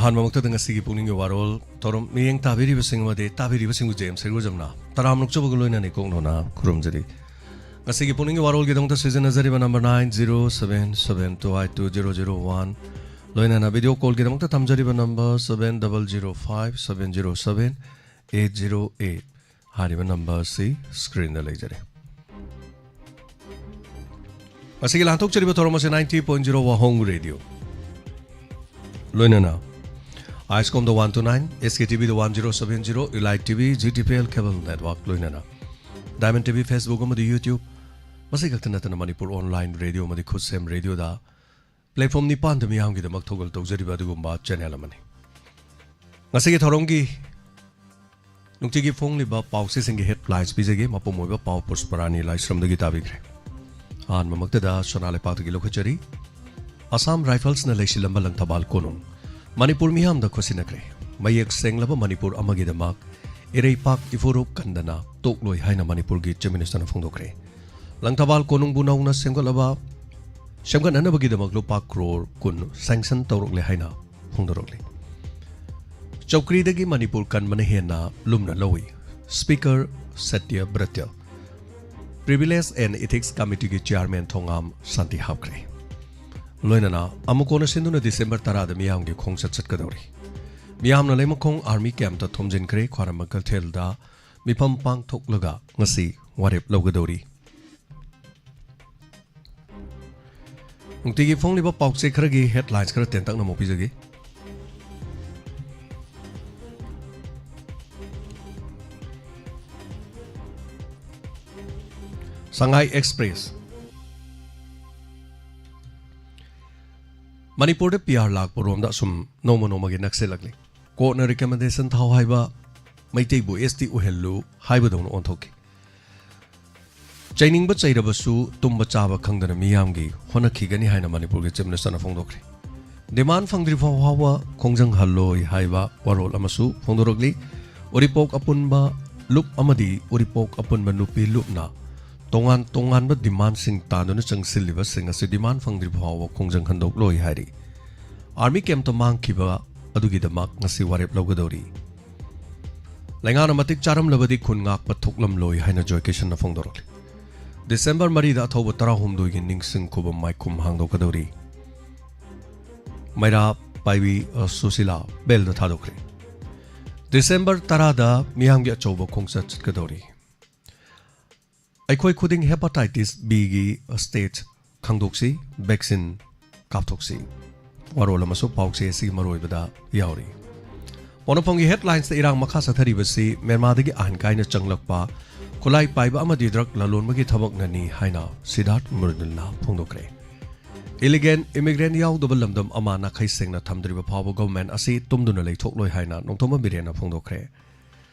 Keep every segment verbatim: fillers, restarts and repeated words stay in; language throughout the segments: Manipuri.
ꯑꯍꯥꯟꯕꯃꯛꯇꯗ ꯉꯁꯤꯒꯤ ꯄꯨꯛꯅꯤꯡꯒꯤ ꯋꯥꯔꯣꯜ ꯊꯧꯔꯝ ꯃꯤꯠꯌꯦꯡ ꯇꯥꯕꯤꯔꯤꯕꯁꯤꯡ ꯑꯃꯗꯤ ꯇꯥꯕꯤꯔꯤꯕꯁꯤꯡꯕꯨ ꯖꯦꯝꯁ ꯍꯩꯔꯣꯖꯝꯅ ꯇꯔꯥꯝꯅ ꯑꯣꯛꯆꯕꯒ ꯂꯣꯏꯅꯅ ꯏꯀꯣꯛ ꯅꯧꯅ ꯈꯨꯔꯨꯝꯖꯔꯤ꯫ ꯉꯁꯤꯒꯤ ꯄꯨꯛꯅꯤꯡꯒꯤ ꯋꯥꯔꯣꯜꯒꯤꯗꯃꯛꯇ ꯁꯤꯖꯤꯟꯅꯖꯔꯤꯕ number nine zero seven seven two eight two zero zero one, ꯂꯣꯏꯅꯅ ꯚꯤꯗꯤꯑꯣ ꯀꯣꯜꯒꯤꯗꯃꯛꯇ ꯊꯝꯖꯔꯤꯕ number seven double zero five seven zero seven eight zero eight꯫ ꯍꯥꯏꯔꯤꯕ ꯅꯝꯕꯔ ꯑꯁꯤ ꯁ꯭ꯀ꯭ꯔꯤꯟꯗ ꯂꯩꯖꯔꯦ꯫ ꯉꯁꯤꯒꯤ ꯂꯥꯟꯊꯣꯛꯆꯔꯤꯕ ꯊꯧꯔꯝ ꯑꯁꯤ ninety point zero ꯋꯥꯍꯣꯡ ꯔꯦꯗꯤꯑꯣ, ꯂꯣꯏꯅꯅ ꯑꯥꯏꯁꯀꯣꯝꯗ one two nine, SKTVꯗ one zero seven zero, Elite TV, GTPL cable network, ꯂꯣꯏꯅꯅ Diamond TV, Facebook ꯑꯃꯗꯤ YouTube, ꯃꯁꯤ ꯈꯛꯇ ꯅꯠꯇꯅ ꯃꯅꯤꯄꯨꯔ ꯑꯣꯟꯂꯥꯏꯟ ꯔꯦꯗꯤꯑꯣ ꯑꯃꯗꯤ ꯈꯨꯠꯁꯦꯝ ꯔꯦꯗꯤꯑꯣꯗ ꯄ꯭ꯂꯦꯠꯐꯣꯝ ꯅꯤꯄꯥꯟꯗ ꯃꯤꯌꯥꯝꯒꯤꯗꯃꯛ ꯊꯧꯒꯜ ꯇꯧꯖꯔꯤꯕ ꯑꯗꯨꯒꯨꯝꯕ ꯆꯦꯅꯦꯜ ꯑꯃꯅꯤ꯫ ꯉꯁꯤꯒꯤ ꯊꯧꯔꯝꯒꯤ ꯅꯨꯡꯇꯤꯒꯤ ꯐꯣꯡꯂꯤꯕ ꯄꯥꯎꯆꯦꯁꯤꯡꯒꯤ ꯍꯦꯗꯂꯥꯏꯟꯁ ꯄꯤꯖꯒꯦ꯫ ꯃꯄꯨꯝ ꯑꯣꯏꯕ ꯄꯥꯎ ꯄꯨꯁꯄꯔꯥꯅꯤ ꯂꯥꯏꯁ꯭ꯔꯝꯗꯒꯤ ꯇꯥꯕꯤꯈ꯭ꯔꯦ꯫ ꯑꯍꯥꯟꯕꯃꯛꯇꯗ ꯁꯅꯥ ꯂꯩꯄꯥꯛꯇꯒꯤ ꯂꯧꯈꯠꯆꯔꯤ꯫ ꯑꯁꯥꯝ ꯔꯥꯏꯐꯜꯁꯅ ꯂꯩꯁꯤꯜꯂꯝꯕ ꯂꯪꯊꯕꯥꯜ ꯀꯣꯅꯨꯡ꯫ ꯃꯅꯤꯄꯨꯔ ꯃꯤꯌꯥꯝꯗ ꯈꯨꯠꯁꯤꯟꯅꯈ꯭ꯔꯦ꯫ ꯃꯌꯦꯛ ꯁꯦꯡꯂꯕ ꯃꯅꯤꯄꯨꯔ ꯑꯃꯒꯤꯗꯃꯛ ꯏꯔꯩꯄꯥꯛ ꯏꯐꯨꯔꯨꯞ ꯀꯟꯗꯅ ꯇꯣꯛꯂꯣꯏ ꯍꯥꯏꯅ ꯃꯅꯤꯄꯨꯔꯒꯤ ꯆꯤꯐ ꯃꯤꯅꯤꯁꯇꯔꯅ ꯐꯣꯡꯗꯣꯛꯈ꯭ꯔꯦ꯫ ꯂꯪꯊꯕꯥꯜ ꯀꯣꯅꯨꯡꯕꯨ ꯅꯧꯅ ꯁꯦꯝꯒꯠꯂꯕ, ꯁꯦꯝꯒꯠꯅꯅꯕꯒꯤꯗꯃꯛ ꯂꯨꯄꯥ ꯀ꯭ꯔꯣꯔ ꯀꯨꯟ ꯁꯦꯡꯁꯟ ꯇꯧꯔꯛꯂꯦ ꯍꯥꯏꯅ ꯐꯣꯡꯗꯣꯔꯛꯂꯤ꯫ ꯆꯧꯀ꯭ꯔꯤꯗꯒꯤ ꯃꯅꯤꯄꯨꯔ ꯀꯟꯕꯅ ꯍꯦꯟꯅ ꯂꯨꯝꯅ ꯂꯧꯏ, speaker Satyabrata. Privilege and ethics ꯀꯃꯤꯇꯤꯒꯤ ꯆꯤꯌꯥꯔꯃꯦꯟ ꯊꯣꯉꯥꯝ ꯁꯥꯟꯇꯤ ꯍꯥꯞꯈ꯭ꯔꯦ꯫ ꯂꯣꯏꯅꯅ ꯑꯃꯨꯛ ꯀꯣꯟꯅ ꯁꯤꯟꯗꯨꯅ ꯗꯤꯁꯦꯝꯕꯔ ꯇꯔꯥꯗ ꯃꯤꯌꯥꯝꯒꯤ ꯈꯣꯡꯆꯠ ꯆꯠꯀꯗꯧꯔꯤ꯫ ꯃꯤꯌꯥꯝꯅ ꯂꯩꯃꯈꯣꯡ ꯑꯥꯔꯃꯤ ꯀꯦꯝꯞꯇ ꯊꯣꯝꯖꯤꯟꯈ꯭ꯔꯦ꯫ ꯈ꯭ꯋꯥꯏꯔꯝꯕꯟ ꯀꯩꯊꯦꯜꯗ ꯃꯤꯐꯝ ꯄꯥꯡꯊꯣꯛꯂꯒ ꯉꯁꯤ ꯋꯥꯔꯦꯞ ꯂꯧꯒꯗꯧꯔꯤ꯫ ꯅꯨꯡꯇꯤꯒꯤ ꯐꯣꯡꯂꯤꯕ ꯄꯥꯎꯆꯦ ꯈꯔꯒꯤ ꯍꯦꯗꯂꯥꯏꯟꯁ ꯈꯔ ꯇꯦꯟꯇꯛꯅ ꯑꯃꯨꯛ ꯄꯤꯖꯒꯦ꯫ ꯁꯉꯥꯏ ꯑꯦꯛꯁꯄ꯭ꯔꯦꯁ꯫ ꯃꯅꯤꯄꯨꯔꯗ PR ꯂꯥꯛꯄꯔꯣꯝꯗ ꯑꯁꯨꯝ ꯅꯣꯡꯃ ꯅꯣꯡꯃꯒꯤ ꯅꯛꯁꯤꯜꯂꯛꯂꯤ꯫ ꯀꯣꯔꯠꯅ ꯔꯤꯀꯃꯦꯟꯗꯦꯁꯟ ꯊꯥꯎ ꯍꯥꯏꯕ, ꯃꯩꯇꯩꯕꯨ ST ꯑꯣꯏꯍꯜꯂꯨ ꯍꯥꯏꯕꯗꯧꯅ ꯑꯣꯟꯊꯣꯛꯈꯤ꯫ ꯆꯩꯅꯤꯡꯕ ꯆꯩꯔꯕꯁꯨ ꯇꯨꯝꯕ ꯆꯥꯕ ꯈꯪꯗꯅ ꯃꯤꯌꯥꯝꯒꯤ ꯍꯣꯠꯅꯈꯤꯒꯅꯤ ꯍꯥꯏꯅ ꯃꯅꯤꯄꯨꯔꯒꯤ ꯆꯤꯐ ꯃꯤꯅꯤꯁꯇꯔꯅ ꯐꯣꯡꯗꯣꯛꯈ꯭ꯔꯦ꯫ ꯗꯤꯃꯥꯟ ꯐꯪꯗ꯭ꯔꯤ ꯐꯥꯎ ꯐꯥꯎꯕ ꯈꯣꯡꯖꯪ ꯍꯜꯂꯣꯏ ꯍꯥꯏꯕ ꯋꯥꯔꯣꯜ ꯑꯃꯁꯨ ꯐꯣꯡꯗꯣꯔꯛꯂꯤ꯫ ꯎꯔꯤꯄꯣꯛ ꯑꯄꯨꯟꯕ ꯂꯨꯞ ꯑꯃꯗꯤ ꯎꯔꯤꯄꯣꯛ ꯑꯄꯨꯟꯕ ꯅꯨꯄꯤ ꯂꯨꯞꯅ ꯇꯣꯉꯥꯟ ꯇꯣꯉꯥꯟꯕ ꯗꯤꯃꯥꯟꯁꯤꯡ ꯇꯥꯟꯗꯨꯅ ꯆꯪꯁꯤꯜꯂꯤꯕꯁꯤꯡ ꯑꯁꯤ ꯗꯤꯃꯥꯟ ꯐꯪꯗ꯭ꯔꯤ ꯐꯥꯎꯕ ꯈꯣꯡꯖꯪ ꯍꯟꯗꯣꯛꯂꯣꯏ ꯍꯥꯏꯔꯤ꯫ ꯑꯥꯔꯃꯤ ꯀꯦꯝꯞꯇ ꯃꯥꯡꯈꯤꯕ ꯑꯗꯨꯒꯤꯗꯃꯛ ꯉꯁꯤ ꯋꯥꯔꯦꯞ ꯂꯧꯒꯗꯧꯔꯤ꯫ ꯂꯩꯉꯥꯛꯅ ꯃꯇꯤꯛ ꯆꯥꯔꯝꯂꯕꯗꯤ ꯈꯨꯟ ꯉꯥꯛꯄ ꯊꯣꯛꯂꯝꯂꯣꯏ ꯍꯥꯏꯅ ꯖꯣꯏ ꯀꯤꯁꯟꯅ ꯐꯣꯡꯗꯣꯔꯛꯂꯤ꯫ ꯗꯤꯁꯦꯝꯕꯔ ꯃꯔꯤꯗ ꯑꯊꯧꯕ ꯇꯔꯥꯍꯨꯝꯗꯣꯏꯒꯤ ꯅꯤꯡꯁꯤꯡ ꯈꯨꯕꯝ ꯃꯥꯏꯈꯨꯝ ꯍꯥꯡꯗꯣꯛꯀꯗꯧꯔꯤ꯫ ꯃꯩꯔꯥ ꯄꯥꯏꯕꯤ, ꯑ, ꯁꯨꯁꯤꯂꯥ ꯕꯦꯜꯗ ꯊꯥꯗꯣꯛꯈ꯭ꯔꯦ꯫ ꯗꯤꯁꯦꯝꯕꯔ ꯇꯔꯥꯗ ꯃꯤꯌꯥꯝꯒꯤ ꯑꯆꯧꯕ ꯈꯣꯡꯆꯠ ꯆꯠꯀꯗꯧꯔꯤ꯫ ꯑꯩꯈꯣꯏ ꯈꯨꯗꯤꯡ ꯍꯦꯄꯥꯇꯥꯏꯇꯤꯁ ꯕꯤꯒꯤ ꯁ꯭ꯇꯦꯖ ꯈꯪꯗꯣꯛꯁꯤ, ꯚꯦꯛꯁꯤꯟ ꯀꯥꯞꯊꯣꯛꯁꯤ꯫ ꯋꯥꯔꯣꯜ ꯑꯃꯁꯨ ꯄꯥꯎꯆꯦ ꯑꯁꯤꯒꯤ ꯃꯔꯨꯑꯣꯏꯕꯗ ꯌꯥꯎꯔꯤ꯫ ꯄꯣꯛꯅꯐꯝꯒꯤ ꯍꯦꯗꯂꯥꯏꯟꯁꯇ ꯏꯔꯥꯡ ꯃꯈꯥ ꯆꯠꯊꯔꯤꯕꯁꯤ ꯃ꯭ꯌꯥꯟꯃꯥꯔꯗꯒꯤ ꯑꯥꯏꯟ ꯀꯥꯏꯅ ꯆꯪꯂꯛꯄ ꯈꯨꯠꯂꯥꯏ ꯄꯥꯏꯕ ꯑꯃꯗꯤ ꯗ꯭ꯔꯒ ꯂꯂꯣꯟꯕꯒꯤ ꯊꯕꯛꯅꯅꯤ ꯍꯥꯏꯅ ꯁꯤꯗꯥꯔꯊ ꯃꯨꯔꯅꯤꯜꯅ ꯐꯣꯡꯗꯣꯛꯈ꯭ꯔꯦ꯫ ꯏꯂꯤꯒꯦꯟ ꯏꯃꯤꯒ꯭ꯔꯦꯟ ꯌꯥꯎꯗꯕ ꯂꯝꯗꯝ ꯑꯃ ꯅꯥꯈꯩ ꯁꯦꯡꯅ ꯊꯝꯗ꯭ꯔꯤꯕ ꯐꯥꯎꯕ ꯒꯚꯔꯟꯃꯦꯟꯠ ꯑꯁꯤ ꯇꯨꯝꯗꯨꯅ ꯂꯩꯊꯣꯛꯂꯣꯏ ꯍꯥꯏꯅ ꯅꯣꯡꯊꯣꯝꯕꯝ ꯕꯤꯔꯦꯟꯅ ꯐꯣꯡꯗꯣꯛꯈ꯭ꯔꯦ꯫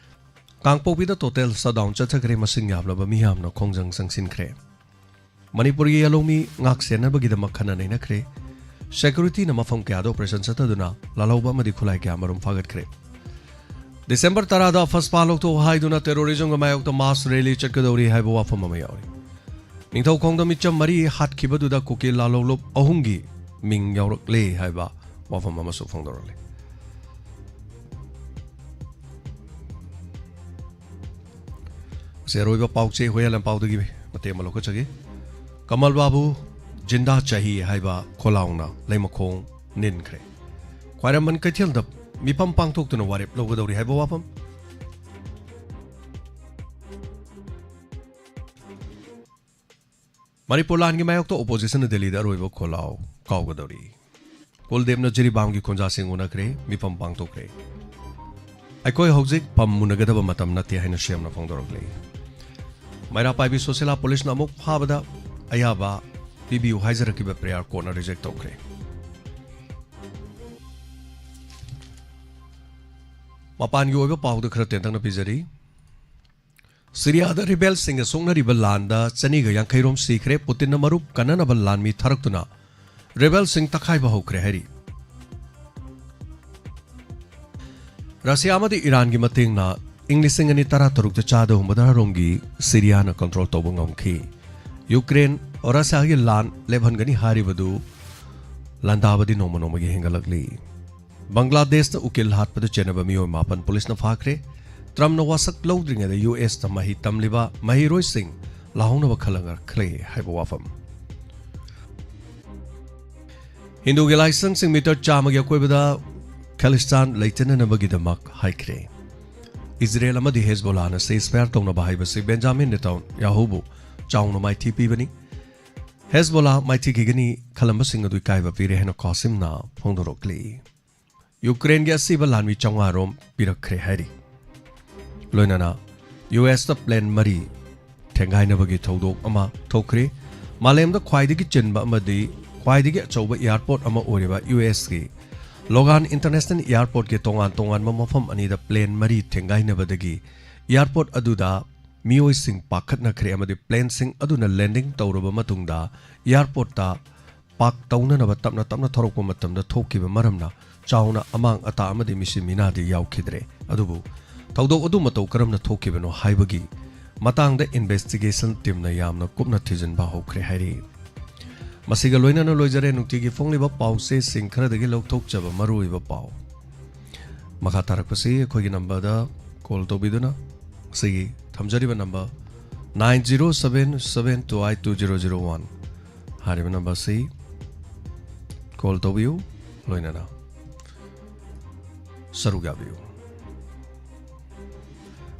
ꯀꯥꯡꯄꯣꯛꯄꯤꯗ ꯇꯣꯇꯦꯜ ꯁꯠꯗꯥꯎꯟ ꯆꯠꯊꯈ꯭ꯔꯦ, ꯃꯁꯤꯡ ꯌꯥꯝꯂꯕ ꯃꯤꯌꯥꯝꯅ ꯈꯣꯡꯖꯪ ꯆꯪꯁꯤꯟꯈ꯭ꯔꯦ꯫ ꯃꯅꯤꯄꯨꯔꯒꯤ ꯌꯥꯂꯧꯃꯤ ꯉꯥꯛ ꯁꯦꯟꯅꯕꯒꯤꯗꯃꯛ ꯈꯟꯅ ꯅꯩꯅꯈ꯭ꯔꯦ꯫ ꯁꯦꯀ꯭ꯌꯨꯔꯤꯇꯤꯅ ꯃꯐꯝ ꯀꯌꯥꯗ ꯑꯣꯄꯔꯦꯁꯟ ꯆꯠꯊꯗꯨꯅ ꯂꯥꯜꯍꯧꯕ ꯑꯃꯗꯤ ꯈꯨꯠꯂꯥꯏ ꯀꯌꯥ ꯃꯔꯨꯝ ꯐꯥꯒꯠꯈ꯭ꯔꯦ꯫ ꯗꯤꯁꯦꯝꯕꯔ ꯇꯔꯥꯗ ꯐꯁꯄꯥ ꯂꯧꯊꯣꯛ ꯍꯥꯏꯗꯨꯅ ꯇꯦꯔꯣꯔꯤꯖꯝꯒꯤ ꯃꯥꯌꯣꯛꯇ ꯃꯥꯁ ꯔꯦꯂꯤ ꯆꯠꯀꯗꯧꯔꯤ ꯍꯥꯏꯕ ꯋꯥꯐꯝ ꯑꯃ ꯌꯥꯎꯔꯤ꯫ ꯅꯤꯡꯊꯧꯈꯣꯡꯗ ꯃꯤꯆꯝ ꯃꯔꯤ ꯍꯥꯠꯈꯤꯕꯗꯨꯗ ꯀꯨꯀꯤ ꯂꯥꯜꯍꯧꯂꯨꯞ ꯑꯍꯨꯝꯒꯤ ꯃꯤꯡ ꯌꯥꯎꯔꯛꯂꯦ ꯍꯥꯏꯕ ꯋꯥꯐꯝ ꯑꯃꯁꯨ ꯐꯣꯡꯗꯣꯔꯛꯂꯤ꯫ ꯑꯁꯤ ꯑꯔꯣꯏꯕ ꯄꯥꯎꯆꯦ ꯍꯨꯌꯥꯂꯦꯝꯄꯥꯎꯗꯒꯤ ꯃꯇꯦꯛ ꯑꯃ ꯂꯧꯈꯠꯆꯒꯦ꯫ ꯀꯃꯜ ꯕꯥꯕꯨ ꯖꯤꯟꯗꯥ ꯆꯍꯤ ꯍꯥꯏꯕ ꯈꯣꯜꯂꯥꯎꯅ ꯂꯩꯃꯈꯣꯡ ꯅꯤꯟꯈ꯭ꯔꯦ꯫ ꯈ꯭ꯋꯥꯏꯔꯝꯕꯟ ꯀꯩꯊꯦꯜꯗ ꯃꯤꯐꯝ ꯄꯥꯡꯊꯣꯛꯇꯨꯅ ꯋꯥꯔꯦꯞ ꯂꯧꯒꯗꯧꯔꯤ ꯍꯥꯏꯕ ꯋꯥꯐꯝ꯫ ꯃꯅꯤꯄꯨꯔ ꯂꯥꯟꯒꯤ ꯃꯥꯌꯣꯛꯇ ꯑꯣꯄꯣꯖꯤꯁꯟꯅ ꯗꯦꯜꯂꯤꯗ ꯑꯔꯣꯏꯕ ꯈꯣꯜꯂꯥꯎ ꯀꯥꯎꯒꯗꯧꯔꯤ꯫ ꯀꯨꯜꯗꯦꯕꯅ ꯖꯤꯔꯤꯕꯥꯝꯒꯤ ꯈꯨꯟꯖꯥꯁꯤꯡ ꯎꯅꯈ꯭ꯔꯦ, ꯃꯤꯐꯝ ꯄꯥꯡꯊꯣꯛꯈ꯭ꯔꯦ꯫ ꯑꯩꯈꯣꯏ ꯍꯧꯖꯤꯛ ꯄꯝ ꯃꯨꯟꯅꯒꯗꯕ ꯃꯇꯝ ꯅꯠꯇꯦ ꯍꯥꯏꯅ ꯁꯤꯑꯦꯝꯅ ꯐꯣꯡꯗꯣꯔꯛꯂꯤ꯫ ꯃꯩꯔꯥ ꯄꯥꯏꯕꯤ ꯁꯨꯁꯤꯂꯥ ꯄꯨꯂꯤꯁꯅ ꯑꯃꯨꯛ ꯐꯥꯕꯗ ꯑꯌꯥꯕ ꯄꯤꯕꯤꯌꯨ ꯍꯥꯏꯖꯔꯛꯈꯤꯕ ꯄ꯭ꯔꯦꯌꯔ ꯀꯣꯔꯠꯅ ꯔꯤꯖꯦꯛ ꯇꯧꯈ꯭ꯔꯦ꯫ ꯃꯄꯥꯟꯒꯤ ꯑꯣꯏꯕ ꯄꯥꯎꯗ ꯈꯔ ꯇꯦꯟꯇꯛꯅ ꯄꯤꯖꯔꯤ꯫ ꯁꯤꯔꯤꯌꯥꯗ ꯔꯤꯕꯦꯜꯁꯤꯡꯒ ꯁꯣꯛꯅꯔꯤꯕ ꯂꯥꯟꯗ ꯆꯅꯤꯒ ꯌꯥꯡꯈꯩ ꯔꯣꯝ ꯁꯤꯈ꯭ꯔꯦ꯫ ꯄꯨꯇꯤꯟꯅ ꯃꯔꯨꯞ ꯀꯟꯅꯅꯕ ꯂꯥꯟꯃꯤ ꯊꯥꯔꯛꯇꯨꯅ ꯔꯤꯕꯦꯜꯁꯤꯡ ꯇꯛꯈꯥꯏꯕ ꯍꯧꯈ꯭ꯔꯦ ꯍꯥꯏꯔꯤ꯫ ꯔꯁꯤꯌꯥ ꯑꯃꯗꯤ ꯏꯔꯥꯟꯒꯤ ꯃꯇꯦꯡꯅ ꯏꯪ ꯂꯤꯁꯤꯡ ꯑꯅꯤ ꯇꯔꯥꯇꯔꯨꯛꯇ ꯆꯥꯗ ꯍꯨꯝꯐꯨꯇꯔꯥ ꯔꯣꯝꯒꯤ ꯁꯤꯔꯤꯌꯥꯅ ꯀꯟꯇ꯭ꯔꯣꯜ ꯇꯧꯕ ꯉꯝꯈꯤ꯫ ꯌꯨꯀ꯭ꯔꯦꯟ ꯔꯁꯤꯌꯥꯒꯤ ꯂꯥꯟ ꯂꯦꯞꯍꯟꯒꯅꯤ ꯍꯥꯏꯔꯤꯕꯗꯨ ꯂꯥꯟꯗꯥꯕꯗꯤ ꯅꯣꯡꯃ ꯅꯣꯡꯃꯒꯤ ꯍꯦꯟꯒꯠꯂꯛꯂꯤ꯫ ꯕꯪꯒ꯭ꯂꯥꯗꯦꯁꯇ ꯎꯀꯤꯜ ꯍꯥꯠꯄꯗ ꯆꯦꯟꯅꯕ ꯃꯤꯑꯣꯏ ꯃꯥꯄꯟ ꯄꯨꯂꯤꯁꯅ ꯐꯥꯈ꯭ꯔꯦ꯫ ꯇ꯭ꯔꯝꯞꯅ ꯋꯥꯁꯛ ꯂꯧꯗ꯭ꯔꯤꯉꯩꯗ ꯌꯨ ꯑꯦꯁꯇ ꯃꯍꯩ ꯇꯝꯂꯤꯕ ꯃꯍꯩꯔꯣꯏꯁꯤꯡ ꯂꯥꯍꯧꯅꯕ ꯈꯜꯂꯒ ꯈꯜꯂꯦ ꯍꯥꯏꯕ ꯋꯥꯐꯝ꯫ ꯍꯤꯟꯗꯨꯒꯤ ꯂꯥꯏꯁꯪꯁꯤꯡ ꯃꯤꯇꯔ ꯆꯥꯝꯃꯒꯤ ꯑꯀꯣꯏꯕꯗ ꯈꯦꯂꯤꯁꯇꯥꯟ ꯂꯩꯇꯅꯅꯕꯒꯤꯗꯃꯛ ꯍꯥꯏꯈ꯭ꯔꯦ꯫ ꯏꯖꯔꯦꯜ ꯑꯃꯗꯤ ꯍꯦꯖꯕꯣꯂꯥꯅ ceasefire ꯇꯧꯅꯕ ꯍꯥꯏꯕꯁꯤ ꯕꯦꯟꯖꯥꯃꯤꯟ ꯅꯦꯇꯥꯟꯌꯥꯍꯨꯕꯨ ꯆꯥꯎꯅ ꯃꯥꯏꯊꯤ ꯄꯤꯕꯅꯤ꯫ ꯍꯦꯖꯕꯣꯂꯥ ꯃꯥꯏꯊꯤꯈꯤꯒꯅꯤ ꯈꯜꯂꯝꯕꯁꯤꯡ ꯑꯗꯨ ꯏꯀꯥꯏꯕ ꯄꯤꯔꯦ ꯍꯥꯏꯅ ꯀꯥꯁꯤꯝꯅ ꯐꯣꯡꯗꯣꯔꯛꯂꯤ꯫ ꯌꯨꯀ꯭ꯔꯦꯟꯒꯤ ꯑꯁꯤꯕ ꯂꯥꯟꯃꯤ ꯆꯥꯝꯃꯉꯥ ꯔꯣꯝ ꯄꯤꯔꯛꯈ꯭ꯔꯦ ꯍꯥꯏꯔꯤ꯫ ꯂꯣꯏꯅꯅ ꯌꯨ ꯑꯦꯁꯇ plane ꯃꯔꯤ ꯊꯦꯡꯒꯥꯏꯅꯕꯒꯤ ꯊꯧꯗꯣꯛ ꯑꯃ ꯊꯣꯛꯈ꯭ꯔꯦ꯫ ꯃꯥꯂꯦꯝꯗ ꯈ꯭ꯋꯥꯏꯗꯒꯤ ꯆꯤꯟꯕ ꯑꯃꯗꯤ ꯈ꯭ꯋꯥꯏꯗꯒꯤ ꯑꯆꯧꯕ airport ꯑꯃ ꯑꯣꯏꯔꯤꯕ ꯌꯨ ꯑꯦꯁꯀꯤ ꯂꯣꯒꯥꯟ International Airportꯀꯤ ꯇꯣꯉꯥꯟ ꯇꯣꯉꯥꯟꯕ ꯃꯐꯝ ꯑꯅꯤꯗ plane ꯃꯔꯤ ꯊꯦꯡꯒꯥꯏꯅꯕꯗꯒꯤ airport ꯑꯗꯨꯗ ꯃꯤꯑꯣꯏꯁꯤꯡ ꯄꯥꯈꯠꯅꯈ꯭ꯔꯦ ꯑꯃꯗꯤ planeꯁꯤꯡ ꯑꯗꯨꯅ landing ꯇꯧꯔꯕ ꯃꯇꯨꯡꯗ airportꯇ park ꯇꯧꯅꯅꯕ ꯇꯞꯅ ꯇꯞꯅ ꯊꯧꯔꯛꯄ ꯃꯇꯝꯗ ꯊꯣꯛꯈꯤꯕ ꯃꯔꯝꯅ ꯆꯥꯎꯅ ꯑꯃꯥꯡ ꯑꯇꯥ ꯑꯃꯗꯤ ꯃꯤꯁꯤ ꯃꯤꯅꯥꯗꯤ ꯌꯥꯎꯈꯤꯗ꯭ꯔꯦ꯫ ꯑꯗꯨꯕꯨ ꯊꯧꯗꯣꯛ ꯑꯗꯨ ꯃꯇꯧ ꯀꯔꯝꯅ ꯊꯣꯛꯈꯤꯕꯅꯣ ꯍꯥꯏꯕꯒꯤ ꯃꯇꯥꯡꯗ investigation teamꯅ ꯌꯥꯝꯅ ꯀꯨꯞꯅ ꯊꯤꯖꯤꯟꯕ ꯍꯧꯈ꯭ꯔꯦ ꯍꯥꯏꯔꯤ꯫ ꯃꯁꯤꯒ ꯂꯣꯏꯅꯅ ꯂꯣꯏꯖꯔꯦ ꯅꯨꯡꯇꯤꯒꯤ ꯐꯣꯡꯂꯤꯕ ꯄꯥꯎꯆꯦꯁꯤꯡ ꯈꯔꯗꯒꯤ ꯂꯧꯊꯣꯛꯆꯕ ꯃꯔꯨꯑꯣꯏꯕ ꯄꯥꯎ꯫ ꯃꯈꯥ ꯇꯥꯔꯛꯄꯁꯤ ꯑꯩꯈꯣꯏꯒꯤ numberꯗ call ꯇꯧꯕꯤꯗꯨꯅ ꯉꯁꯤꯒꯤ ꯊꯝꯖꯔꯤꯕ number nine zero seven seven two eight two zero zero one ꯍꯥꯏꯔꯤꯕ numberꯁꯤ call ꯇꯧꯕꯤꯌꯨ, ꯂꯣꯏꯅꯅ ꯁꯔꯨꯛ ꯌꯥꯕꯤꯌꯨ꯫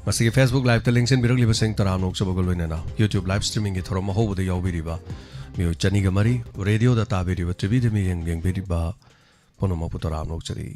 ꯃꯁꯤꯒꯤ Facebook liveꯇ ꯂꯦꯡꯁꯤꯟꯕꯤꯔꯛꯂꯤꯕꯁꯤꯡ ꯇꯔꯥꯝꯅ ꯑꯣꯛꯆꯕꯒ ꯂꯣꯏꯅꯅ YouTube live streamingꯒꯤ ꯊꯧꯔꯝ ꯑꯍꯧꯕꯗ ꯌꯥꯎꯕꯤꯔꯤꯕ ꯃꯤꯑꯣꯏ ꯆꯅꯤꯒ ꯃꯔꯤ, radioꯗ ꯇꯥꯕꯤꯔꯤꯕ, TVꯗ ꯃꯤꯠꯌꯦꯡ ꯌꯦꯡꯕꯤꯔꯤꯕ ꯄꯨꯝꯅꯃꯛꯄꯨ ꯇꯔꯥꯝꯅ ꯑꯣꯛꯆꯔꯤ꯫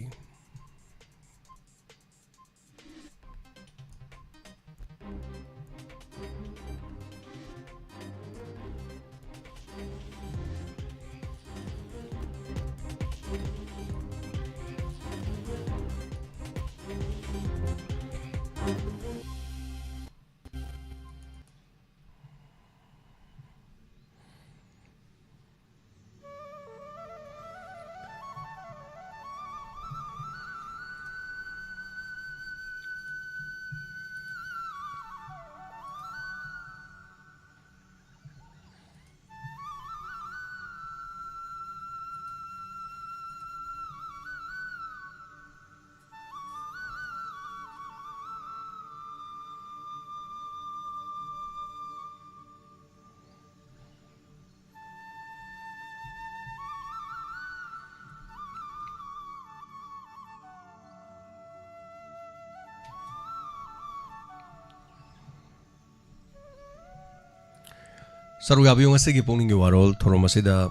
ꯁꯔꯨꯛ ꯌꯥꯕꯤꯌꯨ ꯉꯁꯤꯒꯤ ꯄꯨꯛꯅꯤꯡꯒꯤ ꯋꯥꯔꯣꯜ ꯊꯧꯔꯝ ꯑꯁꯤꯗ꯫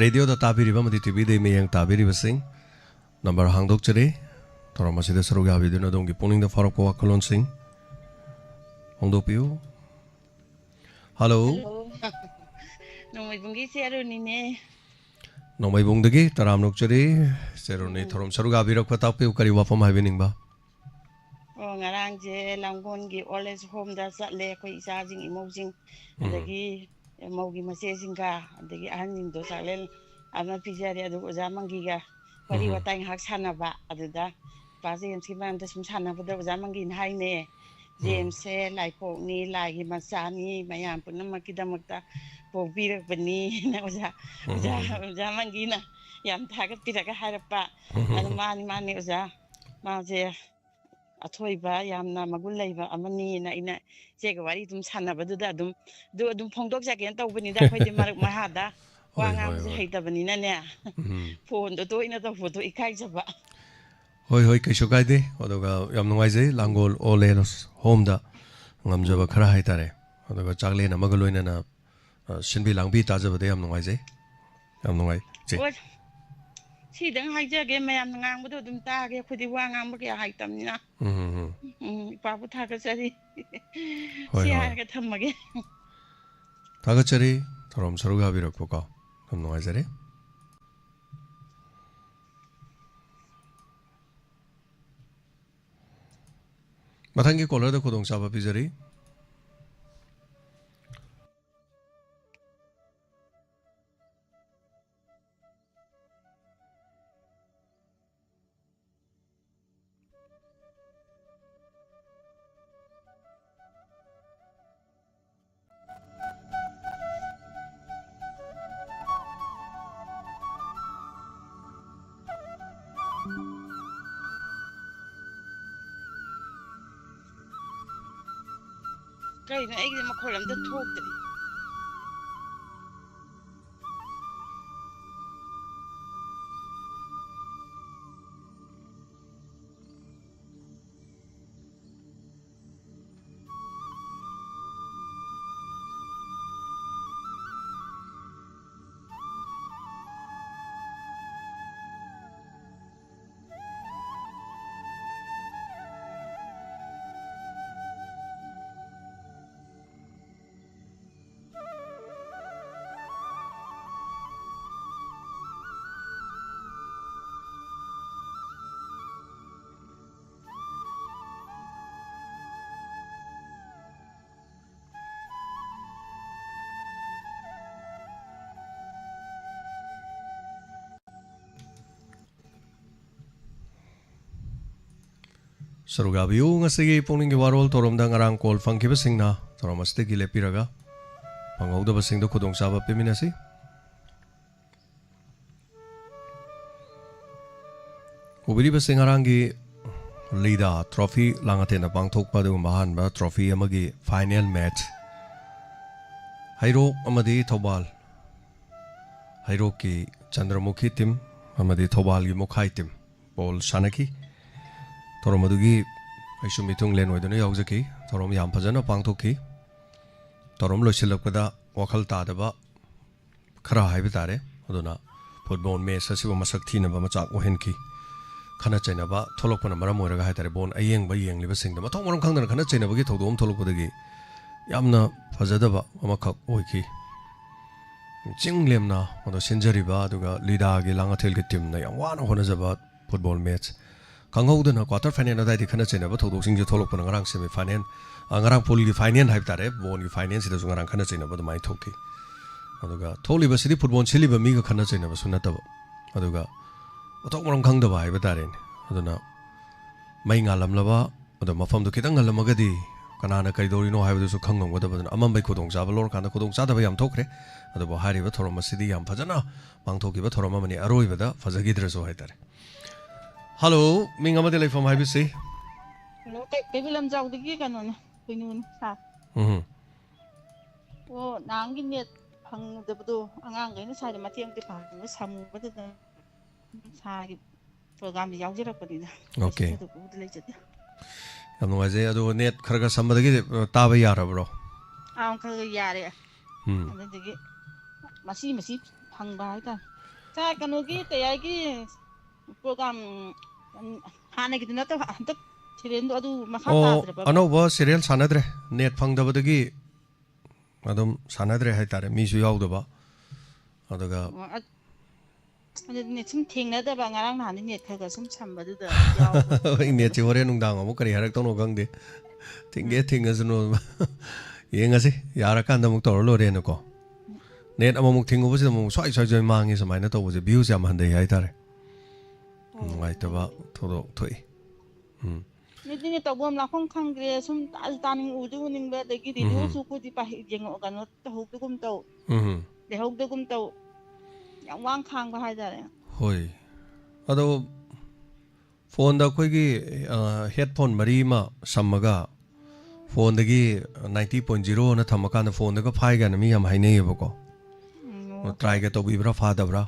ꯔꯦꯗꯤꯑꯣꯗ ꯇꯥꯕꯤꯔꯤꯕ ꯑꯃꯗꯤ ꯇꯤꯚꯤꯗ ꯃꯤꯠꯌꯦꯡ ꯇꯥꯕꯤꯔꯤꯕꯁꯤꯡ, ꯅꯝꯕꯔ ꯍꯥꯡꯗꯣꯛꯆꯔꯤ꯫ ꯊꯧꯔꯝ ꯑꯁꯤꯗ ꯁꯔꯨꯛ ꯌꯥꯕꯤꯗꯨꯅ ꯑꯗꯣꯝꯒꯤ ꯄꯨꯛꯅꯤꯡꯗ ꯐꯥꯎꯔꯛꯄ ꯋꯥꯈꯜꯂꯣꯟꯁꯤꯡ ꯐꯣꯡꯗꯣꯛꯄꯤꯌꯨ꯫ ꯍꯜꯂꯣ꯫ ꯍꯜꯂꯣ꯫ ꯅꯣꯡꯃꯩꯕꯨꯡꯒꯤ ꯏꯆꯦ ꯑꯔꯨꯅꯤꯅꯦ꯫ ꯅꯣꯡꯃꯩꯕꯨꯡꯗꯒꯤ ꯇꯔꯥꯝꯅ ꯑꯣꯛꯆꯔꯤ꯫ ꯆꯦꯔꯣꯅꯦ ꯎꯝ꯫ ꯊꯧꯔꯝ ꯁꯔꯨꯛ ꯌꯥꯕꯤꯔꯛꯄ ꯇꯥꯛꯄꯤꯌꯨ, ꯀꯔꯤ ꯋꯥꯐꯝ ꯍꯥꯏꯕꯤꯅꯤꯡꯕ? ꯑꯣ, ꯉꯔꯥꯡꯁꯦ ꯂꯥꯡꯒꯣꯜꯒꯤ old age homeꯗ ꯆꯠꯂꯦ, ꯑꯩꯈꯣꯏ ꯏꯆꯥꯁꯤꯡ, ꯏꯃꯧꯁꯤꯡ, ꯎꯝ꯫ ꯑꯗꯒꯤ ꯃꯧꯒꯤ ꯃꯆꯦꯁꯤꯡꯒ, ꯑꯗꯒꯤ ꯑꯍꯟꯁꯤꯡꯗꯣ ꯆꯥꯛꯂꯦꯟ ꯑꯃ ꯄꯤꯖꯔꯦ꯫ ꯑꯗꯨꯒ ꯑꯣꯖꯥ ꯃꯪꯒꯤꯒ ꯋꯥꯔꯤ ꯎꯝ꯫ ꯋꯥꯇꯥꯏ ꯉꯥꯏꯍꯥꯛ ꯁꯥꯟꯅꯕ꯫ ꯑꯗꯨꯗ ꯄꯥ ꯖꯦꯝꯁꯀꯤ ꯃꯔꯝꯗ ꯁꯨꯝ ꯁꯥꯟꯅꯕꯗ ꯑꯣꯖꯥ ꯃꯪꯒꯤꯅ ꯍꯥꯏꯅꯦ, ꯎꯝ꯫ ꯖꯦꯝꯁꯁꯦ ꯂꯥꯏꯄꯣꯛꯅꯤ, ꯂꯥꯏꯒꯤ ꯃꯆꯥꯅꯤ, ꯃꯌꯥꯝ ꯄꯨꯝꯅꯃꯛꯀꯤꯗꯃꯛꯇ ꯄꯣꯛꯄꯤꯔꯛꯄꯅꯤꯅ ꯑꯣꯖꯥ, ꯎꯝ꯫ ꯑꯣꯖꯥ, ꯑꯣꯖꯥ ꯃꯪꯒꯤꯅ ꯌꯥꯝ ꯊꯥꯒꯠꯄꯤꯔꯒ ꯍꯥꯏꯔꯛꯄ꯫ ꯎꯝ꯫ ꯑꯗꯨ ꯃꯥꯅꯤ, ꯃꯥꯅꯤ ꯑꯣꯖꯥ, ꯃꯥꯁꯦ ꯑꯊꯣꯏꯕ, ꯌꯥꯝꯅ ꯃꯒꯨꯟ ꯂꯩꯕ ꯑꯃꯅꯤꯅ ꯑꯩꯅ ꯏꯆꯦꯒ ꯋꯥꯔꯤ ꯑꯗꯨꯝ ꯁꯥꯟꯅꯕꯗꯨꯗ ꯑꯗꯨꯝ, ꯑꯗꯨ ꯑꯗꯨꯝ ꯐꯣꯡꯗꯣꯛꯆꯒꯦꯅ ꯇꯧꯕꯅꯤꯗ꯫ ꯑꯩꯈꯣꯏꯗꯤ ꯃꯔꯨꯞ ꯃꯍꯥꯗ ꯋꯥ ꯍꯣꯏ, ꯍꯣꯏ, ꯉꯥꯡꯕꯁꯦ ꯍꯣꯏ꯫ ꯍꯩꯇꯕꯅꯤꯅꯅꯦ, ꯎꯝ꯫ ꯐꯣꯟꯗꯣ ꯇꯣꯏꯅ ꯇꯧꯕꯗꯣ ꯏꯀꯥꯏꯖꯕ꯫ ꯍꯣꯏ, ꯍꯣꯏ, ꯀꯩꯁꯨ ꯀꯥꯏꯗꯦ꯫ ꯑꯗꯨꯒ ꯌꯥꯝ ꯅꯨꯡꯉꯥꯏꯖꯩ, ꯂꯥꯡꯒꯣꯜ old age homeꯗ ꯉꯝꯖꯕ ꯎꯝ꯫ ꯈꯔ ꯍꯥꯏꯇꯥꯔꯦ꯫ ꯑꯗꯨꯒ ꯆꯥꯛꯂꯦꯟ ꯑꯃꯒ ꯂꯣꯏꯅꯅ, ꯑ, ꯁꯤꯟꯕꯤ ꯂꯥꯡꯕꯤ ꯇꯥꯖꯕꯗ ꯌꯥꯝ ꯅꯨꯡꯉꯥꯏꯖꯩ꯫ ꯌꯥꯝ ꯅꯨꯡꯉꯥꯏ, ꯆꯦ꯫ ꯑꯣ, ꯁꯤꯗꯪ ꯍꯥꯏꯖꯒꯦ, ꯃꯌꯥꯝꯅ ꯉꯥꯡꯕꯗꯣ ꯑꯗꯨꯝ ꯇꯥꯒꯦ, ꯑꯩꯈꯣꯏꯗꯤ ꯋꯥ ꯉꯥꯡꯕ ꯀꯌꯥ ꯍꯩꯇꯕꯅꯤꯅ꯫ ꯎꯝ, ꯎꯝ, ꯎꯝ꯫ ꯎꯝ, ꯏꯄꯥꯕꯨ ꯊꯥꯒꯠꯆꯔꯤ꯫ ꯍꯣꯏ, ꯁꯤ ꯍꯣꯏ꯫ ꯍꯥꯏꯔꯒ ꯊꯝꯃꯒꯦ꯫ ꯊꯥꯒꯠꯆꯔꯤ, ꯊꯧꯔꯝ ꯁꯔꯨꯛ ꯌꯥꯕꯤꯔꯛꯄꯀꯣ꯫ ꯌꯥꯝ ꯅꯨꯡꯉꯥꯏꯖꯔꯦ꯫ ꯃꯊꯪꯒꯤ caller ꯗ ꯈꯨꯗꯣꯡꯆꯥꯕ ꯄꯤꯖꯔꯤ꯫ ꯀꯩꯅꯣ ꯑꯩꯒꯤꯗꯤ ꯃꯈꯣꯜ ꯑꯝꯇ ꯊꯣꯛꯇ꯭ꯔꯤ꯫ ꯁꯔꯨꯛ ꯌꯥꯕꯤꯌꯨ꯫ ꯉꯁꯤꯒꯤ ꯄꯨꯛꯅꯤꯡꯒꯤ ꯋꯥꯔꯣꯜ ꯊꯧꯔꯝꯗ ꯉꯔꯥꯡ ꯀꯣꯜ ꯐꯪꯈꯤꯕꯁꯤꯡꯅ ꯊꯧꯔꯝ ꯑꯁꯤꯗꯒꯤ ꯂꯦꯞꯄꯤꯔꯒ ꯐꯪꯍꯧꯗꯕꯁꯤꯡꯗ ꯈꯨꯗꯣꯡꯆꯥꯕ ꯄꯤꯃꯤꯟꯅꯁꯤ꯫ ꯎꯕꯤꯔꯤꯕꯁꯤ ꯉꯔꯥꯡꯒꯤ ꯂꯤꯗꯥ ꯇ꯭ꯔꯣꯐꯤ ꯂꯥꯡꯉꯊꯦꯜꯗ ꯄꯥꯡꯊꯣꯛꯄ ꯑꯗꯨꯒꯨꯝꯕ ꯑꯍꯥꯟꯕ ꯇ꯭ꯔꯣꯐꯤ ꯑꯃꯒꯤ ꯐꯥꯏꯅꯦꯜ ꯃꯦꯠꯆ꯫ ꯍꯩꯔꯣꯛ ꯑꯃꯗꯤ ꯊꯧꯕꯥꯜ, ꯍꯩꯔꯣꯛꯀꯤ ꯆꯟꯗ꯭ꯔꯃꯨꯈꯤ ꯇꯤꯝ ꯑꯃꯗꯤ ꯊꯧꯕꯥꯜꯒꯤ ꯃꯨꯈꯥꯏ ꯇꯤꯝ ꯕꯣꯜ ꯁꯥꯟꯅꯈꯤ꯫ ꯊꯧꯔꯝ ꯑꯗꯨꯒꯤ ꯑꯩꯁꯨ ꯃꯤꯊꯨꯡꯂꯦꯟ ꯑꯣꯏꯗꯨꯅ ꯌꯥꯎꯖꯈꯤ꯫ ꯊꯧꯔꯝ ꯌꯥꯝ ꯐꯖꯅ ꯄꯥꯡꯊꯣꯛꯈꯤ꯫ ꯊꯧꯔꯝ ꯂꯣꯏꯁꯤꯜꯂꯛꯄꯗ ꯋꯥꯈꯜ ꯇꯥꯗꯕ ꯈꯔ ꯍꯥꯏꯕ ꯇꯥꯔꯦ꯫ ꯑꯗꯨꯅ ꯐꯨꯠꯕꯣꯜ ꯃꯦꯠꯆ ꯑꯁꯤꯕꯨ ꯃꯁꯛ ꯊꯤꯅꯕ ꯃꯆꯥꯛ ꯑꯣꯏꯍꯟꯈꯤ꯫ ꯈꯠꯅ ꯆꯩꯅꯕ ꯊꯣꯛꯂꯛꯄꯅ ꯃꯔꯝ ꯑꯣꯏꯔꯒ ꯍꯥꯏ ꯇꯥꯔꯦ, ꯕꯣꯜ ꯑꯌꯦꯡꯕ ꯌꯦꯡꯂꯤꯕꯁꯤꯡꯗ ꯃꯊꯣꯡ ꯃꯔꯝ ꯈꯪꯗꯅ ꯈꯠꯅ ꯆꯩꯅꯕꯒꯤ ꯊꯧꯗꯣꯛ ꯑꯃ ꯊꯣꯛꯂꯛꯄꯗꯒꯤ ꯌꯥꯝꯅ ꯐꯖꯗꯕ ꯑꯃꯈꯛ ꯑꯣꯏꯈꯤ꯫ ꯆꯤꯡ ꯂꯦꯝꯅ ꯃꯗꯨ ꯁꯤꯟꯖꯔꯤꯕ ꯑꯗꯨꯒ ꯂꯤꯗꯥꯒꯤ ꯂꯥꯡꯉꯊꯦꯜꯒꯤ ꯇꯤꯝꯅ ꯌꯥꯝ ꯋꯥꯅ ꯍꯣꯠꯅꯖꯕ ꯐꯨꯠꯕꯣꯜ ꯃꯦꯠꯆ꯫ ꯈꯪꯍꯧꯗꯅ ꯀ꯭ꯋꯥꯇꯔ ꯐꯥꯏꯅꯦꯜ ꯑꯗꯨꯋꯥꯏꯗꯒꯤ ꯈꯠꯅ ꯆꯩꯅꯕ ꯊꯧꯗꯣꯛꯁꯤꯡꯁꯦ ꯊꯣꯛꯂꯛꯄꯅ ꯉꯔꯥꯡ ꯁꯦꯃꯤ ꯐꯥꯏꯅꯦꯜ, ꯑ, ꯉꯔꯥꯡ ꯄꯨꯜꯒꯤ ꯐꯥꯏꯅꯦꯜ ꯍꯥꯏꯕ ꯇꯥꯔꯦ, ꯕꯣꯜꯒꯤ ꯐꯥꯏꯅꯦꯜꯁꯤꯗꯁꯨ ꯉꯔꯥꯡ ꯈꯠꯅ ꯆꯩꯅꯕ ꯑꯗꯨꯃꯥꯏꯅ ꯊꯣꯛꯈꯤ꯫ ꯑꯗꯨꯒ ꯊꯣꯛꯂꯤꯕꯁꯤꯗꯤ ꯐꯨꯠꯕꯣꯜ ꯁꯤꯜꯂꯤꯕ ꯃꯤꯒ ꯈꯠꯅ ꯆꯩꯅꯕꯁꯨ ꯅꯠꯇꯕ, ꯑꯗꯨꯒ ꯃꯊꯣꯡ ꯃꯔꯝ ꯈꯪꯗꯕ ꯍꯥꯏꯕ ꯇꯥꯔꯦꯅꯦ꯫ ꯑꯗꯨꯅ ꯃꯩ ꯉꯥꯜꯂꯝꯂꯕ, ꯑꯗꯣ ꯃꯐꯝꯗꯨ ꯈꯤꯇꯪ ꯉꯜꯂꯝꯃꯒꯗꯤ ꯀꯅꯥꯅ ꯀꯩꯗꯧꯔꯤꯅꯣ ꯍꯥꯏꯕꯗꯨꯁꯨ ꯈꯪꯉꯝꯒꯗꯕꯗꯨꯅ ꯑꯃꯝꯕꯩ ꯈꯨꯗꯣꯡꯆꯥꯕ ꯂꯧꯔꯀꯥꯟꯗ ꯈꯨꯗꯣꯡꯆꯥꯗꯕ ꯌꯥꯝ ꯊꯣꯛꯈ꯭ꯔꯦ꯫ ꯑꯗꯨꯕꯨ ꯍꯥꯏꯔꯤꯕ ꯊꯧꯔꯝ ꯑꯁꯤꯗꯤ ꯌꯥꯝ ꯐꯖꯅ ꯄꯥꯡꯊꯣꯛꯈꯤꯕ ꯊꯧꯔꯝ ꯑꯃꯅꯤ, ꯑꯔꯣꯏꯕꯗ ꯐꯖꯈꯤꯗ꯭ꯔꯁꯨ ꯍꯥꯏꯇꯥꯔꯦ꯫ ꯍꯜꯂꯣ, ꯃꯤꯡ ꯑꯃꯗꯤ ꯂꯩꯐꯝ ꯍꯥꯏꯕꯤꯁꯤ꯫ ꯍꯜꯂꯣ, ꯀꯩ-, ꯀꯩꯕꯨꯜ ꯂꯝꯖꯥꯎꯗꯒꯤ ꯀꯩꯅꯣꯅꯦ, ꯀꯩꯅꯣꯅꯦ, ꯁꯥꯔ꯫ ꯎꯝ꯫ ꯑꯣ, ꯅꯍꯥꯟꯒꯤ ꯅꯦꯠ ꯐꯪꯗꯕꯗꯣ ꯑꯉꯥꯡꯈꯩꯅ ꯁ꯭ꯋꯥꯏꯗ ꯃꯇꯦꯛ ꯃꯇꯦꯛ ꯄꯥꯡꯉꯒ ꯁꯝꯕꯗꯨꯗ ꯁꯥꯔꯒꯤ ꯄ꯭ꯔꯣꯒꯥꯝꯗ ꯌꯥꯎꯖꯔꯛꯄꯅꯤꯗ꯫ ꯑꯣꯀꯦ꯫ ꯀꯩꯁꯨ ꯊꯣꯏꯗꯣꯛꯄꯕꯨꯗꯤ ꯂꯩꯖꯗꯦ꯫ ꯌꯥꯝ ꯅꯨꯡꯉꯥꯏꯖꯩ꯫ ꯑꯗꯨ ꯅꯦꯠ ꯈꯔ ꯈꯔ ꯁꯝꯕꯗꯒꯤ, ꯑ, ꯇꯥꯕ ꯌꯥꯔꯕ꯭ꯔꯣ? ꯑꯥ, ꯈꯔ ꯈꯔ ꯌꯥꯔꯦ꯫ ꯎꯝ꯫ ꯑꯗꯨꯗꯒꯤ ꯃꯁꯤ ꯃꯁꯤ ꯐꯪꯕ ꯍꯥꯏꯇꯥꯔꯦ꯫ ꯁꯥꯔ, ꯀꯩꯅꯣꯒꯤ ꯇꯌꯥꯏꯒꯤ ꯄ꯭ꯔꯣꯒꯥꯝ, ꯎꯝ, ꯍꯥꯟꯅꯒꯤꯗꯨ ꯅꯠꯇꯕ ꯍꯟꯗꯛ ꯁꯤꯔꯦꯟꯗꯣ ꯑꯗꯨ ꯃꯈꯥ ꯑꯣ, ꯇꯥꯗ꯭ꯔꯕ? ꯑꯅꯧꯕ ꯁꯤꯔꯦꯜ ꯁꯥꯟꯅꯗ꯭ꯔꯦ꯫ ꯅꯦꯠ ꯐꯪꯗꯕꯗꯒꯤ ꯑꯗꯨꯝ ꯁꯥꯟꯅꯗ꯭ꯔꯦ ꯍꯥꯏꯇꯥꯔꯦ, ꯃꯤꯁꯨ ꯌꯥꯎꯗꯕ꯫ ꯑꯗꯨꯒ ꯑꯣ, ꯑ-, ꯑꯗꯨꯅꯦ ꯁꯨꯝ ꯊꯦꯡꯅꯗꯕ, ꯉꯔꯥꯡ ꯅꯍꯥꯟꯗꯤ ꯅꯦꯠ ꯈꯔ ꯈꯔ ꯁꯨꯝ ꯁꯝꯕꯗꯨꯗ ꯌꯥꯎꯕ꯫ ꯍꯣꯏ, ꯅꯦꯠꯁꯦ ꯍꯣꯔꯦꯟ ꯅꯨꯡꯗꯥꯡ ꯑꯃꯨꯛ ꯀꯔꯤ ꯍꯥꯏꯔꯛꯇꯧꯅꯣ ꯈꯪꯗꯦ꯫ ꯊꯤꯡꯒꯦ ꯎꯝ꯫ ꯊꯤꯡꯉꯁꯅꯨ꯫ ꯌꯦꯡꯉꯁꯤ, ꯌꯥꯔꯀꯥꯟꯗ ꯑꯃꯨꯛ ꯇꯧꯔ ꯂꯣꯏꯔꯦꯅꯀꯣ꯫ ꯅꯦꯠ ꯑꯃꯨꯛ ꯊꯤꯡꯉꯨꯕꯁꯤꯗ ꯑꯃꯨꯛ ꯁ꯭ꯋꯥꯏ ꯁ꯭ꯋꯥꯏ ꯁ꯭ꯋꯥꯏ ꯃꯥꯡꯉꯤ, ꯁꯨꯃꯥꯏꯅ ꯇꯧꯕꯁꯦ ꯚ꯭ꯌꯨꯁꯦ ꯌꯥꯝ ꯍꯟꯊꯩ ꯍꯥꯏꯇꯥꯔꯦ꯫ ꯑꯣ꯫ ꯅꯨꯡꯉꯥꯏꯇꯕ ꯊꯧꯗꯣꯛ ꯊꯣꯛꯏ꯫ ꯎꯝ꯫ ꯑꯗꯨꯅꯦ, ꯇꯧꯐꯝ ꯂꯥꯛꯐꯝ ꯈꯪꯗ꯭ꯔꯦ꯫ ꯁꯨꯝ ꯇꯥꯁꯨ ꯇꯥꯅꯤꯡ, ꯎꯁꯨ ꯎꯅꯤꯡꯕ, ꯑꯗꯒꯤ ꯎꯝ꯫ ꯔꯦꯗꯤꯑꯣꯁꯨ ꯑꯩꯈꯣꯏꯗꯤ ꯄꯥꯏ-, ꯌꯦꯡꯉꯛꯑꯣ, ꯀꯩꯅꯣ ꯇꯧꯍꯧꯗꯒꯨꯝ ꯇꯧ, ꯎꯝ꯫ ꯂꯩꯍꯧꯗꯒꯨꯝ ꯇꯧ꯫ ꯌꯥꯝ ꯋꯥꯅ ꯈꯥꯡꯕ ꯍꯥꯏꯇꯥꯔꯦ꯫ ꯍꯣꯏ꯫ ꯑꯗꯣ ꯐꯣꯟꯗ ꯑꯩꯈꯣꯏꯒꯤ, ꯑ, ꯍꯦꯠꯐꯣꯟ ꯃꯔꯤ ꯑꯃ ꯁꯝꯃꯒ ꯐꯣꯟꯗꯒꯤ ninety point zero ꯅ ꯊꯝꯃꯀꯥꯟꯗ ꯐꯣꯟꯗꯒ ꯐꯥꯏ ꯀꯥꯏꯅ ꯃꯤ ꯌꯥꯝ ꯍꯥꯏꯅꯩꯌꯦꯕꯀꯣ꯫ ꯎꯝ, ꯑꯣ꯫ ꯇ꯭ꯔꯥꯏꯒ ꯇꯧꯕꯤꯕ꯭ꯔꯥ, ꯐꯥꯗꯕ꯭ꯔꯥ?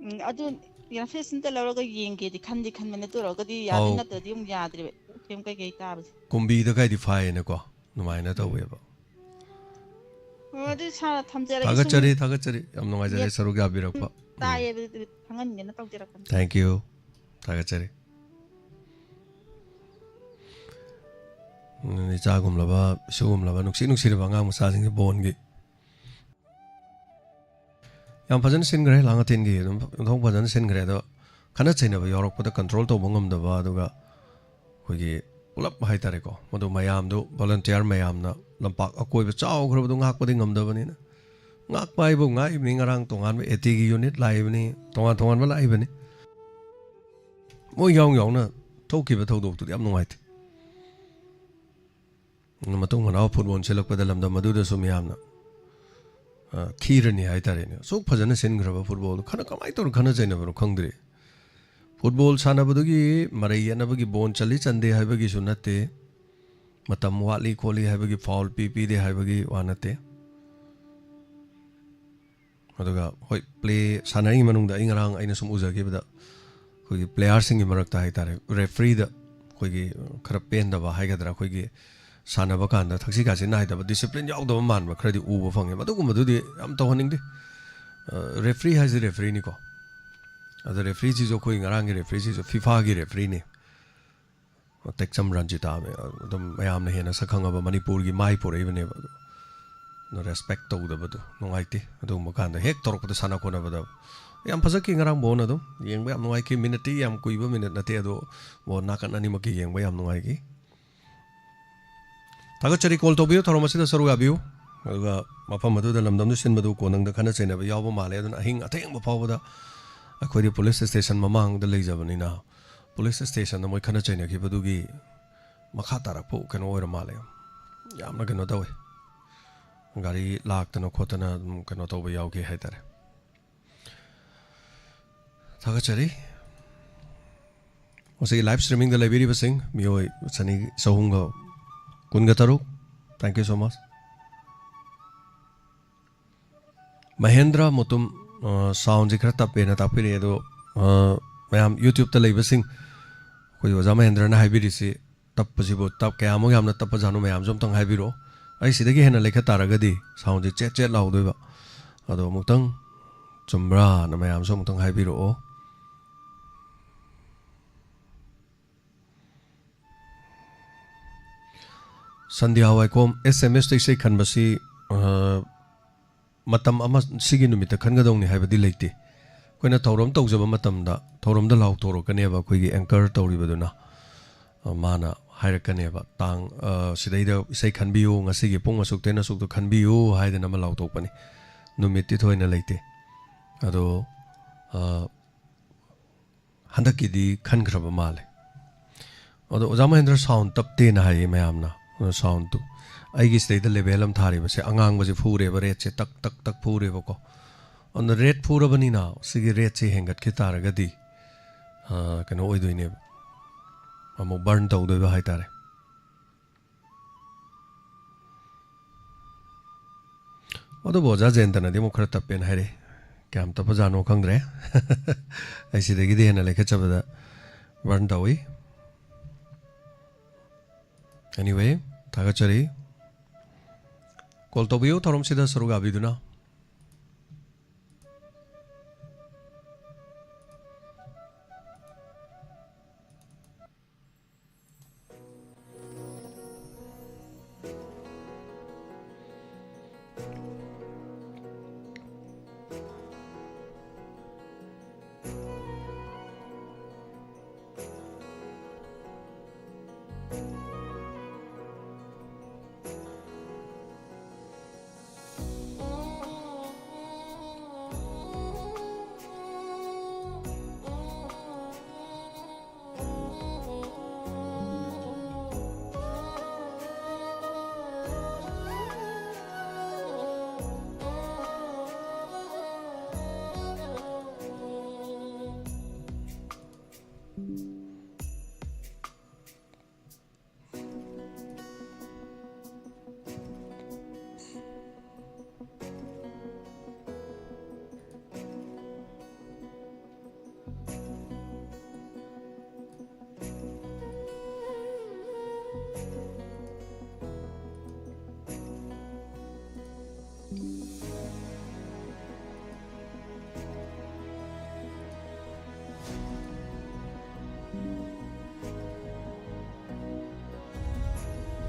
ꯎꯝ, ꯑꯗꯨ ꯏꯌꯥꯔꯐꯤꯁ ꯑꯝꯇ ꯂꯧꯔꯒ ꯌꯦꯡꯒꯦꯗꯤ ꯈꯟꯗꯤ ꯈꯟꯕꯅꯦ, ꯑꯗꯨ ꯑꯣꯏꯔꯒꯗꯤ ꯌꯥꯗꯣꯏ ꯑꯧ꯫ ꯅꯠꯇ꯭ꯔꯗꯤ ꯑꯃꯨꯛ ꯌꯥꯗ꯭ꯔꯦꯕ, ꯑꯦꯐ ꯑꯦꯝ ꯀꯩꯀꯩ ꯇꯥꯕꯁꯦ꯫ ꯀꯨꯝꯕꯤꯗ ꯀꯥꯏꯗꯤ ꯐꯥꯏꯌꯦꯅꯀꯣ, ꯑꯗꯨꯃꯥꯏꯅ ꯎꯝ꯫ ꯇꯧꯋꯦꯕ꯫ ꯑꯣ, ꯑꯗꯨ ꯁꯥꯔ, ꯊꯝꯖꯔꯒꯦ꯫ ꯁꯨꯝ ꯊꯥꯒꯠꯆꯔꯤ, ꯊꯥꯒꯠꯆꯔꯤ꯫ ꯌꯥꯝ ꯅꯨꯡꯉꯥꯏꯖꯔꯦ ꯌꯦꯞ-, ꯁꯔꯨꯛ ꯌꯥꯕꯤꯔꯛꯄ꯫ ꯎꯝ꯫ ꯇꯥꯏꯌꯦ, ꯑꯗꯨ ꯈꯪꯍꯟꯒꯦꯅ ꯇꯧꯖꯔꯛꯄꯅꯦ꯫ Thank you꯫ ꯊꯥꯒꯠꯆꯔꯤ꯫ ꯎꯝ, ꯏꯆꯥꯒꯨꯝꯂꯕ, ꯏꯁꯨꯒꯨꯝꯂꯕ ꯅꯨꯡꯁꯤ ꯅꯨꯡꯁꯤꯔꯕ ꯑꯉꯥꯡ ꯃꯆꯥꯁꯤꯡꯁꯦ ꯕꯣꯟꯒꯤ꯫ ꯌꯥꯝ ꯐꯖꯅ ꯁꯤꯟꯈ꯭ꯔꯦ, ꯂꯥꯡ ꯑꯊꯦꯟꯒꯤ ꯑꯗꯨꯝ ꯑꯣꯟꯊꯣꯛ ꯐꯖꯅ ꯁꯤꯟꯈ꯭ꯔꯦ꯫ ꯑꯗꯣ ꯈꯠꯅ ꯆꯩꯅꯕ ꯌꯥꯎꯔꯛꯄꯗ ꯀꯟꯇ꯭ꯔꯣꯜ ꯇꯧꯕ ꯉꯝꯗꯕ, ꯑꯗꯨꯒ ꯑꯩꯈꯣꯏꯒꯤ ꯄꯨꯂꯞ ꯍꯥꯏꯇꯥꯔꯦꯀꯣ, ꯃꯗꯨ ꯃꯌꯥꯝꯗꯨ, ꯚꯣꯂꯟꯇꯤꯌꯥꯔ ꯃꯌꯥꯝꯅ ꯂꯝꯄꯥꯛ ꯑꯀꯣꯏꯕ ꯆꯥꯎꯈ꯭ꯔꯕꯗꯨ ꯉꯥꯛꯄꯗꯤ ꯉꯝꯗꯕꯅꯤꯅ, ꯉꯥꯛꯄ ꯍꯥꯏꯕꯨ ꯉꯥꯛꯏꯕꯅꯤ꯫ ꯉꯔꯥꯡ ꯇꯣꯉꯥꯟꯕ ꯑꯦ ꯇꯤꯒꯤ ꯌꯨꯅꯤꯠ ꯂꯥꯛꯏꯕꯅꯤ, ꯇꯣꯉꯥꯟ ꯇꯣꯉꯥꯟꯕ ꯂꯥꯛꯏꯕꯅꯤ꯫ ꯃꯣꯏ ꯌꯥꯎ ꯌꯥꯎꯅ ꯊꯣꯛꯈꯤꯕ ꯊꯧꯗꯣꯛꯇꯨꯗꯤ ꯌꯥꯝ ꯅꯨꯡꯉꯥꯏꯇꯦ꯫ ꯃꯇꯨꯡ ꯃꯅꯥꯎ ꯐꯨꯠꯕꯣꯜ ꯁꯤꯜꯂꯛꯄꯗ ꯂꯝꯗꯝ ꯑꯗꯨꯗꯁꯨ ꯃꯤꯌꯥꯝꯅ, ꯑ, ꯈꯤꯔꯅꯤ ꯍꯥꯏꯇꯥꯔꯦꯅꯦ꯫ ꯑꯁꯨꯛ ꯐꯖꯅ ꯁꯤꯟꯈ꯭ꯔꯕ ꯐꯨꯠꯕꯣꯜꯗꯣ ꯈꯠꯅ-, ꯀꯃꯥꯏꯅ ꯇꯧꯔ ꯈꯠꯅ ꯆꯩꯅꯕꯅꯣ ꯈꯪꯗ꯭ꯔꯦ꯫ ꯐꯨꯠꯕꯣꯜ ꯁꯥꯟꯅꯕꯗꯨꯒꯤ ꯃꯔꯩ ꯌꯦꯠꯅꯕꯒꯤ ꯕꯣꯜ ꯆꯜꯂꯤ ꯆꯟꯗꯦ ꯍꯥꯏꯕꯒꯤꯁꯨ ꯅꯠꯇꯦ, ꯃꯇꯝ ꯋꯥꯠꯂꯤ ꯈꯣꯠꯂꯤ ꯍꯥꯏꯕꯒꯤ, ꯐꯥꯎꯜ ꯄꯤ ꯄꯤꯗꯦ ꯍꯥꯏꯕꯒꯤ ꯋꯥ ꯅꯠꯇꯦ꯫ ꯑꯗꯨꯒ ꯍꯣꯏ, ꯄ꯭ꯂꯦ ꯁꯥꯟꯅꯔꯤꯉꯩ ꯃꯅꯨꯡꯗ ꯑꯩ ꯉꯔꯥꯡ ꯑꯩꯅ ꯁꯨꯝ ꯎꯖꯈꯤꯕꯗ, ꯑꯩꯈꯣꯏꯒꯤ ꯄ꯭ꯂꯦꯌꯥꯔꯁꯤꯡꯒꯤ ꯃꯔꯛꯇ ꯍꯥꯏꯇꯥꯔꯦ, ꯔꯦꯐ꯭ꯔꯤꯗ ꯑꯩꯈꯣꯏꯒꯤ ꯈꯔ ꯄꯦꯟꯗꯕ ꯍꯥꯏꯒꯗ꯭ꯔꯥ, ꯑꯩꯈꯣꯏꯒꯤ ꯁꯥꯟꯅꯕ ꯀꯥꯟꯗ ꯊꯛꯁꯤ ꯈꯥꯁꯤ ꯅꯥꯏꯗꯕ, ꯗꯤꯁꯤꯄ꯭ꯂꯤꯟ ꯌꯥꯎꯗꯕ ꯃꯥꯟꯕ ꯈꯔꯗꯤ ꯎꯕ ꯐꯪꯉꯦꯕ꯫ ꯑꯗꯨꯒꯨꯝꯕꯗꯨꯗꯤ ꯌꯥꯝ ꯇꯧꯍꯟꯅꯤꯡꯗꯦ꯫ ꯑ, ꯔꯦꯐ꯭ꯔꯤ ꯍꯥꯏꯁꯤ ꯔꯦꯐ꯭ꯔꯤꯅꯤꯀꯣ꯫ ꯑꯗ ꯔꯦꯐ꯭ꯔꯤꯁꯤꯁꯨ ꯑꯩꯈꯣꯏ ꯉꯔꯥꯡꯒꯤ ꯔꯦꯐ꯭ꯔꯤꯁꯤꯁꯨ ꯐꯤꯐꯥꯒꯤ ꯔꯦꯐ꯭ꯔꯤꯅꯤ꯫ ꯇꯦꯛꯆꯝ ꯔꯟꯖꯤꯇꯥ ꯑꯗꯨꯝ ꯃꯌꯥꯝꯅ ꯍꯦꯟꯅ ꯁꯛ ꯈꯪꯉꯕ ꯃꯅꯤꯄꯨꯔꯒꯤ ꯃꯥꯏ ꯄꯨꯔꯛꯏꯕꯅꯦꯕ꯫ ꯑꯗꯨ ꯔꯦꯁꯄꯦꯛ ꯇꯧꯗꯕꯗꯣ ꯅꯨꯡꯉꯥꯏꯇꯦ꯫ ꯑꯗꯨꯒꯨꯝꯕ ꯀꯥꯟꯗ ꯍꯦꯛ ꯇꯧꯔꯛꯄꯗ ꯁꯥꯟꯅ ꯈꯣꯠꯅꯕꯗ ꯌꯥꯝ ꯐꯖꯈꯤ ꯉꯔꯥꯡ ꯕꯣꯜ ꯑꯗꯨꯝ꯫ ꯌꯦꯡꯕ ꯌꯥꯝ ꯅꯨꯡꯉꯥꯏꯈꯤ꯫ ꯃꯤꯅꯠꯇꯤ ꯌꯥꯝ ꯀꯨꯏꯕ ꯃꯤꯅꯠ ꯅꯠꯇꯦ, ꯑꯗꯣ ꯕꯣꯜ ꯅꯥꯀꯟ ꯑꯅꯤꯃꯛꯀꯤ ꯌꯦꯡꯕ ꯌꯥꯝ ꯅꯨꯡꯉꯥꯏꯈꯤ꯫ ꯊꯥꯒꯠꯆꯔꯤ꯫ ꯀꯣꯜ ꯇꯧꯕꯤꯌꯨ, ꯊꯧꯔꯝ ꯑꯁꯤꯗ ꯁꯔꯨꯛ ꯌꯥꯕꯤꯌꯨ꯫ ꯑꯗꯨꯒ ꯃꯐꯝ ꯑꯗꯨꯗ ꯂꯝꯗꯝꯗꯨ ꯁꯤꯟꯕꯗꯨ ꯀꯣꯅꯨꯡꯗ ꯈꯠꯅ ꯆꯩꯅꯕ ꯌꯥꯎꯕ ꯃꯥꯜꯂꯦ꯫ ꯑꯗꯨꯅ ꯑꯍꯤꯡ ꯑꯊꯦꯡꯕ ꯐꯥꯎꯕꯗ ꯑꯩꯈꯣꯏꯗꯤ ꯄꯨꯂꯤꯁ ꯁ꯭ꯇꯦꯁꯟ ꯃꯃꯥꯡꯗ ꯂꯩꯖꯕꯅꯤꯅ ꯄꯨꯂꯤꯁ ꯁ꯭ꯇꯦꯁꯟꯗ ꯃꯣꯏ ꯈꯠꯅ ꯆꯩꯅꯈꯤꯕꯗꯨꯒꯤ ꯃꯈꯥ ꯇꯥꯔꯛꯄ ꯀꯩꯅꯣ ꯑꯣꯏꯔ ꯃꯥꯜꯂꯦ꯫ ꯌꯥꯝꯅ ꯀꯩꯅꯣ ꯇꯧꯋꯦ, ꯒꯥꯔꯤ ꯂꯥꯛꯇꯅ ꯈꯣꯠꯇꯅ ꯑꯗꯨꯝ ꯀꯩꯅꯣ ꯇꯧꯕ ꯌꯥꯎꯈꯤ ꯍꯥꯏꯇꯥꯔꯦ꯫ ꯊꯥꯒꯠꯆꯔꯤ꯫ ꯉꯁꯤꯒꯤ ꯂꯥꯏꯚ ꯁ꯭ꯇ꯭ꯔꯤꯃꯤꯡꯗ ꯂꯩꯕꯤꯔꯤꯕꯁꯤꯡ ꯃꯤꯑꯣꯏ ꯆꯅꯤ, ꯆꯍꯨꯝꯒ ꯀꯨꯟꯒ ꯇꯔꯨꯛ꯫ Thank you so much꯫ Mahendra ꯃꯣꯇꯨꯝ, ꯑ, ꯁꯥꯎꯟꯁꯦ ꯈꯔ ꯇꯞꯄꯦꯅ ꯇꯥꯛꯄꯤꯔꯛꯑꯦ꯫ ꯑꯗꯣ, ꯑ, ꯃꯌꯥꯝ YouTube-ꯇ ꯂꯩꯕꯁꯤꯡ, ꯑꯩꯈꯣꯏ ꯑꯣꯖꯥ ꯃꯍꯦꯟꯗ꯭ꯔꯅ ꯍꯥꯏꯕꯤꯔꯤꯁꯤ ꯇꯞꯄꯁꯤꯕꯨ ꯇꯞ-, ꯀꯌꯥꯃꯨꯛ ꯌꯥꯝꯅ ꯇꯞꯄꯖꯥꯠꯅꯣ ꯃꯌꯥꯝꯁꯨ ꯑꯝꯇꯪ ꯍꯥꯏꯕꯤꯔꯛꯑꯣ꯫ ꯑꯩ ꯁꯤꯗꯒꯤ ꯍꯦꯟꯅ ꯂꯩꯈꯠ ꯇꯥꯔꯒꯗꯤ ꯁꯥꯎꯟꯁꯦ ꯆꯦꯠ ꯆꯦꯠ ꯂꯥꯎꯗꯣꯏꯕ꯫ ꯑꯗꯣ ꯑꯃꯨꯛꯇꯪ ꯆꯨꯝꯕ꯭ꯔꯥꯅ ꯃꯌꯥꯝꯁꯨ ꯑꯃꯨꯛꯇꯪ ꯍꯥꯏꯕꯤꯔꯛꯑꯣ꯫ ꯁꯟꯙ꯭ꯌꯥ ꯋꯥꯏꯈꯣꯝ, S M S-ꯇ ꯏꯁꯩ ꯈꯟꯕꯁꯤ, ꯑ, ꯃꯇꯝ ꯑꯃ ꯁꯤꯒꯤ ꯅꯨꯃꯤꯠꯇ ꯈꯟꯒꯗꯧꯅꯤ ꯍꯥꯏꯕꯗꯤ ꯂꯩꯇꯦ꯫ ꯑꯩꯈꯣꯏꯅ ꯊꯧꯔꯝ ꯇꯧꯖꯕ ꯃꯇꯝꯗ ꯊꯧꯔꯝꯗ ꯂꯥꯎꯊꯣꯔꯛꯀꯅꯦꯕ, ꯑꯩꯈꯣꯏꯒꯤ anchor ꯇꯧꯔꯤꯕꯗꯨꯅ꯫ ꯑ, ꯃꯥꯅ ꯍꯥꯏꯔꯛꯀꯅꯦꯕ, "ꯇꯥꯡ, ꯑ, ꯁꯤꯗꯩꯗ ꯏꯁꯩ ꯈꯟꯕꯤꯌꯨ, ꯉꯁꯤꯒꯤ ꯄꯨꯡ ꯑꯁꯨꯛꯇꯩꯅ ꯑꯁꯨꯛꯇ ꯈꯟꯕꯤꯌꯨ" ꯍꯥꯏꯗꯅ ꯑꯃ ꯂꯥꯎꯊꯣꯛꯄꯅꯤ꯫ ꯅꯨꯃꯤꯠꯇꯤ ꯊꯣꯏꯅ ꯂꯩꯇꯦ꯫ ꯑꯗꯣ, ꯑ, ꯍꯟꯗꯛꯀꯤꯗꯤ ꯈꯟꯈ꯭ꯔꯕ ꯃꯥꯜꯂꯦ꯫ ꯑꯗꯣ ꯑꯣꯖꯥ ꯃꯍꯦꯟꯗ꯭ꯔ ꯁꯥꯎꯟ ꯇꯞꯇꯦꯅ ꯍꯥꯏꯌꯦ ꯃꯌꯥꯝꯅ꯫ ꯑꯗꯣ ꯁꯥꯎꯟꯗꯨ ꯑꯩꯒꯤ ꯁꯤꯗꯩꯗ ꯂꯦꯚꯦꯜ ꯑꯃ ꯊꯥꯔꯤꯕꯁꯦ, ꯑꯉꯥꯡꯕꯁꯦ ꯐꯨꯔꯦꯕ, ꯔꯦꯠꯁꯦ ꯇꯛ ꯇꯛ ꯇꯛ ꯐꯨꯔꯦꯕꯀꯣ꯫ ꯑꯗꯨꯅ ꯔꯦꯠ ꯐꯨꯔꯕꯅꯤꯅ ꯁꯤꯒꯤ ꯔꯦꯠꯁꯦ ꯍꯦꯟꯒꯠꯈꯤ ꯇꯥꯔꯒꯗꯤ, ꯑ, ꯀꯩꯅꯣ ꯑꯣꯏꯗꯣꯏꯅꯦꯕ, ꯑꯃꯨꯛ ꯕꯔꯟ ꯇꯧꯗꯣꯏꯕ ꯍꯥꯏꯇꯥꯔꯦ꯫ ꯑꯗꯨꯕꯨ ꯑꯣꯖꯥ ꯖꯌꯟꯇꯅꯗꯤ ꯑꯃꯨꯛ ꯈꯔ ꯇꯞꯄꯦꯅ ꯍꯥꯏꯔꯛꯏ꯫ ꯀꯌꯥꯝ ꯇꯞꯄꯖꯥꯠꯅꯣ ꯈꯪꯗ꯭ꯔꯦ꯫ ꯑꯩ ꯁꯤꯗꯒꯤꯗꯤ ꯍꯦꯟꯅ ꯂꯩꯈꯠꯆꯕꯗ ꯕꯔꯟ ꯇꯧꯏ꯫ Anyway, ꯊꯥꯒꯠꯆꯔꯤ꯫ ꯀꯣꯜ ꯇꯧꯕꯤꯌꯨ ꯊꯧꯔꯝꯁꯤꯗ ꯁꯔꯨꯛ ꯌꯥꯕꯤꯗꯨꯅ꯫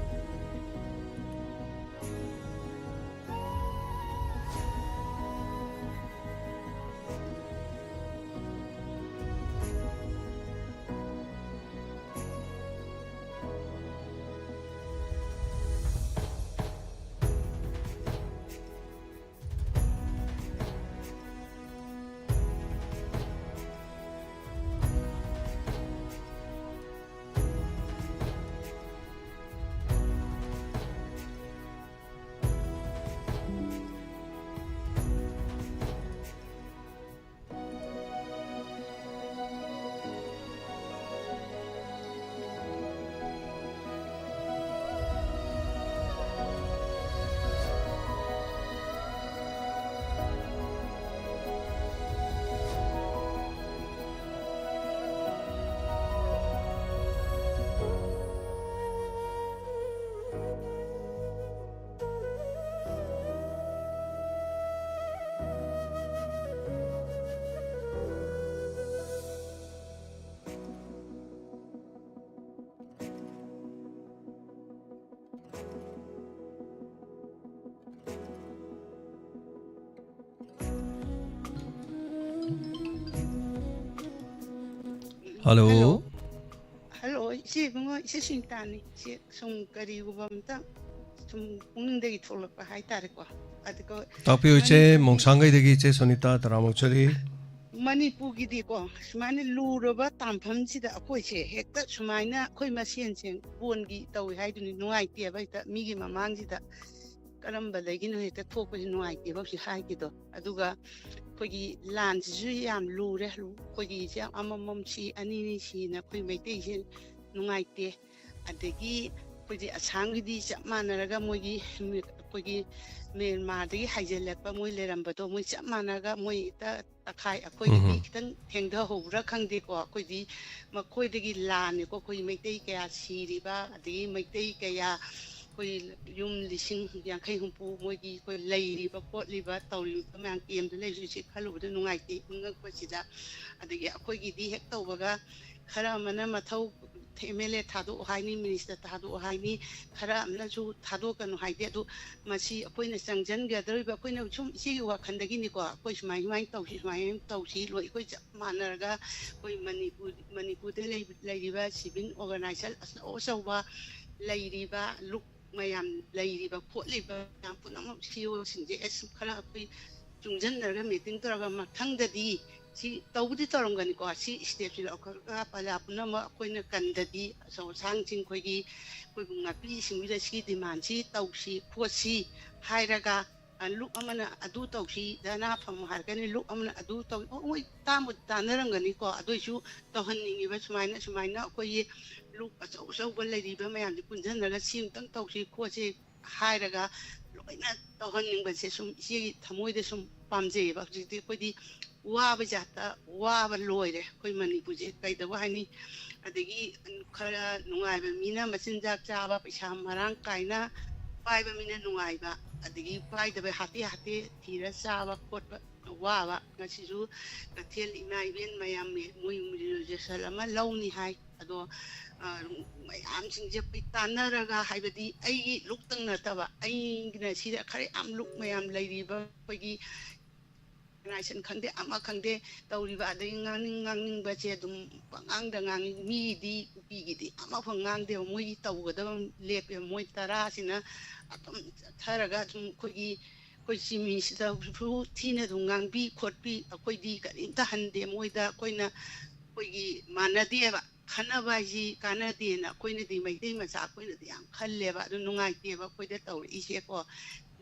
ꯍꯜꯂꯣ꯫ ꯍꯜꯂꯣ꯫ ꯍꯜꯂꯣ, ꯏꯆꯦ ꯏꯕꯨꯡꯉꯣ, ꯏꯆꯦ ꯁꯨꯅꯤꯇꯥꯅꯤ꯫ ꯏꯆꯦ, ꯁꯨꯝ ꯀꯔꯤꯒꯨꯝꯕ ꯑꯝꯇ ꯁꯨꯝ ꯄꯨꯛꯅꯤꯡꯗꯒꯤ ꯊꯣꯛꯂꯛꯄ ꯍꯥꯏꯇꯥꯔꯦꯀꯣ꯫ ꯑꯗꯨꯒ ꯇꯥꯛꯄꯤꯌꯨ ꯏꯆꯦ, ꯃꯅꯤꯄꯨꯔ ꯃꯣꯡꯁꯥꯡꯒꯩꯗꯒꯤ ꯏꯆꯦ ꯁꯣꯅꯤꯇꯥ ꯇꯔꯥꯃꯨꯛ ꯆꯠꯂꯤ꯫ ꯃꯅꯤꯄꯨꯔꯒꯤꯗꯤꯀꯣ, ꯁꯨꯃꯥꯏꯅ ꯂꯨꯔꯕ ꯇꯥꯟꯐꯝꯁꯤꯗ ꯑꯩꯈꯣꯏꯁꯦ ꯍꯦꯛꯇ ꯁꯨꯃꯥꯏꯅ ꯑꯩꯈꯣꯏ ꯃꯁꯦꯟꯁꯦ ꯕꯣꯟꯒꯤ ꯇꯧꯏ ꯍꯥꯏꯗꯨꯅꯤ, ꯅꯨꯡꯉꯥꯏꯇꯦꯕ ꯍꯦꯛꯇ ꯃꯤꯒꯤ ꯃꯃꯥꯡꯁꯤꯗ ꯀꯔꯝꯕꯗꯒꯤꯅꯣ ꯍꯦꯛꯇ ꯊꯣꯛꯄꯁꯤ ꯅꯨꯡꯉꯥꯏꯇꯦꯕ ꯍꯧꯖꯤꯛ ꯍꯥꯏꯒꯤꯗꯣ꯫ ꯑꯗꯨꯒ ꯑꯩꯈꯣꯏꯒꯤ ꯂꯥꯟꯁꯤꯁꯨ ꯌꯥꯝ ꯂꯨꯔꯦ꯫ ꯑꯩꯈꯣꯏꯒꯤꯁꯦ ꯑꯃꯃꯝ ꯁꯤ, ꯑꯅꯤꯅꯤ ꯁꯤꯅ ꯑꯩꯈꯣꯏ ꯃꯩꯇꯩꯁꯦ ꯅꯨꯡꯉꯥꯏꯇꯦ꯫ ꯑꯗꯒꯤ ꯑꯩꯈꯣꯏꯒꯤ ꯑꯁꯥꯝꯒꯤꯗꯤ ꯆꯞ ꯃꯥꯟꯅꯔꯒ ꯃꯣꯏꯒꯤ, ꯑꯩꯈꯣꯏꯒꯤ ꯃ꯭ꯌꯥꯟꯃꯥꯔꯗꯒꯤ ꯍꯥꯏꯖꯤꯜꯂꯛꯄ ꯃꯣꯏ ꯂꯩꯔꯝꯕꯗꯣ, ꯃꯣꯏ ꯆꯞ ꯃꯥꯟꯅꯔꯒ ꯃꯣꯏ ꯍꯦꯛꯇ ꯇꯈꯥꯏ꯫ ꯑꯩꯈꯣꯏꯒꯤꯗꯤ ꯎꯝ꯫ ꯈꯤꯇꯪ ꯊꯦꯡꯊꯍꯧꯕ꯭ꯔꯥ ꯈꯪꯗꯦꯀꯣ꯫ ꯑꯩꯈꯣꯏꯗꯤ ꯃꯈꯣꯏꯗꯒꯤ ꯂꯥꯟꯅꯦꯀꯣ꯫ ꯑꯩꯈꯣꯏ ꯃꯩꯇꯩ ꯀꯌꯥ ꯁꯤꯔꯤꯕ, ꯑꯗꯒꯤ ꯃꯩꯇꯩ ꯀꯌꯥ ꯑꯩꯈꯣꯏ ꯌꯨꯝ ꯂꯤꯁꯤꯡ ꯌꯥꯡꯈꯩ ꯍꯨꯝꯐꯨ ꯃꯣꯏꯒꯤ ꯑꯩꯈꯣꯏ ꯂꯩꯔꯤꯕ ꯈꯣꯠꯂꯤꯕ ꯇꯧꯔꯤꯕ ꯃꯌꯥꯝ ꯀꯦꯝꯗ ꯂꯩꯔꯤꯁꯦ ꯈꯜꯂꯨꯕꯗ ꯅꯨꯡꯉꯥꯏꯇꯦ꯫ ꯏꯪꯉꯛꯄꯁꯤꯗ ꯑꯗꯒꯤ ꯑꯩꯈꯣꯏꯒꯤꯗꯤ ꯍꯦꯛ ꯇꯧꯕꯒ ꯈꯔ ꯑꯃꯅ ꯃꯊꯧ, ꯑꯦꯝ ꯑꯦꯜ ꯑꯦ ꯊꯥꯗꯣꯛꯑꯣ ꯍꯥꯏꯅꯤ, ꯃꯤꯅꯤꯁꯇꯔ ꯊꯥꯗꯣꯛꯑꯣ ꯍꯥꯏꯅꯤ, ꯈꯔ ꯑꯃꯅꯁꯨ ꯊꯥꯗꯣꯛꯀꯅꯨ ꯍꯥꯏꯗꯦ꯫ ꯑꯗꯨ ꯃꯁꯤ ꯑꯩꯈꯣꯏꯅ ꯆꯪꯁꯤꯟꯒꯗꯧꯔꯤꯕ, ꯑꯩꯈꯣꯏꯅ ꯁꯨꯝ ꯏꯆꯦꯒꯤ ꯋꯥꯈꯜꯗꯒꯤꯅꯤꯀꯣ꯫ ꯑꯩꯈꯣꯏ ꯁꯨꯃꯥꯏ ꯁꯨꯃꯥꯏꯅ ꯇꯧꯁꯤ, ꯁꯨꯃꯥꯏꯅ ꯇꯧꯁꯤ, ꯂꯣꯏ ꯑꯩꯈꯣꯏ ꯆꯞ ꯃꯥꯟꯅꯔꯒ ꯑꯩꯈꯣꯏ ꯃꯅꯤꯄꯨꯔ, ꯃꯅꯤꯄꯨꯔꯗ ꯂꯩ-, ꯂꯩꯔꯤꯕ ꯁꯤꯚꯤꯜ ꯑꯣꯔꯒꯅꯥꯏꯖꯦꯁꯟ ꯑꯆꯧ ꯑꯆꯧꯕ ꯂꯩꯔꯤꯕ ꯂꯨꯞ ꯃꯌꯥꯝ ꯂꯩꯔꯤꯕ ꯈꯣꯠꯂꯤꯕ ꯃꯌꯥꯝ ꯄꯨꯝꯅꯃꯛ ꯁꯤ ꯏ ꯑꯣꯁꯤꯡꯁꯦ ꯑꯁ ꯈꯔ ꯑꯩꯈꯣꯏ ꯆꯨꯡꯁꯤꯟꯅꯔꯒ ꯃꯤꯇꯤꯡ ꯇꯧꯔꯒ ꯃꯊꯪꯗꯗꯤ ꯁꯤ ꯇꯧꯕꯗꯤ ꯇꯧꯔꯝꯒꯅꯤꯀꯣ꯫ ꯁꯤ ꯏꯁꯇꯦꯞꯁꯤ ꯂꯧꯈꯠꯂꯒ ꯄ꯭ꯔꯖꯥ ꯄꯨꯝꯅꯃꯛ ꯑꯩꯈꯣꯏꯅ ꯀꯟꯗꯗꯤ ꯑꯆꯧ ꯑꯁꯥꯡꯁꯤꯡ ꯑꯩꯈꯣꯏꯒꯤ, ꯑꯩꯈꯣꯏꯕꯨ ꯉꯥꯛꯄꯤ ꯁꯤꯡꯕꯤꯗ ꯁꯤ ꯗꯤꯃꯥꯟꯁꯤ ꯇꯧꯁꯤ ꯈꯣꯠꯁꯤ ꯍꯥꯏꯔꯒ, ꯑ, ꯂꯨꯞ ꯑꯃꯅ ꯑꯗꯨ ꯇꯧꯁꯤ, ꯙꯔꯅꯥ ꯐꯝꯃꯨ ꯍꯥꯏꯔꯛꯀꯅꯤ, ꯂꯨꯞ ꯑꯃꯅ ꯑꯗꯨ ꯇꯧ-, ꯍꯣꯏ, ꯇꯥꯟꯕꯨꯗꯤ ꯇꯥꯟꯅꯔꯝꯒꯅꯤꯀꯣ꯫ ꯑꯗꯨꯏꯁꯨ ꯇꯧꯍꯟꯅꯤꯡꯉꯤꯕ ꯁꯨꯃꯥꯏꯅ, ꯁꯨꯃꯥꯏꯅ ꯑꯩꯈꯣꯏꯒꯤ ꯂꯨꯞ ꯑꯆꯧ ꯑꯆꯧꯕ ꯂꯩꯔꯤꯕ ꯃꯌꯥꯝꯁꯤ ꯄꯨꯟꯁꯤꯟꯅꯔꯒ ꯁꯤ ꯑꯃꯨꯛꯇꯪ ꯇꯧꯁꯤ ꯈꯣꯠꯁꯤ ꯍꯥꯏꯔꯒ ꯂꯣꯏꯅ ꯇꯧꯍꯟꯅꯤꯡꯕꯁꯦ ꯁꯨꯝ ꯏꯆꯦꯒꯤ ꯊꯃꯣꯏꯗ ꯁꯨꯝ ꯄꯥꯝꯖꯩꯌꯦꯕ꯫ ꯍꯧꯖꯤꯛꯇꯤ ꯑꯩꯈꯣꯏꯗꯤ ꯋꯥꯕ ꯖꯥꯠꯇ ꯋꯥꯕ ꯂꯣꯏꯔꯦ ꯑꯩꯈꯣꯏ ꯃꯅꯤꯄꯨꯔꯁꯦ꯫ ꯀꯩꯗꯧꯕ ꯍꯥꯏꯅꯤ? ꯑꯗꯒꯤ ꯈꯔ ꯅꯨꯡꯉꯥꯏꯕ ꯃꯤꯅ ꯃꯆꯤꯟꯖꯥꯛ ꯆꯥꯕ, ꯄꯩꯁꯥ ꯃꯔꯥꯡ ꯀꯥꯏꯅ ꯄꯥꯏꯕ ꯃꯤꯅ ꯅꯨꯡꯉꯥꯏꯕ, ꯑꯗꯒꯤ ꯄꯥꯏꯗꯕ ꯍꯥꯇꯦ ꯍꯥꯇꯦ ꯊꯤꯔ ꯆꯥꯕ ꯈꯣꯠꯄ ꯋꯥꯕ꯫ ꯉꯁꯤꯁꯨ ꯀꯩꯊꯦꯜ ꯏꯃꯥ ꯏꯕꯦꯟ ꯃꯌꯥꯝ ꯃꯣꯏ ꯔꯤꯖꯔꯚꯦꯁꯟ ꯑꯃ ꯂꯧꯅꯤ ꯍꯥꯏ꯫ ꯑꯗꯣ, ꯑ, ꯃꯌꯥꯝꯁꯤꯡꯁꯦ ꯑꯩꯈꯣꯏ ꯇꯥꯟꯅꯔꯒ, ꯍꯥꯏꯕꯗꯤ ꯑꯩꯒꯤ ꯂꯨꯞꯇꯪ ꯅꯠꯇꯕ, ꯑꯩꯒꯤꯅ ꯁꯤꯗ ꯈꯔ ꯌꯥꯝ ꯂꯨꯞ ꯃꯌꯥꯝ ꯂꯩꯔꯤꯕ ꯑꯩꯈꯣꯏꯒꯤ organization ꯈꯪꯗꯦ, ꯑꯃ ꯈꯪꯗꯦ, ꯇꯧꯔꯤꯕ, ꯑꯗꯒꯤ ꯉꯥꯡꯅꯤꯡ ꯉꯥꯡꯅꯤꯡꯕꯁꯦ ꯑꯗꯨꯝ ꯄꯉꯥꯡꯗ ꯉꯥꯡꯅꯤꯡ꯫ ꯃꯤꯒꯤꯗꯤ, ꯅꯨꯄꯤꯒꯤꯗꯤ ꯑꯃꯐꯥꯎ ꯉꯥꯡꯗꯦꯕ, ꯃꯣꯏꯒꯤ ꯇꯧꯒꯗꯕ ꯑꯃ ꯂꯦꯞꯄꯦꯕ꯫ ꯃꯣꯏ ꯇꯔꯥꯁꯤꯅ ꯑꯗꯨꯝ ꯆꯠꯊꯔꯒ ꯑꯗꯨꯝ ꯑꯩꯈꯣꯏꯒꯤ, ꯑꯩꯈꯣꯏ ꯆꯤꯃꯤꯁꯤꯗꯁꯨ ꯊꯤꯅ ꯑꯗꯨꯝ ꯉꯥꯡꯕꯤ ꯈꯣꯠꯄꯤ꯫ ꯑꯩꯈꯣꯏꯗꯤ ꯀꯔꯤꯝꯇ ꯍꯟꯗꯦ ꯃꯣꯏꯗ꯫ ꯑꯩꯈꯣꯏꯅ, ꯑꯩꯈꯣꯏꯒꯤ ꯃꯥꯟꯅꯗꯦꯕ꯫ ꯈꯟꯅꯕ ꯍꯥꯏꯁꯤ ꯀꯥꯟꯅꯗꯦꯅ ꯑꯩꯈꯣꯏꯅꯗꯤ, ꯃꯩꯇꯩ ꯃꯆꯥ ꯑꯩꯈꯣꯏꯅꯗꯤ ꯌꯥꯝ ꯈꯜꯂꯦꯕ꯫ ꯑꯗꯨ ꯅꯨꯡꯉꯥꯏꯇꯦꯕ ꯑꯩꯈꯣꯏꯗ ꯇꯧꯔꯛꯏꯁꯦꯀꯣ꯫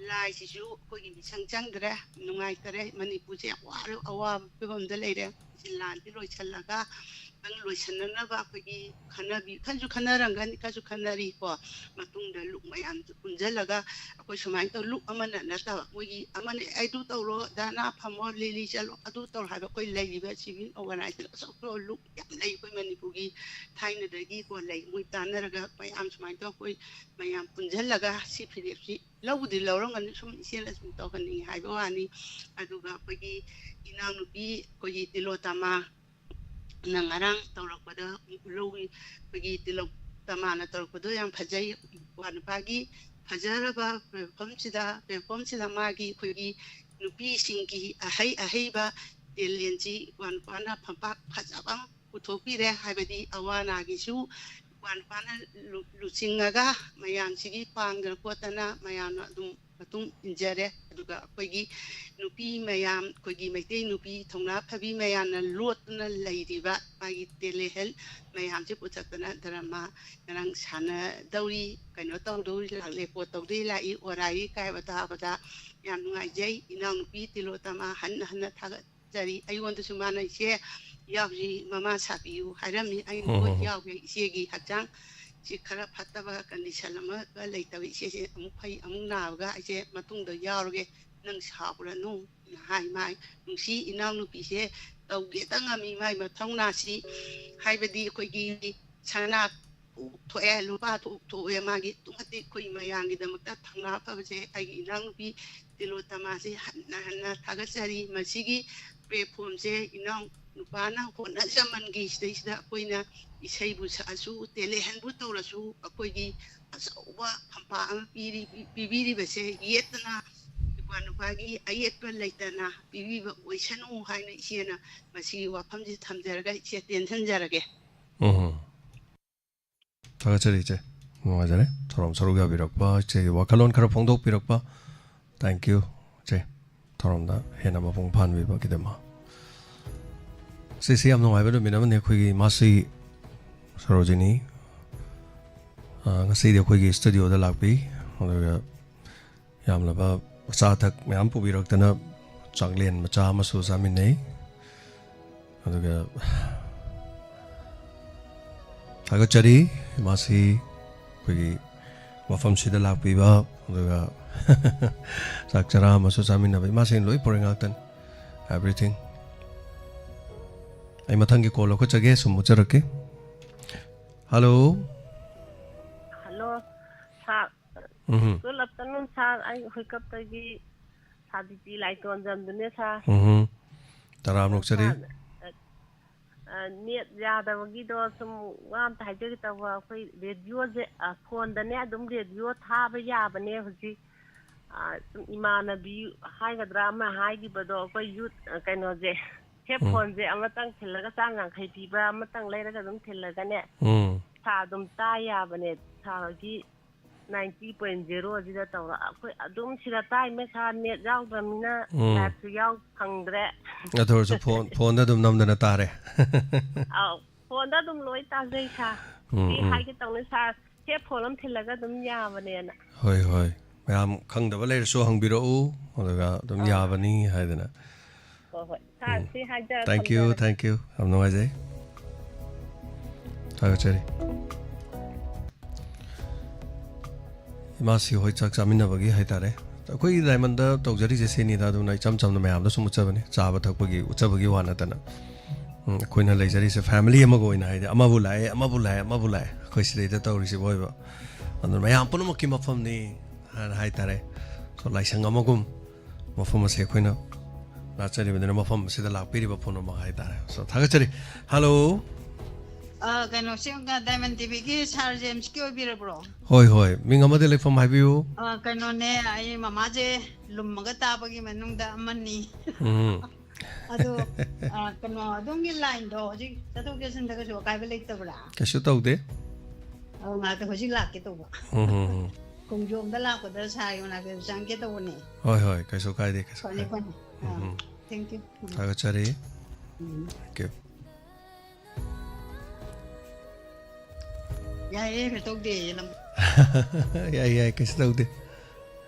ꯂꯥꯏꯁꯤꯁꯨ ꯑꯩꯈꯣꯏꯒꯤ ꯃꯤꯁꯪ ꯆꯪꯗ꯭ꯔꯦ, ꯅꯨꯡꯉꯥꯏꯇꯔꯦ꯫ ꯃꯅꯤꯄꯨꯔꯁꯦ ꯌꯥꯝ ꯋꯥꯔ-, ꯑꯋꯥꯕ ꯐꯤꯕꯝꯗ ꯂꯩꯔꯦ꯫ ꯁꯤ ꯂꯥꯟꯁꯤ ꯂꯣꯏꯁꯤꯜꯂꯒ ꯅꯪ ꯂꯣꯏꯁꯤꯟꯅꯅꯕ ꯑꯩꯈꯣꯏꯒꯤ ꯈꯟꯅꯕꯤ-, ꯈꯟꯁꯨ ꯈꯟꯅꯔꯝꯒꯅꯤ, ꯈꯔꯁꯨ ꯈꯟꯅꯔꯤꯀꯣ꯫ ꯃꯇꯨꯡꯗ ꯂꯨꯞ ꯃꯌꯥꯝꯁꯨ ꯄꯨꯟꯁꯤꯜꯂꯒ ꯑꯩꯈꯣꯏ ꯁꯨꯃꯥꯏꯅ ꯇꯧ, ꯂꯨꯞ ꯑꯃꯅ ꯅꯠꯇꯕ, ꯃꯣꯏꯒꯤ ꯑꯃꯅ "ꯑꯩ ꯑꯗꯨ ꯇꯧꯔꯣ, ꯙꯔꯅꯥ ꯐꯝꯃꯣ, ꯂꯤꯂꯤ ꯆꯠꯂꯣ, ꯑꯗꯨ ꯇꯧꯔꯣ" ꯍꯥꯏꯕ ꯑꯩꯈꯣꯏ ꯂꯩꯔꯤꯕ civil organization ꯑꯆꯧ ꯑꯆꯧꯕ ꯂꯨꯞ ꯌꯥꯝ ꯂꯩ ꯑꯩꯈꯣꯏ ꯃꯅꯤꯄꯨꯔꯒꯤ꯫ ꯊꯥꯏꯅꯗꯒꯤꯀꯣ ꯂꯩ, ꯃꯣꯏ ꯇꯥꯟꯅꯔꯒ ꯃꯌꯥꯝ ꯁꯨꯃꯥꯏꯅ ꯇꯧ, ꯑꯩꯈꯣꯏ ꯃꯌꯥꯝ ꯄꯨꯟꯁꯤꯜꯂꯒ ꯁꯤ ꯐꯤꯔꯦꯞꯁꯤ ꯂꯧꯕꯨꯗꯤ ꯂꯧꯔꯝꯒꯅꯤ, ꯁꯨꯝ ꯏꯆꯦꯅ ꯁꯨꯝ ꯇꯧꯍꯟꯅꯤꯡꯉꯤ ꯍꯥꯏꯕ ꯋꯥꯅꯤ꯫ ꯑꯗꯨꯒ ꯑꯩꯈꯣꯏꯒꯤ ꯏꯅꯥꯎꯅꯨꯄꯤ ꯑꯩꯈꯣꯏꯒꯤ ꯇꯤꯂꯣꯇꯃꯥꯅ ꯉꯔꯥꯡ ꯇꯧꯔꯛꯄꯗ ꯂꯧꯏ, ꯑꯩꯈꯣꯏꯒꯤ ꯇꯤꯂꯣꯇꯃꯥꯅ ꯇꯧꯔꯛꯄꯗꯣ ꯌꯥꯝ ꯐꯖꯩ꯫ ꯏꯄ꯭ꯋꯥ ꯅꯨꯄꯥꯒꯤ ꯐꯖꯔꯕ platformꯁꯤꯗ, platformꯁꯤꯗ ꯃꯥꯒꯤ ꯑꯩꯈꯣꯏꯒꯤ ꯅꯨꯄꯤꯁꯤꯡꯒꯤ ꯑꯍꯩ ꯑꯍꯩꯕ talentꯁꯤ ꯏꯄ꯭ꯋꯥ ꯅꯨꯄꯥꯅ ꯐꯝꯄꯥꯛ ꯐꯖꯕ ꯑꯃ ꯄꯨꯊꯣꯛꯄꯤꯔꯦ꯫ ꯍꯥꯏꯕꯗꯤ ꯑꯋꯥ ꯑꯅꯥꯒꯤꯁꯨ ꯏꯄ꯭ꯋꯥ ꯅꯨꯄꯥꯅ ꯂꯨ-, ꯂꯨꯆꯤꯡꯉꯒ ꯃꯌꯥꯝꯁꯤꯒꯤ ꯄꯥꯡꯗꯅ ꯈꯣꯠꯇꯅ ꯃꯌꯥꯝꯅ ꯑꯗꯨꯝ ꯃꯇꯨꯡ ꯏꯟꯖꯔꯦ꯫ ꯑꯗꯨꯒ ꯑꯩꯈꯣꯏꯒꯤ ꯅꯨꯄꯤ ꯃꯌꯥꯝ, ꯑꯩꯈꯣꯏꯒꯤ ꯃꯩꯇꯩ ꯅꯨꯄꯤ ꯊꯧꯅꯥ ꯐꯕꯤ ꯃꯌꯥꯝꯅ ꯂꯣꯠꯇꯨꯅ ꯂꯩꯔꯤꯕ ꯃꯥꯒꯤ telehealth ꯃꯌꯥꯝꯁꯦ ꯄꯨꯊꯛꯇꯅ drama ꯉꯔꯥꯡ ꯁꯥꯟꯅꯗꯧꯔꯤ, ꯀꯩꯅꯣ ꯇꯧꯗꯧꯔꯤ, ꯂꯥꯛꯂꯦ, ꯄꯣꯠ ꯇꯧꯗꯣꯏ ꯂꯥꯛꯏ, ꯑꯣꯔꯥꯏ ꯀꯥꯏꯕ ꯇꯥꯕꯗ ꯌꯥꯝ ꯅꯨꯡꯉꯥꯏꯖꯩ꯫ ꯏꯅꯥꯎꯅꯨꯄꯤ ꯇꯤꯂꯣꯇꯃꯥ ꯍꯟꯅ ꯍꯟꯅ ꯊꯥꯒꯠꯆꯔꯤ꯫ ꯑꯩꯉꯣꯟꯗꯁꯨ ꯃꯥꯅ "ꯏꯆꯦ ꯌꯥꯎꯁꯤ, ꯃꯃꯥ ꯁꯥꯕꯤꯌꯨ" ꯍꯥꯏꯔꯝꯃꯤ꯫ ꯑꯩꯅ ꯎꯝ, "ꯍꯣꯏ, ꯎꯝ, ꯎꯝ꯫ ꯌꯥꯎꯒꯦ, ꯏꯆꯦꯒꯤ ꯍꯛꯆꯥꯡ ꯁꯤ ꯈꯔ ꯐꯠꯇꯕ condition ꯑꯃꯒ ꯂꯩꯇꯕ ꯏꯆꯦꯁꯦ ꯑꯃꯨꯛ ꯐꯩ, ꯑꯃꯨꯛ ꯅꯥꯕꯒ ꯑꯩꯁꯦ ꯃꯇꯨꯡꯗ ꯌꯥꯎꯔꯒꯦ, ꯅꯪ ꯁꯥꯎꯔꯅꯨ" ꯍꯥꯏ꯫ ꯃꯥꯏ ꯅꯨꯡꯁꯤ ꯏꯅꯥꯎꯅꯨꯄꯤꯁꯦ ꯇꯧꯒꯦꯇ ꯉꯝꯃꯤ꯫ ꯃꯥꯏ ꯃꯊꯧꯅꯥꯁꯤ, ꯍꯥꯏꯕꯗꯤ ꯑꯩꯈꯣꯏꯒꯤ ꯁꯅꯥ ꯊꯣꯛꯑꯦ, ꯂꯨꯄꯥ ꯊꯣꯛ-, ꯊꯣꯛꯑꯦ꯫ ꯃꯥꯒꯤ ꯑꯗꯨꯛ ꯃꯇꯤꯛ ꯑꯩꯈꯣꯏ ꯃꯌꯥꯝꯒꯤꯗꯃꯛꯇ ꯊꯧꯅꯥ ꯐꯕꯁꯦ ꯑꯩꯒꯤ ꯏꯅꯥꯎꯅꯨꯄꯤ ꯇꯤꯂꯣꯇꯃꯥꯁꯦ ꯍꯟꯅ ꯍꯟꯅ ꯊꯥꯒꯠꯆꯔꯤ꯫ ꯃꯁꯤꯒꯤ platformꯁꯦ ꯏꯅꯥꯎ ꯅꯨꯄꯥꯅ ꯍꯣꯠꯅꯖꯃꯟꯒꯤ ꯁꯤꯗꯩꯁꯤꯗ ꯑꯩꯈꯣꯏꯅ ꯏꯁꯩꯕꯨ ꯁꯛꯑꯁꯨ, telehealthꯕꯨ ꯇꯧꯔꯁꯨ, ꯑꯩꯈꯣꯏꯒꯤ ꯑꯆꯧꯕ ꯐꯝꯄꯥꯛ ꯑꯃ ꯄꯤꯔꯤ-, ꯄꯤꯕꯤꯔꯤꯕꯁꯦ ꯌꯦꯠꯇꯅ ꯅꯨꯄꯥ ꯅꯨꯄꯥꯒꯤ ꯑꯌꯦꯠꯄ ꯂꯩꯇꯅ ꯄꯤꯕꯤꯕ ꯑꯣꯏꯁꯅꯨ ꯍꯥꯏꯅ ꯏꯆꯦꯅ ꯃꯁꯤꯒꯤ ꯋꯥꯐꯝꯁꯤ ꯊꯝꯖꯔꯒ ꯏꯆꯦ ꯇꯦꯟꯁꯤꯟꯖꯔꯒꯦ꯫ ꯎꯝ꯫ ꯊꯥꯒꯠꯆꯔꯤ ꯏꯆꯦ꯫ ꯅꯨꯡꯉꯥꯏꯖꯔꯦ꯫ ꯊꯧꯔꯝ ꯁꯔꯨꯛ ꯌꯥꯕꯤꯔꯛꯄ, ꯏꯆꯦꯒꯤ ꯋꯥꯈꯜꯂꯣꯟ ꯈꯔ ꯐꯣꯡꯗꯣꯛꯄꯤꯔꯛꯄ꯫ Thank you ꯏꯆꯦ꯫ ꯊꯧꯔꯝꯗ ꯍꯦꯟꯅ ꯃꯄꯨꯡ ꯐꯥꯍꯟꯕꯤꯕꯒꯤꯗꯃꯛ꯫ ꯉꯁꯤꯁꯤ ꯌꯥꯝ ꯅꯨꯡꯉꯥꯏꯕ ꯅꯨꯃꯤꯠ ꯑꯃꯅꯤ꯫ ꯑꯩꯈꯣꯏꯒꯤ ꯏꯃꯥꯁꯤ ꯁꯔꯣꯖꯤꯅꯤ, ꯑ, ꯉꯁꯤꯗꯤ ꯑꯩꯈꯣꯏꯒꯤ studioꯗ ꯂꯥꯛꯄꯤ꯫ ꯑꯗꯨꯒ ꯌꯥꯝꯂꯕ ꯑꯆꯥ ꯑꯊꯛ ꯃꯌꯥꯝ ꯄꯨꯕꯤꯔꯛꯇꯅ ꯆꯥꯛꯂꯦꯟ ꯃꯆꯥ ꯑꯃꯁꯨ ꯆꯥꯃꯤꯟꯅꯩ꯫ ꯑꯗꯨꯒ ꯊꯥꯒꯠꯆꯔꯤ ꯏꯃꯥꯁꯤ ꯑꯩꯈꯣꯏꯒꯤ ꯃꯐꯝꯁꯤꯗ ꯂꯥꯛꯄꯤꯕ, ꯑꯗꯨꯒ ꯆꯥꯛ ꯆꯔꯥ ꯑꯃꯁꯨ ꯆꯥꯃꯤꯟꯅꯕ꯫ ꯏꯃꯥꯁꯤꯅ ꯂꯣꯏ ꯄꯨꯔꯛꯏ ꯉꯥꯛꯇꯅꯤ, everything꯫ ꯑꯩ ꯃꯊꯪꯒꯤ call ꯂꯧꯈꯠꯆꯒꯦ, ꯁꯨꯝ ꯃꯨꯠꯆꯔꯛꯀꯦ꯫ Hello꯫ Hello, sir. ꯎꯝ꯫ Good afternoon, sir. ꯑꯩ ꯍꯨꯏꯀꯞꯇꯒꯤ ꯁꯥꯕꯤꯇꯤ ꯂꯥꯏꯇꯣꯟꯖꯝꯗꯨꯅꯦ, sir꯫ ꯎꯝ꯫ ꯇꯔꯥꯝꯅ ꯑꯣꯛꯆꯔꯤ꯫ Sir, ꯑ, net ꯌꯥꯗꯕꯒꯤꯗꯣ ꯁꯨꯝ ꯋꯥ ꯑꯝꯇ ꯍꯥꯏꯖꯒꯦ ꯇꯧꯕ꯫ ꯑꯩꯈꯣꯏ radioꯁꯦ, ꯑ, phoneꯗꯅꯦ ꯑꯗꯨꯝ radio ꯊꯥꯕ ꯌꯥꯕꯅꯦ ꯍꯧꯖꯤꯛ꯫ ꯑ, ꯁꯨꯝ ꯏꯃꯥꯟꯅꯕꯤ ꯍꯥꯏꯒꯗ꯭ꯔꯥ ꯑꯃ ꯍꯥꯏꯈꯤꯕꯗꯣ, ꯑꯩꯈꯣꯏ youth, ꯑ, ꯀꯩꯅꯣꯁꯦ, headphoneꯁꯦ ꯑꯃꯇꯪ ꯊꯤꯜꯂꯒ ꯆꯥꯝ ꯌꯥꯡꯈꯩ ꯄꯤꯕ ꯑꯃꯇꯪ ꯂꯩꯔꯒ ꯑꯗꯨꯝ ꯊꯤꯜꯂꯒꯅꯦ, ꯎꯝ꯫ ꯁꯥ ꯑꯗꯨꯝ ꯇꯥ ꯌꯥꯕꯅꯦ꯫ ꯁꯥꯒꯤ ninety point zero ꯑꯁꯤꯗ ꯇꯧꯔ ꯑꯩꯈꯣꯏ ꯑꯗꯨꯝ ꯁꯤꯗ ꯇꯥꯏꯃꯦ꯫ ꯁꯥ net ꯌꯥꯎꯗ꯭ꯔꯕꯅꯤꯅ ꯎꯝ꯫ liveꯁꯨ ꯌꯥꯎ ꯐꯪꯗ꯭ꯔꯦ꯫ ꯑꯗꯨ ꯑꯣꯏꯔꯁꯨ phone, phoneꯗ ꯑꯗꯨꯝ ꯅꯝꯗꯅ ꯇꯥꯔꯦ꯫ ꯑꯧ, phoneꯗ ꯑꯗꯨꯝ ꯂꯣꯏ ꯇꯥꯖꯩ, sir꯫ ꯎꯝ, ꯁꯤ ꯎꯝ꯫ ꯍꯥꯏꯒꯦ ꯇꯧꯅꯤ, sir꯫ Headphone ꯑꯃ ꯊꯤꯜꯂꯒ ꯑꯗꯨꯝ ꯌꯥꯕꯅꯦꯅ꯫ ꯍꯣꯏ, ꯍꯣꯏ꯫ ꯃꯌꯥꯝ ꯈꯪꯗꯕ ꯂꯩꯔꯁꯨ ꯍꯪꯕꯤꯔꯛꯎ, ꯑꯗꯨꯒ ꯑꯗꯨꯝ ꯑꯥ꯫ ꯌꯥꯕꯅꯤ ꯍꯥꯏꯗꯅ꯫ ꯍꯣꯏ, ꯍꯣꯏ꯫ Sir, ꯎꯝ꯫ ꯁꯤ ꯍꯥꯏꯖꯔ Thank you, ꯊꯝꯖꯔꯒꯦ꯫ Thank you꯫ ꯌꯥꯝ ꯅꯨꯡꯉꯥꯏꯖꯩ꯫ ꯊꯥꯒꯠꯆꯔꯤ꯫ ꯏꯃꯥꯁꯤ ꯍꯣꯏ ꯆꯥꯛ ꯆꯥꯃꯤꯟꯅꯕꯒꯤ ꯍꯥꯏꯇꯥꯔꯦ꯫ ꯑꯩꯈꯣꯏꯒꯤ diamondꯗ ꯇꯧꯖꯔꯤꯁꯦ ꯁꯤꯅꯤꯗ, ꯑꯗꯨꯅ ꯏꯆꯝ ꯆꯝꯅ ꯃꯌꯥꯝꯗ ꯁꯨꯝ ꯎꯠꯆꯕꯅꯤ꯫ ꯆꯥꯕ ꯊꯛꯄꯒꯤ ꯎꯠꯆꯕꯒꯤ ꯋꯥ ꯅꯠꯇꯅ꯫ ꯎꯝ, ꯑꯩꯈꯣꯏꯅ ꯂꯩꯖꯔꯤꯁꯦ family ꯑꯃꯒ ꯑꯣꯏꯅ, ꯍꯥꯏꯗꯤ ꯑꯃꯕꯨ ꯂꯥꯛꯑꯦ, ꯑꯃꯕꯨ ꯂꯥꯛꯑꯦ, ꯑꯃꯕꯨ ꯂꯥꯛꯑꯦ꯫ ꯑꯩꯈꯣꯏ ꯁꯤꯗꯩꯗ ꯇꯧꯔꯤꯁꯤꯕꯨ ꯑꯣꯏꯕ꯫ ꯑꯗꯨꯅ ꯃꯌꯥꯝ ꯄꯨꯝꯅꯃꯛꯀꯤ ꯃꯐꯝꯅꯤ ꯍꯥꯏꯅ ꯍꯥꯏꯇꯥꯔꯦ꯫ So, ꯂꯥꯏꯁꯪ ꯑꯃꯒꯨꯝ ꯃꯐꯝ ꯑꯁꯦ ꯑꯩꯈꯣꯏꯅ ꯂꯥꯠꯆꯔꯤꯕꯅꯤꯅ ꯃꯐꯝ ꯑꯁꯤꯗ ꯂꯥꯛꯄꯤꯔꯤꯕ ꯄꯨꯝꯅꯃꯛ ꯍꯥꯏꯇꯥꯔꯦ꯫ So, ꯊꯥꯒꯠꯆꯔꯤ꯫ Hello꯫ ꯑ, ꯀꯩꯅꯣ, ꯁꯤ, ꯑ, Diamond ꯇꯤꯚꯤꯒꯤ ꯁꯥꯔ ꯖꯦꯝꯁꯀꯤ ꯑꯣꯏꯕꯤꯔꯕ꯭ꯔꯣ? ꯍꯣꯏ, ꯍꯣꯏ, ꯃꯤꯡ ꯑꯃꯗ ꯂꯩꯐꯝ ꯍꯥꯏꯕꯤꯌꯨ꯫ ꯑ, ꯀꯩꯅꯣꯅꯦ, ꯑꯩ ꯃꯃꯥꯁꯦ ꯂꯨꯝꯃꯒ ꯇꯥꯕꯒꯤ ꯃꯅꯨꯡꯗ ꯑꯃꯅꯤ꯫ ꯎꯝ꯫ ꯑꯗꯣ, ꯑ, ꯀꯩꯅꯣ, ꯑꯗꯣꯝꯒꯤ ꯂꯥꯏꯟꯗꯣ ꯍꯧꯖꯤꯛ ꯆꯠꯊꯣꯛ ꯆꯠꯁꯤꯟꯗ ꯀꯩꯁꯨ ꯑꯀꯥꯏꯕ ꯂꯩꯇꯕ꯭ꯔꯥ? ꯀꯩꯁꯨ ꯇꯧꯗꯦ꯫ ꯑꯧ, ꯉꯥꯏꯍꯥꯛꯇ ꯍꯧꯖꯤꯛ ꯂꯥꯛꯀꯦ ꯇꯧꯕ꯫ ꯎꯝ, ꯎꯝ, ꯎꯝ꯫ ꯈꯣꯡꯖꯣꯝꯗ ꯂꯥꯛꯄꯗ ꯁꯥꯔꯒꯤ ꯃꯅꯥꯛꯇ ꯆꯪꯒꯦ ꯇꯧꯕꯅꯦ꯫ ꯍꯣꯏ, ꯍꯣꯏ, ꯀꯩꯁꯨ ꯀꯥꯏꯗꯦ, ꯀꯩꯁꯨ ꯐꯅꯤ, ꯀꯥꯏꯗꯦ꯫ ꯐꯅꯤ꯫ ꯎꯝ, ꯑꯥ, ꯎꯝ꯫ Thank you꯫ ꯎꯝ꯫ ꯊꯥꯒꯠꯆꯔꯤ꯫ ꯎꯝ꯫ Thank you꯫ ꯌꯥꯏꯌꯦ, ꯀꯩꯁꯨ ꯇꯧꯗꯦ, ꯂꯝ- ꯌꯥꯏ, ꯌꯥꯏ, ꯀꯩꯁꯨ ꯇꯧꯗꯦ꯫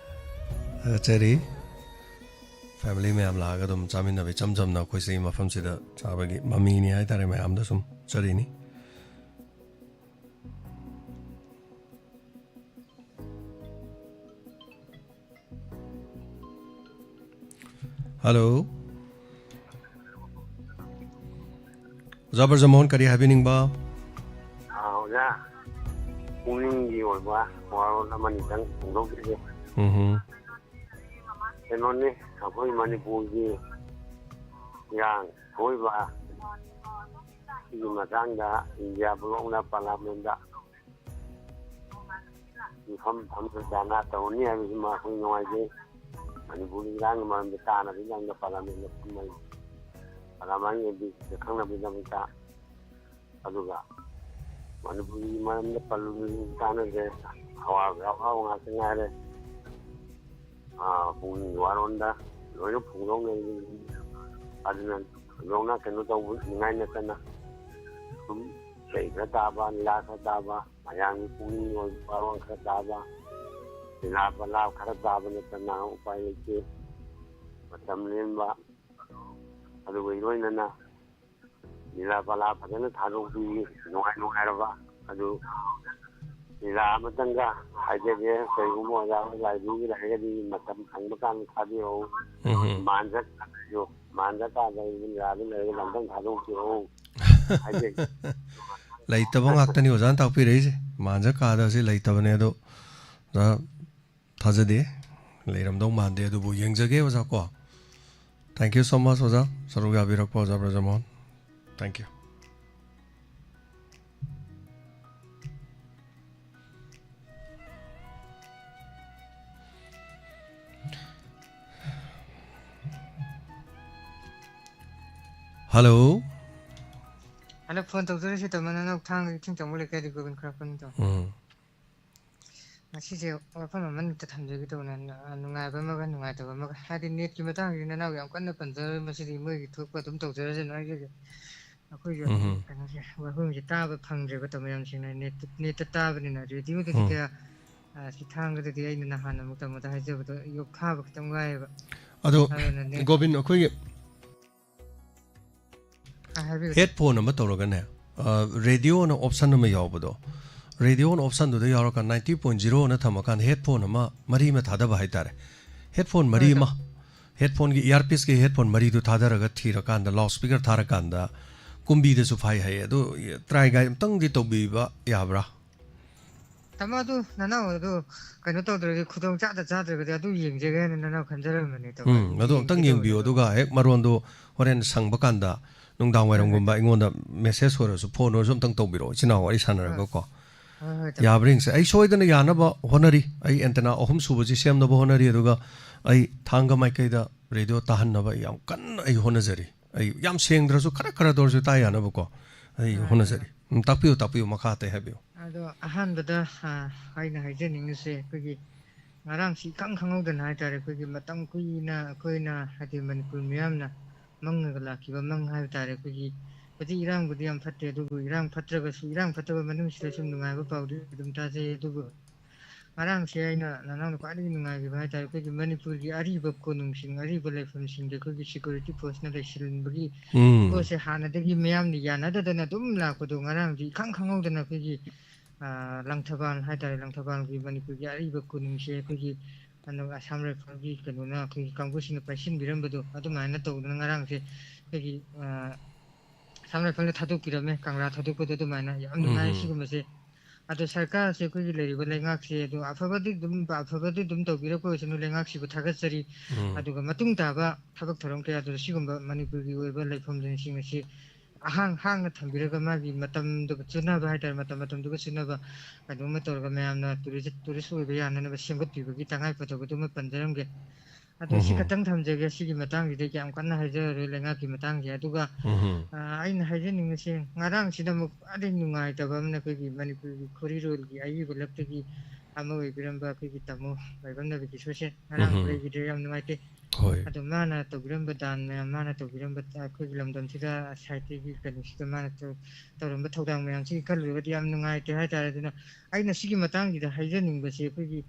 ꯊꯥꯒꯠꯆꯔꯤ꯫ Family ꯃꯌꯥꯝ ꯂꯥꯛꯑꯒ ꯑꯗꯨꯝ ꯆꯥꯃꯤꯟꯅꯕ, ꯏꯆꯝ ꯆꯝꯅ ꯑꯩꯈꯣꯏ ꯁꯤꯒꯤ ꯃꯐꯝꯁꯤꯗ ꯆꯥꯕꯒꯤ ꯃꯃꯤꯅꯤ ꯍꯥꯏꯇꯥꯔꯦ, ꯃꯌꯥꯝꯗ ꯁꯨꯝ ꯆꯠꯆꯔꯤꯅꯤ꯫ ꯍꯜꯂꯣ꯫ ꯑꯣꯖꯥ ꯕ꯭ꯔꯖꯃꯣꯍꯟ, ꯀꯔꯤ ꯍꯥꯏꯕꯤꯅꯤꯡꯕ? ꯑꯥ, ꯑꯣꯖꯥ, ꯄꯨꯛꯅꯤꯡꯒꯤ ꯑꯣꯏꯕ ꯋꯥꯔꯣꯜ ꯑꯃꯅꯤꯇꯪ ꯐꯣꯡꯗꯣꯛꯆꯒꯦ꯫ ꯎꯝꯍꯨꯝ꯫ ꯀꯩꯅꯣꯅꯤ, ꯑꯩꯈꯣꯏ ꯃꯅꯤꯄꯨꯔꯒꯤ ꯏꯔꯥꯡ ꯊꯣꯛꯏꯕ ꯁꯤꯒꯤ ꯃꯇꯥꯡꯗ ꯏꯟꯗꯤꯌꯥ ꯕ꯭ꯂꯣꯛꯅ ꯄꯥꯔꯂꯥꯃꯦꯟꯗ ꯃꯤꯐꯝ ꯐꯝꯗ ꯙꯔꯅꯥ ꯇꯧꯔꯅꯤ ꯍꯥꯏꯕꯁꯤꯃ ꯑꯩꯈꯣꯏ ꯅꯨꯡꯉꯥꯏꯖꯩ꯫ ꯃꯅꯤꯄꯨꯔꯒꯤ ꯏꯔꯥꯡꯒꯤ ꯃꯔꯝꯗ ꯇꯥꯅꯕꯒꯤꯗꯃꯛꯇ ꯄꯥꯔꯂꯥꯃꯦꯟꯗ ꯐꯝꯃꯒ ꯄꯥꯔꯂꯥꯃꯦꯟꯒꯤ ꯑꯦꯝ ꯄꯤꯁꯤꯡꯗ ꯈꯪꯅꯕꯒꯤꯗꯃꯛꯇ, ꯑꯗꯨꯒ ꯃꯅꯤꯄꯨꯔꯒꯤ ꯃꯔꯝꯗ ꯄꯜꯂꯨꯕꯗꯤ ꯀꯥꯟꯅꯗ꯭ꯔꯦ꯫ ꯑꯋꯥꯕ ꯑꯋꯥꯕ ꯉꯥꯛꯇ ꯉꯥꯏꯔꯦ꯫ ꯑꯥ, ꯄꯨꯛꯅꯤꯡꯒꯤ ꯋꯥꯔꯣꯟꯗ ꯂꯣꯏꯅ ꯐꯣꯡꯗꯣꯛꯅꯔꯤ꯫ ꯑꯗꯨꯅ ꯊꯣꯏꯗꯣꯛꯅ ꯀꯩꯅꯣ ꯇꯧꯅꯤꯡꯉꯥꯏ ꯅꯠꯇꯅ ꯁꯨꯝ ꯏꯁꯩ ꯈꯔ ꯇꯥꯕ, ꯂꯤꯂꯥ ꯈꯔ ꯇꯥꯕ, ꯃꯌꯥꯝꯒꯤ ꯄꯨꯛꯅꯤꯡꯒꯤ ꯑꯣꯏꯕ ꯋꯥꯔꯣꯜ ꯈꯔ ꯇꯥꯕ, ꯂꯤꯂꯥ ꯄꯂꯥ ꯈꯔ ꯇꯥꯕ ꯅꯠꯇꯅ ꯎꯄꯥꯏ ꯂꯩꯇꯦ꯫ ꯃꯇꯝ ꯂꯦꯟꯕ, ꯑꯗꯨꯒ ꯏꯔꯣꯏꯅꯅ ꯂꯤꯂꯥ ꯄꯂꯥ ꯐꯖꯅ ꯊꯥꯗꯣꯛꯄꯤ, ꯅꯨꯡꯉꯥꯏ ꯅꯨꯡꯉꯥꯏꯔꯕ꯫ ꯑꯗꯨ ꯂꯤꯂꯥ ꯑꯃꯇꯪꯒ ꯍꯥꯏꯖꯒꯦ, ꯀꯔꯤꯒꯨꯝꯕ ꯑꯣꯖꯥ ꯍꯣꯏ ꯂꯥꯏꯕ꯭ꯔꯦꯔꯤꯒꯤ ꯂꯩꯔꯒꯗꯤ ꯃꯇꯝ ꯐꯪꯕ ꯀꯥꯟꯗ ꯊꯥꯕꯤꯔꯛꯎ꯫ ꯎꯝ ꯍꯝ꯫ ꯃꯥꯟꯖ ꯀꯥꯗꯁꯨ, ꯃꯥꯟꯖ ꯀꯥꯗ ꯂꯤꯂꯥꯗꯨ ꯂꯩꯔꯒꯗꯤ ꯑꯝꯇꯪ ꯊꯥꯗꯣꯛꯄꯤꯔꯛꯎ ꯍꯥꯏꯖꯒꯦ꯫ ꯂꯩꯇꯕ ꯉꯥꯛꯇꯅꯤ ꯑꯣꯖꯥꯅ ꯇꯥꯛꯄꯤꯔꯛꯏꯁꯦ꯫ ꯃꯥꯟꯖ ꯀꯥꯗ ꯍꯧꯖꯤꯛ ꯂꯩꯇꯕꯅꯦ, ꯑꯗꯣ ꯑꯣꯖꯥ ꯊꯥꯖꯗꯦ, ꯂꯩꯔꯝꯗꯧ ꯃꯥꯟꯗꯦ, ꯑꯗꯨꯕꯨ ꯌꯦꯡꯖꯒꯦ ꯑꯣꯖꯥ ꯀꯣ꯫ Thank you so much ꯑꯣꯖꯥ, ꯁꯔꯨꯛ ꯌꯥꯕꯤꯔꯛꯄ ꯑꯣꯖꯥ ꯕ꯭ꯔꯖꯃꯣꯍꯟ꯫ Thank you꯫ ꯍꯜꯂꯣ꯫ ꯍꯟꯗꯛ ꯐꯣꯟ ꯇꯧꯖꯔꯤꯁꯤ ꯇꯥꯃꯣ ꯅꯅꯥꯎ ꯊꯥꯡꯒꯒꯤ ꯏꯊꯤꯡ ꯇꯝꯕ ꯂꯩꯀꯥꯏꯗꯤ ꯒꯣꯕꯤꯟ ꯈꯨꯔꯥꯛꯄꯝꯅꯤꯗꯣ꯫ ꯎꯝ꯫ ꯉꯁꯤꯁꯦ ꯋꯥꯐꯝ ꯑꯃꯅꯤꯇ ꯊꯝꯖꯒꯦ ꯇꯧꯕꯅꯦ꯫ ꯑ, ꯅꯨꯡꯉꯥꯏꯕ ꯑꯃꯒ ꯅꯨꯡꯉꯥꯏꯇꯕ ꯑꯃꯒ꯫ ꯍꯥꯏꯗꯤ ꯅꯦꯠꯀꯤ ꯃꯇꯥꯡꯁꯤꯗꯤ ꯅꯅꯥꯎ ꯌꯥꯝ ꯀꯟꯅ ꯄꯟꯖꯔꯣꯏ, ꯃꯁꯤꯗꯤ ꯃꯣꯏꯒꯤ ꯊꯣꯛꯄ ꯑꯗꯨꯝ ꯇꯧꯖꯔꯁꯅꯨ꯫ ꯑꯩꯒꯤꯗꯤ ꯑꯩꯈꯣꯏꯁꯨ ꯑꯗꯨꯝ ꯎꯝ꯫ ꯀꯩꯅꯣꯁꯦ ꯋꯥꯐꯝꯁꯦ ꯇꯥꯕ ꯐꯪꯗ꯭ꯔꯦꯕ ꯇꯥꯃꯣ ꯌꯥꯝ ꯁꯦꯡꯅ꯫ ꯅꯦꯠ, ꯅꯦꯠꯇ ꯇꯥꯕꯅꯤꯅ ꯔꯦꯗꯤꯑꯣꯗꯗꯤ ꯎꯝ꯫ ꯀꯌꯥ, ꯑ, ꯁꯤ ꯊꯥꯡꯒꯗꯗꯤ ꯑꯩꯅ ꯅꯍꯥꯟ ꯑꯃꯨꯛ ꯇꯥꯃꯣꯗ ꯍꯥꯏꯖꯕꯗꯣ ꯌꯣꯛ ꯐꯥꯕ ꯈꯤꯇꯪ ꯋꯥꯏꯑꯦꯕ꯫ ꯑꯗꯣ ꯑꯗꯨꯅꯅꯦ꯫ ꯒꯣꯕꯤꯟ, ꯑꯩꯈꯣꯏꯒꯤ ꯑ, ꯍꯥꯏꯕꯤꯌꯨ꯫ ꯍꯦꯠꯐꯣꯟ ꯑꯃ ꯇꯧꯔꯒꯅꯦ, ꯑ, ꯔꯦꯗꯤꯑꯣꯅ ꯑꯣꯞꯁꯟ ꯑꯃ ꯌꯥꯎꯕꯗꯣ, ꯔꯦꯗꯤꯑꯣꯅ ꯑꯣꯞꯁꯟꯗꯨꯗ ꯌꯥꯎꯔꯀꯥꯟꯗ ninety point zeroꯅ ꯊꯝꯃꯀꯥꯟꯗ ꯍꯦꯠꯐꯣꯟ ꯑꯃ ꯃꯔꯤ ꯑꯃ ꯊꯥꯗꯕ ꯍꯥꯏꯇꯥꯔꯦ꯫ ꯍꯦꯠꯐꯣꯟ ꯃꯔꯤ ꯍꯣꯏ, ꯑꯃ, ꯇꯥꯃꯣ꯫ ꯍꯦꯠꯐꯣꯟꯒꯤ ꯏꯌꯥꯔꯄꯤꯁꯀꯤ ꯍꯦꯠꯐꯣꯟ ꯃꯔꯤꯗꯨ ꯊꯥꯗꯔꯒ ꯊꯤꯔꯀꯥꯟꯗ ꯂꯥꯎꯠ ꯁ꯭ꯄꯤꯀꯔ ꯊꯥꯔꯀꯥꯟꯗ ꯀꯨꯝꯕꯤꯗꯁꯨ ꯐꯥꯏ ꯍꯥꯏꯌꯦ꯫ ꯑꯗꯨ ꯇ꯭ꯔꯥꯏ ꯒꯥꯏ ꯑꯝꯇꯪꯗꯤ ꯇꯧꯕꯤꯕ ꯌꯥꯕ꯭ꯔꯥ? ꯇꯥꯃꯣ, ꯑꯗꯨ ꯅꯅꯥꯎ ꯑꯗꯨ ꯀꯩꯅꯣ ꯇꯧꯗ꯭ꯔꯗꯤ, ꯈꯨꯗꯣꯡ ꯆꯥꯗ ꯆꯥꯗ꯭ꯔꯒꯗꯤ ꯑꯗꯨ ꯌꯦꯡꯖꯒꯦ ꯍꯥꯏꯅ ꯅꯅꯥꯎ ꯈꯟꯖꯔꯝꯕꯅꯦ ꯇꯥꯃꯣ꯫ ꯎꯝ, ꯑꯗꯨ ꯑꯝꯇꯪ ꯌꯦꯡꯒꯦ ꯇꯧꯕꯅꯦ ꯌꯦꯡꯕꯤꯌꯨ꯫ ꯑꯗꯣ꯫ ꯑꯗꯨꯒ ꯍꯦꯛ ꯃꯔꯣꯟꯗꯨ ꯍꯣꯔꯦꯟ ꯁꯪꯕ ꯀꯥꯟꯗ ꯅꯨꯡꯗꯥꯡ ꯍꯣꯏ, ꯍꯣꯏ, ꯋꯥꯏꯔꯝꯒꯨꯝꯕ ꯇꯥꯃꯣ꯫ ꯑꯩꯉꯣꯟꯗ ꯃꯦꯁꯦꯖ ꯑꯣꯏꯔꯁꯨ, ꯐꯣꯟ ꯑꯣꯏꯔꯁꯨ ꯑꯝꯇꯪ ꯇꯧꯕꯤꯔꯛꯑꯣ, ꯏꯆꯤꯟ ꯏꯅꯥꯎ ꯋꯥꯔꯤ ꯍꯣꯏ꯫ ꯁꯥꯟꯅꯔꯒꯀꯣ꯫ ꯍꯣꯏ, ꯍꯣꯏ, ꯇꯥꯃꯣ꯫ ꯌꯥꯕ꯭ꯔꯥ ꯌꯦꯡꯁꯦ꯫ ꯑꯩ ꯁꯣꯏꯗꯅ ꯌꯥꯅꯕ ꯍꯣꯠꯅꯔꯤ, ꯑꯩ ꯑꯦꯟꯇꯦꯅꯥ ꯑꯍꯨꯝ ꯁꯨꯕꯁꯤ ꯁꯦꯝꯅꯕ ꯍꯣꯠꯅꯔꯤ꯫ ꯑꯗꯨꯒ ꯑꯩ ꯊꯥꯡꯒ ꯃꯥꯏꯀꯩꯗ ꯔꯦꯗꯤꯑꯣ ꯇꯥꯍꯟꯅꯕ ꯑꯩ ꯌꯥꯝ ꯀꯟꯅ ꯑꯩ ꯍꯣꯠꯅꯖꯔꯤ꯫ ꯑꯩ ꯌꯥꯝ ꯁꯦꯡꯗ꯭ꯔꯁꯨ ꯈꯔ ꯈꯔꯗ ꯑꯣꯏꯔꯁꯨ ꯇꯥ ꯌꯥꯅꯕꯀꯣ ꯑꯩ ꯍꯣꯏ, ꯇꯥꯃꯣ꯫ ꯍꯣꯠꯅꯖꯔꯤ꯫ ꯎꯝ, ꯇꯥꯛꯄꯤꯌꯨ, ꯇꯥꯛꯄꯤꯌꯨ, ꯃꯈꯥ ꯑꯇꯩ ꯍꯥꯏꯕꯤꯌꯨ꯫ ꯑꯗꯣ ꯑꯍꯥꯟꯕꯗ, ꯑ, ꯑꯩꯅ ꯍꯥꯏꯖꯅꯤꯡꯉꯤꯁꯦ, ꯑꯩꯈꯣꯏꯒꯤ ꯉꯔꯥꯡꯁꯤ ꯏꯈꯪ ꯈꯪꯍꯧꯗꯅ ꯍꯥꯏꯇꯥꯔꯦ, ꯑꯩꯈꯣꯏꯒꯤ ꯃꯇꯝ ꯀꯨꯏꯅ ꯑꯩꯈꯣꯏꯅ, ꯍꯥꯏꯗꯤ ꯃꯅꯤꯄꯨꯔ ꯃꯤꯌꯥꯝꯅ ꯃꯪꯉꯒ ꯂꯥꯛꯈꯤꯕ ꯃꯪ ꯍꯥꯏꯕ ꯇꯥꯔꯦ꯫ ꯑꯩꯈꯣꯏꯒꯤ ꯍꯧꯖꯤꯛ ꯏꯔꯥꯡꯕꯨꯗꯤ ꯌꯥꯝ ꯐꯠꯇꯦ, ꯑꯗꯨꯕꯨ ꯏꯔꯥꯡ ꯐꯠꯇ꯭ꯔꯒꯁꯨ, ꯏꯔꯥꯡ ꯐꯠꯇꯕ ꯃꯅꯨꯡꯁꯤꯗꯁꯨ ꯅꯨꯡꯉꯥꯏꯕ ꯄꯥꯎꯗꯤ ꯑꯗꯨꯝ ꯇꯥꯖꯩ꯫ ꯑꯗꯨꯕꯨ ꯉꯔꯥꯡꯁꯦ ꯑꯩꯅ ꯅꯅꯥꯎꯅ ꯈ꯭ꯋꯥꯏꯗꯒꯤ ꯅꯨꯡꯉꯥꯏꯈꯤꯕ ꯍꯥꯏꯇꯥꯔꯦ, ꯑꯩꯈꯣꯏꯒꯤ ꯃꯅꯤꯄꯨꯔꯒꯤ ꯑꯔꯤꯕ ꯀꯣꯅꯨꯡꯁꯤꯡ, ꯑꯔꯤꯕ ꯂꯩꯐꯝꯁꯤꯡꯗ ꯑꯩꯈꯣꯏꯒꯤ ꯁꯦꯀ꯭ꯌꯨꯔꯤꯇꯤ ꯐꯣꯔꯁꯅ ꯂꯩꯁꯤꯟꯕꯒꯤ ꯎꯝ꯫ ꯄꯣꯠꯁꯦ ꯍꯥꯟꯅꯗꯒꯤ ꯃꯤꯌꯥꯝꯅ ꯌꯥꯅꯗꯗꯅ ꯑꯗꯨꯝ ꯂꯥꯛꯄꯗꯣ ꯉꯔꯥꯡꯗꯤ ꯏꯈꯪ ꯈꯪꯍꯧꯗꯅ ꯑꯩꯈꯣꯏꯒꯤ, ꯑ, ꯂꯪꯊꯕꯥꯜ ꯍꯥꯏꯇꯥꯔꯦ, ꯂꯪꯊꯕꯥꯜꯒꯤ ꯃꯅꯤꯄꯨꯔꯒꯤ ꯑꯔꯤꯕ ꯀꯣꯅꯨꯡꯁꯦ ꯑꯩꯈꯣꯏꯒꯤ ꯍꯟꯗꯛ ꯑꯁꯥꯝ ꯔꯥꯏꯐꯜꯒꯤ ꯀꯩꯅꯣꯅ ꯑꯩꯈꯣꯏꯒꯤ ꯀꯥꯡꯕꯨꯁꯤꯡꯅ ꯄꯥꯏꯁꯤꯟꯕꯤꯔꯝꯕꯗꯣ ꯑꯗꯨꯃꯥꯏꯅ ꯇꯧꯗꯅ ꯉꯔꯥꯡꯁꯦ ꯑꯩꯈꯣꯏꯒꯤ, ꯑ, ꯑꯁꯥꯝ ꯔꯥꯏꯐꯜꯅ ꯊꯥꯗꯣꯛꯄꯤꯔꯝꯃꯦ, ꯀꯪꯂꯥ ꯊꯥꯗꯣꯛꯄꯗꯣ ꯑꯗꯨꯃꯥꯏꯅ ꯌꯥꯝ ꯎꯝ, ꯅꯨꯡꯉꯥꯏ ꯎꯝ꯫ ꯁꯤꯒꯨꯝꯕꯁꯦ꯫ ꯑꯗꯣ ꯁꯔꯀꯥꯔꯁꯦ ꯑꯩꯈꯣꯏꯒꯤ ꯂꯩꯔꯤꯕ ꯂꯩꯉꯥꯛꯁꯦ ꯑꯗꯣ ꯑꯐꯕꯗꯤ ꯑꯗꯨꯝ, ꯑꯐꯕꯗꯤ ꯑꯗꯨꯝ ꯇꯧꯕꯤꯔꯛꯄ ꯑꯣꯏꯁꯅꯨ, ꯂꯩꯉꯥꯛꯁꯤꯕꯨ ꯊꯥꯒꯠꯆꯔꯤ꯫ ꯎꯝ꯫ ꯑꯗꯨꯒ ꯃꯇꯨꯡ ꯇꯥꯕ ꯊꯕꯛ ꯊꯧꯔꯝ ꯀꯌꯥꯗꯨꯗ ꯁꯤꯒꯨꯝꯕ ꯃꯅꯤꯄꯨꯔꯒꯤ ꯑꯣꯏꯕ ꯂꯩꯐꯝꯁꯤꯡ ꯑꯁꯤ ꯑꯍꯥꯡ ꯍꯥꯡꯅ ꯊꯝꯕꯤꯔꯒ ꯃꯥꯒꯤ ꯃꯇꯝꯗꯨꯒ ꯆꯨꯅꯕ ꯍꯥꯏꯇꯥꯔꯦ, ꯃꯇꯝ ꯃꯇꯝꯗꯨꯒ ꯆꯨꯅꯕ ꯀꯩꯅꯣꯝꯃ ꯇꯧꯔꯒ ꯃꯌꯥꯝꯅ ꯇꯨꯔꯤꯁ, ꯇꯨꯔꯤꯁ ꯑꯣꯏꯕ ꯌꯥꯅꯅꯕ ꯁꯦꯝꯒꯠꯄꯤꯕꯒꯤ ꯇꯉꯥꯏ ꯐꯗꯕꯗꯨꯃ ꯄꯟꯖꯔꯝꯒꯦ꯫ ꯑꯗꯣ ꯁꯤ ꯎꯝ꯫ ꯈꯛꯇꯪ ꯊꯝꯖꯒꯦ꯫ ꯁꯤꯒꯤ ꯃꯇꯥꯡꯁꯤꯗ ꯌꯥꯝ ꯀꯟꯅ ꯍꯥꯏꯖꯔꯔꯣꯏ ꯂꯩꯉꯥꯛꯀꯤ ꯃꯇꯥꯡꯁꯦ꯫ ꯑꯗꯨꯒ, ꯎꯝ꯫ ꯑ, ꯑꯩꯅ ꯍꯥꯏꯖꯅꯤꯡꯉꯤꯁꯦ, ꯉꯔꯥꯡꯁꯤꯗ ꯑꯃꯨꯛ ꯈ꯭ꯋꯥꯏꯗꯒꯤ ꯅꯨꯡꯉꯥꯏꯇꯕ ꯑꯃꯅ ꯑꯩꯈꯣꯏꯒꯤ ꯃꯅꯤꯄꯨꯔꯒꯤ ꯈꯣꯔꯤꯔꯣꯜꯒꯤ ꯑꯏꯕ ꯂꯛꯇꯒꯤ ꯑꯃ ꯑꯣꯏꯕꯤꯔꯝꯕ ꯑꯩꯈꯣꯏꯒꯤ ꯇꯥꯃꯣ ꯃꯥꯏꯕꯝ ꯅꯕꯤꯀꯤꯁꯣꯔꯁꯦ ꯉꯔꯥꯡ ꯎꯝ꯫ ꯂꯩꯈꯤꯗ꯭ꯔꯦ꯫ ꯌꯥꯝ ꯅꯨꯡꯉꯥꯏꯇꯦ꯫ ꯍꯣꯏ꯫ ꯑꯗꯣ ꯃꯥꯅ ꯇꯧꯕꯤꯔꯝꯕ ꯗꯥꯟ ꯃꯌꯥꯝ, ꯃꯥꯅ ꯇꯧꯕꯤꯔꯝꯕ ꯑꯩꯈꯣꯏꯒꯤ ꯂꯝꯗꯝꯁꯤꯗ ꯁꯥꯍꯤꯇ꯭ꯌꯒꯤ ꯀꯩꯅꯣꯁꯤꯗ ꯃꯥꯅ ꯇꯧ-, ꯇꯧꯔꯝꯕ ꯊꯧꯗꯥꯡ ꯃꯌꯥꯝꯁꯤꯒꯤ ꯈꯜꯂꯨꯔꯒꯗꯤ ꯌꯥꯝ ꯅꯨꯡꯉꯥꯏꯇꯦ ꯍꯥꯏꯇꯥꯔꯦ꯫ ꯑꯗꯨꯅ ꯑꯩꯅ ꯁꯤꯒꯤ ꯃꯇꯥꯡꯁꯤꯗ ꯍꯥꯏꯖꯅꯤꯡꯕꯁꯦ, ꯑꯩꯈꯣꯏꯒꯤ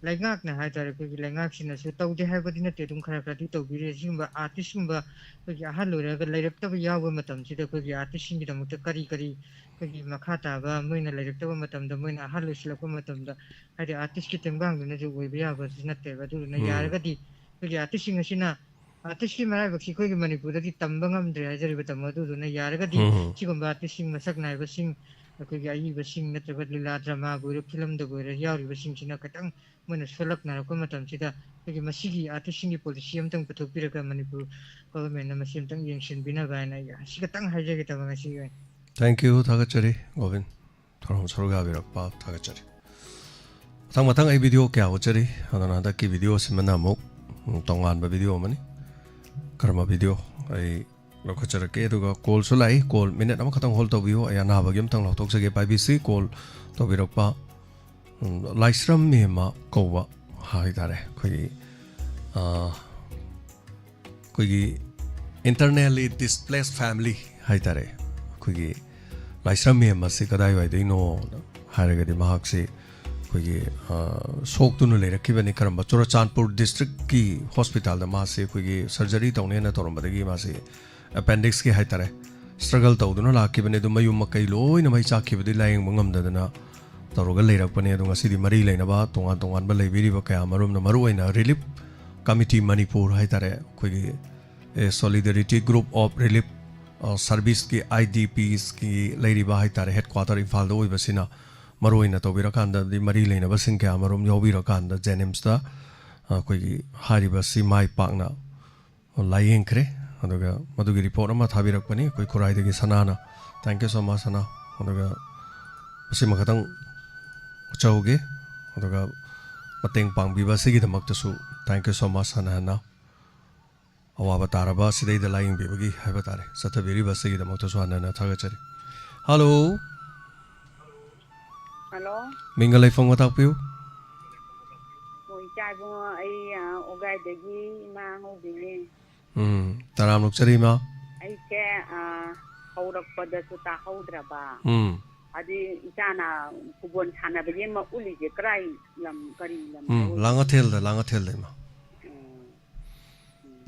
ꯂꯩꯉꯥꯛꯅ ꯍꯥꯏꯇꯥꯔꯦ, ꯑꯩꯈꯣꯏꯒꯤ ꯂꯩꯉꯥꯛꯁꯤꯅꯁꯨ ꯇꯧꯗꯦ ꯍꯥꯏꯕꯗꯤ ꯅꯠꯇꯦ, ꯑꯗꯨꯝ ꯈꯔ ꯈꯔꯗꯤ ꯇꯧꯕꯤꯔꯦ꯫ ꯁꯤꯒꯨꯝꯕ ꯑꯥꯔꯇꯤꯁꯀꯨꯝꯕ ꯑꯩꯈꯣꯏꯒꯤ ꯑꯍꯜ ꯑꯣꯏꯔꯛꯑꯒ ꯂꯩꯔꯛꯇꯕ ꯌꯥꯎꯕ ꯃꯇꯝꯁꯤꯗ ꯑꯩꯈꯣꯏꯒꯤ ꯑꯥꯔꯇꯤꯁꯁꯤꯡꯒꯤꯗꯃꯛꯇ ꯀꯔꯤ ꯀꯔꯤ ꯑꯩꯈꯣꯏꯒꯤ ꯃꯈꯥ ꯇꯥꯕ ꯃꯣꯏꯅ ꯂꯩꯔꯛꯇꯕ ꯃꯇꯝꯗ ꯃꯣꯏꯅ ꯑꯍꯜ ꯑꯣꯏꯁꯤꯜꯂꯛꯄ ꯃꯇꯝꯗ, ꯍꯥꯏꯗꯤ ꯑꯥꯔꯇꯤꯁꯀꯤ ꯇꯦꯡꯕꯥꯡꯗꯨꯅꯁꯨ ꯑꯣꯏꯕ ꯌꯥꯕꯁꯨ ꯅꯠꯇꯦꯕ꯫ ꯑꯗꯨꯗꯨꯅ ꯎꯝ꯫ ꯌꯥꯔꯒꯗꯤ ꯑꯩꯈꯣꯏꯒꯤ ꯑꯥꯔꯇꯤꯁꯁꯤꯡ ꯑꯁꯤꯅ, ꯑꯥꯔꯇꯤꯁꯀꯤ ꯃꯔꯥꯏꯕꯛꯁꯤ ꯑꯩꯈꯣꯏꯒꯤ ꯃꯅꯤꯄꯨꯔꯗꯗꯤ ꯇꯝꯕ ꯉꯝꯗ꯭ꯔꯦ ꯍꯥꯏꯖꯔꯤꯕ ꯇꯥꯃꯣ꯫ ꯑꯗꯨꯗꯨꯅ ꯌꯥꯔꯒꯗꯤ ꯎꯝ꯫ ꯁꯤꯒꯨꯝꯕ ꯑꯥꯔꯇꯤꯁꯁꯤꯡ ꯃꯁꯛ ꯅꯥꯏꯕꯁꯤꯡ, ꯑꯩꯈꯣꯏꯒꯤ ꯑꯏꯕꯁꯤꯡ ꯅꯠꯇ꯭ꯔꯒ ꯂꯤꯂꯥ ꯗ꯭ꯔꯃꯥꯕꯨ ꯑꯣꯏꯔꯣ, ꯐꯤꯂꯝꯗꯕꯨ ꯑꯣꯏꯔꯣ, ꯌꯥꯎꯔꯤꯕꯁꯤꯡꯁꯤꯅ ꯈꯤꯇꯪ ꯃꯣꯏꯅ ꯁꯣꯜꯂꯛꯅꯔꯛꯄ ꯃꯇꯝꯁꯤꯗ ꯑꯩꯈꯣꯏꯒꯤ ꯃꯁꯤꯒꯤ ꯑꯥꯔꯇꯤꯁꯁꯤꯡꯒꯤ ꯄꯣꯂꯤꯁꯤ ꯑꯃꯇꯪ ꯄꯨꯊꯣꯛꯄꯤꯔꯒ ꯃꯅꯤꯄꯨꯔ ꯒꯣꯚꯔꯟꯃꯦꯟꯅ ꯃꯁꯤ ꯑꯃꯇꯪ ꯌꯦꯡꯁꯤꯟꯕꯤꯅꯕ ꯍꯥꯏꯅ ꯑꯩ ꯑꯁꯤ ꯈꯛꯇꯪ ꯍꯥꯏꯖꯒꯦ ꯇꯥꯃꯣ ꯉꯁꯤꯒꯤ ꯑꯣꯏꯅ꯫ Thank you, ꯊꯥꯒꯠꯆꯔꯤ ꯒꯣꯕꯤꯟ꯫ ꯊꯧꯔꯝ ꯁꯔꯨꯛ ꯌꯥꯕꯤꯔꯛꯄ ꯊꯥꯒꯠꯆꯔꯤ꯫ ꯃꯊꯪ ꯃꯊꯪ ꯑꯩ ꯚꯤꯗꯤꯑꯣ ꯀꯌꯥ ꯎꯠꯆꯔꯤ, ꯑꯗꯨꯅ ꯍꯟꯗꯛꯀꯤ ꯚꯤꯗꯤꯑꯣꯁꯤꯃꯅ ꯑꯃꯨꯛ, ꯎꯝ, ꯇꯣꯉꯥꯟꯕ ꯚꯤꯗꯤꯑꯣ ꯑꯃꯅꯤ꯫ ꯀꯔꯝꯕ ꯚꯤꯗꯤꯑꯣ ꯑꯩ ꯂꯧꯈꯠꯆꯔꯛꯀꯦ? ꯑꯗꯨꯒ ꯀꯣꯜꯁꯨ ꯂꯥꯛꯏ, ꯀꯣꯜ ꯃꯤꯅꯤꯠ ꯑꯃꯈꯛꯇꯪ ꯍꯣꯜ ꯇꯧꯕꯤꯌꯨ, ꯑꯩ ꯑꯅꯥꯕꯒꯤ ꯑꯝꯇꯪ ꯂꯧꯊꯣꯛꯆꯒꯦ꯫ ꯄꯥꯏꯕꯤꯁꯤ꯫ ꯀꯣꯜ ꯇꯧꯕꯤꯔꯛꯄ, ꯎꯝ, ꯂꯥꯏꯁ꯭ꯔꯝ ꯃꯦꯝꯃ ꯀꯧꯕ ꯍꯥꯏꯇꯥꯔꯦ, ꯑꯩꯈꯣꯏꯒꯤ, ꯑ, ꯑꯩꯈꯣꯏꯒꯤ internally displaced family ꯍꯥꯏꯇꯥꯔꯦ꯫ ꯑꯩꯈꯣꯏꯒꯤ ꯂꯥꯏꯁ꯭ꯔꯝ ꯃꯦꯝ ꯑꯁꯤ ꯀꯗꯥꯏꯋꯥꯏꯗꯩꯅꯣ ꯍꯥꯏꯔꯒꯗꯤ, ꯃꯍꯥꯛꯁꯤ ꯑꯩꯈꯣꯏꯒꯤ, ꯑ, ꯁꯣꯛꯇꯨꯅ ꯂꯩꯔꯛꯈꯤꯕꯅꯤ꯫ ꯀꯔꯝꯕ? ꯆꯨꯔꯆꯥꯟꯄꯨꯔ ꯗꯤꯁꯇ꯭ꯔꯤꯛꯀꯤ ꯍꯣꯁꯄꯤꯇꯥꯜꯗ ꯃꯥꯁꯤ ꯑꯩꯈꯣꯏꯒꯤ ꯁꯔꯖꯔꯤ ꯇꯧꯅꯦꯅ ꯇꯧꯔꯝꯕꯗꯒꯤ ꯃꯥꯁꯤ ꯑꯦꯄꯦꯟꯗꯤꯛꯁꯀꯤ ꯍꯥꯏꯇꯥꯔꯦ, ꯁ꯭ꯇ꯭ꯔꯒꯜ ꯇꯧꯗꯨꯅ ꯂꯥꯛꯈꯤꯕꯅꯤ꯫ ꯑꯗꯨ ꯃꯌꯨꯝ ꯃꯀꯩ ꯂꯣꯏꯅ ꯃꯩ ꯆꯥꯛꯈꯤꯕꯗꯒꯤ ꯂꯥꯌꯦꯡꯕ ꯉꯝꯗꯗꯅ ꯇꯧꯔꯒ ꯂꯩꯔꯛꯄꯅꯤ꯫ ꯑꯗꯣ ꯉꯁꯤꯗꯤ ꯃꯔꯤ ꯂꯩꯅꯕ ꯇꯣꯉꯥꯟ ꯇꯣꯉꯥꯟꯕ ꯂꯩꯕꯤꯔꯤꯕ ꯀꯌꯥ ꯑꯃꯔꯣꯝꯅ, ꯃꯔꯨꯑꯣꯏꯅ ꯔꯤꯂꯤꯐ ꯀꯃꯤꯇꯤ ꯃꯅꯤꯄꯨꯔ ꯍꯥꯏꯇꯥꯔꯦ, ꯑꯩꯈꯣꯏꯒꯤ, ꯑꯦ, Solidarity Group of Relief, ꯑ, Serviceꯀꯤ, IDPsꯀꯤ ꯂꯩꯔꯤꯕ ꯍꯥꯏꯇꯥꯔꯦ, ꯍꯦꯗꯀ꯭ꯋꯥꯇꯔ ꯏꯝꯐꯥꯜꯗ ꯑꯣꯏꯕꯁꯤꯅ ꯃꯔꯨꯑꯣꯏꯅ ꯇꯧꯕꯤꯔꯀꯥꯟꯗꯗꯤ ꯃꯔꯤ ꯂꯩꯅꯕꯁꯤꯡ ꯀꯌꯥ ꯑꯃꯔꯣꯝ ꯌꯥꯎꯕꯤꯔꯀꯥꯟꯗ ꯖꯦꯅꯤꯝꯁꯇ, ꯑ, ꯑꯩꯈꯣꯏꯒꯤ ꯍꯥꯏꯔꯤꯕꯁꯤ ꯃꯥꯏ ꯄꯥꯛꯅ ꯂꯥꯏꯌꯦꯡꯈ꯭ꯔꯦ꯫ ꯑꯗꯨꯒ ꯃꯗꯨꯒꯤ ꯔꯤꯄꯣꯔꯠ ꯑꯃ ꯊꯥꯕꯤꯔꯛꯄꯅꯤ ꯑꯩꯈꯣꯏ ꯈꯨꯔꯥꯏꯗꯒꯤ ꯁꯅꯥꯅ꯫ Thank you so much, ꯁꯅꯥ꯫ ꯑꯗꯨꯒ ꯃꯁꯤꯃ ꯈꯛꯇꯪ ꯎꯠꯆꯍꯧꯒꯦ꯫ ꯑꯗꯨꯒ ꯃꯇꯦꯡ ꯄꯥꯡꯕꯤꯕ ꯑꯁꯤꯒꯤꯗꯃꯛꯇꯁꯨ thank you so much ꯍꯟꯅ ꯍꯟꯅ꯫ ꯑꯋꯥꯕ ꯇꯥꯔꯕ ꯁꯤꯗꯩꯗ ꯂꯥꯌꯦꯡꯕꯤꯕꯒꯤ ꯍꯥꯏꯕ ꯇꯥꯔꯦ, ꯆꯠꯊꯕꯤꯔꯤꯕ ꯑꯁꯤꯒꯤꯗꯃꯛꯇꯁꯨ ꯍꯟꯅ ꯍꯟꯅ ꯊꯥꯒꯠꯆꯔꯤ꯫ ꯍꯜꯂꯣ꯫ ꯍꯜꯂꯣ꯫ ꯃꯤꯡꯒ ꯂꯩꯐꯝꯒ ꯇꯥꯛꯄꯤꯌꯨ꯫ ꯑꯣ, ꯏꯆꯥ ꯏꯕꯨꯡꯉꯣ, ꯑꯩ, ꯑ, ꯑꯣꯒꯥꯏꯗꯒꯤ ꯏꯃꯥ ꯉꯧꯕꯤꯅꯦ꯫ ꯎꯝ, ꯇꯔꯥꯝ ꯅꯣꯛꯆꯔꯤ ꯏꯃꯥ꯫ ꯑꯩꯁꯦ, ꯑ, ꯍꯧꯔꯛꯄꯗꯁꯨ ꯇꯥꯍꯧꯗ꯭ꯔꯕ꯫ ꯎꯝ꯫ ꯑꯗꯨ ꯏꯆꯥꯅ ꯐꯨꯠꯕꯣꯜ ꯁꯥꯟꯅꯕꯒꯤ ꯑꯃ ꯎꯠꯂꯤꯁꯦ ꯀꯔꯥꯏ ꯂꯝ, ꯀꯔꯤ ꯂꯝꯗ ꯎꯝ, ꯑꯣꯏꯒꯦ? ꯂꯥꯡꯉꯊꯦꯜꯗ, ꯂꯥꯡꯉꯊꯦꯜꯗ ꯏꯃꯥ꯫ ꯎꯝ꯫ ꯎꯝ꯫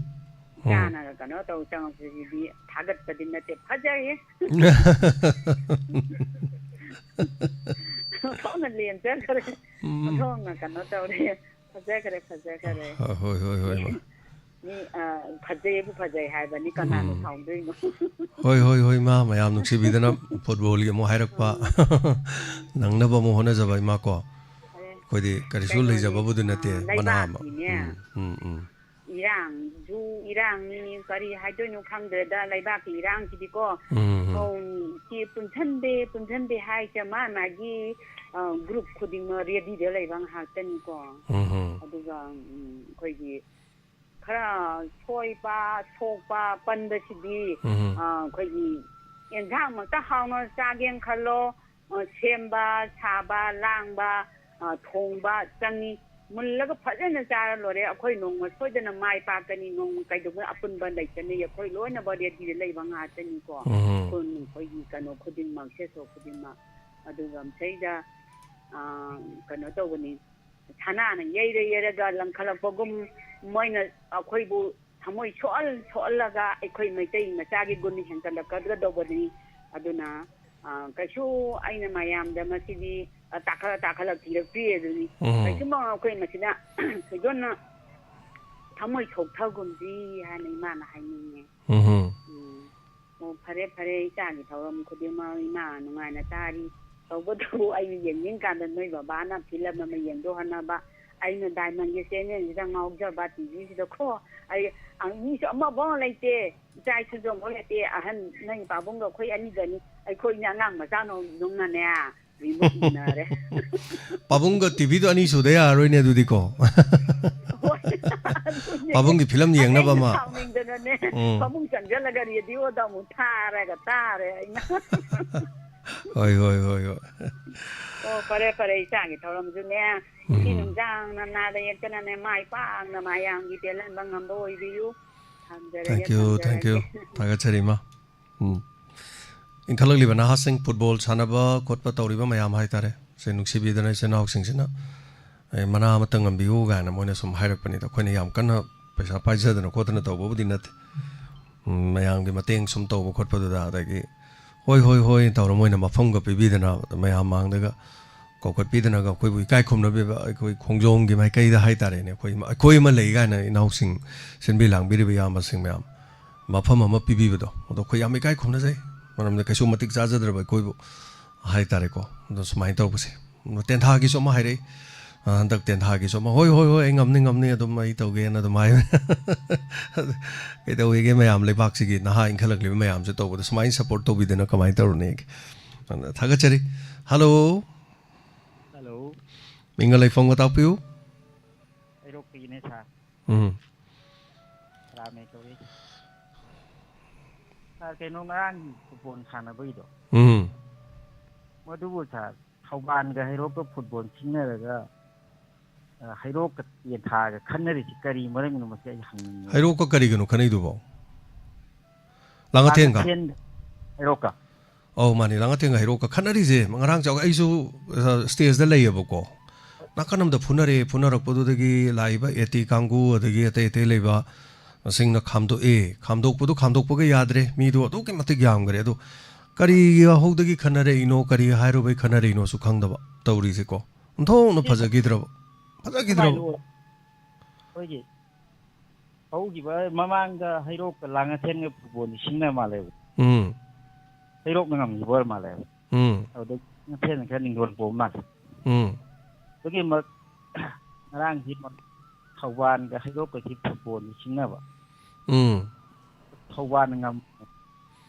ꯎꯝ꯫ ꯏꯆꯥꯅꯒ ꯀꯩꯅꯣ ꯇꯧ ꯆꯪꯉꯛꯄꯁꯤꯗꯤ ꯊꯥꯒꯠꯄꯗꯤ ꯅꯠꯇꯦ, ꯐꯖꯩꯌꯦ꯫ ꯐꯥꯎꯅ ꯂꯦꯝꯖꯈ꯭ꯔꯦ꯫ ꯎꯝ꯫ ꯃꯊꯣꯡꯅ ꯀꯩꯅꯣ ꯇꯧꯔꯦ꯫ ꯐꯖꯈ꯭ꯔꯦ, ꯐꯖꯈ꯭ꯔꯦ꯫ ꯍꯣꯏ, ꯍꯣꯏ, ꯍꯣꯏ, ꯍꯣꯏ, ꯃꯥ꯫ ꯃꯤ, ꯑ, ꯐꯖꯩꯕꯨ ꯐꯖꯩ ꯍꯥꯏꯕꯅꯤ, ꯀꯅꯥꯅ ꯎꯝ꯫ ꯁꯥꯎꯗꯣꯏꯅꯣ? ꯍꯣꯏ, ꯍꯣꯏ, ꯍꯣꯏ, ꯏꯃꯥ, ꯃꯌꯥꯝ ꯅꯨꯡꯁꯤꯕꯤꯗꯅ ꯐꯨꯠꯕꯣꯜꯒꯤ ꯑꯃꯨꯛ ꯍꯥꯏꯔꯛꯄ꯫ ꯎꯝ꯫ ꯅꯪꯅꯕ ꯑꯃꯨꯛ ꯍꯣꯠꯅꯖꯕ, ꯏꯃꯥ ꯀꯣ꯫ ꯐꯔꯦ꯫ ꯑꯩꯈꯣꯏꯗꯤ ꯀꯔꯤꯁꯨ ꯀꯩꯅꯣꯅꯤ, ꯂꯩꯖꯕꯕꯨꯗꯤ ꯅꯠꯇꯦ, ꯑ, ꯃꯅꯥ ꯑꯃ꯫ ꯂꯩꯕꯥꯛꯀꯤꯅꯦ꯫ ꯎꯝ, ꯎꯝ, ꯎꯝ꯫ ꯏꯔꯥꯡꯁꯨ ꯏꯔꯥꯡꯅꯤ, ꯀꯔꯤ ꯍꯥꯏꯗꯣꯏꯅꯣ ꯈꯪꯗ꯭ꯔꯦꯗ, ꯂꯩꯕꯥꯛꯀꯤ ꯏꯔꯥꯡꯁꯤꯗꯤꯀꯣ꯫ ꯎꯝ, ꯎꯝ꯫ ꯃꯧ ꯏꯆꯦ ꯄꯨꯟꯁꯟꯗꯦ, ꯄꯨꯟꯁꯟꯗꯦ ꯍꯥꯏꯁꯦ ꯃꯥ ꯃꯥꯒꯤ, ꯑ, group ꯈꯨꯗꯤꯡꯃꯛ ready ꯗ ꯂꯩꯕ ꯉꯥꯛꯇꯅꯤꯀꯣ꯫ ꯎꯝ, ꯎꯝ꯫ ꯑꯗꯨꯒ, ꯎꯝ, ꯑꯩꯈꯣꯏꯒꯤ ꯈꯔ ꯁꯣꯏꯕ, ꯁꯣꯛꯄ, ꯄꯟꯕꯁꯤꯗꯤ, ꯎꯝ꯫ ꯑ, ꯑꯩꯈꯣꯏꯒꯤ ꯑꯦꯟꯁꯥꯡꯃꯛꯇ ꯍꯥꯎꯅ ꯆꯥꯒꯦꯅ ꯈꯜꯂꯣ, ꯑ, ꯁꯦꯝꯕ, ꯁꯥꯕ, ꯂꯥꯡꯕ, ꯑ, ꯊꯣꯡꯕ ꯆꯪꯉꯤ꯫ ꯃꯨꯜꯂꯒ ꯐꯖꯅ ꯆꯥꯔ ꯂꯣꯏꯔꯦ꯫ ꯑꯩꯈꯣꯏ ꯅꯣꯡꯃ ꯁꯣꯏꯗꯅ ꯃꯥꯏ ꯄꯥꯛꯀꯅꯤ, ꯅꯣꯡꯃ ꯀꯩꯗꯧꯕ ꯑꯄꯨꯟꯕ ꯂꯩꯇꯅ ꯑꯩꯈꯣꯏ ꯂꯣꯏꯅꯃꯛ ready ꯗ ꯂꯩꯕ ꯉꯥꯛꯇꯅꯤꯀꯣ꯫ ꯎꯝ꯫ ꯈꯨꯟ ꯑꯩꯈꯣꯏꯒꯤ ꯀꯩꯅꯣ ꯈꯨꯗꯤꯡꯃꯛ, ꯁꯦꯁꯣ ꯈꯨꯗꯤꯡꯃꯛ꯫ ꯑꯗꯨꯒ ꯃꯁꯩꯗ, ꯑ, ꯀꯩꯅꯣ ꯇꯧꯕꯅꯤ, ꯁꯅꯥꯅ ꯌꯩꯔ ꯌꯩꯔꯒ ꯂꯪꯈꯠꯂꯛꯄꯒꯨꯝ ꯃꯣꯏꯅ ꯑꯩꯈꯣꯏꯕꯨ ꯊꯃꯣꯏ ꯁꯣꯛꯍꯜ ꯁꯣꯛꯍꯜꯂꯒ ꯑꯩꯈꯣꯏ ꯃꯩꯇꯩ ꯃꯆꯥꯒꯤ ꯒꯨꯟ ꯍꯦꯟꯒꯠꯂꯛꯀꯗꯧꯕꯅꯤ꯫ ꯑꯗꯨꯅ, ꯑ, ꯀꯩꯁꯨ ꯑꯩꯅ ꯃꯌꯥꯝꯗ ꯃꯁꯤꯗꯤ, ꯑ, ꯇꯥꯈꯠꯂ ꯇꯥꯈꯠꯂ ꯊꯤꯔꯛꯇ꯭ꯔꯤ ꯑꯗꯨꯅꯤ꯫ ꯎꯝ꯫ ꯀꯩꯁꯨꯝꯕ ꯑꯩꯈꯣꯏ ꯃꯁꯤꯗ ꯊꯣꯏꯗꯣꯛꯅ ꯊꯃꯣꯏ ꯁꯣꯛꯊꯒꯨꯝꯁꯤ ꯍꯥꯏꯅ ꯏꯃꯥꯅ ꯍꯥꯏꯅꯤꯡꯉꯦ꯫ ꯎꯝ꯫ ꯎꯝ꯫ ꯑꯣ, ꯐꯔꯦ, ꯐꯔꯦ, ꯏꯆꯥꯒꯤ ꯊꯧꯔꯝ ꯈꯨꯗꯤꯡꯃꯛ ꯏꯃꯥ ꯅꯨꯡꯉꯥꯏꯅ ꯇꯥꯔꯤ꯫ ꯇꯧꯕꯇꯕꯨ ꯑꯩꯅ ꯌꯦꯡꯅꯤꯡ ꯀꯥꯟꯗ ꯅꯣꯏ ꯕꯕꯥꯅ ꯐꯤꯂꯝ ꯑꯃ ꯌꯦꯡꯗꯧ ꯍꯣꯠꯅꯕ, ꯑꯩꯅ ꯗꯥꯏꯃꯟꯒꯤ ꯆꯦꯅꯦꯜꯁꯤꯗ ꯉꯥꯎꯖꯕ ꯇꯤꯚꯤꯁꯤꯗꯀꯣ, ꯑꯩ, ꯑ, ꯃꯤꯁꯨ ꯑꯃꯐꯥꯎ ꯂꯩꯇꯦ, ꯏꯆꯥ ꯏꯁꯨꯁꯨ ꯑꯃꯐꯥꯎ ꯂꯩꯇꯦ, ꯑꯍꯟ ꯅꯪ ꯄꯥꯕꯨꯡꯒ ꯑꯩꯈꯣꯏ ꯑꯅꯤꯗꯅꯤ, ꯑꯩꯈꯣꯏꯅꯦ ꯑꯉꯥꯡ ꯃꯆꯥꯅꯧꯗꯧꯅꯅꯦ, ꯔꯤꯃꯨꯠ ꯃꯨꯟꯅꯔꯦ꯫ ꯄꯥꯕꯨꯡꯒ ꯇꯤꯚꯤꯗꯣ ꯑꯅꯤ ꯁꯨꯗ ꯌꯥꯔꯔꯣꯏꯅꯦ ꯑꯗꯨꯗꯤꯀꯣ꯫ ꯍꯣꯏ, ꯑꯗꯨꯅꯦ꯫ ꯄꯥꯕꯨꯡꯒꯤ ꯐꯤꯂꯝ ꯌꯦꯡꯅꯕ ꯑꯩꯅ ꯑꯃ꯫ ꯁꯥꯎꯅꯤꯡꯗꯅꯅꯦ ꯎꯝ꯫ ꯐꯃꯨꯡ ꯆꯪꯁꯤꯜꯂꯒ ꯔꯦꯗꯤꯑꯣꯗ ꯑꯃꯨꯛ ꯊꯥꯔꯒ ꯇꯥꯔꯦ ꯑꯩꯅ꯫ ꯍꯣꯏ ꯍꯣꯏ ꯍꯣꯏ ꯍꯣꯏ꯫ ꯑꯣ, ꯐꯔꯦ ꯐꯔꯦ, ꯏꯆꯥꯒꯤ ꯊꯧꯔꯝꯁꯨꯅꯦ꯫ ꯎꯝ꯫ ꯏꯁꯤ ꯅꯨꯡꯖꯥꯡ ꯅꯅꯥꯗ ꯌꯦꯛꯇꯅꯅꯦ ꯃꯥꯏ ꯄꯥꯛꯅ ꯃꯌꯥꯝꯒꯤ ꯄꯦꯜꯍꯟꯕ ꯉꯝꯕ ꯑꯣꯏꯕꯤꯌꯨ꯫ ꯊꯝꯖꯔꯒꯦ, Thank you, thank you. ꯊꯝꯖꯔꯒꯦ꯫ ꯊꯥꯒꯠꯆꯔꯤ, ꯏꯃꯥ꯫ ꯎꯝ꯫ ꯏꯟꯈꯠꯂꯛꯂꯤꯕ ꯅꯍꯥꯁꯤꯡ ꯐꯨꯠꯕꯣꯜ ꯁꯥꯟꯅꯕ ꯈꯣꯠꯄ ꯇꯧꯔꯤꯕ ꯃꯌꯥꯝ ꯍꯥꯏꯇꯥꯔꯦ, ꯁꯦ ꯅꯨꯡꯁꯤꯕꯤꯗꯅ ꯏꯆꯤꯟ ꯏꯅꯥꯎꯁꯤꯡꯁꯤꯅ, "ꯑꯦ, ꯃꯅꯥ ꯑꯃꯇ ꯉꯝꯕꯤꯌꯨ" ꯀꯥꯏꯅ ꯃꯣꯏꯅ ꯁꯨꯝ ꯍꯥꯏꯔꯛꯄꯅꯤꯗ꯫ ꯑꯩꯈꯣꯏꯅ ꯌꯥꯝ ꯀꯟꯅ ꯄꯩꯁꯥ ꯄꯥꯏꯖꯗꯅ ꯈꯣꯠꯇꯅ ꯇꯧꯕꯕꯨꯗꯤ ꯅꯠꯇꯦ꯫ ꯎꯝ, ꯃꯌꯥꯝꯒꯤ ꯃꯇꯦꯡ ꯁꯨꯝ ꯇꯧꯕ ꯈꯣꯠꯄꯗꯨꯗ, ꯑꯗꯒꯤ "ꯍꯣꯏ, ꯍꯣꯏ, ꯍꯣꯏ" ꯇꯧꯔ ꯃꯣꯏꯅ ꯃꯐꯝꯒ ꯄꯤꯕꯤꯗꯅ ꯃꯌꯥꯝ ꯃꯥꯡꯗꯒ ꯀꯧꯈꯠꯄꯤꯗꯅꯒ ꯑꯩꯈꯣꯏꯕꯨ ꯏꯀꯥꯏ ꯈꯨꯝꯅꯕꯤꯕ, ꯑꯩꯈꯣꯏ ꯈꯣꯡꯖꯣꯝꯒꯤ ꯃꯥꯏꯀꯩꯗ ꯍꯥꯏꯇꯥꯔꯦꯅꯦ, ꯑꯩꯈꯣꯏ, ꯑꯩꯈꯣꯏ ꯑꯃ ꯂꯩ ꯀꯥꯏꯅ ꯏꯅꯥꯎꯁꯤꯡ ꯁꯤꯟꯕꯤ ꯂꯥꯡꯕꯤꯔꯤꯕ ꯏꯌꯥꯝꯕꯁꯤꯡ ꯃꯌꯥꯝ ꯃꯐꯝ ꯑꯃ ꯄꯤꯕꯤꯕꯗꯣ, ꯑꯗꯣ ꯑꯩꯈꯣꯏ ꯌꯥꯝ ꯏꯀꯥꯏ ꯈꯨꯝꯅꯖꯩ꯫ ꯃꯔꯝꯗꯤ ꯀꯩꯁꯨ ꯃꯇꯤꯛ ꯆꯥꯖꯗ꯭ꯔꯕ ꯑꯩꯈꯣꯏꯕꯨ ꯍꯥꯏꯇꯥꯔꯦꯀꯣ꯫ ꯑꯗꯣ ꯁꯨꯃꯥꯏꯅ ꯇꯧꯕꯁꯦ꯫ ꯇꯦꯟꯊꯥꯒꯤꯁꯨ ꯑꯃ ꯍꯥꯏꯔꯛꯏ꯫ ꯑ, ꯍꯟꯗꯛ ꯇꯦꯟꯊꯥꯒꯤꯁꯨ ꯑꯃ, "ꯍꯣꯏ, ꯍꯣꯏ, ꯍꯣꯏ, ꯑꯩ ꯉꯝꯅꯤ, ꯉꯝꯅꯤ, ꯑꯗꯨꯝ ꯑꯩ ꯇꯧꯒꯦꯅ" ꯑꯗꯨꯝ ꯍꯥꯏꯕ꯫ ꯀꯩꯗꯧꯋꯦꯒꯦ, ꯃꯌꯥꯝ ꯂꯩꯕꯥꯛꯁꯤꯒꯤ ꯅꯍꯥ ꯏꯟꯈꯠꯂꯛꯂꯤꯕ ꯃꯌꯥꯝꯁꯦ ꯇꯧꯕꯗ ꯁꯨꯃꯥꯏꯅ ꯁꯞꯄꯣꯔꯠ ꯇꯧꯕꯤꯗꯅ ꯀꯃꯥꯏꯅ ꯇꯧꯔꯨꯅꯤꯒꯦ? ꯑꯗꯨꯅ ꯊꯥꯒꯠꯆꯔꯤ꯫ ꯍꯜꯂꯣ꯫ ꯍꯜꯂꯣ꯫ ꯃꯤꯡꯒ ꯂꯩꯐꯝꯒ ꯇꯥꯛꯄꯤꯌꯨ꯫ ꯍꯩꯔꯣꯛꯇꯒꯤꯅꯦ ꯁꯥꯔ꯫ ꯎꯝ꯫ ꯔꯥꯃꯦ ꯀꯧꯏ꯫ ꯁꯥꯔ, ꯀꯩꯅꯣ, ꯉꯔꯥꯡꯒꯤ ꯐꯨꯠꯕꯣꯜ ꯁꯥꯟꯅꯕꯒꯤꯗꯣ, ꯎꯝ꯫ ꯃꯗꯨꯕꯨ ꯁꯥꯔ, ꯊꯧꯕꯥꯜꯒ ꯍꯩꯔꯣꯛꯀ ꯐꯨꯠꯕꯣꯜ ꯁꯤꯡꯅꯔꯒ, ꯑ, ꯍꯩꯔꯣꯛꯀ ꯇꯦꯟꯊꯥꯒ ꯈꯟꯅꯔꯤꯁꯤ ꯀꯔꯤ ꯃꯔꯝꯒꯤꯅꯣ? ꯃꯁꯤ ꯑꯩ ꯍꯪꯅꯤꯡꯉꯤ꯫ ꯍꯩꯔꯣꯛꯀ ꯀꯔꯤꯒꯅꯣ ꯈꯟꯅꯩꯗꯨꯕꯣ? ꯂꯥꯡꯉꯊꯦꯟꯒ? ꯂꯥꯡꯉꯊꯦꯟ ꯍꯩꯔꯣꯛꯀ? ꯑꯧ, ꯃꯥꯅꯤ, ꯂꯥꯡꯉꯊꯦꯟꯒ ꯍꯩꯔꯣꯛꯀ ꯈꯠꯅꯔꯤꯁꯦ ꯉꯔꯥꯡ ꯆꯥꯎ-, ꯑꯩꯁꯨ, ꯑ, ꯁ꯭ꯇꯦꯖꯇ ꯂꯩꯌꯦꯕꯀꯣ꯫ ꯅꯥꯀꯟ ꯑꯃꯗ ꯐꯨꯅꯔꯦ, ꯐꯨꯅꯔꯛꯄꯗꯨꯗꯒꯤ ꯂꯥꯛꯏꯕ ꯑꯦ ꯇꯤ ꯀꯥꯡꯕꯨ ꯑꯗꯒꯤ ꯑꯇꯩ ꯑꯇꯩ ꯂꯩꯕ ꯁꯤꯡꯅ ꯈꯥꯝꯗꯣꯛꯑꯦ꯫ ꯈꯥꯝꯗꯣꯛꯄꯗꯨ ꯈꯥꯝꯗꯣꯛꯄꯒ ꯌꯥꯗ꯭ꯔꯦ, ꯃꯤꯗꯨ ꯑꯗꯨꯛꯀꯤ ꯃꯇꯤꯛ ꯌꯥꯝꯈ꯭ꯔꯦ꯫ ꯑꯗꯨ ꯀꯔꯤ ꯍꯧꯗꯒꯤ ꯈꯠꯅꯔꯛꯏꯅꯣ, ꯀꯔꯤ ꯍꯥꯏꯔꯨꯕꯩ ꯈꯠꯅꯔꯛꯏꯅꯣꯁꯨ ꯈꯪꯗꯕ ꯇꯧꯔꯤꯁꯦꯀꯣ꯫ ꯑꯣꯟꯊꯣꯛꯅ ꯐꯖꯈꯤꯗ꯭ꯔꯕ, ꯐꯖꯈꯤꯗ꯭ꯔꯕ꯫ ꯁꯨꯃꯥꯏꯅ ꯑꯣꯏ-, ꯑꯩꯈꯣꯏꯒꯤ ꯍꯧꯈꯤꯕ ꯃꯃꯥꯡꯗ ꯍꯩꯔꯣꯛꯀ ꯂꯥꯡꯉꯊꯦꯟꯒ ꯐꯨꯠꯕꯣꯜꯗꯤ ꯁꯤꯡꯅ ꯃꯥꯜꯂꯦꯕ꯫ ꯎꯝ꯫ ꯍꯩꯔꯣꯛꯅ ꯉꯝꯈꯤꯕ ꯑꯣꯏꯔ ꯃꯥꯜꯂꯦꯕ꯫ ꯎꯝ꯫ ꯑꯗꯨꯗ ꯂꯥꯡꯉꯊꯦꯟꯅ ꯈꯔ ꯅꯤꯡꯊꯧ ꯄꯣꯝ ꯃꯥꯜꯂꯦ꯫ ꯎꯝ꯫ ꯑꯗꯨꯒꯤ ꯃ-, ꯉꯔꯥꯡꯁꯤ ꯊꯧꯕꯥꯜꯒ ꯍꯩꯔꯣꯛꯀꯁꯤ ꯐꯨꯠꯕꯣꯜꯗꯤ ꯁꯤꯡꯅꯕ꯫ ꯎꯝ꯫ ꯊꯧꯕꯥꯜꯅ ꯉꯝ-,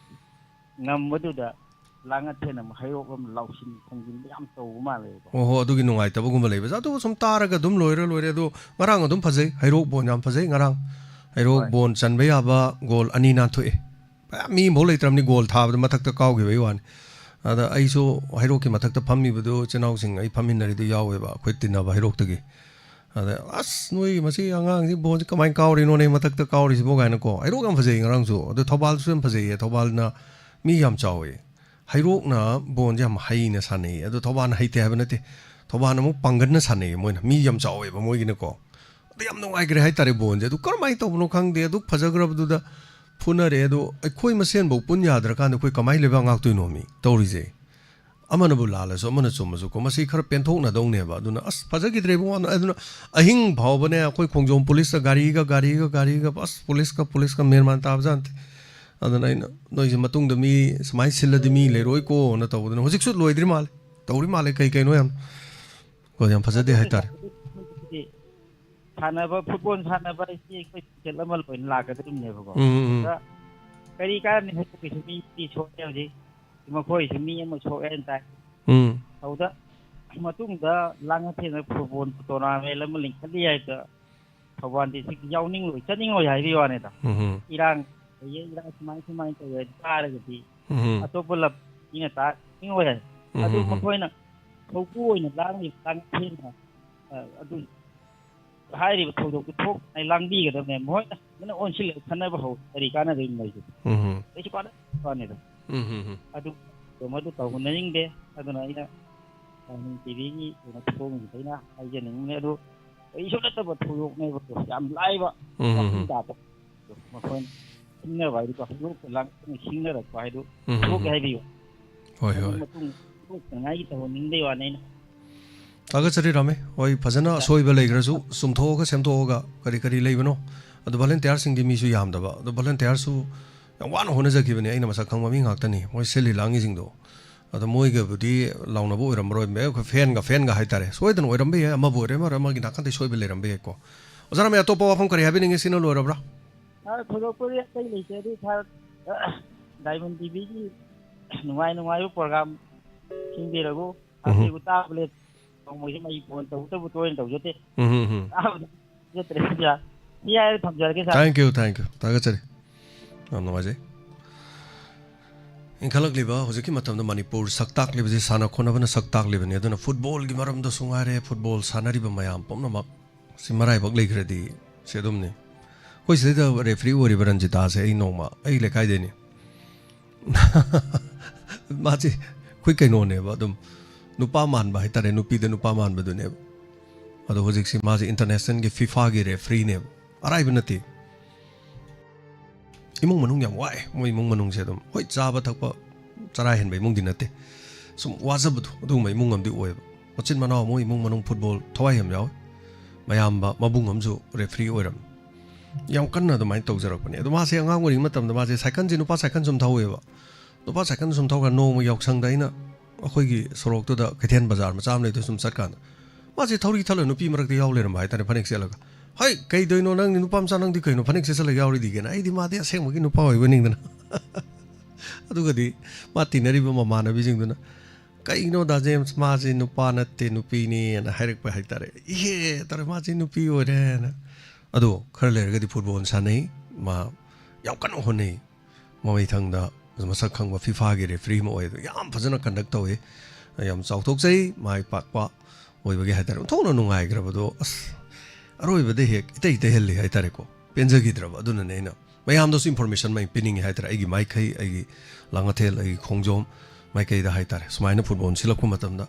ꯉꯝꯕꯗꯨꯗ ꯂꯥꯡꯉꯊꯦꯜ ꯑꯃ ꯍꯩꯔꯣꯛ ꯑꯃ ꯂꯥꯎꯁꯤꯟ ꯈꯣꯡꯖꯤꯟꯕ ꯌꯥꯝ ꯇꯧꯕ ꯃꯥꯜꯂꯦꯕꯀꯣ꯫ ꯑꯣ ꯍꯣ, ꯑꯗꯨꯒꯤ ꯅꯨꯡꯉꯥꯏꯇꯕꯒꯨꯝꯕ ꯂꯩꯕꯁꯦ꯫ ꯑꯗꯨꯕꯨ ꯁꯨꯝ ꯇꯥꯔꯒ ꯑꯗꯨꯝ ꯂꯣꯏꯔ ꯂꯣꯏꯔꯦ꯫ ꯑꯗꯣ ꯉꯔꯥꯡ ꯑꯗꯨꯝ ꯐꯖꯩ, ꯍꯩꯔꯣꯛ ꯕꯣꯟ ꯌꯥꯝ ꯐꯖꯩ ꯉꯔꯥꯡ꯫ ꯍꯩꯔꯣꯛ ꯍꯣꯏ꯫ ꯕꯣꯟ ꯆꯟꯕ ꯌꯥꯕ ꯒꯣꯜ ꯑꯅꯤ ꯅꯥꯟꯊꯣꯛꯑꯦ꯫ ꯃꯌꯥꯝ ꯃꯤ ꯑꯃꯐꯥꯎ ꯂꯩꯇ꯭ꯔꯕꯅꯤ, ꯒꯣꯜ ꯊꯥꯕꯗ ꯃꯊꯛꯇ ꯀꯥꯎꯈꯤꯕꯒꯤ ꯋꯥꯅꯤ꯫ ꯑꯗ ꯑꯩꯁꯨ ꯍꯩꯔꯣꯛꯀꯤ ꯃꯊꯛꯇ ꯐꯝꯃꯤꯕꯗꯨ ꯏꯆꯤꯟ ꯏꯅꯥꯎꯁꯤꯡ ꯑꯩ ꯐꯝꯃꯤꯟꯅꯔꯤꯗꯨ ꯌꯥꯎꯋꯦꯕ, ꯑꯩꯈꯣꯏ ꯇꯤꯟꯅꯕ ꯍꯩꯔꯣꯛꯇꯒꯤ꯫ ꯑꯗ "ꯑꯁ, ꯅꯣꯏ ꯃꯁꯤ ꯑꯉꯥꯡꯁꯤ ꯕꯣꯜꯁꯤ ꯀꯃꯥꯏꯅ ꯀꯥꯎꯔꯤꯅꯣꯅꯦ ꯃꯊꯛꯇ ꯀꯥꯎꯔꯤꯁꯤꯕꯣ?" ꯀꯥꯏꯅꯀꯣ꯫ ꯍꯩꯔꯣꯛ ꯌꯥꯝ ꯐꯖꯩ ꯉꯔꯥꯡꯁꯨ꯫ ꯑꯗꯣ ꯊꯧꯕꯥꯜꯁꯨ ꯌꯥꯝ ꯐꯖꯩꯌꯦ꯫ ꯊꯧꯕꯥꯜꯅ ꯃꯤ ꯌꯥꯝ ꯆꯥꯎꯋꯦ꯫ ꯍꯩꯔꯣꯛꯅ ꯕꯣꯜꯁꯦ ꯌꯥꯝ ꯍꯩꯅ ꯁꯥꯟꯅꯩꯌꯦ꯫ ꯑꯗꯣ ꯊꯧꯕꯥꯜꯅ ꯍꯩꯇꯦ ꯍꯥꯏꯕ ꯅꯠꯇꯦ꯫ ꯊꯧꯕꯥꯜꯅ ꯑꯃꯨꯛ ꯄꯥꯡꯒꯟꯅ ꯁꯥꯟꯅꯩꯌꯦ ꯃꯣꯏꯅ꯫ ꯃꯤ ꯌꯥꯝ ꯆꯥꯎꯋꯦꯕ ꯃꯣꯏꯒꯤꯅꯀꯣ꯫ ꯑꯗ ꯌꯥꯝ ꯅꯨꯡꯉꯥꯏꯈ꯭ꯔꯦ ꯍꯥꯏꯇꯥꯔꯦ ꯕꯣꯜꯁꯦ꯫ ꯑꯗꯨ ꯀꯔꯝꯍꯥꯏꯅ ꯇꯧꯕꯅꯣ ꯈꯪꯗꯦ꯫ ꯑꯗꯨꯛ ꯐꯖꯈ꯭ꯔꯕꯗꯨꯗ ꯐꯨꯅꯔꯦ꯫ ꯑꯗꯣ ꯑꯩꯈꯣꯏ ꯃꯁꯦꯟꯐꯧ ꯄꯨꯟ ꯌꯥꯗ꯭ꯔꯀꯥꯟꯗ ꯑꯩꯈꯣꯏ ꯀꯃꯥꯏꯅ ꯂꯩꯕꯥꯛ ꯉꯥꯛꯇꯣꯏꯅꯣ ꯃꯤ ꯇꯧꯔꯤꯁꯦ? ꯑꯃꯅꯕꯨ ꯂꯥꯜꯂꯁꯨ ꯑꯃꯅ ꯆꯨꯝꯃꯁꯨꯀꯣ, ꯃꯁꯤ ꯈꯔ ꯄꯦꯟꯊꯣꯛꯅꯗꯧꯅꯦꯕ꯫ ꯑꯗꯨꯅ ꯑꯁ ꯐꯖꯈꯤꯗ꯭ꯔꯦ ꯏꯕꯨꯡꯉꯣ꯫ ꯑꯗꯨꯅ ꯑꯍꯤꯡ ꯐꯥꯎꯕꯅꯦ ꯑꯩꯈꯣꯏ ꯈꯣꯡꯖꯣꯝ ꯄꯨꯂꯤꯁꯇ ꯒꯥꯔꯤꯒ ꯒꯥꯔꯤꯒ ꯒꯥꯔꯤꯒ ꯑꯁ ꯄꯨꯂꯤꯁꯀ ꯄꯨꯂꯤꯁꯀ ꯃꯦꯟ ꯃꯥꯟ ꯇꯥꯕꯖꯥꯠ ꯅꯠꯇꯦ꯫ ꯑꯗꯨꯅ ꯑꯩꯅ ꯅꯣꯏꯁꯦ ꯃꯇꯨꯡꯗ ꯃꯤ ꯁꯨꯃꯥꯏꯅ ꯁꯤꯜꯂꯗꯤ ꯃꯤ ꯂꯩꯔꯣꯏꯀꯣꯅ ꯇꯧꯕꯗꯨꯅ ꯍꯧꯖꯤꯛꯁꯨ ꯂꯣꯏꯗ꯭ꯔꯤ ꯃꯥꯜꯂꯦ꯫ ꯇꯧꯔꯤ ꯃꯥꯜꯂꯦ ꯀꯩ ꯀꯩꯅꯣ ꯌꯥꯝ꯫ ꯍꯣꯏ, ꯌꯥꯝ ꯐꯖꯗꯦ ꯍꯥꯏꯇꯥꯔꯦ꯫ ꯁꯥꯟꯅꯕ, ꯐꯨꯠꯕꯣꯜ ꯁꯥꯟꯅꯕ ꯍꯥꯏꯁꯤ ꯑꯩꯈꯣꯏ ꯇꯤꯀꯦꯠ ꯑꯃ ꯂꯣꯏꯅ ꯂꯥꯛꯀꯗꯧꯔꯤꯕꯅꯦꯕꯀꯣ꯫ ꯎꯝ, ꯎꯝ, ꯎꯝ꯫ ꯑꯗ ꯀꯔꯤ ꯀꯥꯟꯅꯅꯤ? ꯍꯧꯖꯤꯛꯀꯤꯁꯨ ꯃꯤ ꯃꯤ ꯁꯣꯛꯑꯦ ꯍꯧꯖꯤꯛ꯫ ꯃꯈꯣꯏꯁꯨ ꯃꯤ ꯑꯃ ꯁꯣꯛꯑꯦ ꯍꯥꯏꯅ ꯇꯥꯏ꯫ ꯎꯝ꯫ ꯇꯧꯗ ꯃꯇꯨꯡꯗ ꯂꯥꯡꯉꯊꯦꯜꯗ ꯐꯨꯠꯕꯣꯜ ꯇꯣꯔꯅꯥꯃꯦꯟ ꯑꯃ ꯂꯤꯡꯈꯠꯂꯤ ꯍꯥꯏꯗ ꯊꯧꯕꯥꯜ ꯗꯤꯁꯇ꯭ꯔꯤꯛ ꯌꯥꯎꯅꯤꯡꯂꯣꯏ, ꯆꯠꯅꯤꯡꯂꯣꯏ ꯍꯥꯏꯕꯒꯤ ꯋꯥꯅꯤꯗ꯫ ꯎꯝ꯫ ꯏꯔꯥꯡ ꯂꯩꯌꯦ, ꯏꯔꯥꯡ ꯁꯨꯃꯥꯏ ꯁꯨꯃꯥꯏꯅ ꯇꯧꯋꯦ ꯍꯥꯏ ꯇꯥꯔꯒꯗꯤ ꯎꯝ꯫ ꯑꯇꯣꯞꯄ ꯂꯝ ꯃꯤꯅ ꯇꯥꯅꯤꯡꯂꯣꯏ ꯍꯥꯏ꯫ ꯎꯝ, ꯑꯗꯨ ꯎꯝ, ꯎꯝ꯫ ꯃꯈꯣꯏꯅ ꯊꯧꯕꯨ ꯑꯣꯏꯅ ꯂꯥꯡꯂꯤꯕ ꯂꯥꯡꯉꯊꯦꯜꯅ, ꯑ, ꯑꯗꯨ ꯍꯥꯏꯔꯤꯕ ꯊꯧꯗꯣꯛꯇꯨ ꯊꯣꯛꯅꯉꯥꯏ ꯂꯥꯡꯕꯤꯒꯗꯕꯅꯦ꯫ ꯃꯈꯣꯏꯅ ꯐꯖꯅ ꯑꯣꯟꯁꯤꯜꯂꯒ ꯈꯟꯅꯕ ꯍꯧ ꯀꯔꯤ ꯀꯥꯟꯅꯗꯣꯏꯅꯣ ꯂꯩꯁꯦ? ꯎꯝ꯫ ꯀꯩꯁꯨ ꯀꯥꯟꯅꯗꯕ ꯋꯥꯅꯤꯗ꯫ ꯎꯝ, ꯎꯝ, ꯎꯝ꯫ ꯑꯗꯨ ꯃꯗꯨ ꯇꯧꯍꯟꯅꯅꯤꯡꯗꯦ꯫ ꯑꯗꯨꯅ ꯑꯩꯅ ꯇꯥꯏꯕꯪ ꯇꯤꯚꯤꯒꯤ ꯑꯣꯏꯅ ꯊꯣꯡꯁꯤꯗ ꯑꯩꯅ ꯍꯥꯏꯖꯅꯤꯡꯕꯅꯦ꯫ ꯑꯗꯨ ꯀꯩꯁꯨ ꯅꯠꯇꯕ ꯊꯧꯗꯣꯛꯅꯦꯕꯀꯣ, ꯌꯥꯝ ꯂꯥꯏꯕ ꯎꯝ, ꯎꯝ, ꯋꯥꯐꯝ ꯎꯝ꯫ ꯇꯥꯕ꯫ ꯃꯈꯣꯏꯅ ꯁꯤꯡꯅꯕ ꯍꯥꯏꯗꯤꯀꯣ, ꯍꯧꯗꯣꯛꯄ ꯂꯥꯡ-, ꯁꯤꯡꯅꯔꯛꯄ ꯍꯥꯏꯗꯨ ꯎꯝ, ꯎꯝ, ꯊꯣꯛꯀꯦ ꯎꯝ꯫ ꯍꯥꯏꯕꯤꯌꯨ꯫ ꯍꯣꯏ, ꯃꯗꯨ ꯍꯣꯏ꯫ ꯃꯇꯨꯡ ꯊꯣꯛꯇꯅꯉꯥꯏꯒꯤ ꯇꯧꯍꯟꯅꯤꯡꯕꯒꯤ ꯋꯥꯅꯤ ꯑꯩꯅ꯫ ꯊꯥꯒꯠꯆꯔꯤ ꯔꯥꯃꯦ꯫ ꯍꯣꯏ, ꯐꯖꯅ ꯑꯁꯣꯏꯕ ꯂꯩꯈ꯭ꯔꯁꯨ ꯆꯨꯝꯊꯣꯛꯑꯒ ꯁꯦꯝꯗꯣꯛꯑꯒ ꯀꯔꯤ ꯀꯔꯤ ꯂꯩꯕꯅꯣ꯫ ꯑꯗꯣ ꯚꯣꯂꯟꯇꯤꯌꯥꯔꯁꯤꯡꯗꯤ ꯃꯤꯁꯨ ꯌꯥꯝꯗꯕ꯫ ꯑꯗꯣ ꯚꯣꯂꯟꯇꯤꯌꯥꯔꯁꯨ ꯌꯥꯝ ꯋꯥꯅ ꯍꯣꯠꯅꯖꯈꯤꯕꯅꯦ, ꯑꯩꯅ ꯃꯁꯛ ꯈꯪꯕ ꯃꯤ ꯉꯥꯛꯇꯅꯤ ꯃꯣꯏ ꯁꯤꯜꯂꯤ ꯂꯥꯡꯉꯤꯁꯤꯡꯗꯣ꯫ ꯑꯗꯣ ꯃꯣꯏꯒꯕꯨꯗꯤ ꯂꯥꯎꯅꯕ ꯑꯣꯏꯔꯝꯃꯔꯣꯏ, ꯃꯦ-, ꯑꯩꯈꯣꯏ ꯐꯦꯟꯒ ꯐꯦꯟꯒ ꯍꯥꯏꯇꯥꯔꯦ꯫ ꯁꯣꯏꯗꯅ ꯑꯣꯏꯔꯝꯕ ꯌꯥꯏ, ꯑꯃꯕꯨ ꯑꯣꯏꯔꯦ ꯑꯃ ꯑꯣꯏꯔꯦ, ꯑꯃꯒꯤ ꯅꯥꯀꯟꯗꯩ ꯁꯣꯏꯕ ꯂꯩꯔꯝꯕ ꯌꯥꯏꯀꯣ꯫ ꯑꯣꯖꯥ ꯔꯥꯃꯦ, ꯑꯇꯣꯞꯄ ꯋꯥꯐꯝ ꯀꯔꯤ ꯍꯥꯏꯕꯤꯅꯤꯡꯉꯤ? ꯁꯤꯅ ꯂꯣꯏꯔꯕ꯭ꯔꯥ? ꯁꯥꯔ, ꯊꯣꯏꯗꯣꯛꯄꯗꯤ ꯑꯇꯩ ꯂꯩꯇꯦ꯫ ꯑꯗꯨ ꯁꯥꯔ, ꯗꯥꯏꯃꯟ ꯇꯤꯚꯤꯒꯤ ꯅꯨꯡꯉꯥꯏ ꯅꯨꯡꯉꯥꯏꯕ program ꯁꯤꯟꯕꯤꯔꯒ ꯎꯝꯍꯨꯝ꯫ ꯑꯩꯈꯣꯏꯕꯨ ꯇꯥꯕ ꯂꯦꯞ ꯅꯣꯡꯃꯒꯤ ꯑꯩ phone ꯇꯧꯕꯇꯕꯨ ꯇꯣꯏꯅ ꯇꯧꯖꯗꯦ꯫ ꯎꯝ, ꯎꯝ, ꯎꯝ꯫ ꯇꯥꯕꯗꯤ ꯖꯠꯇ꯭ꯔꯦ ꯁꯥꯔ꯫ ꯁꯤ ꯍꯥꯏꯔ ꯊꯝꯖꯔꯒꯦ ꯁꯥꯔ꯫ Thank you, thank you. ꯊꯥꯒꯠꯆꯔꯤ꯫ ꯌꯥꯝ ꯅꯨꯡꯉꯥꯏꯖꯩ꯫ ꯏꯟꯈꯠꯂꯛꯂꯤꯕ ꯍꯧꯖꯤꯛꯀꯤ ꯃꯇꯝꯗ ꯃꯅꯤꯄꯨꯔ ꯁꯛ ꯇꯥꯛꯂꯤꯕꯁꯤ ꯁꯥꯟꯅ ꯈꯣꯠꯅꯕꯅ ꯁꯛ ꯇꯥꯛꯂꯤꯕꯅꯤ꯫ ꯑꯗꯨꯅ footballꯒꯤ ꯃꯔꯝꯗꯁꯨ ꯉꯥꯏꯔꯦ, football ꯁꯥꯟꯅꯔꯤꯕ ꯃꯌꯥꯝ ꯄꯨꯝꯅꯃꯛ ꯁꯤ ꯃꯔꯥꯏꯕꯛ ꯂꯩꯈ꯭ꯔꯗꯤ ꯁꯤ ꯑꯗꯨꯝꯅꯤ꯫ ꯑꯩꯈꯣꯏ ꯁꯤꯗꯩꯗ referee ꯑꯣꯏꯔꯤꯕ ꯔꯟꯖꯤꯇꯥꯁꯦ ꯑꯩ ꯅꯣꯡꯃ ꯑꯩ ꯂꯩꯀꯥꯏꯗꯩꯅꯤ꯫ ꯃꯥꯁꯤ ꯑꯩꯈꯣꯏ ꯀꯩꯅꯣꯅꯦꯕ, ꯑꯗꯨꯝ ꯅꯨꯄꯥ ꯃꯥꯟꯕ ꯍꯥꯏꯇꯥꯔꯦ, ꯅꯨꯄꯤꯗ ꯅꯨꯄꯥ ꯃꯥꯟꯕꯗꯨꯅꯦꯕ꯫ ꯑꯗꯣ ꯍꯧꯖꯤꯛꯁꯤ ꯃꯥꯁꯤ internationalꯒꯤ FIFAꯒꯤ refereeꯅꯦꯕ꯫ ꯑꯔꯥꯏꯕ ꯅꯠꯇꯦ꯫ ꯏꯃꯨꯡ ꯃꯅꯨꯡ ꯌꯥꯝ ꯋꯥꯏ ꯃꯣꯏ ꯏꯃꯨꯡ ꯃꯅꯨꯡꯁꯦ꯫ ꯑꯗꯨꯝ ꯍꯣꯏ, ꯆꯥꯕ ꯊꯛꯄ ꯆꯔꯥ ꯍꯦꯟꯕ ꯏꯃꯨꯡꯗꯤ ꯅꯠꯇꯦ, ꯁꯨꯝ ꯋꯥꯖꯕꯗꯣ ꯑꯗꯨꯒꯨꯝꯕ ꯏꯃꯨꯡ ꯑꯃꯗꯤ ꯑꯣꯏꯌꯦꯕ꯫ ꯃꯆꯤꯟ ꯃꯅꯥꯎ ꯃꯣꯏ ꯏꯃꯨꯡ ꯃꯅꯨꯡ football ꯊꯋꯥꯏ ꯌꯥꯝ ꯌꯥꯎꯋꯦ꯫ ꯃꯌꯥꯝꯕ ꯃꯕꯨꯡ ꯑꯃꯁꯨ referee ꯑꯣꯏꯔꯝꯃꯤ꯫ ꯌꯥꯝ ꯀꯟꯅ ꯑꯗꯨꯃꯥꯏꯅ ꯇꯧꯖꯔꯛꯄꯅꯦ꯫ ꯑꯗꯣ ꯃꯥꯁꯦ ꯑꯉꯥꯡ ꯑꯣꯏꯔꯤꯉꯩ ꯃꯇꯝꯗ ꯃꯥꯁꯦ ꯁꯥꯏꯀꯜꯁꯦ, ꯅꯨꯄꯥ ꯁꯥꯏꯀꯜ ꯁꯨꯝ ꯊꯧꯋꯦꯕ꯫ ꯅꯨꯄꯥ ꯁꯥꯏꯀꯜ ꯁꯨꯝ ꯊꯧꯔꯒ ꯅꯣꯡꯃ ꯌꯥꯎꯁꯪꯗ ꯑꯩꯅ ꯑꯩꯈꯣꯏꯒꯤ ꯁꯣꯔꯣꯛꯇꯨꯗ ꯀꯩꯊꯦꯜ ꯕꯖꯥꯔ ꯃꯆꯥ ꯑꯃ ꯂꯩꯗꯨ ꯁꯨꯝ ꯆꯠꯀꯥꯟꯗ ꯃꯥꯁꯦ ꯊꯧꯔꯤ ꯊꯠꯂ ꯅꯨꯄꯤ ꯃꯔꯛꯇ ꯌꯥꯎ ꯂꯩꯔꯝꯕ ꯍꯥꯏꯇꯥꯔꯦ, ꯐꯅꯦꯛ ꯁꯦꯠꯂꯒ꯫ "ꯍꯩ, ꯀꯩꯗꯣꯏꯅꯣ ꯅꯪꯗꯤ, ꯅꯨꯄꯥ ꯃꯆꯥ ꯅꯪꯗꯤ ꯀꯩꯅꯣ ꯐꯅꯦꯛ ꯁꯦꯠꯆꯜꯂꯒ ꯌꯥꯎꯔꯤꯗꯤꯒꯦꯅ?" ꯑꯩꯗꯤ ꯃꯥꯗꯤ ꯑꯁꯦꯡꯕꯒꯤ ꯅꯨꯄꯥ ꯑꯣꯏꯕ ꯅꯤꯡꯗꯅ꯫ ꯑꯗꯨꯒꯗꯤ ꯃꯥ ꯇꯤꯟꯅꯔꯤꯕ ꯃꯃꯥꯟꯅꯕꯤꯁꯤꯡꯗꯨꯅ, "ꯀꯩꯅꯣ ꯗꯥ ꯖꯦꯝꯁ, ꯃꯥꯁꯦ ꯅꯨꯄꯥ ꯅꯠꯇꯦ, ꯅꯨꯄꯤꯅꯦꯅ" ꯍꯥꯏꯔꯛꯄ ꯍꯥꯏꯇꯥꯔꯦ꯫ "ꯏꯍꯦ" ꯇꯧꯔꯦ, "ꯃꯥꯁꯦ ꯅꯨꯄꯤ ꯑꯣꯏꯔꯦꯅ"꯫ ꯑꯗꯣ ꯈꯔ ꯂꯩꯔꯒꯗꯤ football ꯁꯥꯟꯅꯩ, ꯃꯥ ꯌꯥꯝ ꯀꯟꯅ ꯍꯣꯠꯅꯩ꯫ ꯃꯃꯩꯊꯪꯗ ꯃꯁꯛ ꯈꯪꯕ FIFAꯒꯤ referee ꯑꯃ ꯑꯣꯏ꯫ ꯑꯗꯣ ꯌꯥꯝ ꯐꯖꯅ conduct ꯇꯧꯋꯤ꯫ ꯌꯥꯝ ꯆꯥꯎꯊꯣꯛꯆꯩ, ꯃꯥꯏ ꯄꯥꯛꯄ ꯑꯣꯏꯕꯒꯤ ꯍꯥꯏꯇꯥꯔꯦ꯫ ꯑꯣꯟꯊꯣꯛꯅ ꯅꯨꯡꯉꯥꯏꯈ꯭ꯔꯕꯗꯣ, ꯑꯁ, ꯑꯔꯣꯏꯕꯗ ꯍꯦꯛ ꯏꯇꯩ ꯏꯇꯩꯍꯜꯂꯤ ꯍꯥꯏꯇꯥꯔꯦꯀꯣ꯫ ꯄꯦꯟꯖꯈꯤꯗ꯭ꯔꯕ꯫ ꯑꯗꯨꯅꯅꯦ ꯑꯩꯅ ꯃꯌꯥꯝꯗꯁꯨ information ꯑꯃ ꯄꯤꯅꯤꯡꯉꯤ ꯍꯥꯏꯇꯥꯔꯦ꯫ ꯑꯩꯒꯤ ꯃꯥꯏꯀꯩ, ꯑꯩꯒꯤ ꯂꯥꯡꯉꯊꯦꯜ, ꯑꯩꯒꯤ ꯈꯣꯡꯖꯣꯝ ꯃꯥꯏꯀꯩꯗ ꯍꯥꯏꯇꯥꯔꯦ꯫ ꯁꯨꯃꯥꯏꯅ football ꯁꯤꯜꯂꯛꯄ ꯃꯇꯝꯗ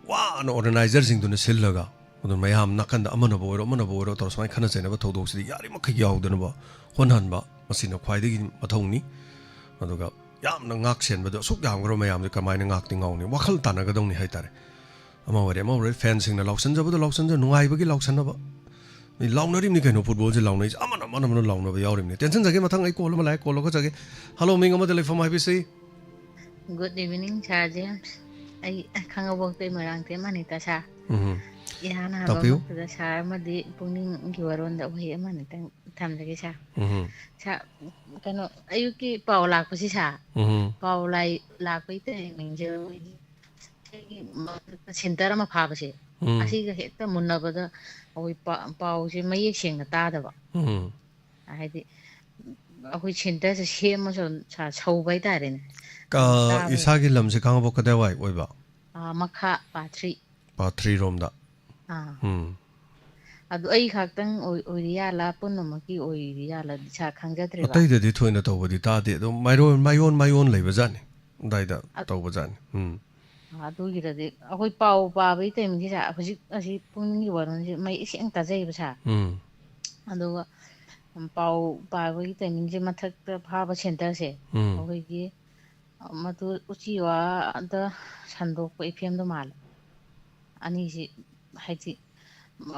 ꯋꯥꯅ organizerꯁꯤꯡꯗꯨꯅ ꯁꯤꯜꯂꯒ, ꯑꯗꯨ ꯃꯌꯥꯝ ꯅꯥꯀꯟꯗ ꯑꯃꯅꯕꯨ ꯑꯣꯏꯔꯣ, ꯑꯃꯅꯕꯨ ꯑꯣꯏꯔꯣ ꯇꯧꯔ ꯁꯨꯃꯥꯏꯅ ꯈꯠꯅ ꯆꯩꯅꯕ ꯊꯧꯗꯣꯛꯁꯤꯗꯤ ꯌꯥꯔꯤꯃꯈꯩ ꯌꯥꯎꯗꯅꯕ ꯍꯣꯠꯅꯍꯟꯕ, ꯃꯁꯤꯅ ꯈ꯭ꯋꯥꯏꯗꯒꯤ ꯃꯊꯧꯅꯤ꯫ ꯑꯗꯨꯒ ꯌꯥꯝꯅ ꯉꯥꯛ ꯁꯦꯟꯕꯗꯣ, ꯑꯁꯨꯛ ꯌꯥꯝꯈ꯭ꯔꯕ ꯃꯌꯥꯝꯁꯦ ꯀꯃꯥꯏꯅ ꯉꯥꯛꯇꯤ ꯉꯥꯎꯅꯤ? ꯋꯥꯈꯜ ꯇꯥꯟꯅꯒꯗꯧꯅꯤ ꯍꯥꯏꯇꯥꯔꯦ꯫ ꯑꯃ ꯑꯣꯏꯔꯦ, ꯑꯃ ꯑꯣꯏꯔꯦ, fanꯁꯤꯡꯅ ꯂꯥꯎꯁꯟꯖꯕꯗꯣ ꯂꯥꯎꯁꯟꯖ, ꯅꯨꯡꯉꯥꯏꯕꯒꯤ ꯂꯥꯎꯁꯟꯅꯕ꯫ ꯃꯤ ꯂꯥꯎꯅꯔꯤꯕꯅꯤ ꯀꯩꯅꯣ, footballꯁꯦ ꯂꯥꯎꯅꯩꯁꯦ, ꯑꯃꯅ ꯑꯃꯅ ꯑꯃꯅ ꯂꯥꯎꯅꯕ ꯌꯥꯎꯔꯤꯕꯅꯤ꯫ Tension ꯆꯠꯒꯦ, ꯃꯊꯪ ꯑꯩ call ꯑꯃ ꯂꯥꯛꯑꯦ, call ꯂꯧꯈꯠꯆꯒꯦ꯫ Hello, ꯃꯤꯡ ꯑꯃꯗ ꯂꯩꯐꯝ ꯍꯥꯏꯕꯤꯁꯤ꯫ Good evening, Sir James. ꯑꯩ ꯈꯪꯉꯕꯣꯛꯇꯩ ꯃꯣꯏꯔꯥꯡꯊꯦꯝ ꯑꯅꯤꯇꯥ sir꯫ ꯎꯝ꯫ ꯏꯍꯥꯟ ꯇꯥꯛꯄꯤꯌꯨ꯫ ꯍꯥꯟꯕꯃꯛꯇꯗ sir ꯑꯃꯗꯤ ꯄꯨꯛꯅꯤꯡꯒꯤ ꯋꯥꯔꯣꯟꯗ ꯋꯥꯍꯩ ꯑꯃ ꯑꯅꯤꯇꯪ ꯊꯝꯖꯒꯦ ꯁꯥꯔ꯫ ꯎꯝ ꯁꯥꯔ, ꯀꯩꯅꯣ, ꯑꯌꯨꯛꯀꯤ ꯄꯥꯎ ꯂꯥꯛꯄꯁꯤ ꯁꯥꯔ, ꯎꯝ ꯄꯥꯎ ꯂꯥꯏ ꯂꯥꯛꯄꯒꯤ ꯇꯥꯏꯃꯤꯡꯁꯦ ꯑꯩꯈꯣꯏꯒꯤ ꯁꯦꯟꯇꯔ ꯑꯃ ꯐꯥꯕꯁꯦ, ꯎꯝ ꯑꯁꯤꯒ ꯍꯦꯛꯇ ꯃꯨꯟꯅꯕꯗ ꯑꯩꯈꯣꯏ ꯄꯥ- ꯄꯥꯎꯁꯦ ꯃꯌꯦꯛ ꯁꯦꯡꯅ ꯇꯥꯗꯕ꯫ ꯎꯝ ꯍꯥꯏꯗꯤ ꯑꯩꯈꯣꯏ ꯁꯦꯟꯇꯔꯁꯦ ꯁꯦꯝꯃꯁꯨ ꯁꯥꯔ ꯁꯧꯕ ꯍꯥꯏꯇꯥꯔꯦꯅꯦ꯫ ꯀ- ꯇꯥꯕ ꯏꯁꯥꯒꯤ ꯂꯝꯁꯦ ꯈꯥꯡꯉꯕꯣꯛ ꯀꯗꯥꯏꯋꯥꯏ ꯑꯣꯏꯕ? ꯑꯥ, ꯃꯈꯥ ꯄꯥꯊ꯭ꯔꯤ꯫ ꯄꯥꯊ꯭ꯔꯤꯔꯣꯝꯗ꯫ ꯑꯥ ꯎꯝ ꯑꯗꯨ ꯑꯩ ꯈꯛꯇꯪ ꯑꯣꯏ- ꯑꯣꯏꯔꯤꯌꯥꯂꯥ, ꯄꯨꯝꯅꯃꯛꯀꯤ ꯑꯣꯏꯔꯤꯌꯥꯂꯥ ꯏꯁꯥ ꯈꯪꯖꯗ꯭ꯔꯦꯕ꯫ ꯑꯇꯩꯗꯗꯤ ꯊꯣꯏꯅ ꯇꯧꯕꯗꯤ ꯇꯥꯗꯦ, ꯑꯗꯨꯝ ꯃꯥꯏꯔꯣꯟ ꯃꯥꯏꯌꯣꯟ ꯃꯥꯏꯌꯣꯟ ꯂꯩꯕꯖꯥꯠꯅꯤ ꯑꯗꯥꯏꯗ꯫ ꯇꯧꯕꯖꯥꯠꯅꯤ꯫ ꯎꯝ ꯑꯗꯨꯒꯤꯗꯗꯤ ꯑꯩꯈꯣꯏ ꯄꯥꯎ ꯄꯥꯕꯒꯤ ꯇꯥꯏꯃꯤꯡꯁꯦ ꯁꯥꯔ, ꯍꯧꯖꯤꯛ ꯑꯁꯤ ꯄꯨꯡꯒꯤ ꯋꯥꯔꯣꯟꯁꯦ ꯃꯌꯦꯛ ꯁꯦꯡꯅ ꯇꯥꯖꯩꯌꯦꯕ ꯁꯥꯔ꯫ ꯎꯝ ꯑꯗꯨꯒ ꯄꯥꯎ ꯄꯥꯕꯒꯤ ꯇꯥꯏꯃꯤꯡꯁꯦ ꯃꯊꯛꯇ ꯐꯥꯕ ꯁꯦꯟꯇꯔꯁꯦ, ꯎꯝ ꯑꯩꯈꯣꯏꯒꯤ ꯃꯗꯨ ꯎꯆꯤꯋꯥꯗ ꯁꯟꯗꯣꯛꯄ ꯏꯐꯦꯝꯗꯣ ꯃꯥꯜꯂꯦ꯫ ꯑꯅꯤꯁꯤ ꯍꯥꯏꯗꯤ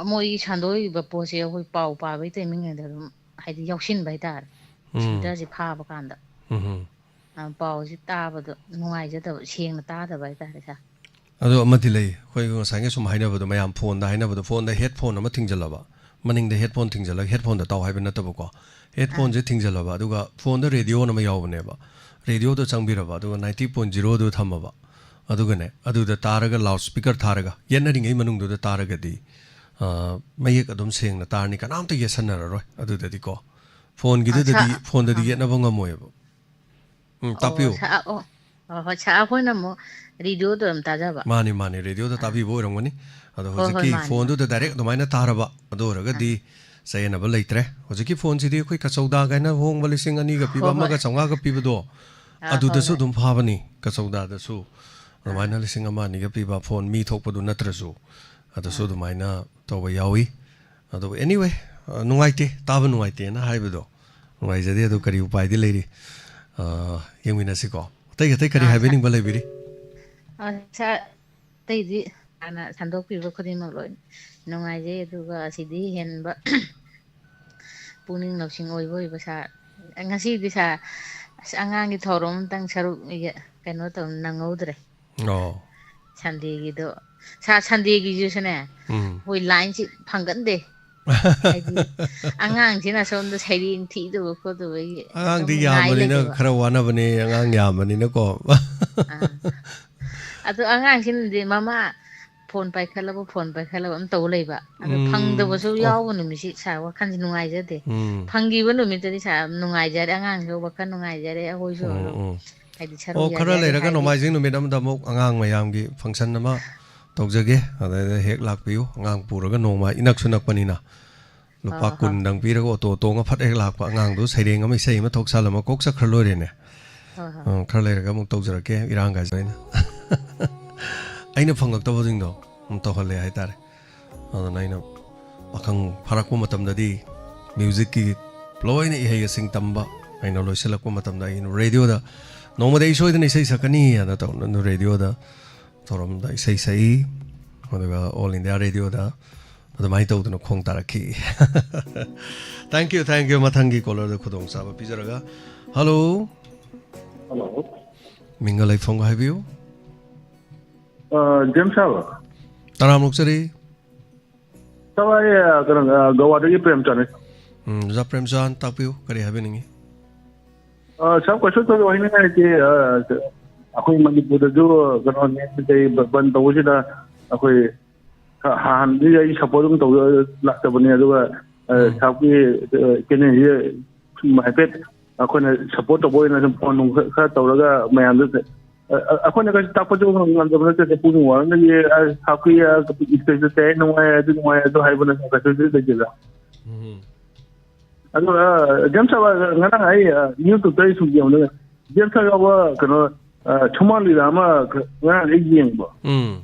ꯃꯣꯏꯒꯤ ꯁꯟꯗꯣꯛꯏꯕ ꯄꯣꯠꯁꯦ ꯑꯩꯈꯣꯏ ꯄꯥꯎ ꯄꯥꯕꯒꯤ ꯇꯥꯏꯃꯤꯡꯗ ꯑꯗꯨꯝ ꯍꯥꯏꯗꯤ ꯌꯥꯎꯁꯤꯟꯕ ꯍꯥꯏꯇꯥꯔꯦ꯫ ꯎꯝ ꯁꯦꯟꯇꯔꯁꯦ ꯐꯥꯕ ꯀꯥꯟꯗ ꯎꯝ ꯑ, ꯄꯥꯎꯁꯦ ꯇꯥꯕꯗꯣ ꯅꯨꯡꯉꯥꯏꯖꯗꯕ, ꯁꯦꯡꯅ ꯇꯥꯗꯕ ꯍꯥꯏꯇꯥꯔꯦ ꯁꯥꯔ꯫ ꯑꯗꯣ ꯑꯃꯗꯤ ꯂꯩ, ꯑꯩꯈꯣꯏ ꯉꯁꯥꯏꯒꯤ ꯁꯨꯝ ꯍꯥꯏꯅꯕꯗꯣ, ꯃꯌꯥꯝ ꯐꯣꯟꯗ ꯍꯥꯏꯅꯕꯗꯣ, ꯐꯣꯟꯗ ꯍꯦꯠꯐꯣꯟ ꯑꯃ ꯊꯤꯡꯖꯤꯜꯂꯕ, ꯃꯅꯤꯡꯗ ꯍꯦꯠꯐꯣꯟ ꯊꯤꯡꯖꯤꯜꯂꯒ ꯍꯦꯠꯐꯣꯟꯗ ꯇꯥꯎ ꯍꯥꯏꯕ ꯅꯠꯇꯕꯀꯣ, ꯍꯦꯠꯐꯣꯟꯁꯦ ꯊꯤꯡꯖꯤꯜꯂꯕ, ꯑꯗꯨꯒ ꯐꯣꯟꯗ ꯔꯦꯗꯤꯑꯣ ꯑꯃ ꯌꯥꯎꯕꯅꯦꯕ, ꯔꯦꯗꯤꯑꯣꯗꯣ ꯆꯪꯕꯤꯔꯕ, ꯑꯗꯨꯒ ꯅꯥꯏꯟꯇꯤ ꯄꯣꯏꯟ ꯖꯤꯔꯣꯗꯨ ꯊꯝꯃꯕ, ꯑꯗꯨꯒꯅꯦ ꯑꯗꯨꯗ ꯇꯥꯔꯒ ꯂꯥꯎꯠ ꯁ꯭ꯄꯤꯀꯔ ꯊꯥꯔꯒ ꯌꯦꯠꯅꯔꯤꯉꯩ ꯃꯅꯨꯡꯗꯨꯗ ꯇꯥꯔꯒꯗꯤ ꯑ, ꯃꯌꯦꯛ ꯑꯗꯨꯝ ꯁꯦꯡꯅ ꯇꯥꯔꯅꯤ, ꯀꯅꯥꯝꯇ ꯌꯦꯠꯁꯟꯅꯔꯔꯣꯏ ꯑꯗꯨꯗꯗꯤꯀꯣ꯫ ꯐꯣꯟꯒꯤꯗꯨꯗꯗꯤ, ꯑ, ꯁꯥ-, ꯐꯣꯟꯗꯗꯤ ꯑ꯫ ꯌꯦꯠꯅꯕ ꯉꯝꯃꯣꯏꯕ꯫ ꯎꯝ, ꯑꯣ ꯇꯥꯛꯄꯤꯌꯨ꯫ ꯁꯥꯔ, ꯑꯣ, ꯍꯣꯏ ꯍꯣꯏ ꯁꯥꯔ, ꯑꯩꯈꯣꯏꯅ ꯑꯃꯨꯛ ꯔꯦꯗꯤꯑꯣꯗꯣ ꯑꯗꯨꯝ ꯇꯥꯖꯕ꯫ ꯃꯥꯅꯤ ꯃꯥꯅꯤ, ꯔꯦꯗꯤꯑꯣꯗ ꯑꯥ ꯇꯥꯕꯤꯕ ꯑꯣꯏꯔꯝꯒꯅꯤ꯫ ꯑꯗꯣ ꯍꯣꯏ ꯍꯣꯏ ꯍꯧꯖꯤꯛꯀꯤ ꯃꯥꯅꯤ ꯃꯥꯅꯤ꯫ ꯐꯣꯟꯗꯨꯗ ꯗꯥꯏꯔꯦꯛ ꯑꯗꯨꯃꯥꯏꯅ ꯇꯥꯔꯕ, ꯑꯗꯨ ꯑꯣꯏꯔꯒꯗꯤ ꯑꯥ ꯆꯌꯦꯠꯅꯕ ꯂꯩꯇ꯭ꯔꯦ꯫ ꯍꯧꯖꯤꯛꯀꯤ ꯐꯣꯟꯁꯤꯗꯤ ꯑꯩꯈꯣꯏ ꯀꯆꯧꯗꯥ ꯀꯥꯏꯅ ꯍꯣꯡꯕ ꯂꯤꯁꯤꯡ ꯑꯅꯤꯒ ꯄꯤꯕ, ꯍꯣꯏ ꯍꯣꯏ꯫ ꯑꯃꯒ ꯆꯥꯝꯃꯉꯥꯒ ꯄꯤꯕꯗꯣ, ꯑꯥ, ꯍꯣꯏ ꯑꯗꯨꯗꯁꯨ ꯍꯣꯏ꯫ ꯑꯗꯨꯝ ꯐꯥꯕꯅꯤ꯫ ꯀꯆꯧꯗꯥꯗꯁꯨ ꯑꯥ ꯑꯗꯨꯃꯥꯏꯅ ꯂꯤꯁꯤꯡ ꯑꯃ ꯑꯅꯤꯒ ꯄꯤꯕ ꯐꯣꯟ ꯃꯤ ꯊꯣꯛꯄꯗꯨ ꯅꯠꯇ꯭ꯔꯁꯨ, ꯑꯗꯨꯁꯨ ꯑꯥ ꯑꯗꯨꯃꯥꯏꯅ ꯇꯧꯕ ꯌꯥꯎꯏ꯫ ꯑꯗꯨꯕꯨ anyway, ꯑ, ꯅꯨꯡꯉꯥꯏꯇꯦ, ꯇꯥꯕ ꯅꯨꯡꯉꯥꯏꯇꯦꯅ ꯍꯥꯏꯕꯗꯣ ꯅꯨꯡꯉꯥꯏꯖꯗꯦ꯫ ꯑꯗꯨ ꯎꯝ ꯀꯔꯤ ꯎꯄꯥꯏꯗꯤ ꯂꯩꯔꯤ? ꯑ, ꯌꯦꯡꯃꯤꯟꯅꯁꯤꯀꯣ꯫ ꯑꯇꯩ ꯑꯇꯩ ꯀꯔꯤ ꯑꯥ ꯁꯥꯔ, ꯍꯥꯏꯕꯤꯅꯤꯡꯕ ꯂꯩꯕꯤꯔꯤ? ꯑꯥ ꯁꯥꯔ, ꯑꯇꯩꯗꯤ ꯍꯥꯟꯅ ꯁꯟꯗꯣꯛꯄꯤꯕ ꯈꯨꯗꯤꯡꯃꯛ ꯂꯣꯏ ꯅꯨꯡꯉꯥꯏꯖꯩ, ꯑꯗꯨꯒ ꯑꯁꯤꯗꯤ ꯍꯦꯟꯕ ꯄꯨꯛꯅꯤꯡ ꯂꯧꯁꯤꯡ ꯑꯣꯏꯕ ꯑꯣꯏꯕ ꯁꯥꯔ꯫ ꯉꯁꯤꯗꯤ ꯁꯥꯔ, ꯑꯁ, ꯑꯉꯥꯡꯒꯤ ꯊꯧꯔꯝ ꯑꯃꯇꯪ ꯁꯔꯨꯛ ꯌꯦ-, ꯀꯩꯅꯣ ꯇꯧ ꯅꯪꯍꯧꯗ꯭ꯔꯦ꯫ ꯑꯣ ꯁꯟꯗꯦꯒꯤꯗꯣ ꯁꯥꯔ, ꯁꯟꯗꯦꯒꯤꯁꯤꯁꯨꯅꯦ ꯎꯝ ꯑꯩꯈꯣꯏ ꯂꯥꯏꯟꯁꯤ ꯐꯪꯒꯟꯗꯦ꯫ ꯍꯥꯏꯗꯤ ꯑꯉꯥꯡꯁꯤꯅ ꯁꯣꯝꯗ ꯁꯩꯔꯦꯡ ꯊꯤꯗꯕ ꯈꯣꯠꯇꯕꯒꯤ ꯑꯉꯥꯡꯗꯤ ꯑꯗꯨꯝ ꯉꯥꯏ ꯌꯥꯝꯕꯅꯤꯅ ꯂꯩꯕ꯫ ꯈꯔ ꯋꯥꯅꯕꯅꯦ, ꯑꯉꯥꯡ ꯌꯥꯝꯕꯅꯤꯅꯀꯣ꯫ ꯑꯥ꯫ ꯑꯗꯣ ꯑꯉꯥꯡꯁꯤꯅꯗꯤ ꯃꯃꯥ ꯐꯣꯟ ꯄꯥꯏꯈꯠꯂꯕ, ꯐꯣꯟ ꯄꯥꯏꯈꯠꯂꯕ ꯑꯗꯨꯝ ꯇꯧ ꯂꯩꯕ꯫ ꯑꯗꯣ ꯎꯝ, ꯐꯪꯗꯕꯁꯨ ꯑꯣ꯫ ꯌꯥꯎꯕ ꯅꯨꯃꯤꯠꯁꯤ ꯁꯥꯔ ꯋꯥꯈꯜꯁꯦ ꯅꯨꯡꯉꯥꯏꯖꯗꯦ꯫ ꯎꯝ꯫ ꯐꯪꯈꯤꯕ ꯅꯨꯃꯤꯠꯇꯗꯤ ꯁꯥꯔ ꯅꯨꯡꯉꯥꯏꯖꯔꯦ, ꯑꯉꯥꯡꯁꯨ ꯋꯥꯈꯜ ꯅꯨꯡꯉꯥꯏꯖꯔꯦ, ꯑꯩꯈꯣꯏꯁꯨ ꯎꯝ, ꯑꯗꯨꯝ ꯎꯝ꯫ ꯍꯥꯏꯗꯤ ꯁꯔꯨꯛ ꯑꯣ, ꯈꯔ ꯌꯥꯖꯔꯦ ꯂꯩꯔꯒ ꯍꯥꯏꯗꯤ꯫ ꯅꯣꯡꯃꯥꯏꯖꯤꯡ ꯅꯨꯃꯤꯠ ꯑꯃꯗ ꯑꯃꯨꯛ ꯑꯉꯥꯡ ꯃꯌꯥꯝꯒꯤ function ꯑꯃ ꯇꯧꯖꯒꯦ꯫ ꯑꯗꯩꯗ ꯍꯦꯛ ꯂꯥꯛꯄꯤꯌꯨ, ꯑꯉꯥꯡ ꯄꯨꯔꯒ ꯅꯣꯡꯃ ꯏꯅꯛꯁꯨ ꯅꯛꯄꯅꯤꯅ꯫ ꯂꯨꯄꯥ ꯍꯣꯏ, ꯍꯣꯏ꯫ ꯀꯨꯟꯗꯪ ꯄꯤꯔꯒ ꯑꯣꯇꯣ ꯇꯣꯡꯉ ꯐꯠ ꯍꯦꯛ ꯂꯥꯛꯄ, ꯑꯉꯥꯡꯗꯨ ꯁꯩꯔꯦꯡ ꯑꯃ ꯏꯁꯩ ꯑꯃ ꯊꯣꯛ ꯁꯥꯜꯂꯝꯃ ꯀꯣꯛ ꯆꯠꯈ꯭ꯔ ꯂꯣꯏꯔꯦꯅꯦ꯫ ꯍꯣꯏ, ꯍꯣꯏ꯫ ꯑ, ꯈꯔ ꯂꯩꯔꯒ ꯑꯃꯨꯛ ꯇꯧꯖꯔꯛꯀꯦ, ꯏꯔꯥꯡ ꯀꯥꯏꯁꯦ ꯑꯩꯅ꯫ ꯑꯩꯅ ꯐꯪꯉꯛꯇꯕꯁꯤꯡꯗꯣ ꯑꯗꯨꯝ ꯇꯧꯍꯜꯂꯦ ꯍꯥꯏꯇꯥꯔꯦ꯫ ꯑꯗꯨꯅ ꯑꯩꯅ ꯄꯥꯈꯪ ꯐꯥꯔꯛꯄ ꯃꯇꯝꯗꯗꯤ musicꯀꯤ ꯂꯣꯏꯅ ꯏꯍꯩ ꯑꯁꯤꯡ ꯇꯝꯕ ꯑꯩꯅ ꯂꯣꯏꯁꯤꯜꯂꯛꯄ ꯃꯇꯝꯗ ꯑꯩꯅ radioꯗ ꯅꯣꯡꯃꯗꯤ ꯑꯩ ꯁꯣꯏꯗꯅ ꯏꯁꯩ ꯁꯛꯀꯅꯤ ꯍꯥꯏꯅ ꯇꯧꯅ radioꯗ ꯊꯧꯔꯝꯗ ꯏꯁꯩ ꯁꯛꯏ꯫ ꯑꯗꯨꯒ All India Radioꯗ ꯑꯗꯨꯃꯥꯏꯅ ꯇꯧꯗꯅ ꯈꯣꯡ ꯇꯥꯔꯛꯈꯤ꯫ Thank you, thank you꯫ ꯃꯊꯪꯒꯤ callerꯗ ꯈꯨꯗꯣꯡꯆꯥꯕ ꯄꯤꯖꯔꯒ꯫ Hello꯫ Hello꯫ ꯃꯤꯡꯒ ꯂꯩꯐꯝꯒ ꯍꯥꯏꯕꯤꯌꯨ꯫ ꯑ, ꯖꯦꯝꯁ ꯁꯥꯕ꯫ ꯇꯔꯥꯝ ꯑꯣꯛꯆꯔꯤ꯫ ꯁꯥꯕ, ꯑꯩ, ꯑ, ꯀꯩꯅꯣ, ꯑ, ꯒꯋꯥꯗꯒꯤ ꯄ꯭ꯔꯦꯝꯆꯥꯟꯅꯦ꯫ ꯎꯝ, ꯑꯣꯖꯥ ꯄ꯭ꯔꯦꯝꯆꯥꯟ, ꯇꯥꯛꯄꯤꯌꯨ, ꯀꯔꯤ ꯍꯥꯏꯕꯤꯅꯤꯡꯉꯤ? ꯑ, ꯁꯥꯕ, ꯀꯩꯁꯨ ꯊꯣꯏꯗꯣꯛ ꯍꯥꯏꯅꯤꯡꯉꯥꯏ ꯂꯩꯇꯦ꯫ ꯑ, ꯑꯩꯈꯣꯏ ꯃꯅꯤꯄꯨꯔꯗꯁꯨ ꯀꯩꯅꯣ, ꯅꯦꯠ ꯀꯩ ꯕꯟ ꯇꯧꯕꯁꯤꯗ ꯑꯩꯈꯣꯏ ꯍꯥꯟꯅꯗꯤ ꯑꯩ support ꯑꯗꯨꯝ ꯇꯧꯖ ꯂꯥꯛꯆꯕꯅꯦ꯫ ꯑꯗꯨꯒ, ꯑ, ꯎꯝ꯫ ꯁꯥꯕꯀꯤ, ꯑ, channelꯁꯦ ꯁꯨꯝ ꯍꯥꯏꯐꯦꯠ ꯑꯩꯈꯣꯏꯅ support ꯇꯧꯕ ꯑꯣꯏꯅ ꯁꯨꯝ phone ꯅꯨꯡ ꯈꯔ, ꯈꯔ ꯇꯧꯔꯒ ꯃꯌꯥꯝꯗ, ꯑ, ꯑ, ꯑꯩꯈꯣꯏꯅ ꯀꯩꯁꯨ ꯇꯥꯛꯄꯁꯨ ꯉꯝꯗꯕ ꯅꯠꯇꯦ, ꯄꯨꯛꯅꯤꯡ ꯋꯥꯔꯝꯒꯅꯤ, ꯑ, ꯁꯥꯕꯀꯤ, ꯑ, ꯏꯁꯩꯗꯨ ꯇꯥꯏ, ꯅꯨꯡꯉꯥꯏ, ꯑꯗꯨ ꯅꯨꯡꯉꯥꯏ, ꯑꯗꯨ ꯍꯥꯏꯕ ꯅꯠꯇꯅ ꯀꯩꯁꯨ ꯂꯩꯇꯦꯗ꯫ ꯎꯝ꯫ ꯑꯗꯣ, ꯑ, ꯖꯦꯝꯁ ꯁꯥꯕ, ꯉꯔꯥꯡ ꯑꯩ, ꯑ, YouTubeꯇ ꯑꯩ ꯁꯨꯝ ꯌꯦꯡꯕꯗ ꯖꯦꯝꯁ ꯁꯥꯕ ꯌꯥꯎꯕ ꯀꯩꯅꯣ, ꯑ, ꯁꯨꯃꯥꯡ ꯂꯤꯂꯥ ꯑꯃ ꯉꯔꯥꯡ ꯑꯩ ꯌꯦꯡꯕ꯫ ꯎꯝ꯫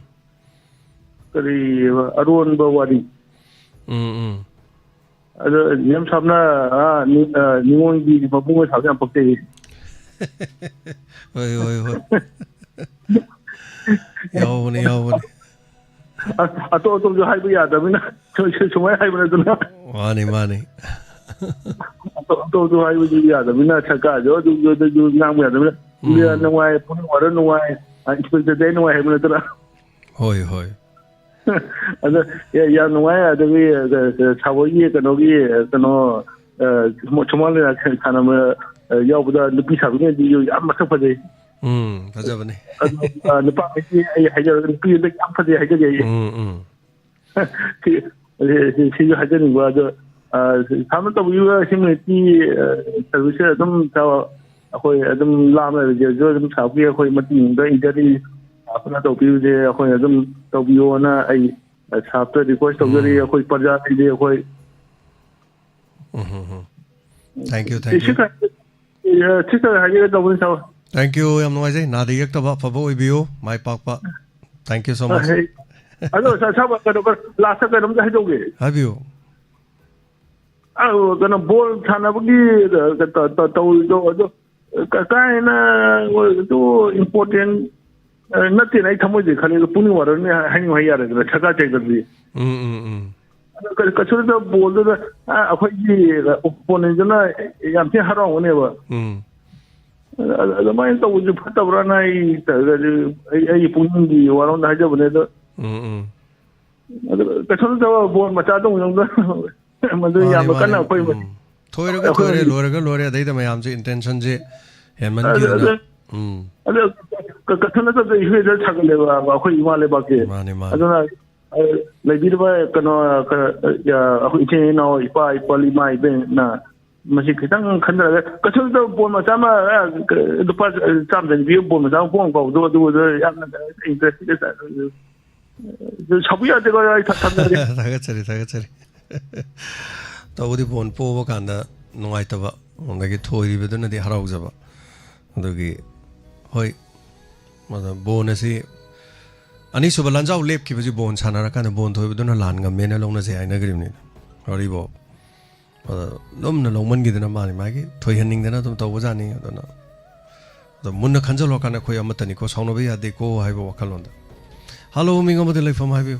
ꯀꯔꯤ ꯑꯔꯣꯟꯕ ꯋꯥꯔꯤ꯫ ꯎꯝ, ꯎꯝ꯫ ꯑꯗꯣ ꯖꯦꯝꯁ ꯁꯥꯕꯅ, ꯑ, ꯅꯤ-, ꯑ, ꯅꯤꯉꯣꯜꯒꯤ ꯃꯕꯨꯡ ꯑꯣꯏ ꯁꯥꯕ ꯌꯥꯝ ꯄꯛꯆꯩꯌꯦ꯫ ꯍꯣꯏ, ꯍꯣꯏ, ꯍꯣꯏ꯫ ꯌꯥꯎꯕꯅꯤ, ꯌꯥꯎꯕꯅꯤ꯫ ꯑ-, ꯑꯇꯣꯞ ꯑꯇꯣꯞꯁꯨ ꯍꯥꯏꯕ ꯌꯥꯗꯕꯅꯤꯅ ꯁꯨ-, ꯁꯨ-, ꯁꯨꯃꯥꯏꯅ ꯍꯥꯏꯕ ꯅꯠꯇꯅ꯫ ꯃꯥꯅꯤ, ꯃꯥꯅꯤ꯫ ꯑꯇꯣꯞ ꯑꯇꯣꯞꯁꯨ ꯍꯥꯏꯕꯗꯤ ꯌꯥꯗꯕꯅꯤꯅ ꯁꯔꯀꯥꯔꯁꯨ ꯑꯗꯨꯁꯨ ꯑꯗꯨꯁꯨ ꯉꯥꯡꯕ ꯌꯥꯗꯕꯅꯤꯅ꯫ ꯎꯝ꯫ ꯅꯨꯡꯉꯥꯏ, ꯄꯨꯛꯅꯤꯡ ꯋꯥꯔ ꯅꯨꯡꯉꯥꯏ, ꯑ, ꯏꯟꯁꯄꯦꯛꯇꯔ ꯗꯦ ꯅꯨꯡꯉꯥꯏ ꯍꯥꯏꯕ ꯅꯠꯇꯅ꯫ ꯍꯣꯏ, ꯍꯣꯏ꯫ ꯑꯗ ꯌꯥ-, ꯌꯥꯝ ꯅꯨꯡꯉꯥꯏ꯫ ꯑꯗꯒꯤ, ꯑ, ꯑ, ꯁꯥꯕꯣꯏꯒꯤ ꯀꯩꯅꯣꯒꯤ, ꯑ, ꯀꯩꯅꯣ, ꯑ, ꯁꯨꯃꯥꯡ ꯂꯤꯂꯥ ꯁꯥꯟꯅꯕ, ꯑ, ꯌꯥꯎꯕꯗ ꯅꯨꯄꯤ ꯁꯥꯕꯤꯉꯩꯗꯨꯁꯨ ꯌꯥꯝ ꯃꯁꯛ ꯐꯖꯩ꯫ ꯎꯝ, ꯐꯖꯕꯅꯤ꯫ ꯑꯗꯨ, ꯑ, ꯅꯨꯄꯥꯈꯩꯗꯤ ꯑꯩ ꯍꯥꯏꯖꯔꯒ ꯅꯨꯄꯤ ꯑꯗ ꯌꯥꯝ ꯐꯖꯩ ꯍꯥꯏꯖꯒꯦ ꯑꯩ꯫ ꯎꯝ, ꯎꯝ꯫ ꯁꯤ, ꯁꯤ, ꯁꯤꯁꯨ ꯍꯥꯏꯖꯅꯤꯡꯕ꯫ ꯑꯗꯣ, ꯑ, ꯁꯥꯔꯅ ꯇꯧꯕꯤꯕ ꯍ꯭ꯌꯨꯃꯦꯅꯤꯇꯤ, ꯑ, ꯁꯔꯚꯤꯁꯁꯦ ꯑꯗꯨꯝ ꯇꯧ-, ꯑꯩꯈꯣꯏ ꯑꯗꯨꯝ ꯂꯥꯞꯅ ꯂꯩꯖꯔꯁꯨ ꯑꯗꯨꯝ ꯁꯥꯔꯒꯤ ꯑꯩꯈꯣꯏ ꯃꯇꯦꯡꯗ ꯏꯟꯖꯔꯤ ꯁꯥꯐꯅ ꯇꯧꯕꯤꯕꯁꯦ ꯑꯩꯈꯣꯏ ꯑꯗꯨꯝ ꯇꯧꯕꯤꯌꯣꯅ ꯑꯩ, ꯑ, ꯁꯥꯔꯇ ꯔꯤꯀ꯭ꯋꯦꯁ ꯇꯧꯖꯔꯤ꯫ ꯎꯝ꯫ ꯑꯩꯈꯣꯏ ꯄ꯭ꯔꯖꯥꯁꯤꯡꯗꯤ ꯑꯩꯈꯣꯏ ꯎꯝ, ꯎꯝ, ꯎꯝ꯫ Thank you, thank you꯫ Sister, ꯑ, ꯁꯤꯁꯇꯔ ꯍꯥꯏꯖꯒꯦ ꯇꯧꯕꯅꯤ ꯁꯥꯔ꯫ Thank you, ꯌꯥꯝ ꯅꯨꯡꯉꯥꯏꯖꯩ꯫ ꯅꯥꯗ ꯌꯦꯛꯇꯕ ꯑꯐꯕ ꯑꯣꯏꯕꯤꯌꯨ, ꯃꯥꯏ ꯄꯥꯛꯄ꯫ Thank you so much꯫ ꯑ, ꯍꯦ꯫ ꯑꯗꯣ ꯁꯥꯔ, ꯁꯥꯔ, ꯀꯩꯅꯣ, ꯂꯥꯁꯇ ꯀꯩꯅꯣꯝꯇ ꯍꯥꯏꯖꯍꯧꯒꯦ꯫ ꯍꯥꯏꯕꯤꯌꯨ꯫ ꯑ, ꯀꯩꯅꯣ, ꯕꯣꯜ ꯁꯥꯟꯅꯕꯒꯤ, ꯑ, ꯇ-, ꯇ-, ꯇꯧꯔꯤꯗꯣ, ꯑꯗꯣ ꯀ-, ꯀꯥ ꯍꯦꯟꯅ ꯑꯣꯏꯔꯁꯨ important, ꯑ, ꯅꯠꯇꯦꯅ ꯑꯩ ꯊꯃꯣꯏꯗꯤ ꯈꯜꯂꯤ꯫ ꯑꯗꯣ ꯄꯨꯛꯅꯤꯡ ꯋꯥꯔꯝꯅꯤ ꯍꯥꯏꯅꯤꯡ ꯍꯥꯏ ꯌꯥꯔꯦꯗꯅ, ꯁꯔꯀꯥꯔ ꯆꯦꯛꯇꯗꯤ꯫ ꯎꯝ, ꯎꯝ, ꯎꯝ꯫ ꯑꯗꯣ ꯀ-, ꯀꯩꯁꯨ ꯅꯠꯇꯕ ꯕꯣꯜꯗꯨꯗ, ꯑ, ꯑꯩꯈꯣꯏꯒꯤ opponentꯗꯨꯅ ꯌꯥꯝ ꯊꯤꯅ ꯍꯔꯥꯎꯒꯅꯦꯕ꯫ ꯎꯝ꯫ ꯑ-, ꯑꯗꯨꯃꯥꯏꯅ ꯇꯧꯕꯁꯨ ꯐꯠꯇꯕ꯭ꯔꯥꯅ ꯑꯩ, ꯑꯩ, ꯑꯩꯒꯤ ꯄꯨꯛꯅꯤꯡꯒꯤ ꯋꯥꯔꯣꯝꯗ ꯍꯥꯏꯖꯕꯅꯦ꯫ ꯑꯗꯣ ꯎꯝ, ꯎꯝ꯫ ꯑꯗꯨ ꯀꯩꯁꯨ ꯅꯠꯇꯕ ꯕꯣꯜ ꯃꯆꯥꯗ ꯑꯃꯨꯛ ꯌꯧꯅ-, ꯃꯗꯨ ꯃꯥꯅꯤ, ꯌꯥꯝꯅ ꯃꯥꯅꯤ꯫ ꯀꯟꯅ ꯑꯩꯈꯣꯏ ꯎꯝ꯫ ꯊꯣꯏꯔꯒ ꯑꯩꯈꯣꯏ ꯊꯣꯏꯔꯦ, ꯍꯧꯖꯤꯛ ꯂꯣꯏꯔꯒ ꯂꯣꯏꯔꯦ, ꯑꯗꯩꯗ ꯃꯌꯥꯝꯁꯦ intentionꯁꯦ ꯑꯗꯨ, ꯍꯦꯟꯃꯟꯈꯤꯗꯅ꯫ ꯑꯗꯨ, ꯎꯝ꯫ ꯑꯗꯨ ꯀ-, ꯀꯩꯁꯨ ꯅꯠꯇꯕꯗ ꯏꯁꯨ ꯍꯦꯛꯇ ꯁꯥꯒꯠꯂꯦꯕ ꯑꯩꯈꯣꯏ ꯏꯃꯥ ꯂꯩꯕꯥꯛꯁꯦ꯫ ꯃꯥꯅꯤ, ꯃꯥꯅꯤ꯫ ꯑꯗꯨꯅ, ꯑ, ꯂꯩꯕꯤꯔꯤꯕ ꯀꯩꯅꯣ, ꯀ-, ꯑ, ꯑꯩꯈꯣꯏ ꯏꯆꯤꯟ ꯏꯅꯥꯎ, ꯏꯄꯥ, ꯏꯄꯥ, ꯏꯃꯥ, ꯏꯕꯦꯟꯅ ꯃꯁꯤ ꯈꯤꯇꯪ ꯈꯟꯊꯔꯒ, ꯀꯩꯁꯨ ꯅꯠꯇꯕ ꯕꯣꯜ ꯃꯆꯥ ꯑꯃ, ꯑ, ꯀ-, ꯂꯨꯄꯥ ꯆꯥꯝꯃ ꯆꯅꯤ ꯄꯤꯕ ꯕꯣꯜ ꯃꯆꯥ ꯑꯃ ꯄꯣꯛ ꯑꯃ ꯀꯥꯎꯕꯗꯣ, ꯑꯗꯨ, ꯑꯗꯨ ꯌꯥꯝꯅ interest ꯁꯥꯎꯕ ꯌꯥꯗꯦꯀꯣ, ꯑꯩ ꯊ-, ꯊꯝꯖꯔꯒꯦ꯫ ꯊꯥꯒꯠꯆꯔꯤ, ꯊꯥꯒꯠꯆꯔꯤ꯫ ꯇꯧꯕꯗꯤ ꯕꯣꯜ ꯄꯣꯕ ꯀꯥꯟꯗ ꯅꯨꯡꯉꯥꯏꯇꯕ, ꯑꯗꯒꯤ ꯊꯣꯏꯔꯤꯕꯗꯨꯅꯗꯤ ꯍꯔꯥꯎꯖꯕ꯫ ꯑꯗꯨꯒꯤ, ꯍꯣꯏ, ꯑꯗ ꯕꯣꯜ ꯑꯁꯤ ꯑꯅꯤꯁꯨꯕ ꯂꯥꯟꯖꯥꯎ ꯂꯦꯞꯈꯤꯕꯁꯤ ꯕꯣꯜ ꯁꯥꯟꯅꯔꯀꯥꯟꯗ ꯕꯣꯜ ꯊꯣꯏꯕꯗꯨꯅ ꯂꯥꯟ ꯉꯝꯃꯦꯅ ꯂꯧꯅꯖꯩ ꯍꯥꯏꯅꯈ꯭ꯔꯤꯕꯅꯤꯅ꯫ ꯋꯥꯔꯤꯕꯣ꯫ ꯑꯗ ꯂꯨꯝꯅ ꯂꯧꯃꯟꯈꯤꯗꯅ ꯃꯥꯅꯤ ꯃꯥꯒꯤ ꯊꯣꯏꯍꯟꯅꯤꯡꯗꯅ ꯑꯗꯨꯝ ꯇꯧꯕꯖꯥꯠꯅꯤ꯫ ꯑꯗꯨꯅ ꯑꯗꯣ ꯃꯨꯟꯅ ꯈꯟꯖꯜꯂꯨꯔꯀꯥꯟꯗ ꯑꯩꯈꯣꯏ ꯑꯃꯠꯇꯅꯤꯀꯣ, ꯁꯥꯎꯅꯕ ꯌꯥꯗꯦꯀꯣ ꯍꯥꯏꯕ ꯋꯥꯈꯜꯂꯣꯟꯗ꯫ ꯍꯜꯂꯣ, ꯃꯤꯡ ꯑꯃꯗꯤ ꯂꯩꯐꯝ ꯍꯥꯏꯕꯤꯌꯨ꯫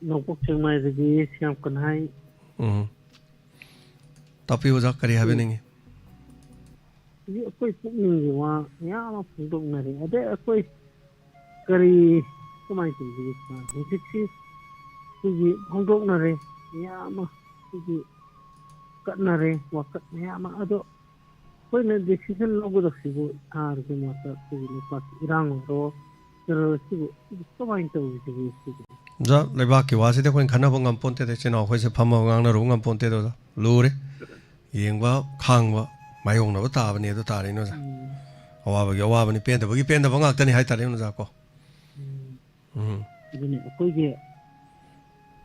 ꯅꯣꯡꯄꯣꯛ ꯁꯦꯛꯃꯥꯏꯗꯒꯤ ꯁꯤ ꯌꯥꯝ ꯀꯟꯍꯥꯏ꯫ ꯎꯝ꯫ ꯇꯥꯛꯄꯤꯌꯨ ꯑꯣꯖꯥ, ꯀꯔꯤ ꯎꯝ꯫ ꯍꯥꯏꯕꯤꯅꯤꯡꯉꯤ? ꯍꯧꯖꯤꯛ ꯑꯩꯈꯣꯏ ꯄꯨꯛꯅꯤꯡꯒꯤ ꯋꯥ ꯃꯌꯥꯝ ꯑꯃ ꯐꯣꯡꯗꯣꯛꯅꯔꯤ꯫ ꯑꯗꯩ ꯑꯩꯈꯣꯏ ꯀꯔꯤ ꯀꯃꯥꯏꯅ ꯇꯧꯁꯤꯒꯦ ꯁꯥꯔ? ꯍꯧꯖꯤꯛꯁꯤ ꯑꯩꯈꯣꯏꯒꯤ ꯐꯣꯡꯗꯣꯛꯅꯔꯦ, ꯃꯌꯥꯝ ꯑꯃ ꯑꯩꯈꯣꯏꯒꯤ ꯀꯠꯅꯔꯦ, ꯋꯥꯀꯠ ꯃꯌꯥꯝ ꯑꯃ꯫ ꯑꯗꯣ ꯑꯩꯈꯣꯏꯅ decision ꯂꯧꯒꯗꯕꯁꯤꯕꯨ ꯁꯥꯔꯒꯤ ꯃꯣꯠꯇ ꯑꯩꯈꯣꯏꯒꯤ ꯂꯩꯄꯥꯛꯀꯤ ꯏꯔꯥꯡ ꯑꯣꯏꯔꯣ, ꯇꯦꯔꯣꯔꯤꯁꯁꯤꯕꯨ ꯀꯃꯥꯏꯅ ꯇꯧꯁꯤꯒꯦ ꯁꯤꯕꯨ? ꯑꯣꯖꯥ, ꯂꯩꯕꯥꯛꯀꯤ ꯋꯥꯁꯤꯗꯤ ꯑꯩꯈꯣꯏꯅ ꯈꯟꯅꯕ ꯉꯝꯄꯣꯟꯇꯦꯗ, ꯏꯆꯤꯟ ꯏꯅꯥꯎ ꯑꯩꯈꯣꯏꯁꯦ ꯐꯝꯃꯒ ꯉꯥꯡꯅꯔꯨꯕ ꯉꯝꯄꯣꯟꯇꯦꯗ ꯑꯣꯖꯥ꯫ ꯂꯨꯔꯦ꯫ ꯌꯦꯡꯕ, ꯈꯥꯡꯕ, ꯃꯥꯌꯣꯛꯅꯕ ꯇꯥꯕꯅꯤ ꯑꯗꯨ ꯇꯥꯔꯦꯅꯦ ꯑꯣꯖꯥ꯫ ꯎꯝ꯫ ꯑꯋꯥꯕꯒꯤ ꯑꯋꯥꯕꯅꯤ, ꯄꯦꯟꯗꯕꯒꯤ ꯄꯦꯟꯗꯕ ꯉꯥꯛꯇꯅꯤ ꯍꯥꯏꯇꯥꯔꯦ ꯑꯣꯖꯥ ꯀꯣ꯫ ꯎꯝ꯫ ꯎꯝ꯫ ꯑꯗꯨꯅꯤ ꯑꯩꯈꯣꯏꯒꯤ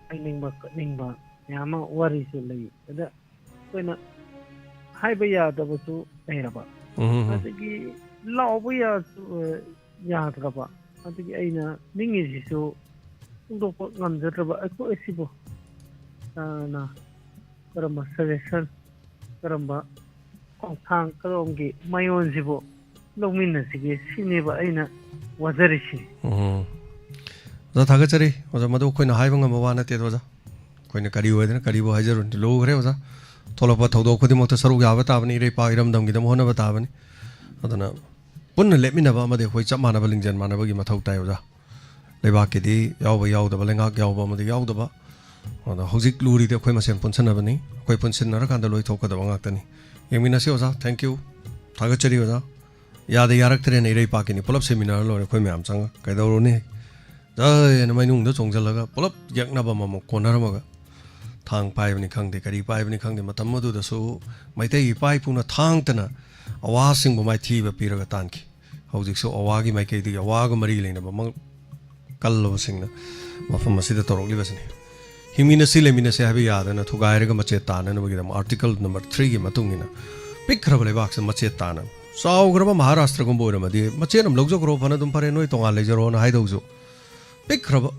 ꯍꯥꯏꯅꯤꯡꯕ ꯀꯠꯅꯤꯡꯕ ꯃꯌꯥꯝ ꯑꯃ ꯋꯥꯔꯤꯁꯨ ꯂꯩ꯫ ꯑꯗ ꯑꯩꯈꯣꯏꯅ ꯍꯥꯏꯕ ꯌꯥꯗꯕꯁꯨ ꯂꯩꯔꯕ꯫ ꯎꯝ, ꯎꯝ, ꯎꯝ꯫ ꯑꯗꯒꯤ ꯂꯥꯎꯕ ꯌꯥꯁꯨ, ꯑ, ꯌꯥꯗ꯭ꯔꯕ꯫ ꯑꯗꯒꯤ ꯑꯩꯅ ꯅꯤꯡꯉꯤꯁꯤꯁꯨ ꯐꯣꯡꯗꯣꯛꯄ ꯉꯝꯖꯗ꯭ꯔꯕ꯫ ꯑꯩꯈꯣꯏ ꯑꯁꯤꯕꯨ, ꯑ, ꯅ ꯀꯔꯝꯕ suggestion, ꯀꯔꯝꯕ ꯈꯣꯡꯊꯥꯡ, ꯀꯔꯣꯝꯒꯤ ꯃꯥꯏꯑꯣꯟꯁꯤꯕꯨ ꯂꯧꯃꯤꯟꯅꯁꯤꯒꯦ ꯁꯤꯅꯦꯕ ꯑꯩꯅ ꯋꯥꯖꯔꯤꯁꯤ꯫ ꯎꯝ꯫ ꯑꯣꯖꯥ, ꯊꯥꯒꯠꯆꯔꯤ꯫ ꯑꯣꯖꯥ, ꯃꯗꯨ ꯑꯩꯈꯣꯏꯅ ꯍꯥꯏꯕ ꯉꯝꯕ ꯋꯥ ꯅꯠꯇꯦ ꯑꯣꯖꯥ꯫ ꯑꯩꯈꯣꯏꯅ ꯀꯔꯤ ꯑꯣꯏꯗꯅ ꯀꯔꯤꯕꯨ ꯍꯥꯏꯖꯔꯨꯅꯤ? ꯂꯨꯈ꯭ꯔꯦ ꯑꯣꯖꯥ꯫ ꯊꯣꯛꯂꯛꯄ ꯊꯧꯗꯣꯛ ꯈꯨꯗꯤꯡꯃꯛꯇ ꯁꯔꯨꯛ ꯌꯥꯕ ꯇꯥꯕꯅꯤ, ꯏꯔꯩ ꯏꯄꯥꯛ ꯏꯔꯝꯗꯝꯒꯤꯗꯃꯛ ꯍꯣꯠꯅꯕ ꯇꯥꯕꯅꯤ꯫ ꯑꯗꯨꯅ ꯄꯨꯟꯅ ꯂꯦꯞꯃꯤꯟꯅꯕ ꯑꯃꯗꯤ ꯑꯩꯈꯣꯏ ꯆꯞ ꯃꯥꯟꯅꯕ ꯂꯤꯡꯖꯦꯜ ꯃꯥꯟꯅꯕꯒꯤ ꯃꯊꯧ ꯇꯥꯏ ꯑꯣꯖꯥ꯫ ꯂꯩꯕꯥꯛꯀꯤꯗꯤ ꯌꯥꯎꯕ ꯌꯥꯎꯗꯕ, ꯂꯩꯉꯥꯛ ꯌꯥꯎꯕ ꯑꯃꯗꯤ ꯌꯥꯎꯗꯕ꯫ ꯑꯗꯣ ꯍꯧꯖꯤꯛ ꯂꯨꯔꯤꯗꯤ ꯑꯩꯈꯣꯏ ꯃꯁꯦꯟ ꯄꯨꯟꯁꯤꯟꯅꯕꯅꯤ꯫ ꯑꯩꯈꯣꯏ ꯄꯨꯟꯁꯤꯟꯅꯔꯀꯥꯟꯗ ꯂꯣꯏꯊꯣꯛꯀꯗꯕ ꯉꯥꯛꯇꯅꯤ꯫ ꯌꯦꯡꯃꯤꯟꯅꯁꯤ ꯑꯣꯖꯥ꯫ Thank you꯫ ꯊꯥꯒꯠꯆꯔꯤ ꯑꯣꯖꯥ꯫ ꯌꯥꯗ ꯌꯥꯔꯛꯇ꯭ꯔꯦꯅ ꯏꯔꯩ ꯏꯄꯥꯛꯀꯤꯅꯤ꯫ ꯄꯨꯂꯞ ꯁꯦꯝꯃꯤꯟꯅꯔ ꯂꯣꯏꯔꯦ ꯑꯩꯈꯣꯏ ꯃꯌꯥꯝ ꯆꯪꯉ꯫ ꯀꯩꯗꯧꯔꯨꯅꯤ? ꯖꯩ ꯍꯥꯏꯅ ꯃꯩꯅꯨꯡꯗ ꯆꯣꯡꯁꯤꯜꯂꯒ ꯄꯨꯂꯞ ꯌꯦꯛꯅꯕ ꯑꯃꯃꯝ ꯀꯣꯟꯅꯔꯝꯃꯒ ꯊꯥꯡ ꯄꯥꯏꯕꯅꯤ ꯈꯪꯗꯦ, ꯀꯔꯤ ꯄꯥꯏꯕꯅꯤ ꯈꯪꯗꯦ, ꯃꯇꯝ ꯑꯗꯨꯗꯁꯨ ꯃꯩꯇꯩ ꯏꯄꯥ ꯏꯄꯨꯅ ꯊꯥꯡꯇꯅ ꯑꯋꯥꯁꯤꯡꯕꯨ ꯃꯥꯏꯊꯤꯕ ꯄꯤꯔꯒ ꯇꯥꯟꯈꯤ꯫ ꯍꯧꯖꯤꯛꯁꯨ ꯑꯋꯥꯒꯤ ꯃꯥꯏꯀꯩꯗꯒꯤ ꯑꯋꯥꯒ ꯃꯔꯤ ꯂꯩꯅꯕ ꯃꯛ-, ꯀꯜꯂꯕꯁꯤꯡꯅ ꯃꯐꯝ ꯑꯁꯤꯗ ꯇꯧꯔꯛꯂꯤꯕꯁꯤꯅꯤ꯫ ꯍꯤꯡꯃꯤꯟꯅꯁꯤ ꯂꯩꯃꯤꯟꯅꯁꯤ ꯍꯥꯏꯕ ꯌꯥꯗꯅ ꯊꯨꯒꯥꯏꯔꯒ ꯃꯆꯦꯠ ꯇꯥꯅꯅꯕꯒꯤꯗꯃꯛ article number three ꯒꯤ ꯃꯇꯨꯡ ꯏꯟꯅ ꯄꯤꯛꯈ꯭ꯔꯕ ꯂꯩꯕꯥꯛꯁꯤꯗ ꯃꯆꯦꯠ ꯇꯥꯅ, ꯆꯥꯎꯈ꯭ꯔꯕ ꯃꯍꯥꯔꯥꯁꯇ꯭ꯔꯒꯨꯝꯕ ꯑꯣꯏꯔꯝꯃꯗꯤ ꯃꯆꯦꯠ ꯑꯃ ꯂꯧꯖꯈ꯭ꯔꯣ, ꯐꯅ ꯑꯗꯨꯝ ꯐꯔꯦ, ꯅꯣꯏ ꯇꯣꯉꯥꯟ ꯂꯩꯖꯔꯣꯅ ꯍꯥꯏꯗꯧꯁꯨ ꯄꯤꯛꯈ꯭ꯔꯕ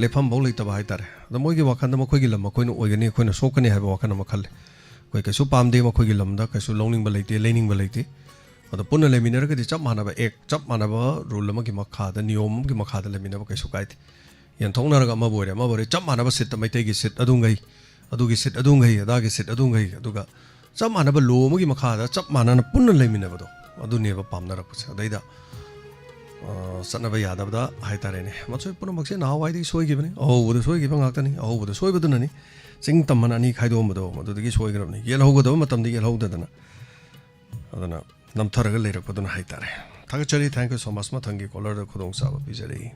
ꯂꯦꯞꯐꯝꯐꯥꯎ ꯂꯩꯇꯕ ꯍꯥꯏꯇꯥꯔꯦ꯫ ꯑꯗꯣ ꯃꯣꯏꯒꯤ ꯋꯥꯈꯜꯗ ꯃꯈꯣꯏꯒꯤ ꯂꯝ ꯃꯈꯣꯏꯅ ꯑꯣꯏꯒꯅꯤ, ꯑꯩꯈꯣꯏꯅ ꯁꯣꯛꯀꯅꯤ ꯍꯥꯏꯕ ꯋꯥꯈꯜ ꯑꯃ ꯈꯜꯂꯤ꯫ ꯑꯩꯈꯣꯏ ꯀꯩꯁꯨ ꯄꯥꯝꯗꯦ ꯃꯈꯣꯏꯒꯤ ꯂꯝꯗ, ꯀꯩꯁꯨ ꯂꯧꯅꯤꯡꯕ ꯂꯩꯇꯦ, ꯂꯩꯅꯤꯡꯕ ꯂꯩꯇꯦ꯫ ꯑꯗꯣ ꯄꯨꯟꯅ ꯂꯩꯃꯤꯟꯅꯔꯒꯗꯤ ꯆꯞ ꯃꯥꯟꯅꯕ act, ꯆꯞ ꯃꯥꯟꯅꯕ rule ꯑꯃꯒꯤ ꯃꯈꯥꯗ, ꯅꯤꯌꯣꯝ ꯑꯃꯒꯤ ꯃꯈꯥꯗ ꯂꯩꯃꯤꯟꯅꯕ ꯀꯩꯁꯨ ꯀꯥꯏꯗꯦ꯫ ꯌꯦꯟꯊꯣꯛꯅꯔꯒ ꯑꯃꯕꯨ ꯑꯣꯏꯔꯦ, ꯑꯃꯕꯨ ꯑꯣꯏꯔꯦ, ꯆꯞ ꯃꯥꯟꯅꯕ seat ꯇ ꯃꯩꯇꯩꯒꯤ seat ꯑꯗꯨꯉꯩ, ꯑꯗꯨꯒꯤ seat ꯑꯗꯨꯉꯩ, ꯑꯗꯥꯒꯤ seat ꯑꯗꯨꯉꯩ, ꯑꯗꯨꯒ ꯆꯞ ꯃꯥꯟꯅꯕ law ꯑꯃꯒꯤ ꯃꯈꯥꯗ ꯆꯞ ꯃꯥꯟꯅꯅ ꯄꯨꯟꯅ ꯂꯩꯃꯤꯟꯅꯕꯗꯣ, ꯑꯗꯨꯅꯦꯕ ꯄꯥꯝꯅꯔꯛꯄꯁꯦ꯫ ꯑꯗꯩꯗ ꯑ, ꯆꯠꯅꯕ ꯌꯥꯗꯕꯗ ꯍꯥꯏꯇꯥꯔꯦꯅꯦ꯫ ꯃꯁꯤ ꯄꯨꯝꯅꯃꯛꯁꯦ ꯅꯍꯥꯟꯋꯥꯏꯗꯒꯤ ꯁꯣꯏꯈꯤꯕꯅꯤ꯫ ꯑꯍꯧꯕꯗ ꯁꯣꯏꯈꯤꯕ ꯉꯥꯛꯇꯅꯤ꯫ ꯑꯍꯧꯕꯗ ꯁꯣꯏꯕꯗꯨꯅꯅꯤ꯫ ꯆꯤꯡ ꯇꯝ ꯑꯅ ꯑꯅꯤ ꯈꯥꯏꯗꯣꯛꯑꯝꯕꯗꯣ ꯃꯗꯨꯗꯒꯤ ꯁꯣꯏꯈ꯭ꯔꯕꯅꯤ꯫ ꯌꯦꯜꯍꯧꯒꯗꯕ ꯃꯇꯝꯗ ꯌꯦꯜꯍꯧꯗꯗꯅ꯫ ꯑꯗꯨꯅ ꯅꯝꯊꯔꯒ ꯂꯩꯔꯛꯄꯗꯨꯅ ꯍꯥꯏꯇꯥꯔꯦ꯫ ꯊꯥꯒꯠꯆꯔꯤ꯫ Thank you so much꯫ ꯃꯊꯪꯒꯤ caller ꯗ ꯈꯨꯗꯣꯡꯆꯥꯕ ꯄꯤꯖꯔꯤ꯫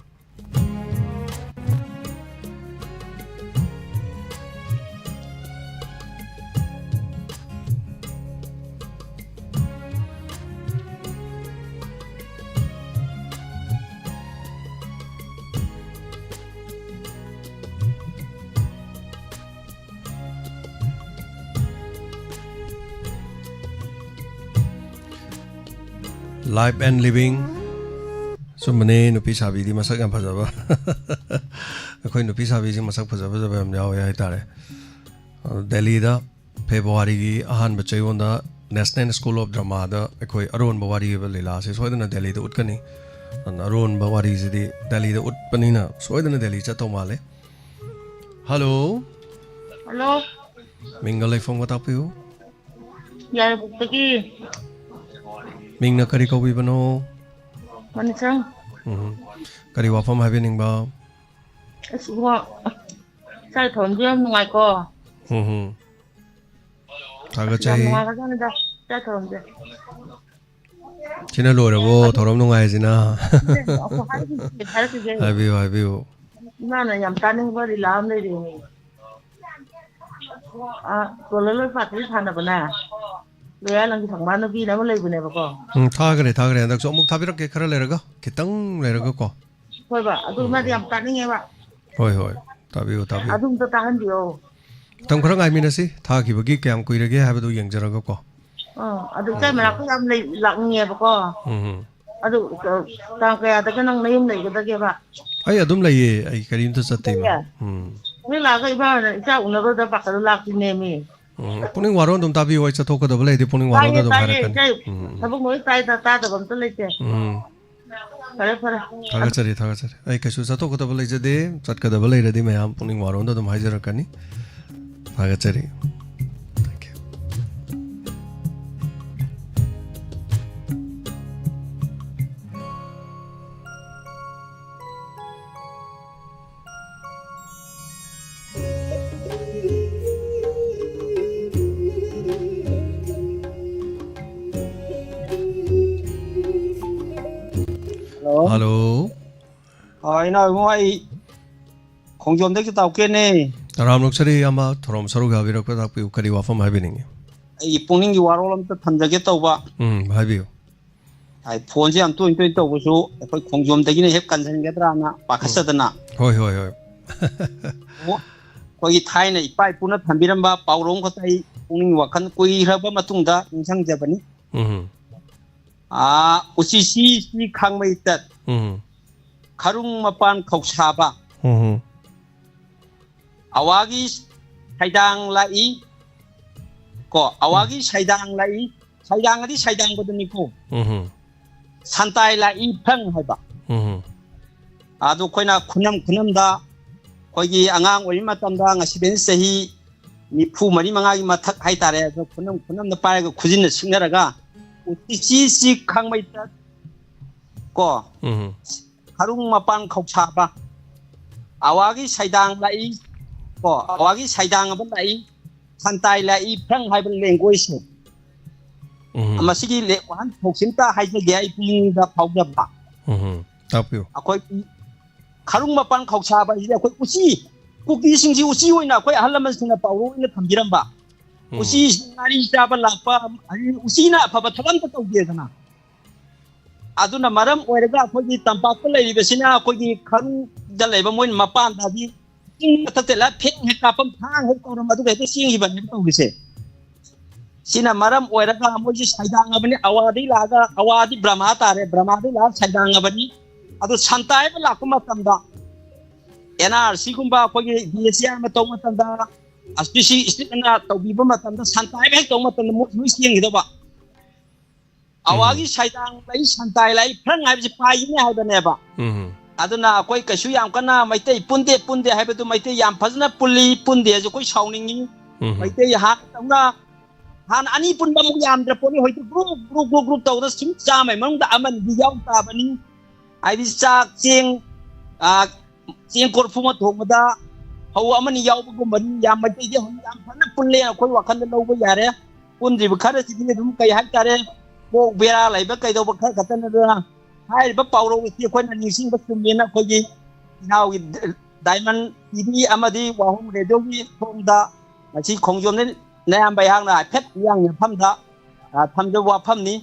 Life and living꯫ ꯆꯨꯝꯕꯅꯦ, ꯅꯨꯄꯤ ꯁꯥꯕꯤꯗꯤ ꯃꯁꯛ ꯌꯥꯝ ꯐꯖꯕ꯫ ꯑꯩꯈꯣꯏ ꯅꯨꯄꯤ ꯁꯥꯕꯤꯁꯤꯡ ꯃꯁꯛ ꯐꯖ ꯐꯖꯕ ꯌꯥꯝ ꯌꯥꯎꯋꯦ ꯍꯥꯏꯇꯥꯔꯦ꯫ ꯑꯗꯨ ꯗꯦꯜꯂꯤꯗ ꯐꯦꯕ꯭ꯔꯨꯋꯥꯔꯤꯒꯤ ꯑꯍꯥꯟꯕ ꯆꯌꯣꯜꯗ National School of Drama ꯗ ꯑꯩꯈꯣꯏ ꯑꯔꯣꯟꯕ ꯋꯥꯔꯤ ꯍꯥꯏꯕ ꯂꯤꯂꯥꯁꯦ ꯁꯣꯏꯗꯅ ꯗꯦꯜꯂꯤꯗ ꯎꯠꯀꯅꯤ꯫ ꯑꯗꯨꯅ ꯑꯔꯣꯟꯕ ꯋꯥꯔꯤꯁꯤꯗꯤ ꯗꯦꯜꯂꯤꯗ ꯎꯠꯄꯅꯤꯅ ꯁꯣꯏꯗꯅ ꯗꯦꯜꯂꯤ ꯆꯠꯇꯧ ꯃꯥꯜꯂꯦ꯫ ꯍꯜꯂꯣ꯫ ꯍꯜꯂꯣ꯫ ꯃꯤꯡꯒ ꯂꯩꯐꯝꯒ ꯇꯥꯛꯄꯤꯌꯨ꯫ ꯌꯥꯏꯔꯤꯄꯣꯛꯇꯒꯤ꯫ ꯃꯤꯡꯅ ꯀꯔꯤ ꯀꯧꯕꯤꯕꯅꯣ? ꯃꯅꯤꯁꯪ꯫ ꯎꯝ꯫ ꯀꯔꯤ ꯋꯥꯐꯝ ꯍꯥꯏꯕꯤꯅꯤꯡꯕ? ꯑꯁ, ꯏꯕꯨꯡꯉꯣ, ꯏꯆꯥꯒꯤ ꯊꯧꯔꯝꯁꯨ ꯌꯥꯝ ꯅꯨꯡꯉꯥꯏꯀꯣ꯫ ꯎꯝ ꯍꯨꯝ꯫ ꯑꯁ, ꯌꯥꯝ ꯊꯥꯒꯠꯆꯩ꯫ ꯅꯨꯡꯉꯥꯏꯈ꯭ꯔꯖꯥꯠꯅꯤꯗ, ꯏꯆꯥꯒꯤ ꯊꯧꯔꯝꯁꯦ꯫ ꯁꯤꯅ ꯂꯣꯏꯔꯕꯣ, ꯑꯗꯨ ꯊꯧꯔꯝ ꯅꯨꯡꯉꯥꯏꯁꯤꯅ? ꯑꯗꯨ ꯍꯥꯏꯔꯛꯈꯤꯒꯦ, ꯍꯥꯏꯔꯛꯈꯤꯒꯦ꯫ ꯍꯥꯏꯕꯤꯌꯨ, ꯍꯥꯏꯕꯤꯌꯨ꯫ ꯏꯃꯥꯅ ꯌꯥꯝ ꯇꯥꯅꯤꯡꯕ ꯂꯤꯂꯥ ꯑꯃ ꯂꯩꯔꯦꯅꯦ꯫ ꯑ, ꯀꯣꯂꯣꯂꯣꯏ ꯄꯥꯠꯇ꯭ꯔꯤ ꯊꯥꯅꯕꯅꯦ꯫ ꯂꯣꯌꯥꯂꯪꯒꯤ ꯐꯪꯕ ꯅꯨꯄꯤꯅ ꯑꯃ ꯂꯩꯕꯅꯦꯕꯀꯣ꯫ ꯎꯝ, ꯊꯥꯈ꯭ꯔꯦ, ꯊꯥꯈ꯭ꯔꯦ꯫ ꯍꯟꯗꯛꯁꯨ ꯑꯃꯨꯛ ꯊꯥꯕꯤꯔꯛꯀꯦ, ꯈꯔ ꯂꯩꯔꯒ, ꯈꯤꯇꯪ ꯂꯩꯔꯒꯀꯣ꯫ ꯍꯣꯏꯕ, ꯑꯗꯨ ꯎꯝ, ꯃꯥꯗꯤ ꯎꯝ꯫ ꯌꯥꯝ ꯇꯥꯅꯤꯡꯉꯦꯕ꯫ ꯍꯣꯏ, ꯍꯣꯏ꯫ ꯇꯥꯕꯤꯌꯨ, ꯇꯥꯕꯤꯌꯨ꯫ ꯑꯗꯨ ꯑꯝꯇ ꯇꯥꯍꯟꯕꯤꯌꯣ꯫ ꯃꯇꯝ ꯈꯔ ꯉꯥꯏꯃꯤꯟꯅꯁꯤ꯫ ꯊꯥꯈꯤꯕꯒꯤ ꯀꯌꯥꯝ ꯀꯨꯏꯔꯒꯦ ꯍꯥꯏꯕꯗꯨ ꯌꯦꯡꯖꯔꯒꯀꯣ꯫ ꯑꯥ, ꯑꯗꯨ ꯏꯆꯥꯏ ꯎꯝ, ꯎꯝ꯫ ꯃꯅꯥꯛꯇ ꯌꯥꯝ ꯂꯩ-, ꯂꯥꯛꯅꯤꯡꯉꯦꯕꯀꯣ꯫ ꯎꯝ, ꯎꯝ꯫ ꯑꯗꯨ, ꯑ, ꯇꯥꯡ ꯀꯌꯥꯗꯒ ꯅꯪ ꯅꯌꯨꯝ ꯂꯩꯒꯗꯒꯦꯕ? ꯑꯩ ꯑꯗꯨꯝ ꯂꯩꯌꯦ꯫ ꯑꯩ ꯀꯔꯤꯝꯇ ꯆꯠꯇꯦ, ꯏꯃꯥ꯫ ꯂꯩꯌꯦ? ꯎꯝ꯫ ꯍꯦꯛ ꯂꯥꯛꯑꯒ ꯏꯃꯥ ꯍꯣꯏꯅ ꯏꯆꯥ ꯎꯅꯔꯨꯗ ꯄꯥꯈꯠꯂ ꯂꯥꯛꯇꯣꯏꯅꯦꯃꯤ꯫ ꯎꯝ, ꯄꯨꯛꯅꯤꯡ ꯋꯥꯔꯧꯅꯨ, ꯑꯗꯨꯝ ꯇꯥꯕꯤꯌꯨ, ꯑꯩ ꯆꯠꯊꯣꯛꯀꯗꯕ ꯂꯩꯔꯗꯤ ꯄꯨꯛꯅꯤꯡ ꯋꯥꯔꯧꯅ ꯇꯥꯏꯌꯦ, ꯑꯗꯨꯝ ꯇꯥꯏꯌꯦ, ꯍꯥꯏꯔꯛꯀꯅꯤ꯫ ꯏꯆꯦ꯫ ꯎꯝ, ꯎꯝ꯫ ꯊꯕꯛ ꯂꯣꯏ ꯇꯥꯏ, ꯇꯥ-, ꯇꯥꯗꯕ ꯑꯝꯇ ꯂꯩꯇꯦ꯫ ꯎꯝ꯫ ꯐꯔꯦ, ꯐꯔꯦ꯫ ꯊꯥꯒꯠꯆꯔꯤ, ꯊꯥꯒꯠꯆꯔꯤ꯫ ꯑꯩ ꯀꯩꯁꯨ ꯆꯠꯊꯣꯛꯀꯗꯕ ꯂꯩꯖꯗꯦ, ꯆꯠꯀꯗꯕ ꯂꯩꯔꯗꯤ ꯃꯌꯥꯝ ꯄꯨꯛꯅꯤꯡ ꯋꯥꯔꯧꯅ ꯑꯗꯨꯝ ꯍꯥꯏꯖꯔꯛꯀꯅꯤ꯫ ꯊꯥꯒꯠꯆꯔꯤ꯫ Thank you꯫ ꯍꯜꯂꯣ꯫ ꯑ, ꯏꯅꯥꯎ ꯏꯕꯨꯡꯉꯣ, ꯑꯩ ꯈꯣꯡꯖꯣꯝꯗꯒꯤ ꯇꯧꯔꯛꯀꯦꯅꯦ꯫ ꯇꯔꯥꯝ ꯅꯣꯛꯆꯔꯤ ꯏꯌꯥꯝꯕ, ꯊꯧꯔꯝ ꯁꯔꯨꯛ ꯌꯥꯕꯤꯔꯛꯄ ꯇꯥꯛꯄꯤꯌꯨ, ꯀꯔꯤ ꯋꯥꯐꯝ ꯍꯥꯏꯕꯤꯅꯤꯡꯉꯤ? ꯑꯩꯒꯤ ꯄꯨꯛꯅꯤꯡꯒꯤ ꯋꯥꯔꯣꯜ ꯑꯝꯇ ꯊꯝꯖꯒꯦ ꯇꯧꯕ꯫ ꯎꯝ, ꯍꯥꯏꯕꯤꯌꯨ꯫ ꯑꯩ ꯐꯣꯟꯁꯦ ꯌꯥꯝ ꯇꯣꯏꯅ ꯇꯣꯏꯅ ꯇꯧꯕꯁꯨ ꯑꯩꯈꯣꯏ ꯈꯣꯡꯖꯣꯝꯗꯒꯤꯅ ꯍꯦꯛ ꯀꯟꯁꯤꯟꯒꯗ꯭ꯔꯥꯅ ꯄꯥꯈꯠꯆꯗꯅ꯫ ꯍꯣꯏ, ꯍꯣꯏ, ꯍꯣꯏ꯫ ꯑꯣ, ꯑꯩꯈꯣꯏꯒꯤ ꯊꯥꯏꯅ ꯏꯄꯥ ꯏꯄꯨꯅ ꯊꯝꯕꯤꯔꯝꯕ ꯄꯥꯎꯔꯧ ꯈꯛꯇ ꯑꯩ ꯄꯨꯛꯅꯤꯡ ꯋꯥꯈꯜ ꯀꯨꯏꯈ꯭ꯔꯕ ꯃꯇꯨꯡꯗ ꯅꯤꯡꯁꯤꯡꯖꯕꯅꯤ꯫ ꯎꯝ꯫ ꯑꯥ, ꯎꯆꯤ ꯆꯤ ꯆꯤ ꯈꯥꯡꯃꯩ ꯇꯠ, ꯎꯝ꯫ ꯈꯔꯨꯡ ꯃꯄꯥꯟ ꯈꯧꯁꯥꯕ, ꯎꯝ꯫ ꯑꯋꯥꯒꯤ ꯁꯩꯗꯥꯡ ꯂꯥꯛꯏ, ꯀꯣ, ꯑꯋꯥꯒꯤ ꯁꯩꯗꯥꯡ ꯂꯥꯛꯏ, ꯁꯩꯗꯥꯡ ꯑꯗꯤ ꯁꯩꯗꯥꯡꯕꯗꯨꯅꯤꯀꯣ꯫ ꯎꯝ꯫ ꯁꯟꯇꯥꯏ ꯂꯥꯛꯏ ꯐ꯭ꯔꯪ ꯍꯥꯏꯕ꯫ ꯎꯝ꯫ ꯑꯗꯨ ꯑꯩꯈꯣꯏꯅ ꯈꯨꯅꯝ ꯈꯨꯅꯝꯗ ꯑꯩꯈꯣꯏꯒꯤ ꯑꯉꯥꯡ ꯑꯣꯏꯔꯤ ꯃꯇꯝꯗ, ꯉꯁꯤꯗꯩꯅ ꯆꯍꯤ ꯅꯤꯐꯨ ꯃꯔꯤ ꯃꯉꯥꯒꯤ ꯃꯊꯛ ꯍꯥꯏꯇꯥꯔꯦ, ꯑꯗꯣ ꯈꯨꯅꯝ ꯈꯨꯅꯝꯗ ꯄꯥꯏꯔꯒ ꯈꯨꯖꯤꯟꯅ ꯁꯤꯡꯅꯔꯒ ꯎꯆꯤ ꯆꯤ ꯆꯤ ꯈꯥꯡꯃꯩ ꯇꯠ, ꯀꯣ, ꯎꯝ꯫ ꯈꯔꯨꯡ ꯃꯄꯥꯟ ꯈꯧꯁꯥꯕ, ꯑꯋꯥꯒꯤ ꯁꯩꯗꯥꯡ ꯂꯥꯛꯏ, ꯀꯣ, ꯑꯋꯥꯒꯤ ꯁꯩꯗꯥꯡ ꯑꯃ ꯂꯥꯛꯏ, ꯁꯟꯇꯥꯏ ꯂꯥꯛꯏ ꯐ꯭ꯔꯪ ꯍꯥꯏꯕ ꯂꯦꯡꯒꯣꯏꯁꯁꯦ꯫ ꯎꯝ꯫ ꯃꯁꯤꯒꯤ ꯂꯦ-, ꯋꯥꯍꯟꯊꯣꯛꯁꯤꯝꯇ ꯍꯥꯏꯖꯒꯦ ꯑꯩ ꯄꯨꯛꯅꯤꯡꯗ ꯐꯥꯎꯖꯕ꯫ ꯎꯝ꯫ ꯇꯥꯛꯄꯤꯌꯨ꯫ ꯑꯩꯈꯣꯏ ꯈꯔꯨꯡ ꯃꯄꯥꯟ ꯈꯧꯁꯥꯕ ꯍꯥꯏꯁꯤꯗꯤ ꯑꯩꯈꯣꯏ ꯎꯆꯤ, ꯀꯨꯀꯤꯁꯤꯡꯁꯤ ꯎꯆꯤ ꯑꯣꯏꯅ ꯑꯩꯈꯣꯏ ꯑꯍꯜ ꯂꯃꯟꯁꯤꯡꯅ ꯄꯥꯎꯔꯧ ꯑꯣꯏꯅ ꯊꯝꯕꯤꯔꯝꯕ꯫ ꯎꯝ꯫ ꯎꯆꯤ ꯉꯥꯔꯤ ꯆꯥꯕ ꯂꯥꯛꯄ, ꯍꯥꯏꯗꯤ ꯎꯆꯤꯅ ꯑꯐꯕ ꯊꯕꯛ ꯑꯝꯇ ꯇꯧꯗꯦꯗꯅ꯫ ꯑꯗꯨꯅ ꯃꯔꯝ ꯑꯣꯏꯔꯒ ꯑꯩꯈꯣꯏꯒꯤ ꯇꯝꯄꯥꯛꯇ ꯂꯩꯔꯤꯕꯁꯤꯅ ꯑꯩꯈꯣꯏꯒꯤ ꯈꯔꯨꯡꯗ ꯂꯩꯕ ꯃꯣꯏꯅ ꯃꯄꯥꯟꯗ ꯍꯥꯏꯗꯤ ꯆꯤꯡ ꯃꯊꯛꯇ ꯂꯥ ꯐꯦꯡ ꯍꯦꯛ ꯀꯥꯞꯄ ꯊꯥꯡ ꯍꯦꯛ ꯇꯧꯔꯝꯕ ꯑꯗꯨꯒ ꯍꯦꯛꯇ ꯆꯦꯟꯈꯤꯕꯅꯦꯕ ꯇꯧꯔꯤꯁꯦ꯫ ꯁꯤꯅ ꯃꯔꯝ ꯑꯣꯏꯔꯒ ꯃꯣꯏꯁꯤ ꯁꯩꯗꯥꯡꯉꯕꯅꯤ꯫ ꯑꯋꯥꯗꯒꯤ ꯂꯥꯛꯑꯒ, ꯑꯋꯥꯗꯒꯤ ꯂꯥꯛꯑꯒ ꯁꯩꯗꯥꯡꯉꯕꯅꯤ꯫ ꯑꯗꯨ ꯁꯟꯇꯥꯏꯕ ꯂꯥꯛꯄ ꯃꯇꯝꯗ, ꯑꯦꯟ ꯑꯥꯔ ꯁꯤꯒꯨꯝꯕ ꯑꯩꯈꯣꯏꯒꯤ ꯕꯤ ꯑꯦꯁ ꯑꯦ ꯑꯃ ꯇꯧꯕ ꯃꯇꯝꯗ, ꯑꯦꯁ ꯄꯤ ꯁꯤ ꯁ꯭ꯇꯦꯠ ꯑꯅ ꯇꯧꯕꯤꯕ ꯃꯇꯝꯗ, ꯁꯟꯇꯥꯏꯕ ꯍꯦꯛ ꯇꯧꯕ ꯃꯇꯝꯗ ꯃꯣꯏ ꯂꯣꯏ ꯆꯦꯟꯈꯤꯗꯧꯕ꯫ ꯑꯋꯥꯒꯤ ꯎꯝ꯫ ꯁꯩꯗꯥꯡ ꯂꯩ, ꯁꯟꯇꯥꯏ ꯂꯩ, ꯐ꯭ꯔꯪ ꯍꯥꯏꯕꯁꯤ ꯄꯥꯏꯒꯅꯤ ꯍꯥꯏꯕꯅꯦꯕ꯫ ꯎꯝ꯫ ꯑꯗꯨꯅ ꯑꯩꯈꯣꯏ ꯀꯩꯁꯨ ꯌꯥꯝ ꯀꯟꯅ ꯃꯩꯇꯩ ꯄꯨꯟꯗꯦ, ꯄꯨꯟꯗꯦ ꯍꯥꯏꯕꯗꯨ, ꯃꯩꯇꯩ ꯌꯥꯝ ꯐꯖꯅ ꯄꯨꯜꯂꯤ, ꯄꯨꯟꯗꯦ ꯍꯥꯏꯁꯨ ꯑꯩꯈꯣꯏ ꯁꯥꯎꯅꯤꯡꯉꯤ꯫ ꯎꯝ꯫ ꯃꯩꯇꯩ ꯍꯥꯟꯅ ꯇꯧꯅ, ꯍꯥꯟꯅ ꯑꯅꯤ ꯄꯨꯟꯕ ꯑꯃꯨꯛ ꯌꯥꯝꯗ꯭ꯔ ꯄꯣꯠꯅꯤ꯫ ꯍꯧꯖꯤꯛꯇꯤ ꯒ꯭ꯔꯨꯞ, ꯒ꯭ꯔꯨꯞ, ꯒ꯭ꯔꯨꯞ, ꯒ꯭ꯔꯨꯞ ꯇꯧꯗꯅ ꯁꯨꯝ ꯆꯥꯝꯃꯩ ꯃꯅꯨꯡꯗ ꯑꯃꯅꯤꯗꯤ ꯌꯥꯎ ꯇꯥꯕꯅꯤ꯫ ꯍꯥꯏꯗꯤ ꯆꯥꯛ, ꯆꯦꯡ, ꯑ, ꯆꯦꯡ ꯀꯣꯔꯐꯨ ꯑꯃ ꯊꯣꯡꯕꯗ ꯐꯧ ꯑꯃꯅꯤ ꯌꯥꯎꯕꯒꯨꯝꯕꯅꯤ꯫ ꯌꯥꯝ ꯃꯩꯇꯩꯗꯤ ꯍꯧꯖꯤꯛ ꯌꯥꯝ ꯐꯖꯅ ꯄꯨꯜꯂꯦ, ꯑꯩꯈꯣꯏ ꯋꯥꯈꯜꯗ ꯂꯧꯕ ꯌꯥꯔꯦ꯫ ꯄꯨꯟꯗ꯭ꯔꯤꯕ ꯈꯔꯁꯤꯗꯤ ꯑꯗꯨꯝ ꯀꯩ ꯍꯥꯏꯇꯥꯔꯦ, ꯀꯣꯛ ꯕꯦꯔꯥ ꯂꯩꯕ ꯀꯩꯗꯧꯕ ꯈꯔ ꯈꯛꯇꯅꯤꯗꯅ꯫ ꯍꯥꯏꯔꯤꯕ ꯄꯥꯎꯔꯧ ꯑꯁꯤ ꯑꯩꯈꯣꯏꯅ ꯅꯤꯡꯁꯤꯡꯕ ꯆꯨꯝꯃꯦꯅ ꯑꯩꯈꯣꯏꯒꯤ ꯏꯅꯥꯎꯒꯤ ꯗꯥꯏꯃꯟ ꯇꯤ ꯚꯤ ꯑꯃꯗꯤ ꯋꯥꯍꯣꯡ ꯔꯦꯗꯤꯑꯣꯒꯤ ꯊꯣꯡꯗ ꯉꯁꯤ ꯈꯣꯡꯖꯣꯝꯗ ꯅꯌꯥꯝꯕ ꯑꯩꯍꯥꯛꯅ ꯍꯥꯏꯐꯦꯠ ꯃꯤꯌꯥꯝꯒꯤ ꯃꯐꯝꯗ, ꯑ, ꯊꯝꯖꯕ ꯋꯥꯐꯝꯅꯤ꯫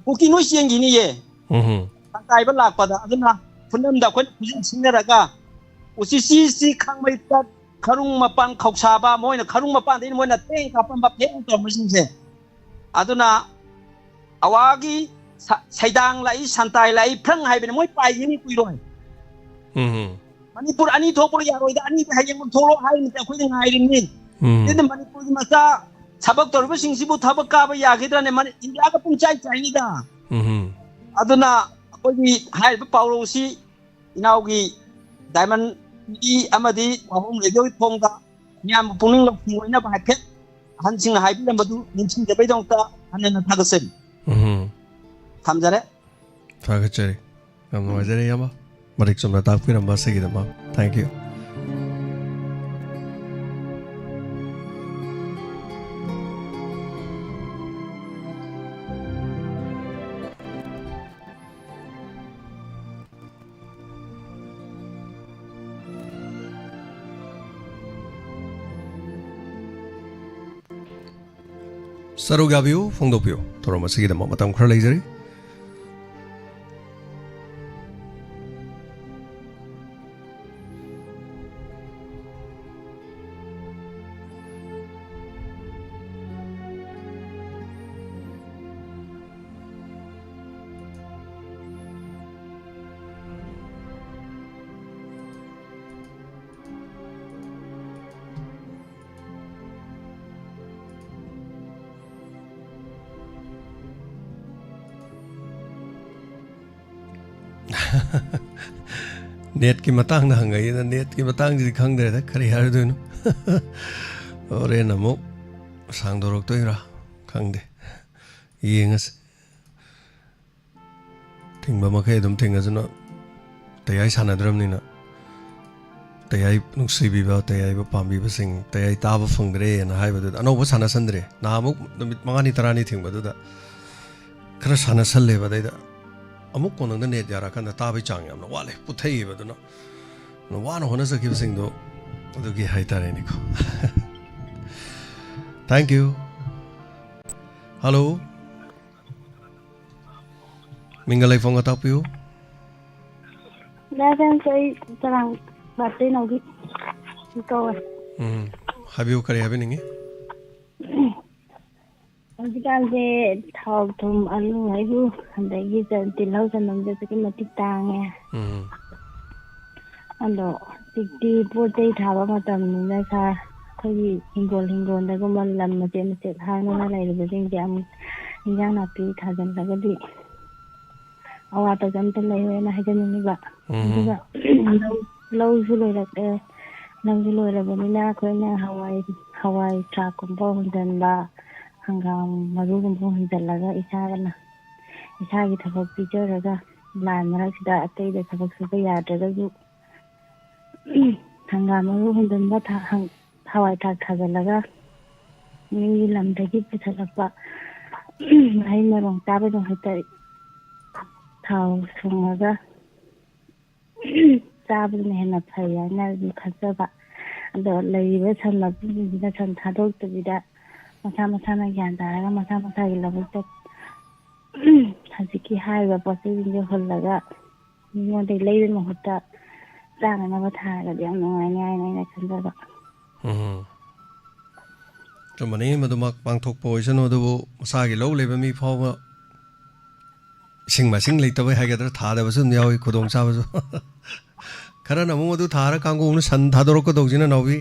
ꯀꯨꯀꯤ ꯅꯣꯏ ꯆꯦꯟꯈꯤꯅꯤꯌꯦ꯫ ꯎꯝ꯫ ꯁꯟꯇꯥꯏꯕ ꯂꯥꯛꯄꯗ꯫ ꯑꯗꯨꯅ ꯈꯨꯅꯝꯗ ꯑꯩꯈꯣꯏꯅ ꯈꯨꯖꯤꯟ ꯁꯤꯡꯅꯔꯒ ꯎꯆꯤꯆꯤꯁꯤ ꯈꯥꯡꯃꯩꯇꯠ, ꯈꯔꯨꯡ ꯃꯄꯥꯟ ꯈꯧꯁꯥꯕ, ꯃꯣꯏꯅ ꯈꯔꯨꯡ ꯃꯄꯥꯟꯗꯒꯤ ꯃꯣꯏꯅ ꯊꯦꯡ ꯀꯥꯞꯄꯝꯕ ꯐꯦꯡ ꯇꯧꯔꯝꯕꯁꯤꯡꯁꯦ꯫ ꯑꯗꯨꯅ ꯑꯋꯥꯒꯤ ꯁ-, ꯁꯩꯗꯥꯡ ꯂꯥꯛꯏ, ꯁꯟꯇꯥꯏ ꯂꯥꯛꯏ, ꯐ꯭ꯔꯪ ꯍꯥꯏꯕꯅꯤ, ꯃꯣꯏ ꯄꯥꯏꯒꯅꯤ ꯀꯨꯏꯔꯣꯏ꯫ ꯎꯝ꯫ ꯃꯅꯤꯄꯨꯔ ꯑꯅꯤ ꯊꯣꯛꯄ ꯌꯥꯔꯣꯏꯗ, ꯑꯅꯤꯗꯤ ꯍꯌꯦꯡꯃꯛ ꯊꯣꯛꯂꯛꯑꯣ ꯍꯥꯏꯔꯤꯅꯤ, ꯑꯩꯈꯣꯏꯗꯤ ꯉꯥꯏꯔꯤꯅꯤ꯫ ꯎꯝ꯫ ꯑꯗꯨꯅ ꯃꯅꯤꯄꯨꯔꯒꯤ ꯃꯆꯥ ꯊꯕꯛ ꯇꯧꯔꯤꯕꯁꯤꯡꯁꯤꯕꯨ ꯊꯕꯛ ꯀꯥꯕ ꯌꯥꯈꯤꯗ꯭ꯔꯅꯦ? ꯃꯅꯤ-, ꯏꯟꯗꯤꯌꯥꯒ ꯄꯨꯡꯆꯥꯏ ꯆꯥꯏꯅꯤꯗ꯫ ꯎꯝ꯫ ꯑꯗꯨꯅ ꯑꯩꯈꯣꯏꯒꯤ ꯍꯥꯏꯔꯤꯕ ꯄꯥꯎꯔꯧꯁꯤ ꯏꯅꯥꯎꯒꯤ ꯗꯥꯏꯃꯟ ꯇꯤ ꯚꯤ ꯑꯃꯗꯤ ꯋꯥꯍꯣꯡ ꯔꯦꯗꯤꯑꯣꯒꯤ ꯊꯣꯡꯗ ꯃꯤꯌꯥꯝꯕꯨ ꯄꯨꯛꯅꯤꯡ ꯂꯧꯁꯤꯡ ꯑꯣꯏꯅꯕ ꯍꯥꯏꯐꯦꯠ ꯑꯍꯟꯁꯤꯡꯅ ꯍꯥꯏꯕꯤꯔꯝꯕꯗꯨ ꯅꯤꯡꯁꯤꯡꯖꯕꯩꯗꯃꯛꯇ ꯍꯟꯅ ꯍꯟꯅ ꯊꯥꯒꯠꯆꯔꯤ꯫ ꯎꯝ꯫ ꯊꯝꯖꯔꯦ꯫ ꯊꯥꯒꯠꯆꯔꯤ꯫ ꯌꯥꯝ ꯅꯨꯡꯉꯥꯏꯖꯔꯦ, ꯏꯌꯥꯝꯕ꯫ ꯃꯔꯤꯛ ꯆꯨꯝꯅ ꯇꯥꯛꯄꯤꯔꯝꯕ ꯑꯁꯤꯒꯤꯗꯃꯛ꯫ Thank you꯫ ꯁꯔꯨꯛ ꯌꯥꯕꯤꯌꯨ, ꯐꯣꯡꯗꯣꯛꯄꯤꯌꯨ꯫ ꯊꯧꯔꯝ ꯑꯁꯤꯒꯤꯗꯃꯛ ꯃꯇꯝ ꯈꯔ ꯂꯩꯖꯔꯤ꯫ ꯅꯦꯠꯀꯤ ꯃꯇꯥꯡꯗ ꯍꯪꯉꯛꯏꯅ, ꯅꯦꯠꯀꯤ ꯃꯇꯥꯡꯁꯤꯗꯤ ꯈꯪꯗ꯭ꯔꯦꯗ, ꯀꯔꯤ ꯍꯥꯏꯔꯨꯗꯣꯏꯅꯣ? ꯍꯣꯔꯦꯟ ꯑꯃꯨꯛ ꯁꯥꯡꯗꯣꯔꯛꯇꯣꯏꯔꯥ? ꯈꯪꯗꯦ, ꯌꯦꯡꯉꯁꯤ꯫ ꯊꯤꯡꯕ ꯃꯈꯩ ꯑꯗꯨꯝ ꯊꯤꯡꯉꯁꯅꯨ꯫ ꯇꯌꯥꯏ ꯁꯥꯟꯅꯗ꯭ꯔꯕꯅꯤꯅ꯫ ꯇꯌꯥꯏ ꯅꯨꯡꯁꯤꯕꯤꯕ, ꯇꯌꯥꯏꯕꯨ ꯄꯥꯝꯕꯤꯕꯁꯤꯡ, ꯇꯌꯥꯏ ꯇꯥꯕ ꯐꯪꯗ꯭ꯔꯦꯅ ꯍꯥꯏꯕꯗꯨꯗ ꯑꯅꯧꯕ ꯁꯥꯟꯅꯁꯟꯗ꯭ꯔꯦ꯫ ꯅꯍꯥꯟꯃꯨꯛ ꯅꯨꯃꯤꯠ ꯃꯉꯥꯅꯤ ꯇꯔꯥꯅꯤ ꯊꯤꯡꯕꯗꯨꯗ ꯈꯔ ꯁꯥꯟꯅꯁꯜꯂꯦꯕ꯫ ꯑꯗꯩꯗ ꯑꯃꯨꯛ ꯀꯣꯟꯅꯗ ꯅꯦꯠ ꯌꯥꯔꯀꯥꯟꯗ ꯇꯥꯕꯩ ꯆꯥꯡ ꯌꯥꯝꯅ ꯋꯥꯠꯂꯦ, ꯄꯨꯊꯩꯌꯦꯕ꯫ ꯑꯗꯨꯅ ꯋꯥꯅ ꯍꯣꯠꯅꯖꯈꯤꯕꯁꯤꯡꯗꯣ ꯑꯗꯨꯒꯤ ꯍꯥꯏꯇꯥꯔꯦꯅꯦꯀꯣ꯫ Thank you. Hello. ꯃꯤꯡꯒ ꯂꯩꯐꯝꯒ ꯇꯥꯛꯄꯤꯌꯨ꯫ ꯗꯥ ꯖꯦꯝꯁ, ꯑꯩ ꯆꯔꯥꯡ ꯕꯥꯇꯩꯅꯥꯎꯕꯤ ꯀꯧꯋꯦ꯫ ꯎꯝ, ꯍꯥꯏꯕꯤꯌꯨ, ꯀꯔꯤ ꯍꯥꯏꯕꯤꯅꯤꯡꯉꯤ? ꯍꯧꯖꯤꯛꯀꯥꯟꯁꯦ ꯊꯥꯎ ꯊꯨꯝ, ꯑꯂꯨ ꯍꯥꯏꯕꯨ, ꯑꯗꯒꯤ ꯆ-, ꯇꯤꯜꯍꯧ ꯆꯅꯝꯁꯦ ꯑꯁꯨꯛꯀꯤ ꯃꯇꯤꯛ ꯇꯥꯡꯉꯦ꯫ ꯎꯝ꯫ ꯑꯗꯣ ꯍꯧꯖꯤꯛꯇꯤ ꯄꯣꯠ ꯆꯩ ꯊꯥꯕ ꯃꯇꯝꯅꯤꯅ ꯁꯥ, ꯑꯩꯈꯣꯏꯒꯤ ꯍꯤꯡꯒꯣꯜ, ꯍꯤꯡꯒꯣꯜꯗꯒꯨꯝꯕ ꯂꯝ ꯃꯆꯦꯠ ꯃꯆꯦꯠ ꯍꯥꯡꯗꯅ ꯂꯩꯔꯤꯕꯁꯤꯡꯁꯦ ꯑꯃꯨꯛ ꯏꯟꯖꯥꯡ ꯅꯥꯄꯤ ꯊꯥꯖꯤꯜꯂꯒꯗꯤ ꯑꯋꯥꯠꯄꯁꯦ ꯑꯝꯇ ꯂꯩꯔꯣꯏꯅ ꯍꯥꯏꯖꯅꯤꯡꯉꯤꯕ꯫ ꯎꯝ꯫ ꯑꯗꯨꯒ ꯂꯧ, ꯂꯧꯁꯨ ꯂꯣꯏꯔꯛꯑꯦ꯫ ꯂꯧꯁꯨ ꯂꯣꯏꯔꯕꯅꯤꯅ ꯑꯩꯈꯣꯏꯅ ꯍꯋꯥꯏ, ꯍꯋꯥꯏ ꯊ꯭ꯔꯥꯛꯀꯨꯝꯕ ꯍꯨꯟꯖꯤꯟꯕ, ꯍꯪꯒꯥꯝ ꯃꯔꯨꯒꯨꯝꯕ ꯍꯨꯟꯖꯤꯜꯂꯒ ꯏꯁꯥꯒꯅ, ꯏꯁꯥꯒꯤ ꯊꯕꯛ ꯄꯤꯖꯔꯒ ꯂꯥꯟ ꯃꯔꯛꯁꯤꯗ ꯑꯇꯩꯗ ꯊꯕꯛ ꯁꯨꯕ ꯌꯥꯗ꯭ꯔꯒꯁꯨ ꯍꯪꯒꯥꯝ ꯃꯔꯨ ꯍꯨꯟꯖꯤꯟꯕ ꯊꯥ-, ꯍꯪ-, ꯍꯋꯥꯏ ꯊ꯭ꯔꯥꯛ ꯊꯥꯖꯤꯜꯂꯒ ꯃꯤꯒꯤ ꯂꯝꯗꯒꯤ ꯄꯨꯁꯤꯜꯂꯛꯄ ꯃꯍꯩ ꯃꯔꯣꯡ ꯆꯥꯕꯗꯣ ꯍꯦꯛꯇ ꯊꯥꯎ ꯁꯨꯡꯉꯒ ꯆꯥꯕꯗꯨꯅ ꯍꯦꯟꯅ ꯐꯩ ꯍꯥꯏꯅ ꯑꯩꯁꯨ ꯈꯟꯖꯕ꯫ ꯑꯗꯣ ꯂꯩꯔꯤꯕ ꯁꯟ ꯃꯄꯨꯁꯤꯡꯁꯤꯅ ꯁꯟ ꯊꯥꯗꯣꯛꯇꯕꯤꯗ ꯃꯁꯥ ꯃꯁꯥꯅ ꯒ꯭ꯌꯥꯟ ꯇꯥꯔꯒ ꯃꯁꯥ ꯃꯁꯥꯒꯤ ꯂꯧꯕꯨꯛꯇ ꯍꯧꯖꯤꯛꯀꯤ ꯍꯥꯏꯔꯤꯕ ꯄꯣꯠ ꯆꯩꯁꯤꯡꯁꯦ ꯍꯨꯜꯂꯒ ꯃꯤꯉꯣꯟꯗꯒꯤ ꯂꯩꯕꯒꯤ ꯃꯍꯨꯠꯇ ꯆꯥꯅꯅꯕ ꯊꯥꯔꯒꯗꯤ ꯌꯥꯝ ꯅꯨꯡꯉꯥꯏꯅꯤ ꯍꯥꯏꯅ ꯑꯩꯅ ꯈꯟꯖꯕ꯫ ꯎꯝ꯫ ꯑꯆꯨꯝꯕꯅꯤ, ꯃꯗꯨꯃꯛ ꯄꯥꯡꯊꯣꯛꯄ ꯑꯣꯏꯁꯅꯨ, ꯑꯗꯨꯕꯨ ꯃꯁꯥꯒꯤ ꯂꯧ ꯂꯩꯕ ꯃꯤ ꯐꯥꯎꯕ ꯏꯁꯤꯡ ꯃꯥꯏꯁꯤꯡ ꯂꯩꯇꯕꯩ ꯍꯥꯏꯒꯗ꯭ꯔꯥ, ꯊꯥꯗꯕꯁꯨ ꯑꯗꯨꯝ ꯌꯥꯎꯏ, ꯈꯨꯗꯣꯡꯆꯥꯕꯁꯨ꯫ ꯈꯔꯅ ꯑꯃꯨꯛ ꯑꯗꯨ ꯊꯥꯔ ꯀꯥꯡꯒꯨꯅ ꯁꯟ ꯊꯥꯗꯣꯔꯛꯀꯗꯧꯁꯤꯅ ꯅꯥꯎꯕꯤ꯫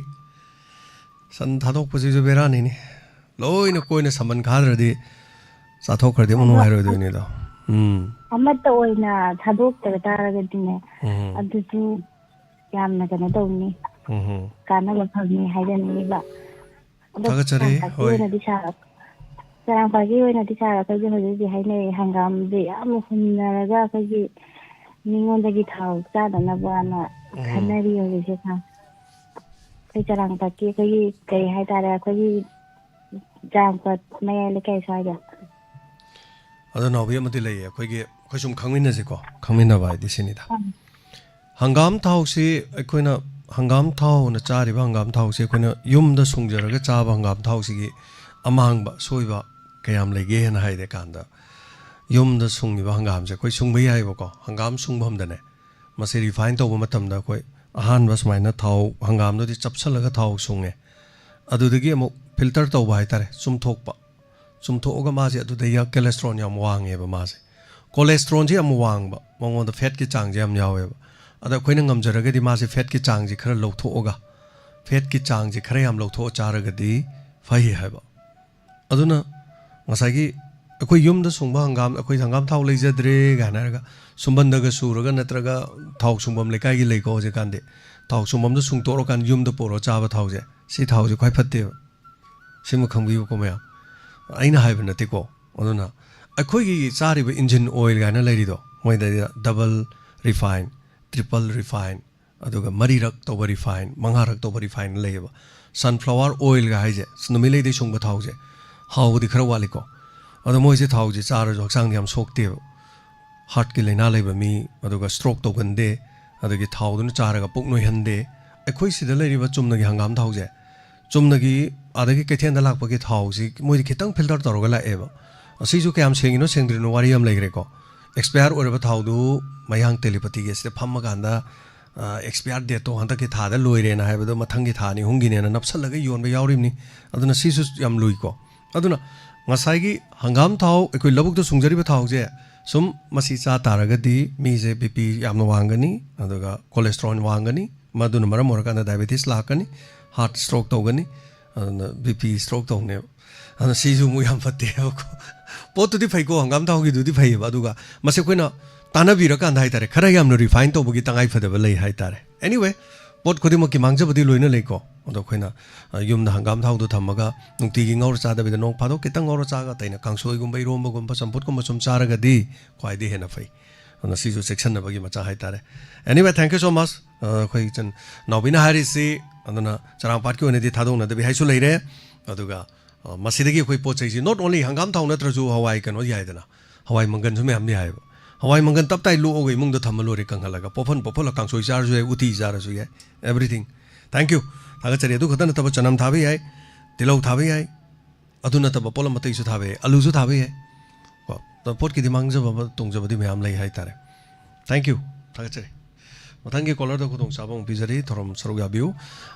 ꯁꯟ ꯊꯥꯗꯣꯛꯄꯁꯤꯁꯨ ꯕꯦꯔꯥꯅꯤꯅꯦ꯫ ꯂꯣꯏꯅ ꯀꯣꯏꯅ ꯁꯝꯕꯟ ꯈꯥꯗ꯭ꯔꯗꯤ ꯆꯥꯊꯣꯛꯈ꯭ꯔꯗꯤ ꯑꯃꯨꯛ ꯑꯗꯣ ꯅꯨꯡꯉꯥꯏꯔꯣꯏꯗꯣꯏꯅꯤꯗꯣ꯫ ꯎꯝ꯫ ꯑꯃꯠꯇ ꯑꯣꯏꯅ ꯊꯥꯗꯣꯛꯇꯕ ꯇꯥꯔꯒꯗꯤꯅꯦ, ꯎꯝ꯫ ꯑꯗꯨꯁꯨ ꯌꯥꯝꯅ ꯀꯩꯅꯣ ꯇꯧꯅꯤ, ꯎꯝ꯫ ꯀꯥꯟꯅꯕ ꯐꯪꯅꯤ ꯍꯥꯏꯖꯅꯤꯡꯉꯤꯕ꯫ ꯑꯗꯣ ꯊꯥꯒꯠꯆꯔꯤ꯫ ꯆꯥꯡꯄꯥꯠꯀꯤ ꯍꯣꯏ꯫ ꯑꯣꯏꯅꯗꯤ ꯁꯥꯔ-, ꯆꯥꯡꯄꯥꯠꯀꯤ ꯑꯣꯏꯅꯗꯤ ꯁꯥꯔ, ꯑꯩꯈꯣꯏꯒꯤ ꯍꯧꯖꯤꯛ ꯍꯧꯖꯤꯛ ꯍꯥꯏꯅꯔꯤ, ꯍꯪꯒꯥꯝꯁꯦ ꯌꯥꯝ ꯍꯨꯟꯅꯔꯒ ꯑꯩꯈꯣꯏꯒꯤ ꯃꯤꯉꯣꯟꯗꯒꯤ ꯊꯥꯎ ꯆꯥꯗꯅꯕꯅ ꯎꯝ꯫ ꯈꯟꯅꯔꯤ ꯍꯧꯖꯤꯛꯁꯦ ꯁꯥꯔ꯫ ꯑꯩꯈꯣꯏ ꯆꯔꯥꯡꯄꯥꯠꯀꯤ ꯑꯩꯈꯣꯏꯒꯤ ꯀꯩ ꯍꯥꯏꯇꯥꯔꯦ, ꯑꯩꯈꯣꯏꯒꯤ ꯆꯔꯥꯡꯄꯥꯠ ꯃꯌꯥꯏ ꯂꯩꯀꯥꯏ ꯁ꯭ꯋꯥꯏꯗ꯫ ꯑꯗꯣ ꯅꯥꯎꯕꯤ ꯑꯃꯗꯤ ꯂꯩꯌꯦ, ꯑꯩꯈꯣꯏꯒꯤ, ꯑꯩꯈꯣꯏ ꯁꯨꯝ ꯈꯪꯃꯤꯟꯅꯁꯤꯀꯣ, ꯈꯪꯃꯤꯟꯅꯕ ꯍꯥꯏꯗꯤ ꯁꯤꯅꯤꯗ꯫ ꯎꯝ꯫ ꯍꯪꯒꯥꯝ ꯊꯥꯎꯁꯤ ꯑꯩꯈꯣꯏꯅ, ꯍꯪꯒꯥꯝ ꯊꯥꯎꯅ ꯆꯥꯔꯤꯕ ꯍꯪꯒꯥꯝ ꯊꯥꯎꯁꯤ ꯑꯩꯈꯣꯏꯅ ꯌꯨꯝꯗ ꯁꯨꯡꯖꯔꯒ ꯆꯥꯕ ꯍꯪꯒꯥꯝ ꯊꯥꯎꯁꯤꯒꯤ ꯑꯃꯥꯡꯕ, ꯑꯁꯣꯏꯕ ꯀꯌꯥꯝ ꯂꯩꯒꯦ ꯍꯥꯏꯅ ꯍꯥꯏꯔꯀꯥꯟꯗ, ꯌꯨꯝꯗ ꯁꯨꯡꯉꯤꯕ ꯍꯪꯒꯥꯝꯁꯦ ꯑꯩꯈꯣꯏ ꯁꯨꯡꯕ ꯌꯥꯏꯑꯕꯀꯣ, ꯍꯪꯒꯥꯝ ꯁꯨꯡꯐꯝꯗꯅꯦ꯫ ꯃꯁꯤ refine ꯇꯧꯕ ꯃꯇꯝꯗ ꯑꯩꯈꯣꯏ ꯑꯍꯥꯟꯕ ꯁꯨꯃꯥꯏꯅ ꯊꯥꯎ, ꯍꯪꯒꯥꯝꯗꯨꯗꯤ ꯆꯞꯁꯜꯂꯒ ꯊꯥꯎ ꯁꯨꯡꯉꯦ꯫ ꯑꯗꯨꯗꯒꯤ ꯑꯃꯨꯛ filter ꯇꯧꯕ ꯍꯥꯏꯇꯥꯔꯦ, ꯆꯨꯝꯊꯣꯛꯄ꯫ ꯆꯨꯝꯊꯣꯛꯑꯒ ꯃꯥꯁꯦ ꯑꯗꯨꯗꯩ cholesterol ꯌꯥꯝ ꯋꯥꯡꯉꯦꯕ ꯃꯥꯁꯦ꯫ Cholesterolꯁꯦ ꯌꯥꯝ ꯋꯥꯡꯕ, ꯃꯉꯣꯟꯗ fatꯀꯤ ꯆꯥꯡꯁꯦ ꯌꯥꯝ ꯌꯥꯎꯋꯦꯕ꯫ ꯑꯗ ꯑꯩꯈꯣꯏꯅ ꯉꯝꯖꯔꯒꯗꯤ ꯃꯥꯁꯦ fatꯀꯤ ꯆꯥꯡꯁꯦ ꯈꯔ ꯂꯧꯊꯣꯛꯑꯒ, fatꯀꯤ ꯆꯥꯡꯁꯦ ꯈꯔ ꯌꯥꯝ ꯂꯧꯊꯣꯛꯑ ꯆꯥꯔꯒꯗꯤ ꯐꯩ ꯍꯥꯏꯕ꯫ ꯑꯗꯨꯅ ꯉꯁꯥꯏꯒꯤ ꯑꯩꯈꯣꯏ ꯌꯨꯝꯗ ꯁꯨꯡꯕ ꯍꯪꯒꯥꯝ, ꯑꯩꯈꯣꯏ ꯍꯪꯒꯥꯝ ꯊꯥꯎ ꯂꯩꯖꯗ꯭ꯔꯦ ꯀꯥꯏꯅ ꯍꯥꯏꯔꯒ, ꯁꯨꯝꯕꯟꯗꯒ ꯁꯨꯔꯒ ꯅꯠꯇ꯭ꯔꯒ ꯊꯥꯎ ꯁꯨꯡꯐꯝ ꯂꯩꯀꯥꯏꯒꯤ ꯂꯩꯀꯣ ꯍꯧꯖꯤꯛꯀꯥꯟꯗꯤ, ꯊꯥꯎ ꯁꯨꯡꯐꯝꯗ ꯁꯨꯡꯇꯣꯛꯑꯀꯥꯟꯗ ꯌꯨꯝꯗ ꯄꯨꯔꯒ ꯆꯥꯕ ꯊꯥꯎꯁꯦ, ꯁꯤ ꯊꯥꯎꯁꯦ ꯈ꯭ꯋꯥꯏ ꯐꯠꯇꯦꯕ꯫ ꯁꯤꯃ ꯈꯪꯕꯤꯌꯨꯀꯣ ꯃꯌꯥꯝ, ꯑꯩꯅ ꯍꯥꯏꯕ ꯅꯠꯇꯦꯀꯣ꯫ ꯑꯗꯨꯅ ꯑꯩꯈꯣꯏꯒꯤ ꯆꯥꯔꯤꯕ engine oil ꯀꯥꯏꯅ ꯂꯩꯔꯤꯗꯣ, ꯃꯣꯏꯗꯩꯗ double refine, triple refine, ꯑꯗꯨꯒ ꯃꯔꯤꯔꯛ ꯇꯧꯕ refine, ꯃꯉꯥꯔꯛ ꯇꯧꯕ refine ꯂꯩꯌꯦꯕ꯫ Sunflower oilꯒ ꯍꯥꯏꯁꯦ, ꯅꯨꯃꯤꯠꯂꯩꯗꯩ ꯁꯨꯡꯕ ꯊꯥꯎꯁꯦ, ꯍꯥꯎꯕꯗꯤ ꯈꯔ ꯋꯥꯠꯂꯤꯀꯣ꯫ ꯑꯗꯣ ꯃꯣꯏꯁꯦ ꯊꯥꯎꯁꯦ ꯆꯥꯔꯁꯨ ꯍꯛꯆꯥꯡꯗꯤ ꯌꯥꯝ ꯁꯣꯛꯇꯦꯕ꯫ Heartꯀꯤ ꯂꯥꯏꯅꯥ ꯂꯩꯕ ꯃꯤ, ꯑꯗꯨꯒ stroke ꯇꯧꯒꯟꯗꯦ, ꯑꯗꯒꯤ ꯊꯥꯎꯗꯨꯅ ꯆꯥꯔꯒ ꯄꯨꯛ ꯅꯣꯏꯍꯟꯗꯦ꯫ ꯑꯩꯈꯣꯏ ꯁꯤꯗ ꯂꯩꯔꯤꯕ ꯆꯨꯝꯅꯒꯤ ꯍꯪꯒꯥꯝ ꯊꯥꯎꯁꯦ, ꯆꯨꯝꯅꯒꯤ ꯑꯥꯗꯒꯤ ꯀꯩꯊꯦꯜꯗ ꯂꯥꯛꯄꯒꯤ ꯊꯥꯎꯁꯤ ꯃꯣꯏꯗꯤ ꯈꯤꯇꯪ filter ꯇꯧꯔꯒ ꯂꯥꯛꯑꯦꯕ꯫ ꯑꯁꯤꯁꯨ ꯀꯌꯥꯝ ꯁꯦꯡꯉꯤꯅꯣ ꯁꯦꯡꯗ꯭ꯔꯤꯅꯣ ꯋꯥꯔꯤ ꯌꯥꯝ ꯂꯩꯈ꯭ꯔꯦꯀꯣ꯫ Expire ꯑꯣꯏꯔꯕ ꯊꯥꯎꯗꯨ ꯃꯌꯥꯡ telepathyꯒꯤ ꯑꯁꯤꯗ ꯐꯝꯃꯀꯥꯟꯗ, ꯑ, expire dateꯇꯣ ꯍꯟꯗꯛꯀꯤ ꯊꯥꯗ ꯂꯣꯏꯔꯦꯅ ꯍꯥꯏꯕꯗꯣ ꯃꯊꯪꯒꯤ ꯊꯥ ꯑꯅꯤ ꯑꯍꯨꯝꯒꯤꯅꯦꯅ ꯅꯞꯁꯜꯂꯒ ꯌꯣꯟꯕ ꯌꯥꯎꯔꯤꯕꯅꯤ꯫ ꯑꯗꯨꯅ ꯁꯤꯁꯨ ꯌꯥꯝ ꯂꯨꯏꯀꯣ꯫ ꯑꯗꯨꯅ ꯉꯁꯥꯏꯒꯤ ꯍꯪꯒꯥꯝ ꯊꯥꯎ, ꯑꯩꯈꯣꯏ ꯂꯧꯕꯨꯛꯇ ꯁꯨꯡꯖꯔꯤꯕ ꯊꯥꯎꯁꯦ ꯁꯨꯝ ꯃꯁꯤ ꯆꯥ ꯇꯥꯔꯒꯗꯤ ꯃꯤꯁꯦ BP ꯌꯥꯝꯅ ꯋꯥꯡꯒꯅꯤ, ꯑꯗꯨꯒ cholesterol ꯋꯥꯡꯒꯅꯤ, ꯃꯗꯨꯅ ꯃꯔꯝ ꯑꯣꯏꯔꯀꯥꯟꯗ diabetes ꯂꯥꯛꯀꯅꯤ, heart stroke ꯇꯧꯒꯅꯤ, ꯑꯗꯨꯅ BP stroke ꯇꯧꯅꯦꯕ꯫ ꯑꯗꯨꯅ ꯁꯤꯁꯨ ꯑꯃꯨꯛ ꯌꯥꯝ ꯐꯠꯇꯦꯕꯀꯣ꯫ ꯄꯣꯠꯇꯨꯗꯤ ꯐꯩꯀꯣ, ꯍꯪꯒꯥꯝ ꯊꯥꯎꯒꯤꯗꯨꯗꯤ ꯐꯩꯌꯦꯕ, ꯑꯗꯨꯒ ꯃꯁꯤ ꯑꯩꯈꯣꯏꯅ ꯇꯥꯟꯅꯕꯤꯔꯀꯥꯟꯗ ꯍꯥꯏꯇꯥꯔꯦ, ꯈꯔ ꯌꯥꯝꯅ refine ꯇꯧꯕꯒꯤ ꯇꯉꯥꯏ ꯐꯗꯕ ꯂꯩ ꯍꯥꯏꯇꯥꯔꯦ꯫ Anyway, ꯄꯣꯠ ꯈꯨꯗꯤꯡꯃꯛꯀꯤ ꯃꯥꯡꯖꯕꯗꯤ ꯂꯣꯏꯅ ꯂꯩꯀꯣ꯫ ꯑꯗꯣ ꯑꯩꯈꯣꯏꯅ, ꯑ, ꯌꯨꯝꯗ ꯍꯪꯒꯥꯝ ꯊꯥꯎꯗꯣ ꯊꯝꯃꯒ ꯅꯨꯡꯇꯤꯒꯤ ꯉꯧꯔ ꯆꯥꯗꯕꯤꯗ ꯅꯣꯡ ꯐꯥꯗꯣꯛ ꯈꯤꯇꯪ ꯉꯧꯔ ꯆꯥꯒ ꯑꯇꯩꯅ ꯀꯥꯡꯁꯣꯏꯒꯨꯝꯕ, ꯏꯔꯣꯝꯕꯒꯨꯝꯕ, ꯆꯝꯐꯨꯠꯀꯨꯝꯕ ꯁꯨꯝ ꯆꯥꯔꯒꯗꯤ ꯈ꯭ꯋꯥꯏꯗꯒꯤ ꯍꯦꯟꯅ ꯐꯩ꯫ ꯑꯗꯨꯅ ꯁꯤꯁꯨ ꯆꯦꯛꯁꯤꯟꯅꯕꯒꯤ ꯃꯆꯥꯛ ꯍꯥꯏꯇꯥꯔꯦ꯫ Anyway, thank you so much꯫ ꯑ, ꯑꯩꯈꯣꯏ ꯏꯆꯟ ꯅꯥꯎꯕꯤꯅ ꯍꯥꯏꯔꯤꯁꯤ, ꯑꯗꯨꯅ ꯆꯔꯥꯡꯄꯥꯠꯀꯤ ꯑꯣꯏꯅꯗꯤ ꯊꯥꯗꯣꯛꯅꯗꯕꯤ ꯍꯥꯏꯁꯨ ꯂꯩꯔꯦ꯫ ꯑꯗꯨꯒ ꯑ, ꯃꯁꯤꯗꯒꯤ ꯑꯩꯈꯣꯏ ꯄꯣꯠ ꯆꯩꯁꯤ, not only ꯍꯪꯒꯥꯝ ꯊꯥꯎ ꯅꯠꯇ꯭ꯔꯁꯨ ꯍꯋꯥꯏ ꯀꯩꯅꯣ ꯌꯥꯏꯗꯅ, ꯍꯋꯥꯏ ꯃꯪꯒꯟꯁꯨ ꯃꯌꯥꯝ ꯌꯥꯏꯑꯕ꯫ ꯍꯋꯥꯏ ꯃꯪꯒꯟ ꯇꯞ ꯇꯥꯏ ꯂꯣꯛꯑꯒ ꯏꯃꯨꯡꯗ ꯊꯝꯃ ꯂꯣꯏꯔꯦ ꯀꯪꯍꯜꯂꯒ, ꯄꯣꯐꯟ ꯄꯣꯐꯜꯂ ꯀꯥꯡꯁꯣꯏ ꯆꯥꯔꯁꯨ ꯌꯥꯏ, ꯎꯇꯤ ꯆꯥꯔꯁꯨ ꯌꯥꯏ, everything꯫ Thank you꯫ ꯊꯥꯒꯠꯆꯔꯤ꯫ ꯑꯗꯨ ꯈꯛꯇ ꯅꯠꯇꯕ ꯆꯅꯝ ꯊꯥꯕ ꯌꯥꯏ, ꯇꯤꯜꯍꯧ ꯊꯥꯕ ꯌꯥꯏ, ꯑꯗꯨ ꯅꯠꯇꯕ ꯄꯣꯠꯂꯝ ꯑꯇꯩꯁꯨ ꯊꯥꯕ ꯌꯥꯏ, ꯑꯂꯨꯁꯨ ꯊꯥꯕ ꯌꯥꯏ꯫ ꯀꯣ, ꯑꯗꯣ ꯄꯣꯠꯀꯤꯗꯤ ꯃꯥꯡꯖꯕ ꯑꯃ ꯇꯣꯡꯖꯕꯗꯤ ꯃꯌꯥꯝ ꯂꯩ ꯍꯥꯏꯇꯥꯔꯦ꯫ Thank you꯫ ꯊꯥꯒꯠꯆꯔꯤ꯫ ꯃꯊꯪꯒꯤ ꯀꯣꯂꯔꯗ ꯈꯨꯗꯣꯡꯆꯥꯕ ꯑꯃꯨꯛ ꯄꯤꯖꯔꯤ꯫ ꯊꯧꯔꯝ ꯁꯔꯨꯛ ꯌꯥꯕꯤꯌꯨ꯫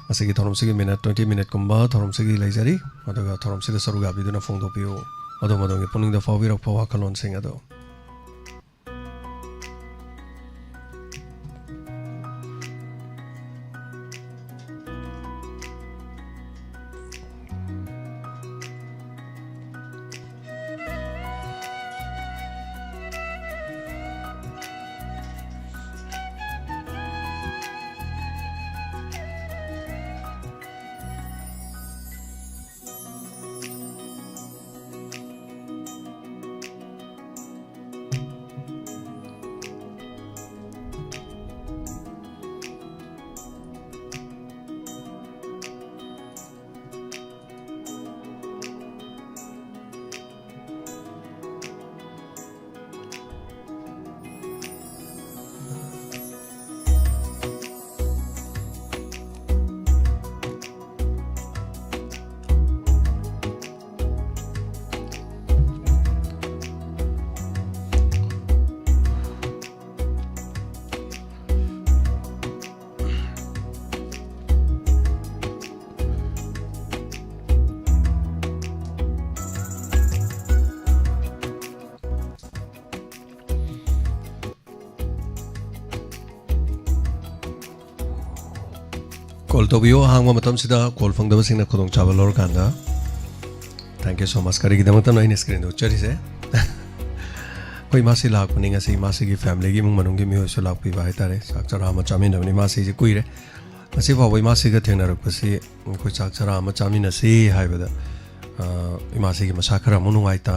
ꯉꯁꯤꯒꯤ ꯊꯧꯔꯝꯁꯤꯒꯤ ꯃꯤꯅꯠ twenty ꯃꯤꯅꯠꯀꯨꯝꯕ ꯊꯧꯔꯝꯁꯤꯒꯤ ꯂꯩꯖꯔꯤ꯫ ꯑꯗꯨꯒ ꯊꯧꯔꯝꯁꯤꯗ ꯁꯔꯨꯛ ꯌꯥꯕꯤꯗꯨꯅ ꯐꯣꯡꯗꯣꯛꯄꯤꯌꯨ꯫ ꯑꯗꯣꯝ ꯑꯗꯣꯝꯒꯤ ꯄꯨꯛꯅꯤꯡꯗ ꯐꯥꯎꯕꯤꯔꯛꯄ ꯋꯥꯈꯜꯂꯣꯟꯁꯤꯡ ꯑꯗꯨ꯫ ꯀꯣꯜ ꯇꯧꯕꯤꯌꯨ꯫ ꯑꯍꯥꯡꯕ ꯃꯇꯝꯁꯤꯗ ꯀꯣꯜ ꯐꯪꯗꯕꯁꯤꯡꯅ ꯈꯨꯗꯣꯡꯆꯥꯕ ꯂꯧꯔꯀꯥꯟꯗ꯫ Thank you so much꯫ ꯀꯔꯤꯒꯤꯗꯃꯛꯇꯅꯣ ꯑꯩꯅ ꯁ꯭ꯀ꯭ꯔꯤꯟꯗ ꯎꯠꯆꯔꯤꯁꯦ? ꯑꯩꯈꯣꯏ ꯏꯃꯥꯁꯤ ꯂꯥꯛꯄꯅꯤ ꯉꯁꯤ꯫ ꯏꯃꯥꯁꯤꯒꯤ ꯐꯦꯃꯤꯂꯤꯒꯤ ꯏꯃꯨꯡ ꯃꯅꯨꯡꯒꯤ ꯃꯤꯑꯣꯏꯁꯨ ꯂꯥꯛꯄꯤꯕ ꯍꯥꯏꯇꯥꯔꯦ꯫ ꯆꯥꯛ ꯆꯔꯥ ꯑꯃ ꯆꯥꯃꯤꯟꯅꯕꯅꯤ꯫ ꯏꯃꯥꯁꯤꯁꯦ ꯀꯨꯏꯔꯦ꯫ ꯉꯁꯤ ꯐꯥꯎꯕ ꯏꯃꯥꯁꯤꯒ ꯊꯦꯡꯅꯔꯛꯄꯁꯤ ꯑꯩꯈꯣꯏ ꯆꯥꯛ ꯆꯔꯥ ꯑꯃ ꯆꯥꯃꯤꯟꯅꯁꯤ ꯍꯥꯏꯕꯗ, ꯑ, ꯏꯃꯥꯁꯤꯒꯤ ꯃꯁꯥ ꯈꯔ ꯑꯃꯨꯛ ꯅꯨꯡꯉꯥꯏꯇ,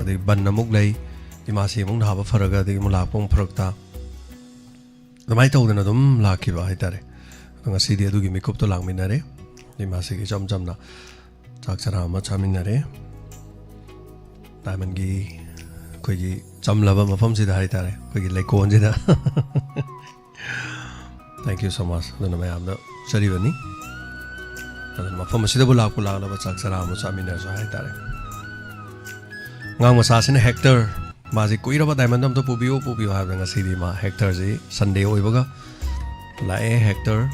ꯑꯗꯩ ꯕꯟ ꯑꯃꯨꯛ ꯂꯩ, ꯏꯃꯥꯁꯤ ꯑꯃꯨꯛ ꯅꯥꯕ ꯐꯔꯒ ꯑꯗꯒꯤ ꯑꯃꯨꯛ ꯂꯥꯛꯄ ꯑꯃꯨꯛ ꯐꯔꯛ ꯇꯥ, ꯑꯗꯨꯃꯥꯏꯅ ꯇꯧꯗꯅ ꯑꯗꯨꯝ ꯂꯥꯛꯈꯤꯕ ꯍꯥꯏꯇꯥꯔꯦ꯫ ꯑꯗꯣ ꯉꯁꯤꯗꯤ ꯑꯗꯨꯒꯤ ꯃꯤꯀꯨꯞꯇꯣ ꯂꯥꯛꯃꯤꯟꯅꯔꯦ꯫ ꯏꯃꯥꯁꯤꯒꯤ ꯏꯆꯝ ꯆꯝꯅ ꯆꯥꯛ ꯆꯔꯥ ꯑꯃ ꯆꯥꯃꯤꯟꯅꯔꯦ꯫ ꯗꯥꯏꯃꯟꯒꯤ ꯑꯩꯈꯣꯏꯒꯤ ꯆꯝꯂꯕ ꯃꯐꯝꯁꯤꯗ ꯍꯥꯏꯇꯥꯔꯦ, ꯑꯩꯈꯣꯏꯒꯤ ꯂꯩꯀꯣꯜꯁꯤꯗ꯫ Thank you so much. ꯑꯗꯨꯅ ꯃꯌꯥꯝꯗ ꯆꯔꯤꯕꯅꯤ꯫ ꯑꯗꯨꯅ ꯃꯐꯝ ꯑꯁꯤꯗꯕꯨ ꯂꯥꯛꯄꯨ ꯂꯥꯛꯂꯕ ꯆꯥꯛ ꯆꯔꯥ ꯑꯃ ꯆꯥꯃꯤꯟꯅꯔꯁꯨ ꯍꯥꯏꯇꯥꯔꯦ꯫ ꯑꯉꯥꯡ ꯃꯆꯥꯁꯤꯅ ꯍꯦꯛꯇꯔ, ꯃꯥꯁꯦ ꯀꯨꯏꯔꯕ ꯗꯥꯏꯃꯟꯗ ꯑꯝꯇ ꯄꯨꯕꯤꯌꯨ, ꯄꯨꯕꯤꯌꯨ ꯍꯥꯏꯕꯗ ꯉꯁꯤꯗꯤ ꯃꯥ ꯍꯦꯛꯇꯔꯁꯤ Sunday ꯑꯣꯏꯕꯒ ꯂꯥꯛꯑꯦ ꯍꯦꯛꯇꯔ꯫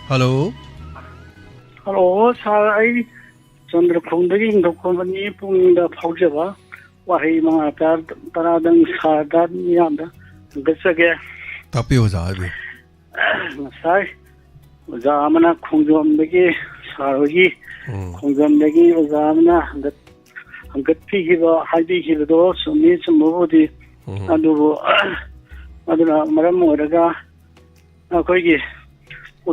Hello꯫ Hello, sir, ꯑꯩ ꯆꯟꯗ꯭ꯔꯈꯣꯡꯗꯒꯤ ꯏꯪꯊꯧꯈꯣꯟꯕꯅꯤ꯫ ꯄꯨꯛꯅꯤꯡꯗ ꯐꯥꯎꯖꯕ ꯋꯥꯍꯩ ꯃꯉꯥ ꯇꯔꯥ, ꯇꯔꯥꯗꯪ sirꯗ ꯃꯤꯌꯥꯝꯗ ꯍꯪꯒꯠꯆꯒꯦ꯫ ꯇꯥꯛꯄꯤꯌꯨ, ꯑꯣꯖꯥ, ꯍꯥꯏꯕꯤꯌꯨ꯫ ꯉꯁꯥꯏ ꯑꯣꯖꯥ ꯑꯃꯅ ꯈꯣꯡꯖꯣꯝꯗꯒꯤ, sir ꯍꯣꯏꯒꯤ ꯎꯝ꯫ ꯈꯣꯡꯖꯣꯝꯗꯒꯤ ꯑꯣꯖꯥ ꯑꯃꯅ ꯍꯪꯒꯠ-, ꯍꯪꯒꯠꯄꯤꯈꯤꯕ, ꯍꯥꯏꯕꯤꯈꯤꯕꯗꯣ ꯆꯨꯝꯃꯤ, ꯆꯨꯝꯕꯕꯨꯗꯤ꯫ ꯎꯝ꯫ ꯑꯗꯨꯕꯨ ꯑꯗꯨꯅ ꯃꯔꯝ ꯑꯣꯏꯔꯒ ꯑꯩꯈꯣꯏꯒꯤ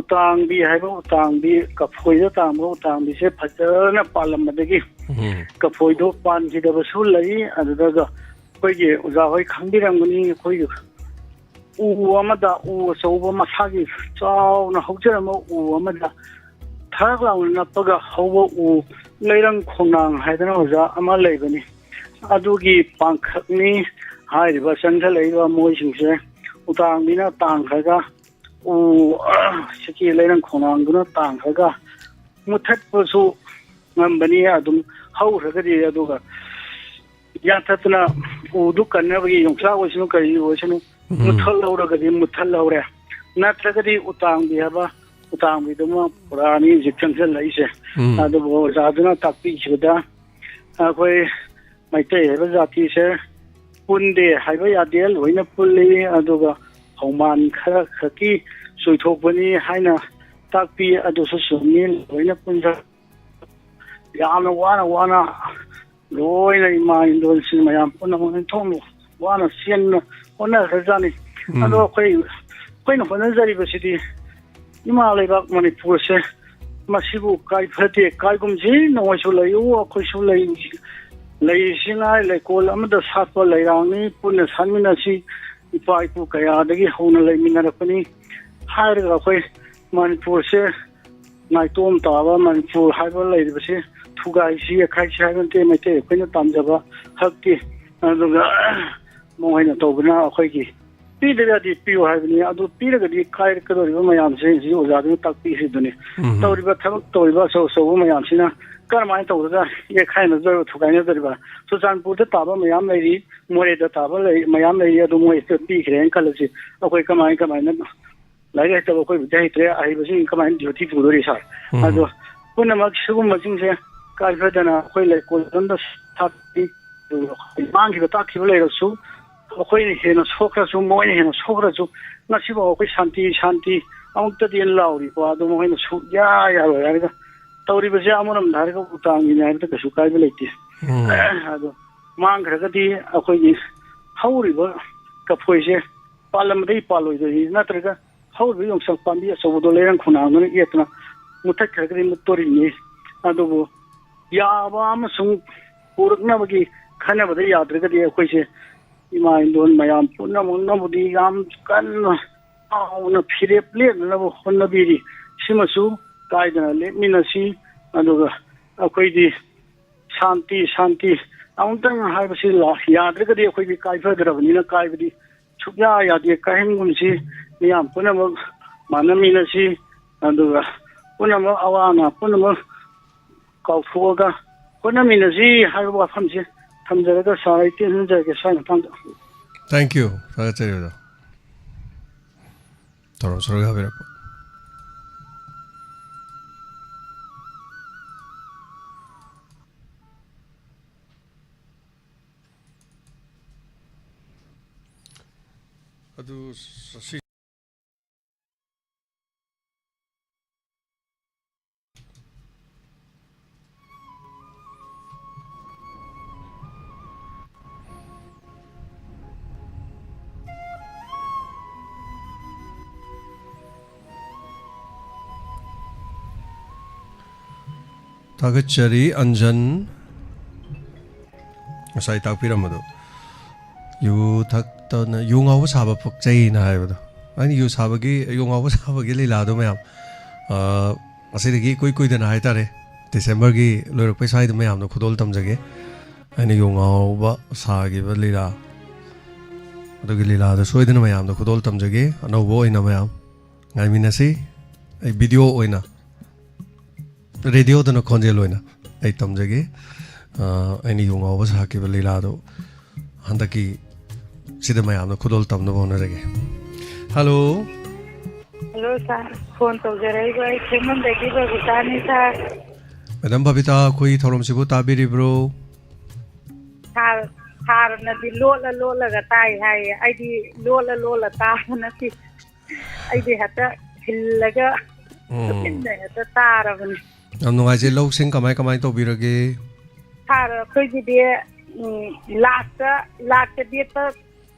ꯎꯇꯥꯡꯕꯤ ꯍꯥꯏꯕ ꯎꯇꯥꯡꯕꯤ, ꯀꯐꯣꯏꯗ ꯇꯥꯡꯕ ꯎꯇꯥꯡꯕꯤꯁꯦ ꯐꯖꯅ ꯄꯥꯜꯂꯝꯕꯗꯒꯤ ꯎꯝ꯫ ꯀꯐꯣꯏꯗꯣ ꯄꯥꯟꯈꯤꯗꯕꯁꯨ ꯂꯩ꯫ ꯑꯗꯨꯗꯒ ꯑꯩꯈꯣꯏꯒꯤ ꯑꯣꯖꯥ ꯍꯣꯏ ꯈꯪꯕꯤꯔꯝꯒꯅꯤ, ꯑꯩꯈꯣꯏꯒꯤ ꯎ ꯑꯃꯗ, ꯎ ꯑꯆꯧꯕ ꯃꯁꯥꯒꯤ ꯆꯥꯎꯅ ꯍꯧꯖꯔꯝꯕ ꯎ ꯑꯃꯗ ꯊꯔꯛ ꯂꯥꯎꯅ ꯅꯞꯄꯒ ꯍꯧꯕ ꯎ ꯂꯩꯔꯪ ꯈꯣꯡꯅꯥꯡ ꯍꯥꯏꯗꯅ ꯑꯣꯖꯥ ꯑꯃ ꯂꯩꯕꯅꯤ꯫ ꯑꯗꯨꯒꯤ ꯄꯥꯡꯈꯛꯅꯤ ꯍꯥꯏꯔꯤꯕ ꯆꯪꯁꯤꯜꯂꯛꯏꯕ ꯃꯣꯏꯁꯤꯡꯁꯦ ꯎꯇꯥꯡꯕꯤꯅ ꯇꯥꯡꯈ꯭ꯔꯒ ꯎ, ꯁꯤꯒꯤ ꯂꯩꯔꯪ ꯈꯣꯡꯅꯥꯡꯗꯨꯅ ꯇꯥꯡꯈ꯭ꯔꯒ ꯃꯨꯊꯠꯄꯁꯨ ꯉꯝꯕꯅꯤ꯫ ꯑꯗꯨꯝ ꯍꯧꯈ꯭ꯔꯒꯗꯤ, ꯑꯗꯨꯒ ꯌꯥꯟꯊꯠꯇꯨꯅ ꯎꯗꯨ ꯀꯟꯅꯕꯒꯤ ꯌꯣꯡꯆꯥꯛ ꯑꯣꯏꯁꯅꯨ, ꯀꯔꯤ ꯑꯣꯏꯁꯅꯨ, ꯎꯝ꯫ ꯃꯨꯠꯊꯠꯍꯧꯔꯒꯗꯤ ꯃꯨꯠꯊꯠꯍꯧꯔꯦ꯫ ꯅꯠꯇ꯭ꯔꯒꯗꯤ ꯎꯇꯥꯡꯕꯤ ꯍꯥꯏꯕ ꯎꯇꯥꯡꯕꯤꯗꯨꯃ ꯄꯨꯔꯥꯅꯤ ꯍꯧꯖꯤꯛ ꯆꯪꯁꯤꯜꯂꯛꯏꯁꯦ꯫ ꯎꯝ꯫ ꯑꯗꯨꯕꯨ ꯑꯣꯖꯥꯗꯨꯅ ꯇꯥꯛꯄꯤꯈꯤꯕꯗ ꯑꯩꯈꯣꯏ ꯃꯩꯇꯩ ꯍꯥꯏꯕ ꯖꯥꯇꯤꯁꯦ ꯄꯨꯟꯗꯦ ꯍꯥꯏꯕ ꯌꯥꯗꯦ, ꯂꯣꯏꯅ ꯄꯨꯜꯂꯤ꯫ ꯑꯗꯨꯒ ꯍꯧꯃꯥꯟ ꯈꯔ ꯈꯛꯀꯤ ꯆꯣꯏꯊꯣꯛꯄꯅꯤ ꯍꯥꯏꯅ ꯇꯥꯛꯄꯤ꯫ ꯑꯗꯨꯁꯨ ꯆꯨꯝꯃꯤ, ꯂꯣꯏꯅ ꯄꯨꯟꯖ-, ꯌꯥꯝꯅ ꯋꯥꯅ ꯋꯥꯅ ꯂꯣꯏꯅ ꯏꯃꯥ ꯏꯟꯗꯣꯜꯁꯤꯡ ꯃꯌꯥꯝ ꯄꯨꯝꯅꯃꯛ ꯏꯟꯊꯣꯛꯅ ꯋꯥꯅ ꯆꯦꯟꯅ ꯍꯣꯠꯅꯈ꯭ꯔꯖꯥꯠꯅꯤ꯫ ꯎꯝ꯫ ꯑꯗꯣ ꯑꯩꯈꯣꯏ, ꯑꯩꯈꯣꯏꯅ ꯍꯣꯠꯅꯖꯔꯤꯕꯁꯤꯗꯤ ꯏꯃꯥ ꯂꯩꯕꯥꯛ ꯃꯅꯤꯄꯨꯔꯁꯦ ꯃꯁꯤꯕꯨ ꯀꯥꯏꯐꯗꯦ, ꯀꯥꯏꯒꯨꯝꯁꯤ, ꯅꯈꯣꯏꯁꯨ ꯂꯩꯌꯨ, ꯑꯩꯈꯣꯏꯁꯨ ꯂꯩ, ꯂꯩꯔꯤꯁꯤ ꯉꯥꯏ, ꯂꯩꯀꯣꯜ ꯑꯃꯗ ꯁꯥꯠꯄ ꯂꯩꯔꯥꯡꯅꯤ, ꯄꯨꯟꯅ ꯁꯥꯠꯃꯤꯟꯅꯁꯤ꯫ ꯏꯄꯥ ꯏꯄꯨ ꯀꯌꯥꯗꯒꯤ ꯍꯧꯅ ꯂꯩꯃꯤꯟꯅꯔꯛꯄꯅꯤ ꯍꯥꯏꯔꯒ ꯑꯩꯈꯣꯏ ꯃꯅꯤꯄꯨꯔꯁꯦ ꯅꯥꯏꯇꯣꯝ ꯇꯥꯕ ꯃꯅꯤꯄꯨꯔ ꯍꯥꯏꯕ ꯂꯩꯔꯤꯕꯁꯤ ꯊꯨꯒꯥꯏꯁꯤ, ꯌꯩꯈꯥꯏꯁꯤ ꯍꯥꯏꯕ ꯅꯠꯇꯦ꯫ ꯃꯩꯇꯩ ꯑꯩꯈꯣꯏꯅ ꯄꯥꯝꯖꯕ ꯍꯛꯇꯤ꯫ ꯑꯗꯨꯒ ꯃꯈꯣꯏꯅ ꯇꯧꯕꯅ ꯑꯩꯈꯣꯏꯒꯤ ꯄꯤꯗ꯭ꯔꯒꯗꯤ ꯄꯤꯌꯨ ꯍꯥꯏꯕꯅꯤ꯫ ꯑꯗꯨ ꯄꯤꯔꯒꯗꯤ ꯀꯥꯏꯔꯛꯀꯗꯧꯔꯤꯕ ꯃꯌꯥꯝꯁꯦ ꯍꯧꯖꯤꯛ ꯑꯣꯖꯥꯗꯨꯅ ꯇꯥꯛꯄꯤꯈꯤꯕꯗꯨꯅꯤ꯫ ꯎꯝ꯫ ꯇꯧꯔꯤꯕ ꯊꯕꯛ ꯇꯧꯔꯤꯕ ꯑꯆꯧ ꯑꯆꯧꯕ ꯃꯌꯥꯝꯁꯤꯅ ꯀꯔꯝꯍꯥꯏꯅ ꯇꯧꯗꯅ ꯌꯩꯈꯥꯏꯅꯗꯧꯔꯤꯕ, ꯊꯨꯒꯥꯏꯅꯗꯧꯔꯤꯕ? ꯆꯨꯔꯆꯥꯟꯄꯨꯔꯗ ꯇꯥꯕ ꯃꯌꯥꯝ ꯂꯩꯔꯤ, ꯃꯣꯔꯦꯗ ꯇꯥꯕ ꯂꯩ, ꯃꯌꯥꯝ ꯂꯩꯔꯤ꯫ ꯑꯗꯨ ꯃꯣꯏꯗ ꯄꯤꯈ꯭ꯔꯦꯅ ꯈꯜꯂꯁꯤ, ꯑꯩꯈꯣꯏ ꯀꯃꯥꯏ ꯀꯃꯥꯏꯅ, ꯂꯥꯏꯔꯤꯛ ꯍꯩꯇꯕ ꯑꯩꯈꯣꯏꯕꯨꯗꯤ ꯍꯩꯇ꯭ꯔꯦ, ꯑꯍꯩꯕꯁꯤꯡ ꯀꯃꯥꯏꯅ ꯗ꯭ꯌꯨꯇꯤ ꯄꯨꯗꯣꯔꯤ ꯁꯥꯔ? ꯎꯝ꯫ ꯑꯗꯣ ꯄꯨꯝꯅꯃꯛ ꯁꯤꯒꯨꯝꯕꯁꯤꯡꯁꯦ ꯀꯥꯏꯐꯗꯅ ꯑꯩꯈꯣꯏ ꯂꯩꯀꯣꯜ ꯑꯃꯗ ꯁꯥꯠꯄꯤ, ꯑꯗꯨꯒ ꯑꯩꯈꯣꯏ ꯃꯥꯡꯈꯤꯕ ꯇꯥꯛꯈꯤꯕ ꯂꯩꯔꯁꯨ, ꯑꯩꯈꯣꯏꯅ ꯍꯦꯟꯅ ꯁꯣꯛꯈ꯭ꯔꯁꯨ, ꯃꯣꯏꯅ ꯍꯦꯟꯅ ꯁꯣꯛꯈ꯭ꯔꯁꯨ, ꯉꯁꯤꯐꯥꯎ ꯑꯩꯈꯣꯏ ꯁꯥꯟꯇꯤ, ꯁꯥꯟꯇꯤ ꯑꯃꯨꯛꯇꯗꯤ ꯂꯥꯎꯔꯤꯀꯣ꯫ ꯑꯗꯣ ꯃꯈꯣꯏꯅ ꯁꯨꯛꯌꯥ ꯌꯥꯔꯣꯏ ꯍꯥꯏꯔꯒ ꯇꯧꯔꯤꯕꯁꯦ ꯑꯃꯔꯣꯝꯗ ꯍꯥꯏꯔꯒ ꯎꯇꯥꯡꯒꯤꯅꯤ ꯍꯥꯏꯕꯗ ꯀꯩꯁꯨ ꯀꯥꯏꯕ ꯂꯩꯇꯦ꯫ ꯎꯝ꯫ ꯑꯗꯣ ꯃꯥꯡꯈ꯭ꯔꯒꯗꯤ ꯑꯩꯈꯣꯏꯒꯤ ꯍꯧꯔꯤꯕ ꯀꯐꯣꯏꯁꯦ ꯄꯥꯜꯂꯝꯕꯗꯒꯤ ꯄꯥꯜꯂꯣꯏꯗꯣꯏꯅꯤ, ꯅꯠꯇ꯭ꯔꯒ ꯍꯧꯔꯤꯕ ꯌꯣꯡꯆꯥꯛ ꯄꯥꯝꯕꯤ ꯑꯆꯧꯕꯗꯣ ꯂꯩꯔꯪ ꯈꯣꯡꯅꯥꯡꯗꯨꯅ ꯌꯦꯠꯇꯨꯅ ꯃꯨꯠꯊꯠꯈ꯭ꯔꯒꯗꯤ ꯃꯨꯠꯇꯣꯔꯤꯕꯅꯤ꯫ ꯑꯗꯨꯕꯨ ꯌꯥꯕ ꯑꯃꯁꯨꯡ ꯄꯨꯔꯛꯅꯕꯒꯤ ꯈꯟꯅꯕꯗ ꯌꯥꯗ꯭ꯔꯒꯗꯤ ꯑꯩꯈꯣꯏꯁꯦ ꯏꯃꯥ ꯏꯟꯗꯣꯟ ꯃꯌꯥꯝ ꯄꯨꯝꯅꯃꯛꯅꯕꯨꯗꯤ ꯌꯥꯝ ꯀꯟꯅ ꯆꯥꯎꯅ ꯐꯤꯔꯦꯞ ꯂꯦꯞꯅꯅꯕ ꯍꯣꯠꯅꯕꯤꯔꯤ꯫ ꯁꯤꯃꯁꯨ ꯀꯥꯏꯗꯅ ꯂꯦꯞꯃꯤꯟꯅꯁꯤ꯫ ꯑꯗꯨꯒ ꯑꯩꯈꯣꯏꯗꯤ ꯁꯥꯟꯇꯤ, ꯁꯥꯟꯇꯤ ꯑꯃꯨꯛꯇꯪ ꯍꯥꯏꯕꯁꯤ ꯂꯥ-, ꯌꯥꯗ꯭ꯔꯒꯗꯤ ꯑꯩꯈꯣꯏꯗꯤ ꯀꯥꯏꯐꯗ꯭ꯔꯕꯅꯤꯅ ꯀꯥꯏꯕꯗꯤ ꯁꯨꯛꯌꯥ ꯌꯥꯗꯦ꯫ ꯀꯥꯏꯍꯟꯒꯨꯝꯁꯤ, ꯃꯤꯌꯥꯝ ꯄꯨꯝꯅꯃꯛ ꯃꯥꯟꯅꯃꯤꯟꯅꯁꯤ, ꯑꯗꯨꯒ ꯄꯨꯝꯅꯃꯛ ꯑꯋꯥ ꯑꯅꯥ ꯄꯨꯝꯅꯃꯛ ꯀꯥꯎꯊꯣꯛꯑꯒ ꯍꯣꯠꯅꯃꯤꯟꯅꯁꯤ ꯍꯥꯏꯕ ꯋꯥꯐꯝꯁꯦ ꯊꯝꯖꯔꯒ ꯁꯥꯔ, ꯑꯩ ꯇꯦꯟꯖꯔꯒꯦ ꯁ꯭ꯋꯥꯏ ꯃꯇꯥꯡꯗ꯫ Thank you, ꯊꯥꯒꯠꯆꯔꯤ ꯑꯣꯖꯥ꯫ ꯊꯧꯔꯝ ꯁꯔꯨꯛ ꯌꯥꯕꯤꯔꯛꯄ꯫ ꯑꯗꯨ ꯁꯤ ꯊꯥꯒꯠꯆꯔꯤ ꯑꯟꯖꯟ꯫ ꯉꯁꯥꯏ ꯇꯥꯛꯄꯤꯔꯝꯕꯗꯣ, "ꯌꯨ ꯊꯛꯇꯅ ꯌꯨ ꯉꯥꯎꯕ ꯁꯥꯕ ꯄꯛꯆꯩꯅ" ꯍꯥꯏꯕꯗꯣ꯫ ꯑꯩꯅ ꯌꯨ ꯁꯥꯕꯒꯤ, ꯌꯨ ꯉꯥꯎꯕ ꯁꯥꯕꯒꯤ ꯂꯤꯂꯥꯗꯣ ꯃꯌꯥꯝ, ꯑ, ꯉꯁꯤꯗꯒꯤ ꯏꯀꯨꯏ ꯀꯨꯏꯗꯅ ꯍꯥꯏꯇꯥꯔꯦ, ꯗꯤꯁꯦꯝꯕꯔꯒꯤ ꯂꯣꯏꯔꯛꯄꯩ ꯁ꯭ꯋꯥꯏꯗ ꯃꯌꯥꯝꯗ ꯈꯨꯗꯣꯜ ꯇꯝꯖꯒꯦ꯫ ꯑꯩꯅ ꯌꯨ ꯉꯥꯎꯕ ꯁꯥꯈꯤꯕ ꯂꯤꯂꯥ, ꯑꯗꯨꯒꯤ ꯂꯤꯂꯥꯗꯣ ꯁꯣꯏꯗꯅ ꯃꯌꯥꯝꯗ ꯈꯨꯗꯣꯜ ꯇꯝꯖꯒꯦ꯫ ꯑꯅꯧꯕ ꯑꯣꯏꯅ ꯃꯌꯥꯝ ꯉꯥꯏꯃꯤꯟꯅꯁꯤ꯫ ꯑꯩ ꯚꯤꯗꯤꯑꯣ ꯑꯣꯏꯅ, ꯔꯦꯗꯤꯑꯣꯗꯅ ꯈꯣꯟꯖꯦꯜ ꯑꯣꯏꯅ ꯑꯩ ꯇꯝꯖꯒꯦ꯫ ꯑ, ꯑꯩꯅ ꯌꯨ ꯉꯥꯎꯕ ꯁꯥꯈꯤꯕ ꯂꯤꯂꯥꯗꯣ ꯍꯟꯗꯛꯀꯤ ꯁꯤꯗ ꯃꯌꯥꯝꯅ ꯈꯨꯗꯣꯜ ꯇꯝꯅꯕ ꯍꯣꯠꯅꯖꯒꯦ꯫ ꯍꯜꯂꯣ꯫ ꯍꯜꯂꯣ, ꯁꯥꯔ꯫ ꯐꯣꯟ ꯇꯧꯖꯔꯛꯏꯕ ꯑꯩ ꯈꯦꯃꯟꯗꯒꯤ ꯕꯕꯤꯇꯥꯅꯤ, ꯁꯥꯔ꯫ ꯃꯦꯗꯥꯝ ꯕꯕꯤꯇꯥ, ꯑꯩꯈꯣꯏ ꯊꯧꯔꯝꯁꯤꯕꯨ ꯇꯥꯕꯤꯔꯤꯕ꯭ꯔꯣ? ꯁꯥꯔ, ꯁꯥꯔꯅꯗꯤ ꯂꯣꯠꯂ ꯂꯣꯠꯂꯒ ꯇꯥꯏ ꯍꯥꯏꯌꯦ꯫ ꯑꯩꯗꯤ ꯂꯣꯠꯂ ꯂꯣꯠꯂ ꯇꯥꯕ ꯅꯠꯇꯦ꯫ ꯑꯩꯗꯤ ꯍꯦꯛꯇ ꯊꯤꯜꯂꯒ ꯎꯝ꯫ ꯇꯨꯃꯤꯟꯅ ꯍꯦꯛꯇ ꯇꯥꯔꯕꯅꯤ꯫ ꯌꯥꯝ ꯅꯨꯡꯉꯥꯏꯖꯩ꯫ ꯂꯧꯁꯤꯡ ꯀꯃꯥꯏ ꯀꯃꯥꯏ ꯇꯧꯕꯤꯔꯒꯦ? ꯁꯥꯔ, ꯑꯩꯈꯣꯏꯒꯤꯗꯤ, ꯎꯝ, ꯂꯥꯛꯇ, ꯂꯥꯛꯇ ꯕꯦꯠꯇ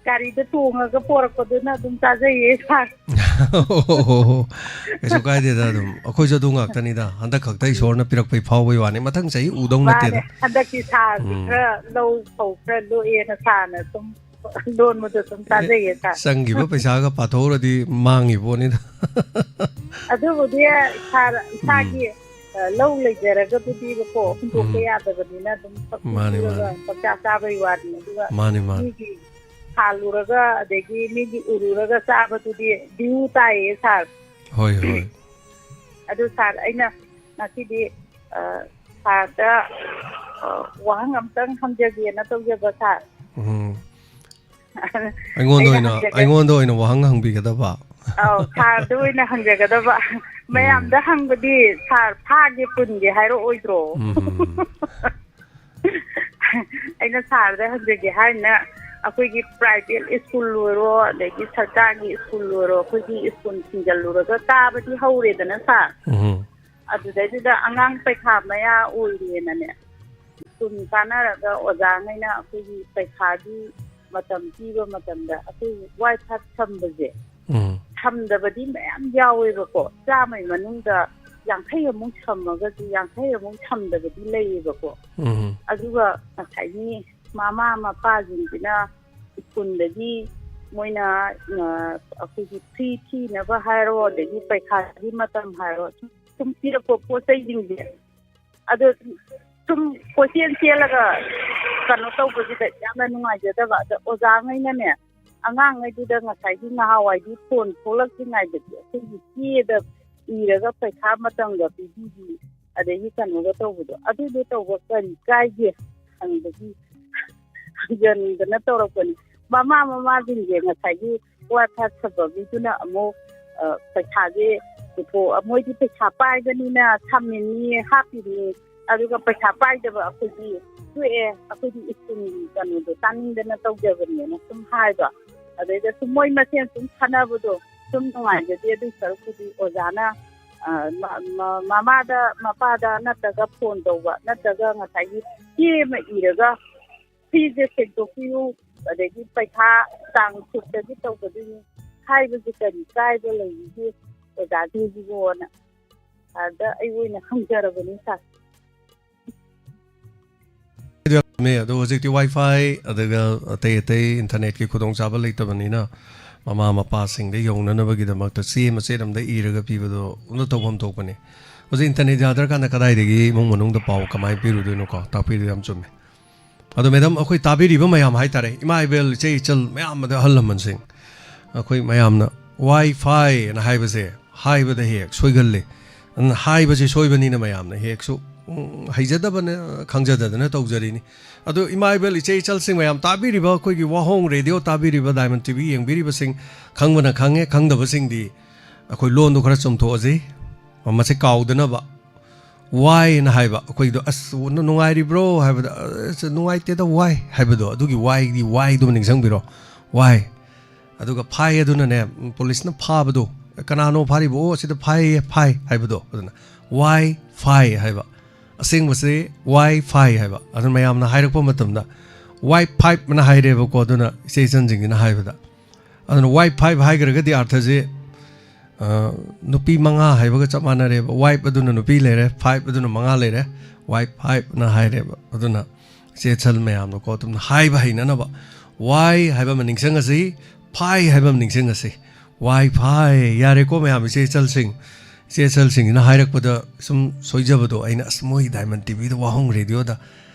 ꯒꯥꯔꯤꯗ ꯇꯣꯡꯉꯒ ꯄꯣꯔꯛꯄꯗꯨꯅ ꯑꯗꯨꯝ ꯆꯥꯖꯩꯌꯦ, ꯁꯥꯔ꯫ ꯀꯩꯁꯨ ꯀꯥꯏꯗꯦꯗ, ꯑꯗꯨꯝ ꯑꯩꯈꯣꯏꯁꯨ ꯑꯗꯨ ꯉꯥꯛꯇꯅꯤꯗ꯫ ꯍꯟꯗꯛ ꯈꯛꯇ ꯏꯁꯣꯔꯅ ꯄꯤꯔꯛꯄꯩ ꯐꯥꯎꯕꯩ ꯋꯥꯅꯤ, ꯃꯊꯪ ꯆꯍꯤ ꯎꯗꯧ ꯃꯥꯅꯦ, ꯅꯠꯇꯦꯗ꯫ ꯍꯟꯗꯛꯀꯤ ꯁꯥꯔꯁꯤ ꯎꯝ꯫ ꯈꯔ ꯂꯧ ꯐꯧ ꯈꯔ ꯂꯣꯛꯑꯦꯅ ꯁꯥꯔꯅ ꯁꯨꯝ ꯂꯣꯟꯕꯗꯣ ꯁꯨꯝ ꯇꯥꯖꯩꯌꯦ, ꯁꯥꯔ꯫ ꯆꯪꯈꯤꯕ ꯄꯩꯁꯥꯒ ꯄꯥꯊꯣꯛꯎꯔꯗꯤ ꯃꯥꯡꯉꯤ ꯄꯣꯠꯅꯤꯗ꯫ ꯑꯗꯨꯕꯨꯗꯤ, ꯁꯥꯔ, ꯏꯁꯥꯒꯤ, ꯎꯝ꯫ ꯑ, ꯂꯧ ꯂꯩꯖꯔꯒꯕꯨꯗꯤꯕꯀꯣ, ꯍꯨꯟꯗꯣꯛꯄ ꯎꯝ꯫ ꯌꯥꯗꯕꯅꯤꯅ ꯑꯗꯨꯝ ꯃꯥꯅꯤ, ꯄꯪꯄꯤꯔꯒ ꯃꯥꯅꯤ꯫ ꯄꯪꯆꯥ ꯆꯥꯕꯩ ꯋꯥꯅꯤ꯫ ꯑꯗꯨꯒ ꯃꯥꯅꯤ, ꯃꯥꯅꯤ꯫ ꯃꯤꯒꯤ ꯊꯥꯜꯂꯨꯔꯒ, ꯑꯗꯒꯤ ꯃꯤꯒꯤ ꯎꯔꯨꯔꯒ ꯆꯥꯕꯗꯨꯗꯤ ꯗ꯭ꯌꯨ ꯇꯥꯏꯌꯦ, ꯁꯥꯔ꯫ ꯍꯣꯏ, ꯍꯣꯏ꯫ ꯑꯗꯨ, ꯁꯥꯔ, ꯑꯩꯅ ꯉꯁꯤꯗꯤ, ꯑ, ꯁꯥꯔꯗ, ꯑ, ꯋꯥꯍꯪ ꯑꯝꯇꯪ ꯍꯪꯖꯒꯦꯅ ꯇꯧꯖꯕ, ꯁꯥꯔ꯫ ꯎꯝ꯫ ꯑꯩꯉꯣꯟꯗ ꯑꯩꯅ ꯑꯣꯏꯅ, ꯍꯪꯖꯒꯦ꯫ ꯑꯩꯉꯣꯟꯗ ꯑꯣꯏꯅ ꯋꯥꯍꯪ ꯍꯪꯕꯤꯒꯗꯕ? ꯑꯧ, ꯁꯥꯔꯗ ꯑꯣꯏꯅ ꯍꯪꯖꯒꯗꯕ꯫ ꯎꯝ꯫ ꯃꯌꯥꯝꯗ ꯍꯪꯕꯗꯤ ꯁꯥꯔ ꯐꯥꯒꯦ ꯄꯨꯟꯒꯦ ꯍꯥꯏꯔꯛꯑꯣꯏꯗ꯭ꯔꯣ? ꯎꯝ꯫ ꯑꯩꯅ ꯁꯥꯔꯗ ꯍꯪꯖꯒꯦ ꯍꯥꯏꯔꯤꯅ, ꯑꯩꯈꯣꯏꯒꯤ ꯄ꯭ꯔꯥꯏꯚꯦꯠ ꯁ꯭ꯀꯨꯜ ꯑꯣꯏꯔꯣ, ꯑꯗꯒꯤ ꯁꯔꯀꯥꯔꯒꯤ ꯁ꯭ꯀꯨꯜ ꯑꯣꯏꯔꯣ, ꯑꯩꯈꯣꯏꯒꯤ ꯁ꯭ꯀꯨꯜ ꯊꯤꯡꯖꯤꯜꯂꯨꯔꯒ ꯀꯥꯕꯗꯤ ꯍꯧꯔꯦꯗꯅ, ꯁꯥꯔ꯫ ꯎꯝ꯫ ꯑꯗꯨꯗꯩꯗꯨꯗ ꯑꯉꯥꯡ ꯄꯩꯈꯥ ꯃꯌꯥ ꯑꯣꯏꯔꯦꯅꯅꯦ, ꯁ꯭ꯀꯨꯜ ꯀꯥꯟꯅꯔꯒ ꯑꯣꯖꯥꯉꯩꯅ ꯑꯩꯈꯣꯏꯒꯤ ꯄꯩꯈꯥꯒꯤ ꯃꯇꯝ ꯄꯤꯕ ꯃꯇꯝꯗ ꯑꯩꯈꯣꯏ ꯋꯥꯏ ꯐꯥꯏꯚ ꯁꯝꯕꯁꯦ, ꯎꯝ꯫ ꯁꯝꯗꯕꯗꯤ ꯃꯌꯥꯝ ꯌꯥꯎꯋꯦꯕꯀꯣ꯫ ꯆꯥꯝꯃꯩ ꯃꯅꯨꯡꯗ ꯌꯥꯡꯈꯩ ꯑꯃꯨꯛ ꯁꯝꯃꯒꯁꯨ ꯌꯥꯡꯈꯩ ꯑꯃꯨꯛ ꯁꯝꯗꯕꯗꯤ ꯂꯩꯌꯦꯕꯀꯣ꯫ ꯎꯝ ꯑꯗꯨꯒ ꯉꯁꯥꯏꯒꯤ ꯃꯃꯥ ꯃꯄꯥꯁꯤꯡꯁꯤꯅ ꯁ꯭ꯀꯨꯜꯗꯒꯤ ꯃꯣꯏꯅ ꯑ, ꯑꯩꯈꯣꯏꯒꯤ ꯐ꯭ꯔꯤ ꯊꯤꯅꯕ ꯍꯥꯏꯔꯣ, ꯑꯗꯒꯤ ꯄꯩꯈꯥꯒꯤ ꯃꯇꯝ ꯍꯥꯏꯔꯣ, ꯁꯨꯝ ꯄꯤꯔꯛꯄ ꯄꯣꯠ ꯆꯩꯁꯤꯡꯁꯦ, ꯑꯗꯣ ꯁꯨꯝ ꯀꯣꯏꯆꯦꯟ ꯆꯦꯜꯂꯒ ꯀꯩꯅꯣ ꯇꯧꯕꯁꯤꯗ ꯌꯥꯝꯅ ꯅꯨꯡꯉꯥꯏꯖꯗꯕ꯫ ꯑꯗ ꯑꯣꯖꯥꯉꯩꯅꯅꯦ, ꯑꯉꯥꯡꯉꯩꯗꯨꯗ ꯉꯁꯥꯏꯒꯤ ꯉꯍꯥꯟꯋꯥꯏꯗꯤ ꯐꯣꯟ ꯊꯣꯛꯂꯛꯇ꯭ꯔꯤꯉꯩꯗꯗꯤ ꯑꯩꯈꯣꯏꯒꯤ ꯆꯦꯗ ꯏꯔꯒ ꯄꯩꯈꯥ ꯃꯇꯝꯒ ꯄꯤꯕꯤꯕꯤ, ꯑꯗꯒꯤ ꯀꯩꯅꯣꯒ ꯇꯧꯕꯗꯣ, ꯑꯗꯨꯗꯣ ꯇꯧꯕ ꯀꯔꯤ ꯀꯥꯏꯒꯦ ꯍꯪꯕꯒꯤ ꯍꯪꯖꯅꯤꯡꯗꯅ ꯇꯧꯔꯛꯄꯅꯤ꯫ ꯃꯃꯥ ꯃꯃꯥꯁꯤꯡꯁꯦ ꯉꯁꯥꯏꯒꯤ ꯋꯥꯏ ꯐꯥꯏ ꯁꯝꯕꯒꯤꯗꯨꯅ ꯑꯃꯨꯛ, ꯑ, ꯄꯩꯁꯥꯁꯦ ꯄꯨꯊꯣꯛ-, ꯃꯣꯏꯗꯤ ꯄꯩꯁꯥ ꯄꯥꯏꯕꯅꯤꯅ ꯁꯝꯃꯤꯅꯤ, ꯍꯥꯞꯄꯤꯅꯤ, ꯑꯗꯨꯒ ꯄꯩꯁꯥ ꯄꯥꯏꯗꯕ ꯑꯩꯈꯣꯏꯗꯤ ꯇꯣꯛꯑꯦ, ꯑꯩꯈꯣꯏꯗꯤ ꯁ꯭ꯀꯨꯜꯒꯤ ꯀꯩꯅꯣꯗꯣ ꯇꯥꯅꯤꯡꯗꯅ ꯇꯧꯖꯕꯅꯦꯅ ꯁꯨꯝ ꯍꯥꯏꯕ꯫ ꯑꯗꯩꯗ ꯁꯨꯝ ꯃꯣꯏ ꯃꯁꯦꯟ ꯁꯨꯝ ꯈꯟꯅꯕꯗꯣ ꯁꯨꯝ ꯅꯨꯡꯉꯥꯏꯖꯗꯦ꯫ ꯑꯗꯨꯏ ꯁꯔꯨꯛꯄꯨꯗꯤ ꯑꯣꯖꯥꯅ, ꯑ, ꯃ-, ꯃ-, ꯃꯃꯥꯗ, ꯃꯄꯥꯗ ꯅꯠꯇ꯭ꯔꯒ ꯐꯣꯟ ꯇꯧꯕ, ꯅꯠꯇ꯭ꯔꯒ ꯉꯁꯥꯏꯒꯤ ꯆꯦ ꯑꯃ ꯏꯔꯒ ꯐꯤꯁꯦ ꯁꯦꯡꯗꯣꯛꯄꯤꯌꯨ, ꯑꯗꯒꯤ ꯄꯩꯈꯥ ꯇꯥꯡ ꯁꯨꯛꯇꯒꯤ ꯇꯧꯒꯗꯣꯏꯅꯤ ꯍꯥꯏꯕꯁꯦ ꯀꯔꯤ ꯀꯥꯏꯕ ꯂꯩꯔꯤꯒꯦ ꯑꯣꯖꯥꯁꯤꯡꯁꯤꯕꯨꯅ ꯑꯗ ꯑꯩ ꯑꯣꯏꯅ ꯍꯪꯖꯔꯕꯅꯤ ꯁꯥꯔ꯫ ꯌꯥꯝꯃꯦ꯫ ꯑꯗꯣ ꯍꯧꯖꯤꯛꯇꯤ ꯋꯥꯏ ꯐꯥꯏ ꯑꯗꯨꯒ ꯑꯇꯩ ꯑꯇꯩ ꯏꯟꯇꯔꯅꯦꯠꯀꯤ ꯈꯨꯗꯣꯡꯆꯥꯕ ꯂꯩꯇꯕꯅꯤꯅ ꯃꯃꯥ ꯃꯄꯥꯁꯤꯡꯗ ꯌꯧꯅꯅꯕꯒꯤꯗꯃꯛꯇ ꯆꯦ ꯃꯆꯦꯠ ꯑꯃꯗ ꯏꯔꯒ ꯄꯤꯕꯗꯣ ꯑꯝꯇ ꯇꯧꯐꯝ ꯊꯣꯛꯄꯅꯤ꯫ ꯍꯧꯖꯤꯛ ꯏꯟꯇꯔꯅꯦꯠ ꯌꯥꯗ꯭ꯔꯀꯥꯟꯗ ꯀꯗꯥꯏꯗꯒꯤ ꯏꯃꯨꯡ ꯃꯅꯨꯡꯗ ꯄꯥꯎ ꯀꯃꯥꯏꯅ ꯄꯤꯔꯨꯗꯣꯏꯅꯣꯀꯣ? ꯇꯥꯛꯄꯤꯔꯤꯗꯣ ꯌꯥꯝ ꯆꯨꯝꯃꯦ꯫ ꯑꯗꯣ ꯃꯦꯗꯥꯝ, ꯑꯩꯈꯣꯏ ꯇꯥꯕꯤꯔꯤꯕ ꯃꯌꯥꯝ ꯍꯥꯏꯇꯥꯔꯦ, ꯏꯃꯥ ꯏꯕꯦꯜ, ꯏꯆꯦ ꯏꯆꯜ ꯃꯌꯥꯝ ꯑꯗ ꯑꯍꯜ ꯂꯃꯟꯁꯤꯡ, ꯑꯩꯈꯣꯏ ꯃꯌꯥꯝꯅ ꯋꯥꯏ ꯐꯥꯏ ꯑꯅ ꯍꯥꯏꯕꯁꯦ ꯍꯥꯏꯕꯗ ꯍꯦꯛ ꯁꯣꯏꯒꯜꯂꯤ꯫ ꯑꯗꯨꯅ ꯍꯥꯏꯕꯁꯦ ꯁꯣꯏꯕꯅꯤꯅ ꯃꯌꯥꯝꯅ ꯍꯦꯛꯁꯨ, ꯎꯝ, ꯍꯩꯖꯗꯕꯅ, ꯈꯪꯖꯗꯗꯅ ꯇꯧꯖꯔꯤꯅꯤ꯫ ꯑꯗꯣ ꯏꯃꯥ ꯏꯕꯦꯜ, ꯏꯆꯦ ꯏꯆꯜꯁꯤꯡ ꯃꯌꯥꯝ ꯇꯥꯕꯤꯔꯤꯕ, ꯑꯩꯈꯣꯏꯒꯤ ꯋꯥꯍꯣꯡ ꯔꯦꯗꯤꯑꯣ ꯇꯥꯕꯤꯔꯤꯕ, ꯗꯥꯏꯃꯟ ꯇꯤ ꯚꯤ ꯌꯦꯡꯕꯤꯔꯤꯕꯁꯤꯡ, ꯈꯪꯕꯅ ꯈꯪꯉꯦ, ꯈꯪꯗꯕꯁꯤꯡꯗꯤ ꯑꯩꯈꯣꯏ ꯂꯣꯟꯗꯣ ꯈꯔ ꯆꯨꯝꯊꯣꯛꯑꯁꯤ, ꯃꯁꯤ ꯀꯥꯎꯗꯅꯕ꯫ ꯋꯥꯏ ꯑꯅ ꯍꯥꯏꯕ, ꯑꯩꯈꯣꯏꯗꯣ, "ꯑꯁ, ꯅ-, ꯅꯨꯡꯉꯥꯏꯔꯤꯕ꯭ꯔꯣ?" ꯍꯥꯏꯕꯗ, "ꯑꯁ, ꯅꯨꯡꯉꯥꯏꯇꯦꯗ, ꯋꯥꯏ" ꯍꯥꯏꯕꯗꯣ, ꯑꯗꯨꯒꯤ ꯋꯥꯏꯒꯤ ꯋꯥꯏꯗꯨꯃ ꯅꯤꯡꯁꯤꯡꯕꯤꯔꯣ, ꯋꯥꯏ꯫ ꯑꯗꯨꯒ ꯐꯥꯏ ꯑꯗꯨꯅꯅꯦ, ꯎꯝ, ꯄꯨꯂꯤꯁꯅ ꯐꯥꯕꯗꯣ, "ꯀꯅꯥꯅꯣ ꯐꯥꯔꯤꯕꯣ?" "ꯑꯣ, ꯑꯁꯤꯗ ꯐꯥꯏꯌꯦ, ꯐꯥꯏ" ꯍꯥꯏꯕꯗꯣ, ꯑꯗꯨꯅ ꯋꯥꯏ ꯐꯥꯏ ꯍꯥꯏꯕ꯫ ꯑꯁꯦꯡꯕꯁꯦ ꯋꯥꯏ ꯐꯥꯏ ꯍꯥꯏꯕ꯫ ꯑꯗꯨꯅ ꯃꯌꯥꯝꯅ ꯍꯥꯏꯔꯛꯄ ꯃꯇꯝꯗ ꯋꯥꯏ ꯐꯥꯏꯚ ꯑꯅ ꯍꯥꯏꯔꯦꯕꯀꯣ, ꯑꯗꯨꯅ ꯏꯆꯦ ꯏꯆꯟꯁꯤꯡꯁꯤꯅ ꯍꯥꯏꯕꯗ꯫ ꯑꯗꯨꯅ ꯋꯥꯏ ꯐꯥꯏꯚ ꯍꯥꯏꯈ꯭ꯔꯒꯗꯤ ꯑꯥꯔꯊꯁꯦ ꯑ, ꯅꯨꯄꯤ ꯃꯉꯥ ꯍꯥꯏꯕꯒ ꯆꯞ ꯃꯥꯟꯅꯔꯦꯕ꯫ Wife ꯑꯗꯨꯅ ꯅꯨꯄꯤ ꯂꯩꯔꯦ, five ꯑꯗꯨꯅ ꯃꯉꯥ ꯂꯩꯔꯦ, wife fiveꯅ ꯍꯥꯏꯔꯦꯕ꯫ ꯑꯗꯨꯅ ꯏꯆꯦ ꯏꯆꯜ ꯃꯌꯥꯝꯗꯀꯣ ꯑꯗꯨꯝ ꯍꯥꯏꯕ ꯍꯩꯅꯅꯕ, why ꯍꯥꯏꯕ ꯑꯃ ꯅꯤꯡꯁꯤꯡꯉꯁꯤ, ꯐꯥꯏ ꯍꯥꯏꯕ ꯑꯃ ꯅꯤꯡꯁꯤꯡꯉꯁꯤ꯫ Why ꯐꯥꯏ꯫ ꯌꯥꯔꯦꯀꯣ ꯃꯌꯥꯝ, ꯏꯆꯦ ꯏꯆꯜꯁꯤꯡ, ꯏꯆꯦ ꯏꯆꯜꯁꯤꯡꯁꯤꯅ ꯍꯥꯏꯔꯛꯄꯗ ꯁꯨꯝ ꯁꯣꯏꯖꯕꯗꯣ ꯑꯩꯅ, "ꯑꯁ, ꯃꯣꯏ Diamond TVꯗ, ꯋꯥꯍꯣꯡ ꯔꯦꯗꯤꯑꯣꯗ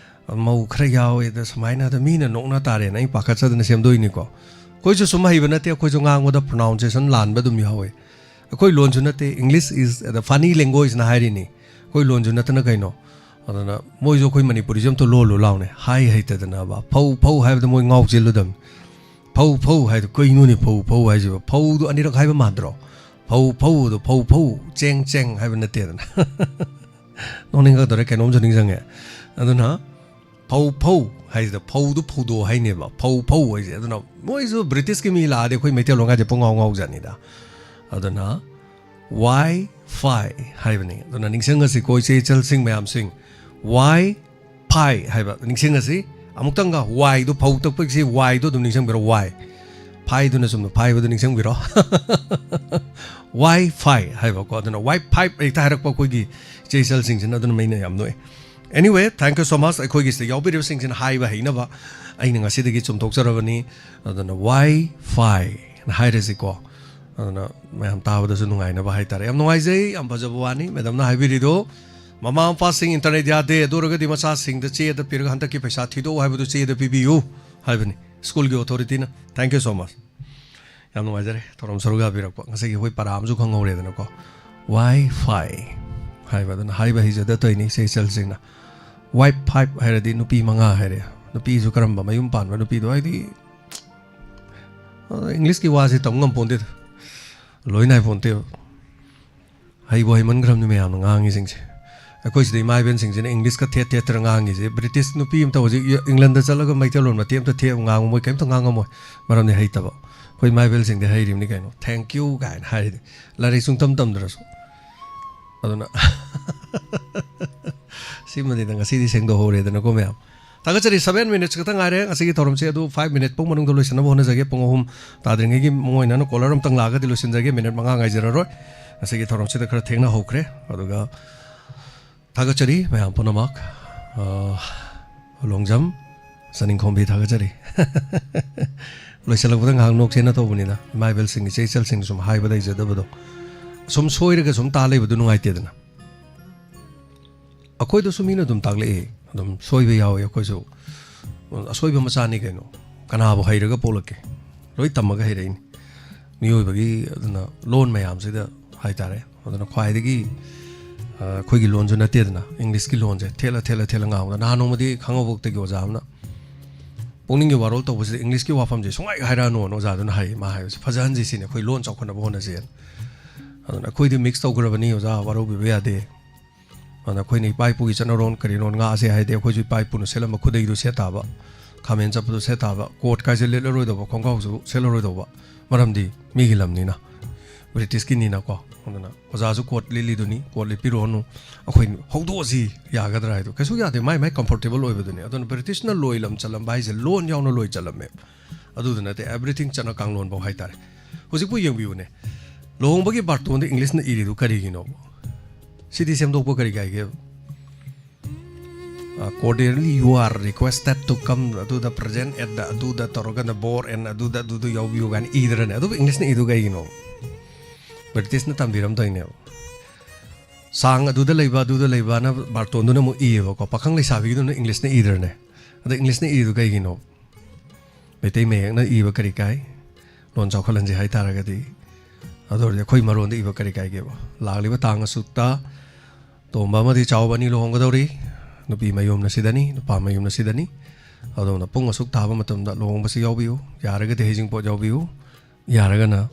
ꯃꯧ ꯈꯔ ꯌꯥꯎꯋꯦꯗ ꯁꯨꯃꯥꯏꯅ ꯑꯗ ꯃꯤꯅ ꯅꯣꯛꯅ ꯇꯥꯔꯦꯅ" ꯑꯩ ꯄꯥꯈꯠꯆꯗꯅ ꯁꯦꯝꯗꯣꯛꯏꯅꯤꯀꯣ꯫ ꯑꯩꯈꯣꯏꯁꯨ ꯁꯨꯝ ꯍꯩꯕ ꯅꯠꯇꯦ, ꯑꯩꯈꯣꯏꯁꯨ ꯉꯥꯡꯕꯗ pronunciation ꯂꯥꯟꯕ ꯑꯗꯨꯝ ꯌꯥꯎꯋꯦ꯫ ꯑꯩꯈꯣꯏ ꯂꯣꯟꯁꯨ ꯅꯠꯇꯦ, English is the funny languageꯅ ꯍꯥꯏꯔꯤꯅꯤ꯫ ꯑꯩꯈꯣꯏ ꯂꯣꯟꯁꯨ ꯅꯠꯇꯅ ꯀꯩꯅꯣ? ꯑꯗꯨꯅ ꯃꯣꯏꯁꯨ ꯑꯩꯈꯣꯏ ꯃꯅꯤꯄꯨꯔꯤꯁꯦ ꯑꯝꯇ ꯂꯣꯜꯂꯨ ꯂꯥꯎꯅꯦ, ꯍꯥꯏ ꯍꯩꯇꯗꯅꯕ꯫ "ꯐꯧ, ꯐꯧ" ꯍꯥꯏꯕꯗ ꯃꯣꯏ ꯉꯥꯎ ꯆꯦꯜꯂꯨꯗꯕꯅꯤ꯫ "ꯐꯧ, ꯐꯧ" ꯍꯥꯏꯗꯣ ꯀꯩꯅꯣꯅꯦ, "ꯐꯧ, ꯐꯧ" ꯍꯥꯏꯁꯤꯕꯣ? ꯐꯧꯗꯣ ꯑꯅꯤꯔꯛ ꯍꯥꯏꯕ ꯃꯥꯟꯗ꯭ꯔꯣ? "ꯐꯧ, ꯐꯧ" ꯑꯗꯣ "ꯐꯧ, ꯐꯧ", "ꯆꯦꯡ, ꯆꯦꯡ" ꯍꯥꯏꯕ ꯅꯠꯇꯦꯗꯅ꯫ ꯅꯣꯛꯅꯤꯡꯉꯛꯇꯧꯔꯦ, ꯀꯩꯅꯣꯝꯁꯨ ꯅꯤꯡꯁꯤꯡꯉꯦ꯫ ꯑꯗꯨꯅ "ꯐꯧ, ꯐꯧ" ꯍꯥꯏꯁꯤꯗ ꯐꯧꯗꯨ ꯐꯧꯗꯣ ꯍꯥꯏꯅꯦꯕ, "ꯐꯧ, ꯐꯧ" ꯍꯥꯏꯁꯦ꯫ ꯑꯗꯨꯅ ꯃꯣꯏꯁꯨ British ꯀꯤ ꯃꯤ ꯂꯥꯛꯑꯗꯤ ꯑꯩꯈꯣꯏ ꯃꯩꯇꯩꯂꯣꯟꯒꯥꯁꯦ ꯄꯨꯡꯉꯥꯎ ꯉꯥꯎꯖꯥꯠꯅꯤꯗ꯫ ꯑꯗꯨꯅ "Wi-Fi" ꯍꯥꯏꯕꯅꯤ꯫ ꯑꯗꯨꯅ ꯅꯤꯡꯁꯤꯡꯉꯁꯤꯀꯣ, ꯏꯆꯦ ꯏꯆꯜꯁꯤꯡ ꯃꯌꯥꯝꯁꯤꯡ, "Wi-Fi" ꯍꯥꯏꯕ ꯅꯤꯡꯁꯤꯡꯉꯁꯤ꯫ ꯑꯃꯨꯛꯇꯪꯒ Yꯗꯣ, ꯐꯧ ꯇꯛꯄꯒꯤ Yꯗꯣ ꯑꯗꯨꯝ ꯅꯤꯡꯁꯤꯡꯕꯤꯔꯣ, Wi꯫ ꯐꯥꯏꯗꯨꯅ ꯆꯨꯝꯅ ꯐꯥꯏꯕꯗꯣ ꯅꯤꯡꯁꯤꯡꯕꯤꯔꯣ꯫ Wi-Fi ꯍꯥꯏꯕꯀꯣ꯫ ꯑꯗꯨꯅ "Wi-Fi" ꯍꯦꯛꯇ ꯍꯥꯏꯔꯛꯄ ꯑꯩꯈꯣꯏꯒꯤ ꯏꯆꯦ ꯏꯆꯜꯁꯤꯡꯁꯤꯅ, ꯑꯗꯨꯅ ꯃꯩꯅ ꯌꯥꯝ ꯅꯣꯛꯑꯦ꯫ Anyway, thank you so much꯫ ꯑꯩꯈꯣꯏꯒꯤꯁꯤꯗ ꯌꯥꯎꯕꯤꯔꯤꯕꯁꯤꯡꯁꯤꯅ ꯍꯥꯏꯕ ꯍꯩꯅꯕ ꯑꯩꯅ ꯉꯁꯤꯗꯒꯤ ꯆꯨꯝꯊꯣꯛꯆꯔꯕꯅꯤ꯫ ꯑꯗꯨꯅ "Wi-Fi" ꯍꯥꯏꯔꯁꯤꯀꯣ꯫ ꯑꯗꯨꯅ ꯃꯌꯥꯝ ꯇꯥꯕꯗꯁꯨ ꯅꯨꯡꯉꯥꯏꯅꯕ ꯍꯥꯏꯇꯥꯔꯦ꯫ ꯌꯥꯝ ꯅꯨꯡꯉꯥꯏꯖꯩ, ꯌꯥꯝ ꯐꯖꯕ ꯋꯥꯅꯤ꯫ Madamꯅ ꯍꯥꯏꯕꯤꯔꯤꯗꯣ, "ꯃꯃꯥ ꯃꯄꯥꯁꯤꯡ internet ꯌꯥꯗꯦ, ꯑꯗꯨ ꯑꯣꯏꯔꯒꯗꯤ ꯃꯆꯥꯁꯤꯡꯗ ꯆꯦꯗ ꯄꯤꯔꯒ ꯍꯟꯗꯛꯀꯤ ꯄꯩꯁꯥ ꯊꯤꯗꯣꯛꯎ ꯍꯥꯏꯕꯗꯨ ꯆꯦꯗ ꯄꯤꯕꯤꯌꯨ" ꯍꯥꯏꯕꯅꯤ, schoolꯒꯤ authorityꯅ꯫ Thank you so much꯫ ꯌꯥꯝ ꯅꯨꯡꯉꯥꯏꯖꯔꯦ ꯊꯧꯔꯝ ꯁꯔꯨꯛ ꯌꯥꯕꯤꯔꯛꯄ꯫ ꯉꯁꯤꯒꯤ ꯑꯩꯈꯣꯏ ꯄꯔꯥ ꯑꯃꯁꯨ ꯈꯪꯍꯧꯔꯦꯗꯅꯀꯣ꯫ Wi-Fi ꯍꯥꯏꯕ ꯑꯗꯨꯅ ꯍꯥꯏꯕ ꯍꯩꯖꯗ ꯇꯧꯔꯤꯅꯤ ꯏꯆꯦ ꯏꯆꯜꯁꯤꯡꯅ꯫ "Wife five" ꯍꯥꯏꯔꯗꯤ ꯅꯨꯄꯤ ꯃꯉꯥ ꯍꯥꯏꯔꯦ꯫ ꯅꯨꯄꯤꯁꯨ ꯀꯔꯝꯕ ꯃꯌꯨꯝ ꯄꯥꯟꯕ ꯅꯨꯄꯤꯗꯣ, ꯍꯥꯏꯗꯤ, ꯑ, Englishꯀꯤ ꯋꯥꯁꯦ ꯇꯝ ꯉꯝꯄꯣꯟꯇꯦꯗ꯫ ꯂꯣꯏ ꯅꯥꯏꯄꯣꯟꯇꯦꯕ꯫ ꯍꯩꯕꯨ ꯍꯩꯃꯟꯈ꯭ꯔꯕꯅꯤ ꯃꯌꯥꯝꯅ ꯉꯥꯡꯉꯤꯁꯤꯡꯁꯦ꯫ ꯑꯩꯈꯣꯏ ꯁꯤꯗ ꯏꯃꯥ ꯏꯕꯦꯟꯁꯤꯡꯁꯤꯅ Englishꯀ ꯊꯦꯠ ꯊꯦꯠꯇꯅ ꯉꯥꯡꯉꯤꯁꯦ꯫ British ꯅꯨꯄꯤ ꯑꯝꯇ ꯍꯧꯖꯤꯛ Englandꯗ ꯆꯠꯂꯒ ꯃꯩꯇꯩꯂꯣꯟ ꯃꯇꯦꯛ ꯑꯝꯇ ꯊꯦꯠ ꯉꯥꯡꯉꯨ, ꯃꯣꯏ ꯀꯩꯝꯇ ꯉꯥꯡꯉꯝꯃꯣꯏ꯫ ꯃꯔꯝꯗꯤ ꯍꯩꯇꯕ꯫ ꯑꯩꯈꯣꯏ ꯏꯃꯥ ꯏꯕꯦꯟꯁꯤꯡꯗꯤ ꯍꯩꯔꯤꯕꯅꯤ ꯀꯩꯅꯣ꯫ "Thank you" ꯀꯥꯏꯅ ꯍꯥꯏꯔꯤꯗꯤ꯫ ꯂꯥꯏꯔꯤꯛ ꯁꯨꯡꯇꯝ ꯇꯝꯗ꯭ꯔꯁꯨ꯫ ꯑꯗꯨꯅ ꯁꯤꯃꯗꯤ ꯉꯁꯤꯗꯤ ꯁꯦꯡꯗꯣꯛꯍꯧꯔꯦꯗꯅꯀꯣ ꯃꯌꯥꯝ꯫ ꯊꯥꯒꯠꯆꯔꯤ꯫ Seven minutes ꯈꯛꯇ ꯉꯥꯏꯔꯦ ꯉꯁꯤꯒꯤ ꯊꯧꯔꯝꯁꯦ, ꯑꯗꯨ five minute ꯄꯨꯡ ꯃꯅꯨꯡꯗ ꯂꯣꯏꯁꯤꯟꯅꯕ ꯍꯣꯠꯅꯖꯒꯦ꯫ ꯄꯨꯡ ꯑꯍꯨꯝ ꯇꯥꯗ꯭ꯔꯤꯉꯩꯒꯤ ꯃꯣꯏꯅꯅ caller ꯑꯝꯇꯪ ꯂꯥꯛꯑꯒꯗꯤ ꯂꯣꯏꯁꯤꯟꯖꯒꯦ꯫ Minute ꯃꯉꯥ ꯉꯥꯏꯖꯔꯔꯣꯏ꯫ ꯉꯁꯤꯒꯤ ꯊꯧꯔꯝꯁꯤꯗ ꯈꯔ ꯊꯦꯡꯅ ꯍꯧꯈ꯭ꯔꯦ꯫ ꯑꯗꯨꯒ ꯊꯥꯒꯠꯆꯔꯤ ꯃꯌꯥꯝ ꯄꯨꯝꯅꯃꯛ꯫ ꯑ, ꯂꯣꯡꯖꯝ ꯆꯅꯤꯡꯈꯣꯝꯕꯤ ꯊꯥꯒꯠꯆꯔꯤ꯫ ꯂꯣꯏꯁꯤꯜꯂꯛꯄꯗ ꯉꯥꯏꯍꯥꯛ ꯅꯣꯛꯁꯦꯅ ꯇꯧꯕꯅꯤꯗ꯫ ꯏꯃꯥ ꯏꯕꯦꯜꯁꯤꯡ, ꯏꯆꯦ ꯏꯆꯜꯁꯤꯡ ꯁꯨꯝ ꯍꯥꯏꯕ ꯂꯩꯖꯗꯕꯗꯣ꯫ ꯁꯨꯝ ꯁꯣꯏꯔꯒ ꯁꯨꯝ ꯇꯥ ꯂꯩꯕꯗꯨ ꯅꯨꯡꯉꯥꯏꯇꯦꯗꯅ꯫ ꯑꯩꯈꯣꯏꯗꯁꯨ ꯃꯤꯅ ꯑꯗꯨꯝ ꯇꯥꯛꯂꯛꯏ, ꯑꯗꯨꯝ ꯁꯣꯏꯕ ꯌꯥꯎꯏ꯫ ꯑꯩꯈꯣꯏꯁꯨ ꯑꯁꯣꯏꯕ ꯃꯆꯥꯅꯤ ꯀꯩꯅꯣ꯫ ꯀꯅꯥꯕꯨ ꯍꯩꯔꯒ ꯄꯣꯛꯂꯛꯀꯦ? ꯂꯣꯏ ꯇꯝꯃꯒ ꯍꯩꯔꯛꯏꯅꯤ꯫ ꯃꯤꯑꯣꯏꯕꯒꯤ, ꯑꯗꯨꯅ ꯂꯣꯟ ꯃꯌꯥꯝꯁꯤꯗ ꯍꯥꯏꯇꯥꯔꯦ꯫ ꯑꯗꯨꯅ ꯈ꯭ꯋꯥꯏꯗꯒꯤ, ꯑ, ꯑꯩꯈꯣꯏꯒꯤ ꯂꯣꯟꯁꯨ ꯅꯠꯇꯦꯗꯅ, ꯏꯪꯂꯤꯁꯀꯤ ꯂꯣꯟꯁꯦ ꯊꯦꯠꯂ ꯊꯦꯠꯂ ꯊꯦꯠꯂ ꯉꯥꯡꯕꯗ, ꯅꯍꯥꯟ ꯅꯣꯡꯃꯗꯤ ꯈꯪꯉꯧꯕꯣꯛꯇꯒꯤ ꯑꯣꯖꯥ ꯑꯃꯅ ꯄꯨꯛꯅꯤꯡꯒꯤ ꯋꯥꯔꯣꯜ ꯇꯧꯕꯁꯤꯗ ꯏꯪꯂꯤꯁꯀꯤ ꯋꯥꯐꯝꯁꯦ ꯁꯨꯡꯍꯥꯏ ꯍꯥꯏꯔꯛꯑꯅꯣꯅ ꯑꯣꯖꯥꯗꯨꯅ ꯍꯥꯏ꯫ ꯃꯥ ꯍꯥꯏꯕꯁꯦ ꯐꯖꯍꯟꯁꯤ ꯁꯤꯅꯤ, ꯑꯩꯈꯣꯏ ꯂꯣꯟ ꯆꯥꯎꯈꯠꯅꯕ ꯍꯣꯠꯅꯁꯦꯅ꯫ ꯑꯗꯨꯅ ꯑꯩꯈꯣꯏꯗꯤ mix ꯇꯧꯈ꯭ꯔꯕꯅꯤ ꯑꯣꯖꯥ, ꯋꯥꯔꯧꯕꯤꯕ ꯌꯥꯗꯦ꯫ ꯑꯗꯨꯅ ꯑꯩꯈꯣꯏꯅ ꯏꯄꯥ ꯏꯄꯨꯒꯤ ꯆꯠꯅꯔꯣꯟ ꯀꯔꯤꯔꯣꯟ ꯉꯥꯛꯑꯁꯦ ꯍꯥꯏꯗꯤ, ꯑꯩꯈꯣꯏꯁꯨ ꯏꯄꯥ ꯏꯄꯨꯅ ꯁꯦꯠꯂꯝꯕ ꯈꯨꯗꯩꯗꯨ ꯁꯦꯠ ꯇꯥꯕ, ꯈꯥꯃꯦꯟ ꯆꯠꯄꯗꯨ ꯁꯦꯠ ꯇꯥꯕ, coat ꯀꯥꯏꯁꯦ ꯂꯤꯠꯂꯔꯣꯏꯗꯧꯕ, ꯈꯣꯡꯒ꯭ꯔꯥꯎꯁꯨ ꯁꯦꯠꯂꯔꯣꯏꯗꯧꯕ, ꯃꯔꯝꯗꯤ ꯃꯤꯒꯤ ꯂꯝꯅꯤꯅ, ꯕ꯭ꯔꯤꯇꯤꯁꯀꯤꯅꯤꯅꯀꯣ꯫ ꯑꯗꯨꯅ ꯑꯣꯖꯥꯁꯨ coat ꯂꯤꯠꯂꯤꯗꯨꯅꯤ, coat ꯂꯤꯠꯄꯤꯔꯣꯅꯨ, ꯑꯩꯈꯣꯏ ꯍꯧꯗꯣꯛꯑꯁꯤ ꯌꯥꯒꯗ꯭ꯔꯥ ꯍꯥꯏꯗꯣ ꯀꯩꯁꯨ ꯌꯥꯗꯦ, ꯃꯥꯏ ꯃꯥꯏ comfortable ꯑꯣꯏꯕꯗꯨꯅꯤ꯫ ꯑꯗꯨꯅ ꯕ꯭ꯔꯤꯇꯤꯁꯅ ꯂꯣꯏ ꯂꯝ ꯆꯜꯂꯝꯕ ꯍꯥꯏꯁꯦ ꯂꯣꯟ ꯌꯥꯎꯅ ꯂꯣꯏ ꯆꯜꯂꯝꯃꯦ꯫ ꯑꯗꯨꯗ ꯅꯠꯇꯦ, everything, ꯆꯠꯅ ꯀꯥꯡꯂꯣꯟꯐꯧ ꯍꯥꯏꯇꯥꯔꯦ꯫ ꯍꯧꯖꯤꯛꯄꯨ ꯌꯦꯡꯕꯤꯌꯨꯅꯦ, ꯂꯨꯍꯣꯡꯕꯒꯤ ꯕꯥꯔꯇꯣꯟꯗ ꯏꯪꯂꯤꯁꯅ ꯏꯔꯤꯗꯨ ꯀꯔꯤꯒꯤꯅꯣ? ꯁꯤꯗꯤ ꯁꯦꯝꯗꯣꯛꯄ ꯀꯔꯤ ꯀꯥꯏꯒꯦ? Accordingly, you are requested to come ꯑꯗꯨꯗ present at the ꯑꯗꯨꯗ ꯇꯧꯔꯒꯅ bore and ꯑꯗꯨꯗ ꯑꯗꯨꯗ ꯌꯥꯎꯕꯤꯌꯨ ꯀꯥꯏꯅ ꯏꯗ꯭ꯔꯅꯦ? ꯑꯗꯨꯕꯨ ꯏꯪꯂꯤꯁꯅ ꯏꯗꯨ ꯀꯩꯒꯤꯅꯣ? ꯕ꯭ꯔꯤꯇꯤꯁꯅ ꯇꯝꯕꯤꯔꯝꯗꯣꯏꯅꯦꯕ꯫ ꯁꯥꯡ ꯑꯗꯨꯗ ꯂꯩꯕ, ꯑꯗꯨꯗ ꯂꯩꯕꯅ ꯕꯥꯔꯇꯣꯟꯗꯨꯅ ꯑꯃꯨꯛ ꯏꯌꯦꯕꯀꯣ, ꯄꯥꯈꯪ ꯂꯩꯁꯥꯕꯤꯒꯤꯗꯨꯅ ꯏꯪꯂꯤꯁꯅ ꯏꯗ꯭ꯔꯅꯦ? ꯑꯗ ꯏꯪꯂꯤꯁꯅ ꯏꯗꯨ ꯀꯩꯒꯤꯅꯣ? ꯃꯩꯇꯩ ꯃꯌꯦꯛꯅ ꯏꯕ ꯀꯔꯤ ꯀꯥꯏ? ꯂꯣꯟ ꯆꯥꯎꯈꯠꯍꯟꯁꯦ ꯍꯥꯏꯇꯥꯔꯒꯗꯤ꯫ ꯑꯗꯨ ꯑꯣꯏꯔꯗꯤ ꯑꯩꯈꯣꯏ ꯃꯔꯣꯟꯗ ꯏꯕ ꯀꯔꯤ ꯀꯥꯏꯒꯦꯕ? ꯂꯥꯛꯂꯤꯕ ꯇꯥꯡ ꯑꯁꯨꯛꯇ ꯇꯣꯝꯕ ꯑꯃꯗꯤ ꯆꯥꯎꯕ ꯑꯅꯤ ꯂꯨꯍꯣꯡꯒꯗꯧꯔꯤ꯫ ꯅꯨꯄꯤ ꯃꯌꯨꯝꯅ ꯁꯤꯗꯅꯤ, ꯅꯨꯄꯥ ꯃꯌꯨꯝꯅ ꯁꯤꯗꯅꯤ꯫ ꯑꯗꯨꯅ ꯄꯨꯡ ꯑꯁꯨꯛ ꯇꯥꯕ ꯃꯇꯝꯗ ꯂꯨꯍꯣꯡꯕꯁꯤ ꯌꯥꯎꯕꯤꯌꯨ, ꯌꯥꯔꯒꯗꯤ ꯍꯩꯖꯤꯡꯄꯣꯠ ꯌꯥꯎꯕꯤꯌꯨ, ꯌꯥꯔꯒꯅ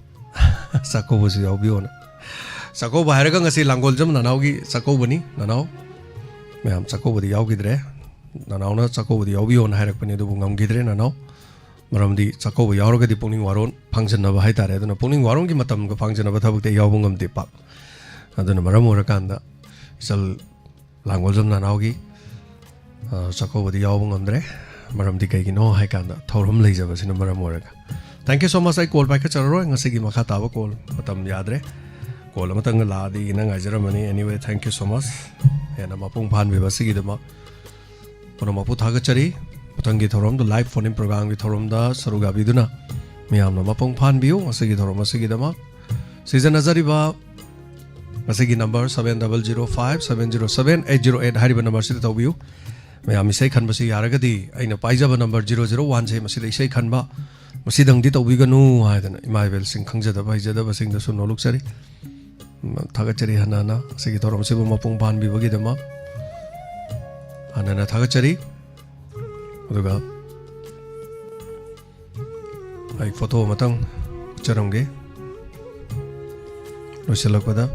ꯆꯥꯛꯀꯧꯕꯁꯨ ꯌꯥꯎꯕꯤꯌꯣꯅ꯫ ꯆꯥꯛꯀꯧꯕ ꯍꯥꯏꯔꯒ ꯉꯁꯤ ꯂꯥꯡꯒꯣꯜꯖꯝ ꯅꯅꯥꯎꯒꯤ ꯆꯥꯛꯀꯧꯕꯅꯤ꯫ ꯅꯅꯥꯎ ꯃꯌꯥꯝ ꯆꯥꯛꯀꯧꯕꯗꯤ ꯌꯥꯎꯈꯤꯗ꯭ꯔꯦ꯫ ꯅꯅꯥꯎꯅ ꯆꯥꯛꯀꯧꯕꯗꯤ ꯌꯥꯎꯕꯤꯌꯣꯅ ꯍꯥꯏꯔꯛꯄꯅꯤ, ꯑꯗꯨꯕꯨ ꯉꯝꯈꯤꯗ꯭ꯔꯦ ꯅꯅꯥꯎ꯫ ꯃꯔꯝꯗꯤ ꯆꯥꯛꯀꯧꯕ ꯌꯥꯎꯔꯒꯗꯤ ꯄꯨꯛꯅꯤꯡ ꯋꯥꯔꯣꯟ ꯐꯥꯡꯖꯟꯅꯕ ꯍꯥꯏꯇꯥꯔꯦ꯫ ꯑꯗꯨꯅ ꯄꯨꯛꯅꯤꯡ ꯋꯥꯔꯣꯟꯒꯤ ꯃꯇꯝꯒ ꯐꯥꯡꯖꯟꯅꯕ ꯊꯕꯛꯇꯤ ꯑꯩ ꯌꯥꯎꯕ ꯉꯝꯗꯦ ꯄꯥꯛ꯫ ꯑꯗꯨꯅ ꯃꯔꯝ ꯑꯣꯏꯔꯀꯥꯟꯗ ꯏꯆꯜ ꯂꯥꯡꯒꯣꯜꯖꯝ ꯅꯅꯥꯎꯒꯤ ꯑ, ꯆꯥꯛꯀꯧꯕꯗꯤ ꯌꯥꯎꯕ ꯉꯝꯗ꯭ꯔꯦ꯫ ꯃꯔꯝꯗꯤ ꯀꯩꯒꯤꯅꯣ ꯍꯥꯏ ꯀꯥꯟꯗ, ꯊꯧꯔꯝ ꯂꯩꯖꯕꯁꯤꯅ ꯃꯔꯝ ꯑꯣꯏꯔꯒ꯫ Thank you so much. ꯑꯩ call ꯄꯥꯏꯈꯠꯆꯔꯔꯣꯏ꯫ ꯉꯁꯤꯒꯤ ꯃꯈꯥ ꯇꯥꯕ call ꯃꯇꯝ ꯌꯥꯗ꯭ꯔꯦ꯫ Call ꯑꯃꯇꯪꯒ ꯂꯥꯛꯑꯗꯤ ꯅꯪ ꯉꯥꯏꯖꯔꯝꯃꯅꯤ꯫ Anyway, thank you so much. ꯍꯦꯟꯅ ꯃꯄꯨꯡ ꯐꯥꯍꯟꯕꯤꯕ ꯑꯁꯤꯒꯤꯗꯃꯛ ꯄꯨꯝꯅꯃꯛꯄꯨ ꯊꯥꯒꯠꯆꯔꯤ꯫ ꯃꯊꯪꯒꯤ ꯊꯧꯔꯝꯗ, live phone-in program-ꯒꯤ ꯊꯧꯔꯝꯗ ꯁꯔꯨꯛ ꯌꯥꯕꯤꯗꯨꯅ ꯃꯤꯌꯥꯝꯅ ꯃꯄꯨꯡ ꯐꯥꯍꯟꯕꯤꯌꯨ꯫ ꯉꯁꯤꯒꯤ ꯊꯧꯔꯝ ꯑꯁꯤꯒꯤꯗꯃꯛ ꯁꯤꯖꯤꯟꯅꯖꯔꯤꯕ ꯉꯁꯤꯒꯤ number seven double zero five seven zero seven eight zero eight ꯍꯥꯏꯔꯤꯕ number-ꯁꯤꯗ ꯇꯧꯕꯤꯌꯨ꯫ ꯃꯌꯥꯝ ꯏꯁꯩ ꯈꯟꯕꯁꯤ ꯌꯥꯔꯒꯗꯤ ꯑꯩꯅ ꯄꯥꯏꯖꯕ number zero zero one-ꯁꯦ, ꯃꯁꯤꯗ ꯏꯁꯩ ꯈꯟꯕ ꯃꯁꯤꯗꯪꯗꯤ ꯇꯧꯕꯤꯒꯅꯨ ꯍꯥꯏꯗꯅ ꯏꯃꯥ ꯏꯕꯦꯜꯁꯤꯡ, ꯈꯪꯖꯗꯕ ꯍꯩꯖꯗꯕꯁꯤꯡꯗꯁꯨ ꯅꯣꯂꯨꯛꯆꯔꯤ꯫ ꯎꯝ, ꯊꯥꯒꯠꯆꯔꯤ ꯍꯟꯅ ꯍꯟꯅ ꯑꯁꯤꯒꯤ ꯊꯧꯔꯝꯁꯤꯕꯨ ꯃꯄꯨꯡ ꯐꯥꯍꯟꯕꯤꯕꯒꯤꯗꯃꯛ ꯍꯟꯅ ꯍꯟꯅ ꯊꯥꯒꯠꯆꯔꯤ꯫ ꯑꯗꯨꯒ ꯑꯩ photo ꯑꯃꯇꯪ ꯎꯠꯆꯔꯝꯒꯦ ꯂꯣꯏꯁꯤꯜꯂꯛꯄꯗ꯫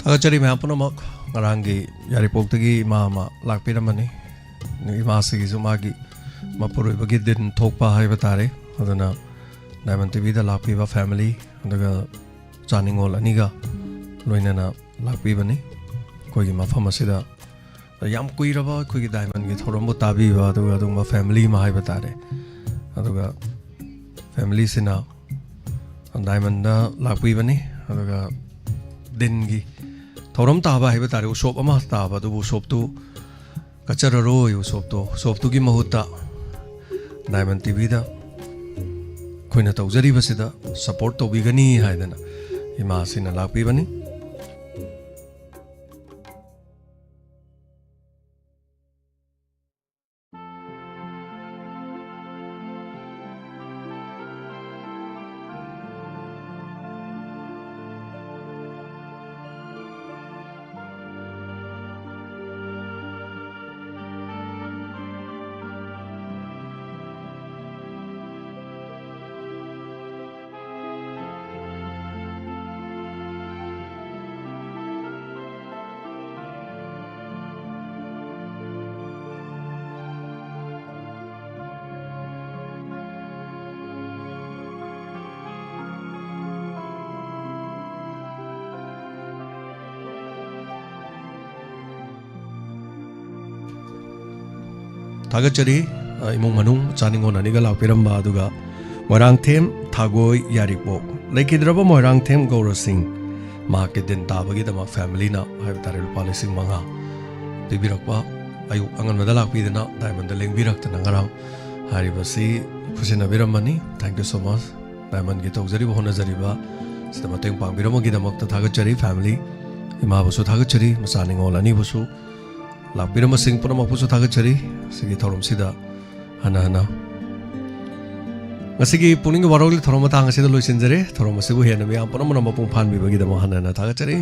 ꯊꯥꯒꯠꯆꯔꯤ ꯃꯌꯥꯝ ꯄꯨꯝꯅꯃꯛ꯫ ꯉꯔꯥꯡꯒꯤ ꯌꯥꯏꯔꯤꯄꯣꯛꯇꯒꯤ ꯏꯃꯥ ꯑꯃ ꯂꯥꯛꯄꯤꯔꯝꯕꯅꯤ꯫ ꯏꯃꯥꯁꯤꯒꯤꯁꯨ ꯃꯥꯒꯤ ꯃꯄꯨꯔꯣꯏꯕꯒꯤ ꯗꯤꯟ ꯊꯣꯛꯄ ꯍꯥꯏꯕ ꯇꯥꯔꯦ꯫ ꯑꯗꯨꯅ ꯗꯥꯏꯃꯟ ꯇꯤꯚꯤꯗ ꯂꯥꯛꯄꯤꯕ ꯐꯦꯃꯤꯂꯤ, ꯑꯗꯨꯒ ꯆꯥꯅꯤꯡꯉꯣꯜ ꯑꯅꯤꯒ ꯂꯣꯏꯅꯅ ꯂꯥꯛꯄꯤꯕꯅꯤ꯫ ꯑꯩꯈꯣꯏꯒꯤ ꯃꯐꯝ ꯑꯁꯤꯗ ꯌꯥꯝ ꯀꯨꯏꯔꯕ ꯑꯩꯈꯣꯏꯒꯤ ꯗꯥꯏꯃꯟꯒꯤ ꯊꯧꯔꯝꯕꯨ ꯇꯥꯕꯤꯕ, ꯑꯗꯨꯒ ꯑꯗꯨꯒꯨꯝꯕ ꯐꯦꯃꯤꯂꯤ ꯑꯃ ꯍꯥꯏꯕ ꯇꯥꯔꯦ꯫ ꯑꯗꯨꯒ ꯐꯦꯃꯤꯂꯤꯁꯤꯅ ꯗꯥꯏꯃꯟꯗ ꯂꯥꯛꯄꯤꯕꯅꯤ꯫ ꯑꯗꯨꯒ ꯗꯤꯟꯒꯤ ꯊꯧꯔꯝ ꯇꯥꯕ ꯍꯥꯏꯕ ꯇꯥꯔꯦ, ꯎꯁꯣꯞ ꯑꯃ ꯇꯥꯕ, ꯑꯗꯨꯕꯨ ꯎꯁꯣꯞꯇꯨ ꯀꯠꯆꯔꯔꯣꯏ꯫ ꯎꯁꯣꯞꯇꯣ, ꯎꯁꯣꯞꯇꯨꯒꯤ ꯃꯍꯨꯠꯇ ꯗꯥꯏꯃꯟ ꯇꯤꯚꯤꯗ ꯑꯩꯈꯣꯏꯅ ꯇꯧꯖꯔꯤꯕꯁꯤꯗ ꯁꯄꯣꯔꯠ ꯇꯧꯕꯤꯒꯅꯤ ꯍꯥꯏꯗꯅ ꯏꯃꯥꯁꯤꯅ ꯂꯥꯛꯄꯤꯕꯅꯤ꯫ ꯊꯥꯒꯠꯆꯔꯤ꯫ ꯑ, ꯏꯃꯨꯡ ꯃꯅꯨꯡ ꯆꯥꯅꯤꯡꯉꯣꯟ ꯑꯅꯤꯒ ꯂꯥꯛꯄꯤꯔꯝꯕ, ꯑꯗꯨꯒ ꯃꯣꯏꯔꯥꯡꯊꯦꯝ ꯊꯥꯒꯣꯏ ꯌꯥꯏꯔꯤꯄꯣꯛ, ꯂꯩꯈꯤꯗ꯭ꯔꯕ ꯃꯣꯏꯔꯥꯡꯊꯦꯝ ꯒꯧꯔ ꯁꯤꯡ ꯃꯍꯥꯛꯀꯤ ꯗꯤꯟ ꯇꯥꯕꯒꯤꯗꯃꯛ ꯐꯦꯃꯤꯂꯤꯅ ꯍꯥꯏꯕ ꯇꯥꯔꯦ ꯂꯨꯄꯥ ꯂꯤꯁꯤꯡ ꯃꯉꯥ ꯄꯤꯕꯤꯔꯛꯄ꯫ ꯑꯌꯨꯛ ꯑꯉꯟꯕꯗ ꯂꯥꯛꯄꯤꯗꯅ ꯗꯥꯏꯃꯟꯗ ꯂꯦꯡꯕꯤꯔꯛꯇꯅ ꯉꯔꯥꯡ ꯍꯥꯏꯔꯤꯕꯁꯤ ꯈꯨꯠꯁꯤꯟꯅꯕꯤꯔꯝꯕꯅꯤ꯫ Thank you so much꯫ ꯗꯥꯏꯃꯟꯒꯤ ꯇꯧꯖꯔꯤꯕ ꯍꯣꯠꯅꯖꯔꯤꯕ ꯁꯤꯗ ꯃꯇꯦꯡ ꯄꯥꯡꯕꯤꯔꯝꯕꯒꯤꯗꯃꯛꯇ ꯊꯥꯒꯠꯆꯔꯤ꯫ ꯐꯦꯃꯤꯂꯤ, ꯏꯃꯥꯕꯨꯁꯨ ꯊꯥꯒꯠꯆꯔꯤ, ꯃꯆꯥ ꯅꯤꯉꯣꯜ ꯑꯅꯤꯕꯨꯁꯨ, ꯂꯥꯛꯄꯤꯔꯝꯕꯁꯤꯡ ꯄꯨꯝꯅꯃꯛꯄꯨꯁꯨ ꯊꯥꯒꯠꯆꯔꯤ꯫ ꯁꯤꯒꯤ ꯊꯧꯔꯝꯁꯤꯗ ꯍꯟꯅ ꯍꯟꯅ ꯉꯁꯤꯒꯤ ꯄꯨꯛꯅꯤꯡꯒꯤ ꯋꯥꯔꯣꯜꯒꯤ ꯊꯧꯔꯝ ꯃꯇꯥꯡ ꯑꯁꯤꯗ ꯂꯣꯏꯁꯤꯟꯖꯔꯦ꯫ ꯊꯧꯔꯝ ꯑꯁꯤꯕꯨ ꯍꯦꯟꯅ ꯃꯤꯌꯥꯝ ꯄꯨꯝꯅꯃꯛꯅ ꯃꯄꯨꯡ ꯐꯥꯍꯟꯕꯤꯕꯒꯤꯗꯃꯛ ꯍꯟꯅ ꯍꯟꯅ ꯊꯥꯒꯠꯆꯔꯤ꯫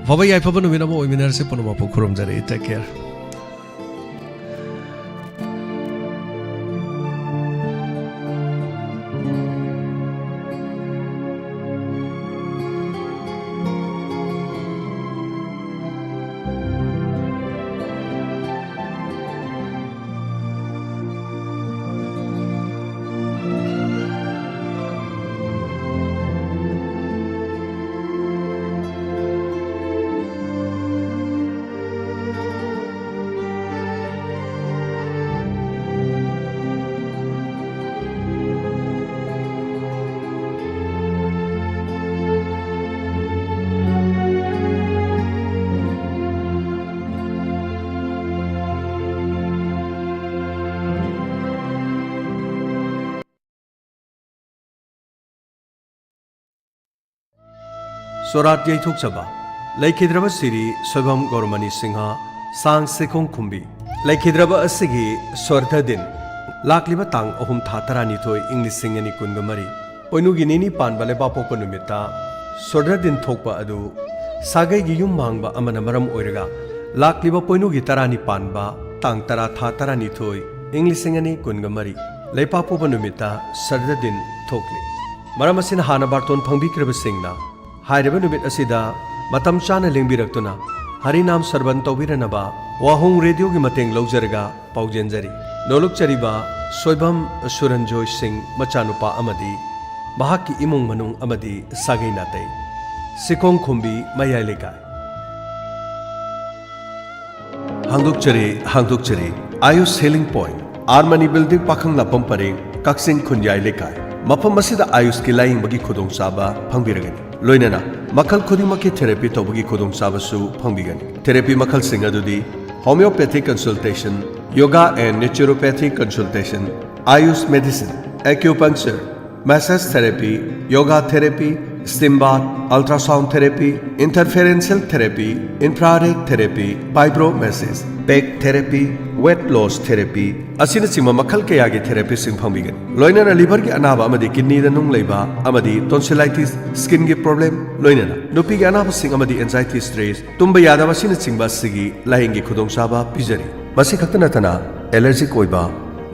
ꯑꯐꯕ ꯌꯥꯏꯐꯕ ꯅꯨꯃꯤꯠ ꯑꯃ ꯑꯣꯏꯃꯤꯟꯅꯔꯁꯤ꯫ ꯄꯨꯝꯅꯃꯛꯄꯨ ꯈꯨꯔꯨꯝꯖꯔꯤ꯫ Take care꯫ ꯁꯣꯔꯥꯠ ꯌꯩꯊꯣꯛꯆꯕ꯫ ꯂꯩꯈꯤꯗ꯭ꯔꯕ ꯁꯤꯔꯤ ꯁꯣꯏꯕꯝ ꯒꯧꯔꯃꯅꯤ ꯁꯤꯡꯍ, ꯁꯥꯡ ꯁꯤꯈꯣꯡ ꯈꯨꯝꯕꯤ꯫ ꯂꯩꯈꯤꯗ꯭ꯔꯕ ꯑꯁꯤꯒꯤ ꯁ꯭ꯋꯔꯙ ꯗꯤꯟ, ꯂꯥꯛꯂꯤꯕ ꯇꯥꯡ ꯑꯍꯨꯝ ꯊꯥ ꯇꯔꯥꯅꯤꯊꯣꯏ ꯏꯪ ꯂꯤꯁꯤꯡ ꯑꯅꯤ ꯀꯨꯟꯒ ꯃꯔꯤ, ꯄꯣꯏꯅꯨꯒꯤ ꯅꯤꯅꯤ ꯄꯥꯟꯕ ꯂꯩꯕꯥꯛꯄꯣꯛꯄ ꯅꯨꯃꯤꯠꯇ ꯁ꯭ꯋꯔꯙ ꯗꯤꯟ ꯊꯣꯛꯄ ꯑꯗꯨ ꯁꯥꯒꯩꯒꯤ ꯌꯨꯝ ꯃꯥꯡꯕ ꯑꯃꯅ ꯃꯔꯝ ꯑꯣꯏꯔꯒ ꯂꯥꯛꯂꯤꯕ ꯄꯣꯏꯅꯨꯒꯤ ꯇꯔꯥꯅꯤ ꯄꯥꯟꯕ ꯇꯥꯡ ꯇꯔꯥ ꯊꯥ ꯇꯔꯥꯅꯤꯊꯣꯏ ꯏꯪ ꯂꯤꯁꯤꯡ ꯑꯅꯤ ꯀꯨꯟꯒ ꯃꯔꯤ ꯂꯩꯕꯥꯛꯄꯣꯛꯄ ꯅꯨꯃꯤꯠꯇ ꯁ꯭ꯋꯔꯙ ꯗꯤꯟ ꯊꯣꯛꯂꯤ꯫ ꯃꯔꯝ ꯑꯁꯤꯅ ꯍꯥꯟꯅ ꯕꯥꯔꯇꯣꯟ ꯐꯪꯕꯤꯈ꯭ꯔꯕꯁꯤꯡꯅ ꯍꯥꯏꯔꯤꯕ ꯅꯨꯃꯤꯠ ꯑꯁꯤꯗ ꯃꯇꯝ ꯆꯥꯅ ꯂꯦꯡꯕꯤꯔꯛꯇꯨꯅ ꯍꯔꯤꯅꯥꯝ ꯁ꯭ꯔꯕꯟ ꯇꯧꯕꯤꯔꯅꯕ ꯋꯥꯍꯣꯡ ꯔꯦꯗꯤꯑꯣꯒꯤ ꯃꯇꯦꯡ ꯂꯧꯖꯔꯒ ꯄꯥꯎꯖꯦꯟꯖꯔꯤ꯫ ꯅꯣꯂꯨꯛꯆꯔꯤꯕ ꯁꯣꯏꯕꯝ ꯁꯨꯔꯟꯖꯣꯏ ꯁꯤꯡ ꯃꯆꯥꯅꯨꯄꯥ ꯑꯃꯗꯤ ꯃꯍꯥꯛꯀꯤ ꯏꯃꯨꯡ ꯃꯅꯨꯡ ꯑꯃꯗꯤ ꯁꯥꯒꯩ ꯅꯥꯇꯩ꯫ ꯁꯤꯈꯣꯡ ꯈꯨꯝꯕꯤ ꯃꯌꯥꯏ ꯂꯩꯀꯥꯏ꯫ ꯍꯥꯡꯗꯣꯛꯆꯔꯤ, ꯍꯥꯡꯗꯣꯛꯆꯔꯤ꯫ Ayush healing point, R Mani building ꯄꯥꯈꯪꯂꯥꯛꯄꯝ ꯄꯔꯦꯡ, ꯀꯛꯆꯤꯡ ꯈꯨꯟꯌꯥꯏ ꯂꯩꯀꯥꯏ꯫ ꯃꯐꯝ ꯑꯁꯤꯗ ꯑꯥꯌꯨꯁꯀꯤ ꯂꯥꯌꯦꯡꯕꯒꯤ ꯈꯨꯗꯣꯡꯆꯥꯕ ꯐꯪꯕꯤꯔꯒꯅꯤ꯫ ꯂꯣꯏꯅꯅ ꯃꯈꯜ ꯈꯨꯗꯤꯡꯃꯛꯀꯤ ꯊꯦꯔꯥꯄꯤ ꯇꯧꯕꯒꯤ ꯈꯨꯗꯣꯡꯆꯥꯕꯁꯨ ꯐꯪꯕꯤꯒꯅꯤ꯫ ꯊꯦꯔꯥꯄꯤ ꯃꯈꯜꯁꯤꯡ ꯑꯗꯨꯗꯤ homeopathic consultation, yoga and naturopathic consultation, Ayush medicine, acupuncture, massage therapy, yoga therapy, steam bath, ultrasound therapy, interferential therapy, infrared therapy, fibromassage, back therapy, weight loss therapy ꯑꯁꯤꯅꯆꯤꯡꯕ ꯃꯈꯜ ꯀꯌꯥꯒꯤ ꯊꯦꯔꯥꯄꯤꯁꯤꯡ ꯐꯪꯕꯤꯒꯅꯤ꯫ ꯂꯣꯏꯅꯅ ꯂꯤꯚꯔꯒꯤ ꯑꯅꯥꯕ ꯑꯃꯗꯤ ꯀꯤꯗꯅꯤꯗ ꯅꯨꯡ ꯂꯩꯕ ꯑꯃꯗꯤ ꯇꯣꯟꯁꯤꯂꯥꯏꯇꯤꯁ, ꯁ꯭ꯀꯤꯟꯒꯤ ꯄ꯭ꯔꯣꯕ꯭ꯂꯦꯝ, ꯂꯣꯏꯅꯅ ꯅꯨꯄꯤꯒꯤ ꯑꯅꯥꯕꯁꯤꯡ ꯑꯃꯗꯤ ꯑꯦꯟꯖꯥꯏꯇꯤ, ꯁ꯭ꯇ꯭ꯔꯦꯁ, ꯇꯨꯝꯕ ꯌꯥꯗꯕ ꯑꯁꯤꯅꯆꯤꯡꯕ ꯑꯁꯤꯒꯤ ꯂꯥꯌꯦꯡꯒꯤ ꯈꯨꯗꯣꯡꯆꯥꯕ ꯄꯤꯖꯔꯤ꯫ ꯃꯁꯤ ꯈꯛꯇ ꯅꯠꯇꯅ ꯑꯦꯂꯔꯖꯤꯛ ꯑꯣꯏꯕ,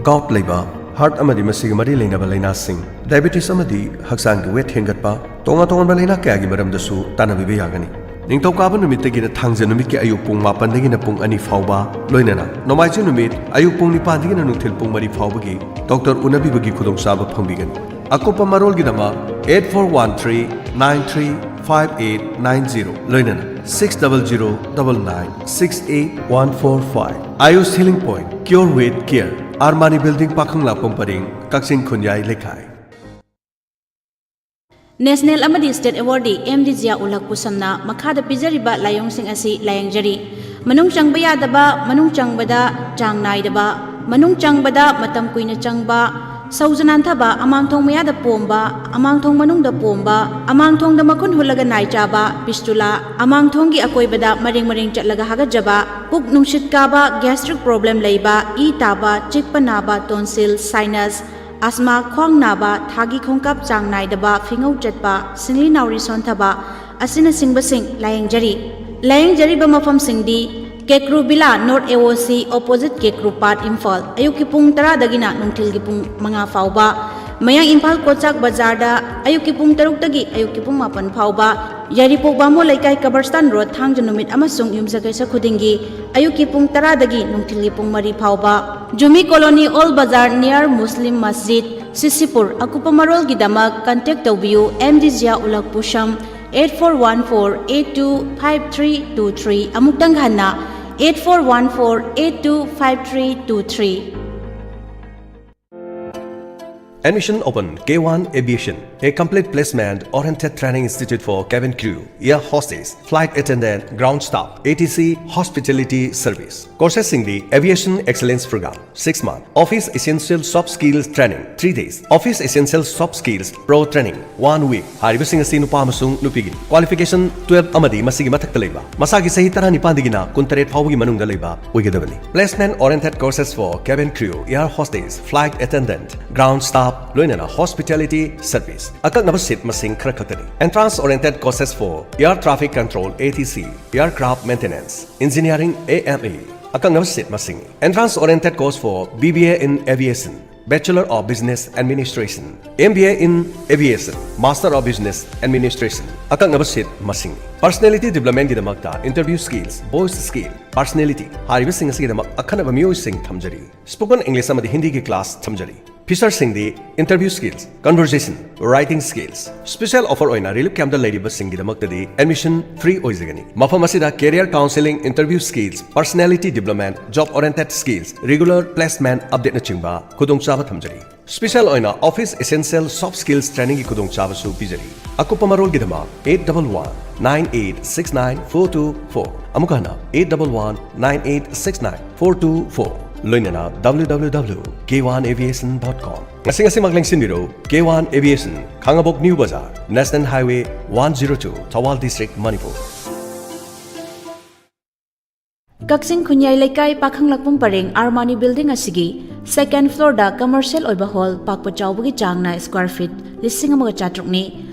ꯒꯥꯎꯠ ꯂꯩꯕ, ꯍꯥꯔꯠ ꯑꯃꯗꯤ ꯃꯁꯤꯒꯤ ꯃꯔꯤ ꯂꯩꯅꯕ ꯂꯥꯏꯅꯥꯁꯤꯡ, ꯗꯥꯏꯕꯦꯇꯤꯁ ꯑꯃꯗꯤ ꯍꯛꯆꯥꯡꯒꯤ ꯋꯦꯠ ꯍꯦꯟꯒꯠꯄ, ꯇꯣꯉꯥꯟ ꯇꯣꯉꯥꯟꯕ ꯂꯥꯏꯅꯥ ꯀꯌꯥꯒꯤ ꯃꯔꯝꯗꯁꯨ ꯇꯥꯟꯅꯕꯤꯕ ꯌꯥꯒꯅꯤ꯫ ꯅꯤꯡꯊꯧꯀꯥꯕ ꯅꯨꯃꯤꯠꯇꯒꯤꯅ ꯊꯥꯡꯖ ꯅꯨꯃꯤꯠꯀꯤ ꯑꯌꯨꯛ ꯄꯨꯡ ꯃꯥꯄꯟꯗꯒꯤꯅ ꯄꯨꯡ ꯑꯅꯤ ꯐꯥꯎꯕ, ꯂꯣꯏꯅꯅ ꯅꯣꯡꯃꯥꯏꯖꯤꯡ ꯅꯨꯃꯤꯠ ꯑꯌꯨꯛ ꯄꯨꯡ ꯅꯤꯄꯥꯟꯗꯒꯤꯅ ꯅꯨꯡꯊꯤꯜ ꯄꯨꯡ ꯃꯔꯤ ꯐꯥꯎꯕꯒꯤ ꯗꯣꯛꯇꯔ ꯎꯅꯕꯤꯕꯒꯤ ꯈꯨꯗꯣꯡꯆꯥꯕ ꯐꯪꯕꯤꯒꯅꯤ꯫ ꯑꯀꯨꯞꯄ ꯃꯔꯣꯜꯒꯤꯗꯃꯛ eight four one three nine three five eight nine zero, ꯂꯣꯏꯅꯅ six double zero double nine six eight one four five꯫ Ayush Healing Point, Cure with Care, R Mani building ꯄꯥꯈꯪꯂꯥꯛꯄꯝ ꯄꯔꯦꯡ, ꯀꯛꯆꯤꯡ ꯈꯨꯟꯌꯥꯏ ꯂꯩꯀꯥꯏ꯫ ꯅꯦꯁꯅꯦꯜ ꯑꯃꯗꯤ ꯁ꯭ꯇꯦꯠ ꯑꯦꯋꯥꯔꯗꯤ ꯑꯦꯝ ꯗꯤ ꯖꯤꯌꯥ ꯎꯜ ꯍꯛꯄꯨ ꯁꯝꯅ ꯃꯈꯥꯗ ꯄꯤꯖꯔꯤꯕ ꯂꯥꯏꯑꯣꯡꯁꯤꯡ ꯑꯁꯤ ꯂꯥꯌꯦꯡꯖꯔꯤ꯫ ꯃꯅꯨꯡ ꯆꯪꯕ ꯌꯥꯗꯕ, ꯃꯅꯨꯡ ꯆꯪꯕꯗ ꯆꯥꯡ ꯅꯥꯏꯗꯕ, ꯃꯅꯨꯡ ꯆꯪꯕꯗ ꯃꯇꯝ ꯀꯨꯏꯅ ꯆꯪꯕ, ꯁꯧꯖ ꯅꯥꯟꯊꯕ, ꯑꯃꯥꯡꯊꯣꯡ ꯃꯌꯥꯗ ꯄꯣꯝꯕ, ꯑꯃꯥꯡꯊꯣꯡ ꯃꯅꯨꯡꯗ ꯄꯣꯝꯕ, ꯑꯃꯥꯡꯊꯣꯡꯗ ꯃꯈꯨꯟ ꯍꯨꯠꯂꯒ ꯅꯥꯏ ꯆꯥꯕ, ꯄꯤꯁꯇꯨꯂꯥ, ꯑꯃꯥꯡꯊꯣꯡꯒꯤ ꯑꯀꯣꯏꯕꯗ ꯃꯔꯦꯡ ꯃꯔꯦꯡ ꯆꯠꯂꯒ ꯍꯥꯒꯠꯆꯕ, ꯄꯨꯛ ꯅꯨꯡꯁꯤꯠ ꯀꯥꯕ, gastric problem ꯂꯩꯕ, ꯏ ꯇꯥꯕ, ꯆꯤꯛꯄ ꯅꯥꯕ, ꯇꯣꯟꯁꯤꯜ, ꯁꯥꯏꯅꯁ, ꯑꯁꯃꯥ, ꯈ꯭ꯋꯥꯡ ꯅꯥꯕ, ꯊꯥꯒꯤ ꯈꯣꯡꯀꯥꯞ ꯆꯥꯡ ꯅꯥꯏꯗꯕ, ꯐꯤꯉꯧ ꯆꯠꯄ, ꯁꯤꯡꯂꯤ ꯅꯥꯎꯔꯤ ꯁꯣꯟꯊꯕ ꯑꯁꯤꯅꯆꯤꯡꯕꯁꯤꯡ ꯂꯥꯌꯦꯡꯖꯔꯤ꯫ ꯂꯥꯌꯦꯡꯖꯔꯤꯕ ꯃꯐꯝꯁꯤꯡꯗꯤ ꯀꯦꯀ꯭ꯔꯨ ꯕꯤꯂꯥ, North A O C, opposite ꯀꯦꯀ꯭ꯔꯨ ꯄꯥꯠ, ꯏꯝꯐꯥꯜ꯫ ꯑꯌꯨꯛꯀꯤ ꯄꯨꯡ ꯇꯔꯥꯗꯒꯤꯅ ꯅꯨꯡꯊꯤꯜꯒꯤ ꯄꯨꯡ ꯃꯉꯥ ꯐꯥꯎꯕ꯫ ꯃꯌꯥꯡ ꯏꯝꯐꯥꯜ ꯀꯣꯆꯥꯛ ꯕꯖꯥꯔꯗ ꯑꯌꯨꯛꯀꯤ ꯄꯨꯡ ꯇꯔꯨꯛꯇꯒꯤ ꯑꯌꯨꯛꯀꯤ ꯄꯨꯡ ꯃꯥꯄꯟ ꯐꯥꯎꯕ꯫ ꯌꯥꯏꯔꯤꯄꯣꯛ ꯕꯥꯃꯣꯟ ꯂꯩꯀꯥꯏ, ꯀꯕꯔꯁꯇꯥꯟ ꯔꯣꯗ, ꯊꯥꯡꯖ ꯅꯨꯃꯤꯠ ꯑꯃꯁꯨꯡ ꯌꯨꯝꯁꯀꯩꯁ ꯈꯨꯗꯤꯡꯒꯤ ꯑꯌꯨꯛꯀꯤ ꯄꯨꯡ ꯇꯔꯥꯗꯒꯤ ꯅꯨꯡꯊꯤꯜꯒꯤ ꯄꯨꯡ ꯃꯔꯤ ꯐꯥꯎꯕ꯫ ꯖꯨꯃꯤ ꯀꯣꯂꯣꯅꯤ, ꯑꯣꯜ ꯕꯖꯥꯔ, near ꯃꯨꯁꯂꯤꯝ ꯃꯁꯖꯤꯗ, ꯁꯤꯁꯤꯄꯨꯔ꯫ ꯑꯀꯨꯞꯄ ꯃꯔꯣꯜꯒꯤꯗꯃꯛ contact ꯇꯧꯕꯤꯌꯨ, ꯑꯦꯝ ꯗꯤ ꯖꯤꯌꯥ ꯎꯂꯛ ꯄꯨꯁꯝ, eight four one four eight two five three two three꯫ ꯑꯃꯨꯛꯇꯪ ꯍꯟꯅ, eight four one four eight two five three two three꯫ Admission open. K one Aviation, a complete placement oriented training institute for cabin crew, air hostess, flight attendant, ground staff, A T C, hospitality service꯫ Courses ꯁꯤꯡꯗꯤ: Aviation Excellence Program, six month, Office Essential Soft Skills Training, three days, Office Essential Soft Skills Pro Training, one week꯫ ꯍꯥꯏꯔꯤꯕꯁꯤꯡ ꯑꯁꯤ ꯅꯨꯄꯥ ꯑꯃꯁꯨꯡ ꯅꯨꯄꯤꯒꯤꯅꯤ꯫ Qualification twelve ꯑꯃꯗꯤ ꯃꯁꯤꯒꯤ ꯃꯊꯛꯇ ꯂꯩꯕ, ꯃꯁꯥꯒꯤ ꯆꯍꯤ ꯇꯔꯥꯅꯤꯄꯥꯟꯗꯒꯤꯅ ꯀꯨꯟꯇꯔꯦꯠ ꯐꯥꯎꯕꯒꯤ ꯃꯅꯨꯡꯗ ꯂꯩꯕ ꯑꯣꯏꯒꯗꯕꯅꯤ꯫ Placement oriented courses for cabin crew, air hostess, flight attendant, ground staff, ꯂꯣꯏꯅꯅ hospitality service꯫ ꯑꯀꯛꯅꯕ seat ꯃꯁꯤꯡ ꯈꯔ ꯈꯛꯇꯅꯤ꯫ Entrance oriented courses for air traffic control, A T C, aircraft maintenance, engineering, A M E꯫ ꯑꯀꯛꯅꯕ seat ꯃꯁꯤꯡ꯫ Entrance oriented course for B B A in aviation, Bachelor of Business Administration, M B A in Aviation, Master of Business Administration꯫ ꯑꯀꯛꯅꯕ seat ꯃꯁꯤꯡ꯫ Personality development ꯒꯤꯗꯃꯛꯇ interview skills, voice skill, personality ꯍꯥꯏꯔꯤꯕꯁꯤꯡ ꯑꯁꯤꯒꯤꯗꯃꯛ ꯑꯈꯟꯅꯕ ꯃꯤꯑꯣꯏꯁꯤꯡ ꯊꯝꯖꯔꯤ꯫ Spoken English ꯑꯃꯗꯤ ꯍꯤꯟꯗꯤꯒꯤ class ꯊꯝꯖꯔꯤ꯫ Feature ꯁꯤꯡꯗꯤ: interview skills, conversation, writing skills꯫ Special offer ꯑꯣꯏꯅ relief camp ꯇ ꯂꯩꯔꯤꯕꯁꯤꯡꯒꯤꯗꯃꯛꯇꯗꯤ admission free ꯑꯣꯏꯖꯒꯅꯤ꯫ ꯃꯐꯝ ꯑꯁꯤꯗ career counseling, interview skills, personality development, job oriented skills, regular placement update ꯅꯆꯤꯡꯕ ꯈꯨꯗꯣꯡꯆꯥꯕ ꯊꯝꯖꯔꯤ꯫ Special ꯑꯣꯏꯅ Office Essential Soft Skills Training ꯒꯤ ꯈꯨꯗꯣꯡꯆꯥꯕꯁꯨ ꯄꯤꯖꯔꯤ꯫ ꯑꯀꯨꯞꯄ ꯃꯔꯣꯜꯒꯤꯗꯃꯛ eight double one nine eight six nine four two four꯫ ꯑꯃꯨꯛ ꯍꯟꯅ, eight double one nine eight six nine four two four꯫ ꯂꯣꯏꯅꯅ W W W K one aviation dot com꯫ ꯉꯁꯤ ꯉꯁꯤꯃꯛ ꯂꯦꯡꯁꯤꯟꯕꯤꯔꯧ K one Aviation, ꯈꯥꯡꯉꯕꯣꯛ New Bazaar, National Highway one zero two, Thoubal District, Manipur꯫ ꯀꯛꯆꯤꯡ ꯈꯨꯟꯌꯥꯏ ꯂꯩꯀꯥꯏ ꯄꯥꯈꯪꯂꯛꯄꯝ ꯄꯔꯦꯡ ꯑꯥꯔꯃꯥꯅꯤ ꯕꯤꯜꯗꯤꯡ ꯑꯁꯤꯒꯤ ꯁꯦꯀꯦꯟ ꯐ꯭ꯂꯣꯔꯗ ꯀꯃꯔꯁꯤꯌꯦꯜ ꯑꯣꯏꯕ ꯍꯣꯜ ꯄꯥꯛꯄ ꯆꯥꯎꯕꯒꯤ ꯆꯥꯡꯅ ꯁ꯭ꯀ꯭ꯋꯥꯔ ꯐꯤꯠ ꯂꯤꯁꯤꯡ ꯑꯃꯒ ꯆꯥꯇ꯭ꯔꯨꯛꯅꯤ꯫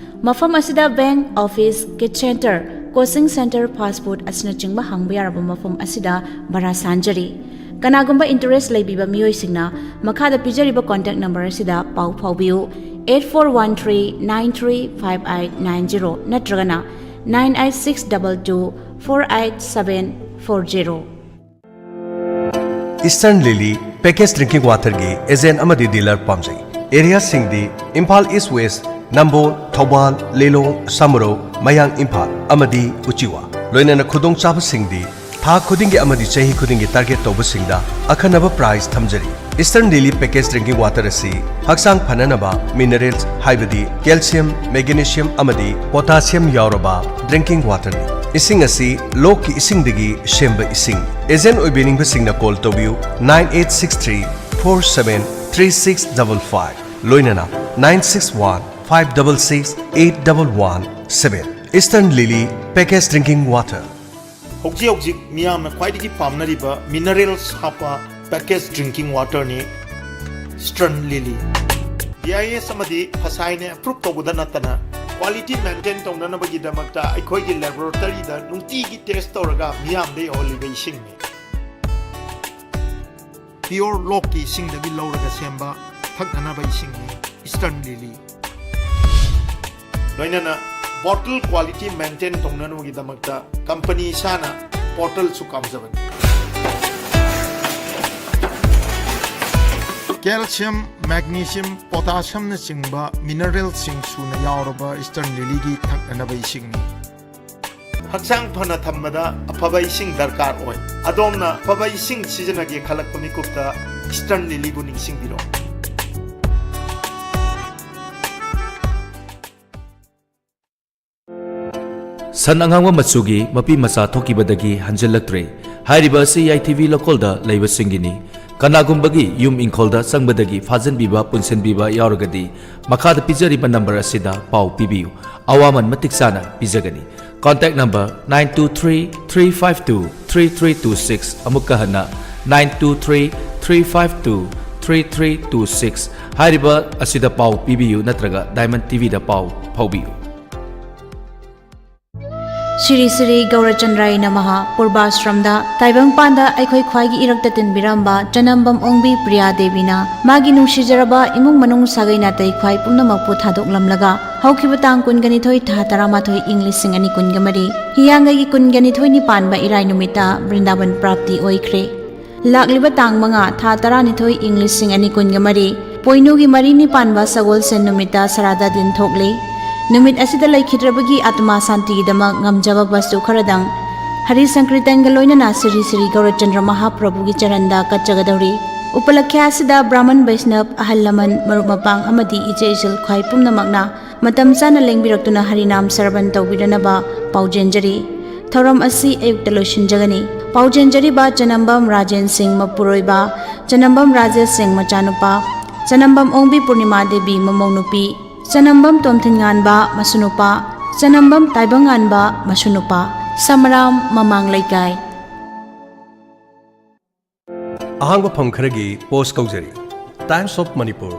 ꯃꯐꯝ ꯑꯁꯤꯗ bank, office, kid centre, coaching centre, fast food ꯑꯁꯤꯅꯆꯤꯡꯕ ꯍꯥꯡꯕ ꯌꯥꯔꯕ ꯃꯐꯝ ꯑꯁꯤꯗ ꯚꯔꯥ ꯁꯥꯟꯖꯔꯤ꯫ ꯀꯅꯥꯒꯨꯝꯕ ꯏꯟꯇꯔꯦꯁ ꯂꯩꯕꯤꯕ ꯃꯤꯑꯣꯏꯁꯤꯡꯅ ꯃꯈꯥꯗ ꯄꯤꯖꯔꯤꯕ ꯀꯣꯟꯇꯦꯛ ꯅꯝꯕꯔ ꯑꯁꯤꯗ ꯄꯥꯎ ꯐꯥꯎꯕꯤꯌꯨ, eight four one three nine three five eight nine zero ꯅꯠꯇ꯭ꯔꯒꯅ nine eight six double two four eight seven four zero꯫ Eastern Lily Packaged Drinking Waterꯒꯤ ꯑꯦꯖꯦꯟꯠ ꯑꯃꯗꯤ ꯗꯤꯂꯔ ꯄꯥꯝꯖꯩ꯫ ꯑꯦꯔꯤꯌꯥꯁꯤꯡꯗꯤ ꯏꯝꯐꯥꯜ ꯏꯁ ꯋꯦꯁ, ꯅꯝꯕꯣꯜ, ꯊꯧꯕꯥꯜ, ꯂꯤꯂꯣꯡ, ꯁꯃꯨꯔꯧ, ꯃꯌꯥꯡ ꯏꯝꯐꯥꯜ ꯑꯃꯗꯤ ꯎꯆꯤꯋꯥ꯫ ꯂꯣꯏꯅꯅ ꯈꯨꯗꯣꯡꯆꯥꯕꯁꯤꯡꯗꯤ ꯊꯥ ꯈꯨꯗꯤꯡꯒꯤ ꯑꯃꯗꯤ ꯆꯍꯤ ꯈꯨꯗꯤꯡꯒꯤ ꯇꯥꯔꯒꯦꯠ ꯇꯧꯕꯁꯤꯡꯗ ꯑꯈꯟꯅꯕ ꯄ꯭ꯔꯥꯏꯖ ꯊꯝꯖꯔꯤ꯫ Eastern Lily Packaged Drinking Water ꯑꯁꯤ ꯍꯛꯆꯥꯡ ꯐꯅꯅꯕ ꯃꯤꯅꯔꯦꯜꯁ ꯍꯥꯏꯕꯗꯤ ꯀꯦꯜꯁꯤꯌꯝ, ꯃꯦꯒꯅꯦꯁꯤꯌꯝ ꯑꯃꯗꯤ ꯄꯣꯇꯥꯁꯤꯌꯝ ꯌꯥꯎꯔꯕ ꯗ꯭ꯔꯤꯡꯀꯤꯡ ꯋꯥꯇꯔꯅꯤ꯫ ꯏꯁꯤꯡ ꯑꯁꯤ ꯂꯣꯛꯀꯤ ꯏꯁꯤꯡꯗꯒꯤ ꯁꯦꯝꯕ ꯏꯁꯤꯡ꯫ ꯑꯦꯖꯦꯟꯠ ꯑꯣꯏꯕꯤꯅꯤꯡꯕꯁꯤꯡꯅ ꯀꯣꯜ ꯇꯧꯕꯤꯌꯨ nine eight six three four seven three six double five, ꯂꯣꯏꯅꯅ nine six one five double six eight double one seven꯫ Eastern Lily Packaged Drinking Water꯫ ꯍꯧꯖꯤꯛ ꯍꯧꯖꯤꯛ ꯃꯤꯌꯥꯝꯅ ꯈ꯭ꯋꯥꯏꯗꯒꯤ ꯄꯥꯝꯅꯔꯤꯕ ꯃꯤꯅꯔꯦꯜꯁ ꯍꯥꯞꯄ ꯄꯦꯀꯦꯖ ꯗ꯭ꯔꯤꯡꯀꯤꯡ ꯋꯥꯇꯔꯅꯤ Eastern Lily꯫ B I S ꯑꯃꯗꯤ ꯐꯁꯥꯏꯅ ꯑꯦꯄ꯭ꯔꯨꯞ ꯇꯧꯕꯗ ꯅꯠꯇꯅ ꯀ꯭ꯋꯥꯂꯤꯇꯤ ꯃꯦꯟꯇꯦꯟ ꯇꯧꯅꯅꯕꯒꯤꯗꯃꯛꯇ ꯑꯩꯈꯣꯏꯒꯤ ꯂꯦꯕꯣꯔꯦꯇꯔꯤꯗ ꯅꯨꯡꯇꯤꯒꯤ ꯇꯦꯁ ꯇꯧꯔꯒ ꯃꯤꯌꯥꯝꯗ ꯌꯧꯍꯜꯂꯤꯕ ꯏꯁꯤꯡꯅꯤ꯫ ꯄꯤꯌꯣꯔ ꯂꯣꯛꯀꯤ ꯏꯁꯤꯡꯗꯒꯤ ꯂꯧꯔꯒ ꯁꯦꯝꯕ ꯊꯛꯅꯅꯕ ꯏꯁꯤꯡꯅꯤ Eastern Lily꯫ ꯂꯣꯏꯅꯅ ꯕꯣꯇꯜ ꯀ꯭ꯋꯥꯂꯤꯇꯤ ꯃꯦꯟꯇꯦꯟ ꯇꯧꯅꯅꯕꯒꯤꯗꯃꯛꯇ ꯀꯝꯄꯅꯤ ꯏꯁꯥꯅ ꯕꯣꯇꯜꯁꯨ ꯀꯥꯝꯖꯕꯅꯤ꯫ ꯀꯦꯜꯁꯤꯌꯝ, ꯃꯦꯒꯅꯦꯁꯤꯌꯝ, ꯄꯣꯇꯥꯁꯤꯌꯝꯅꯆꯤꯡꯕ ꯃꯤꯅꯔꯦꯜꯁꯤꯡ ꯁꯨꯅ ꯌꯥꯎꯔꯕ Eastern Lilyꯒꯤ ꯊꯛꯅꯅꯕ ꯏꯁꯤꯡꯅꯤ꯫ ꯍꯛꯆꯥꯡ ꯐꯅ ꯊꯝꯕꯗ ꯑꯐꯕ ꯏꯁꯤꯡ ꯗꯔꯀꯥꯔ ꯑꯣꯏ꯫ ꯑꯗꯣꯝꯅ ꯑꯐꯕ ꯏꯁꯤꯡ ꯁꯤꯖꯤꯟꯅꯒꯦ ꯈꯜꯂꯛꯄ ꯃꯤꯀꯨꯞꯇ Eastern Lilyꯕꯨ ꯅꯤꯡꯁꯤꯡꯕꯤꯔꯣ꯫ ꯁꯟ ꯑꯉꯥꯡꯕ ꯃꯆꯨꯒꯤ ꯃꯄꯤ ꯃꯆꯥ ꯊꯣꯛꯈꯤꯕꯗꯒꯤ ꯍꯟꯖꯤꯜꯂꯛꯇ꯭ꯔꯦ꯫ ꯍꯥꯏꯔꯤꯕ ꯑꯁꯤ ꯌꯥꯏꯊꯤꯕꯤ ꯂꯧꯀꯣꯜꯗ ꯂꯩꯕꯁꯤꯡꯒꯤꯅꯤ꯫ ꯀꯅꯥꯒꯨꯝꯕꯒꯤ ꯌꯨꯝ ꯏꯪꯈꯣꯜꯗ ꯆꯪꯕꯗꯒꯤ ꯐꯥꯖꯤꯟꯕꯤꯕ, ꯄꯨꯟꯁꯤꯟꯕꯤꯕ ꯌꯥꯎꯔꯒꯗꯤ ꯃꯈꯥꯗ ꯄꯤꯖꯔꯤꯕ ꯅꯝꯕꯔ ꯑꯁꯤꯗ ꯄꯥꯎ ꯄꯤꯕꯤꯌꯨ꯫ ꯑꯋꯥꯃꯟ ꯃꯇꯤꯛ ꯆꯥꯅ ꯄꯤꯖꯒꯅꯤ꯫ Contact number nine two three three five two three three two six, ꯑꯃꯨꯛꯀ ꯍꯟꯅ nine two three three five two three three two six꯫ ꯍꯥꯏꯔꯤꯕ ꯑꯁꯤꯗ ꯄꯥꯎ ꯄꯤꯕꯤꯌꯨ ꯅꯠꯇ꯭ꯔꯒ Diamond ꯇꯤꯚꯤꯗ ꯄꯥꯎ ꯐꯥꯎꯕꯤꯌꯨ꯫ ꯁ꯭ꯔꯤ ꯁ꯭ꯔꯤ ꯒꯧꯔꯆꯟꯗ꯭ꯔꯥꯌ ꯅꯃꯍ꯫ ꯄꯨꯔꯕꯥꯁ꯭ꯔꯝꯗ ꯇꯥꯏꯕꯪꯄꯥꯟꯗ ꯑꯩꯈꯣꯏ ꯈ꯭ꯋꯥꯏꯒꯤ ꯏꯔꯛꯇ ꯇꯤꯟꯕꯤꯔꯝꯕ ꯆꯅꯝꯕꯝ ꯑꯣꯡꯕꯤ ꯄ꯭ꯔꯤꯌꯥ ꯗꯦꯕꯤꯅ ꯃꯥꯒꯤ ꯅꯨꯡꯁꯤꯖꯔꯕ ꯏꯃꯨꯡ ꯃꯅꯨꯡ ꯁꯥꯒꯩ ꯅꯥꯇꯩ ꯈ꯭ꯋꯥꯏ ꯄꯨꯝꯅꯃꯛꯄꯨ ꯊꯥꯗꯣꯛꯂꯝꯂꯒ ꯍꯧꯈꯤꯕ ꯇꯥꯡ ꯀꯨꯟꯒ ꯅꯤꯊꯣꯏ ꯊꯥ ꯇꯔꯥꯃꯥꯊꯣꯏ ꯏꯪ ꯂꯤꯁꯤꯡ ꯑꯅꯤ ꯀꯨꯟꯒ ꯃꯔꯤ ꯍꯤꯌꯥꯡꯒꯩꯒꯤ ꯀꯨꯟꯒ ꯅꯤꯊꯣꯏꯅꯤ ꯄꯥꯟꯕ ꯏꯔꯥꯏ ꯅꯨꯃꯤꯠꯇ ꯕ꯭ꯔꯤꯟꯗꯥꯕꯟ ꯄ꯭ꯔꯥꯞꯇꯤ ꯑꯣꯏꯈ꯭ꯔꯦ꯫ ꯂꯥꯛꯂꯤꯕ ꯇꯥꯡ ꯃꯉꯥ ꯊꯥ ꯇꯔꯥꯅꯤꯊꯣꯏ ꯏꯪ ꯂꯤꯁꯤꯡ ꯑꯅꯤ ꯀꯨꯟꯒ ꯃꯔꯤ ꯄꯣꯏꯅꯨꯒꯤ ꯃꯔꯤꯅꯤ ꯄꯥꯟꯕ ꯁꯒꯣꯜꯁꯦꯟ ꯅꯨꯃꯤꯠꯇ ꯁꯔꯥꯗꯥ ꯗꯤꯟ ꯊꯣꯛꯂꯤ꯫ ꯅꯨꯃꯤꯠ ꯑꯁꯤꯗ ꯂꯩꯈꯤꯗ꯭ꯔꯕꯒꯤ ꯑꯥꯇꯃꯥ ꯁꯥꯟꯇꯤꯒꯤꯗꯃꯛ ꯉꯝꯖꯕ ꯕꯁꯇꯨ ꯈꯔꯗꯪ ꯍꯔꯤ ꯁꯪꯀ꯭ꯔꯤꯇꯟꯒ ꯂꯣꯏꯅꯅ ꯁ꯭ꯔꯤ ꯁ꯭ꯔꯤ ꯒꯧꯔꯆꯟꯗ꯭ꯔ ꯃꯍꯥꯄ꯭ꯔꯚꯨꯒꯤ ꯆꯔꯟꯗ ꯀꯠꯆꯒꯗꯧꯔꯤ꯫ ꯎꯄꯂꯛꯈ꯭ꯌꯥ ꯑꯁꯤꯗ ꯕ꯭ꯔꯥꯍꯃꯟ ꯕꯩꯁꯅꯕ, ꯑꯍꯜ ꯂꯃꯟ, ꯃꯔꯨꯞ ꯃꯄꯥꯡ ꯑꯃꯗꯤ ꯏꯆꯦ ꯏꯆꯜ ꯈ꯭ꯋꯥꯏ ꯄꯨꯝꯅꯃꯛꯅ ꯃꯇꯝ ꯆꯥꯅ ꯂꯦꯡꯕꯤꯔꯛꯇꯨꯅ ꯍꯔꯤꯅꯥꯝ ꯁ꯭ꯔꯕꯟ ꯇꯧꯕꯤꯔꯅꯕ ꯄꯥꯎꯖꯦꯟꯖꯔꯤ꯫ ꯊꯧꯔꯝ ꯑꯁꯤ ꯑꯌꯨꯛꯇ ꯂꯣꯏꯁꯤꯟꯖꯒꯅꯤ꯫ ꯄꯥꯎꯖꯦꯟꯖꯔꯤꯕ ꯆꯅꯝꯕꯝ ꯔꯥꯖꯦꯟ ꯁꯤꯡ ꯃꯄꯨꯔꯣꯏꯕ, ꯆꯅꯝꯕꯝ ꯔꯥꯖꯦꯟ ꯁꯤꯡ ꯃꯆꯥꯅꯨꯄꯥ, ꯆꯅꯝꯕꯝ ꯑꯣꯡꯕꯤ ꯄꯨꯔꯅꯤꯃꯥ ꯗꯦꯕꯤ ꯃꯃꯧ ꯅꯨꯄꯤ, ꯆꯅꯝꯕꯝ ꯇꯣꯝꯊꯤꯟꯉꯥꯟꯕ ꯃꯁꯨꯅꯨꯄꯥ, ꯆꯅꯝꯕꯝ ꯇꯥꯏꯕꯪꯉꯥꯟꯕ ꯃꯁꯨꯅꯨꯄꯥ, ꯁꯃꯔꯥꯝ ꯃꯃꯥꯡ ꯂꯩꯀꯥꯏ꯫ ꯑꯍꯥꯡꯕ ꯐꯝ ꯈꯔꯒꯤ ꯄꯣꯁ ꯀꯧꯖꯔꯤ꯫ Times of Manipur,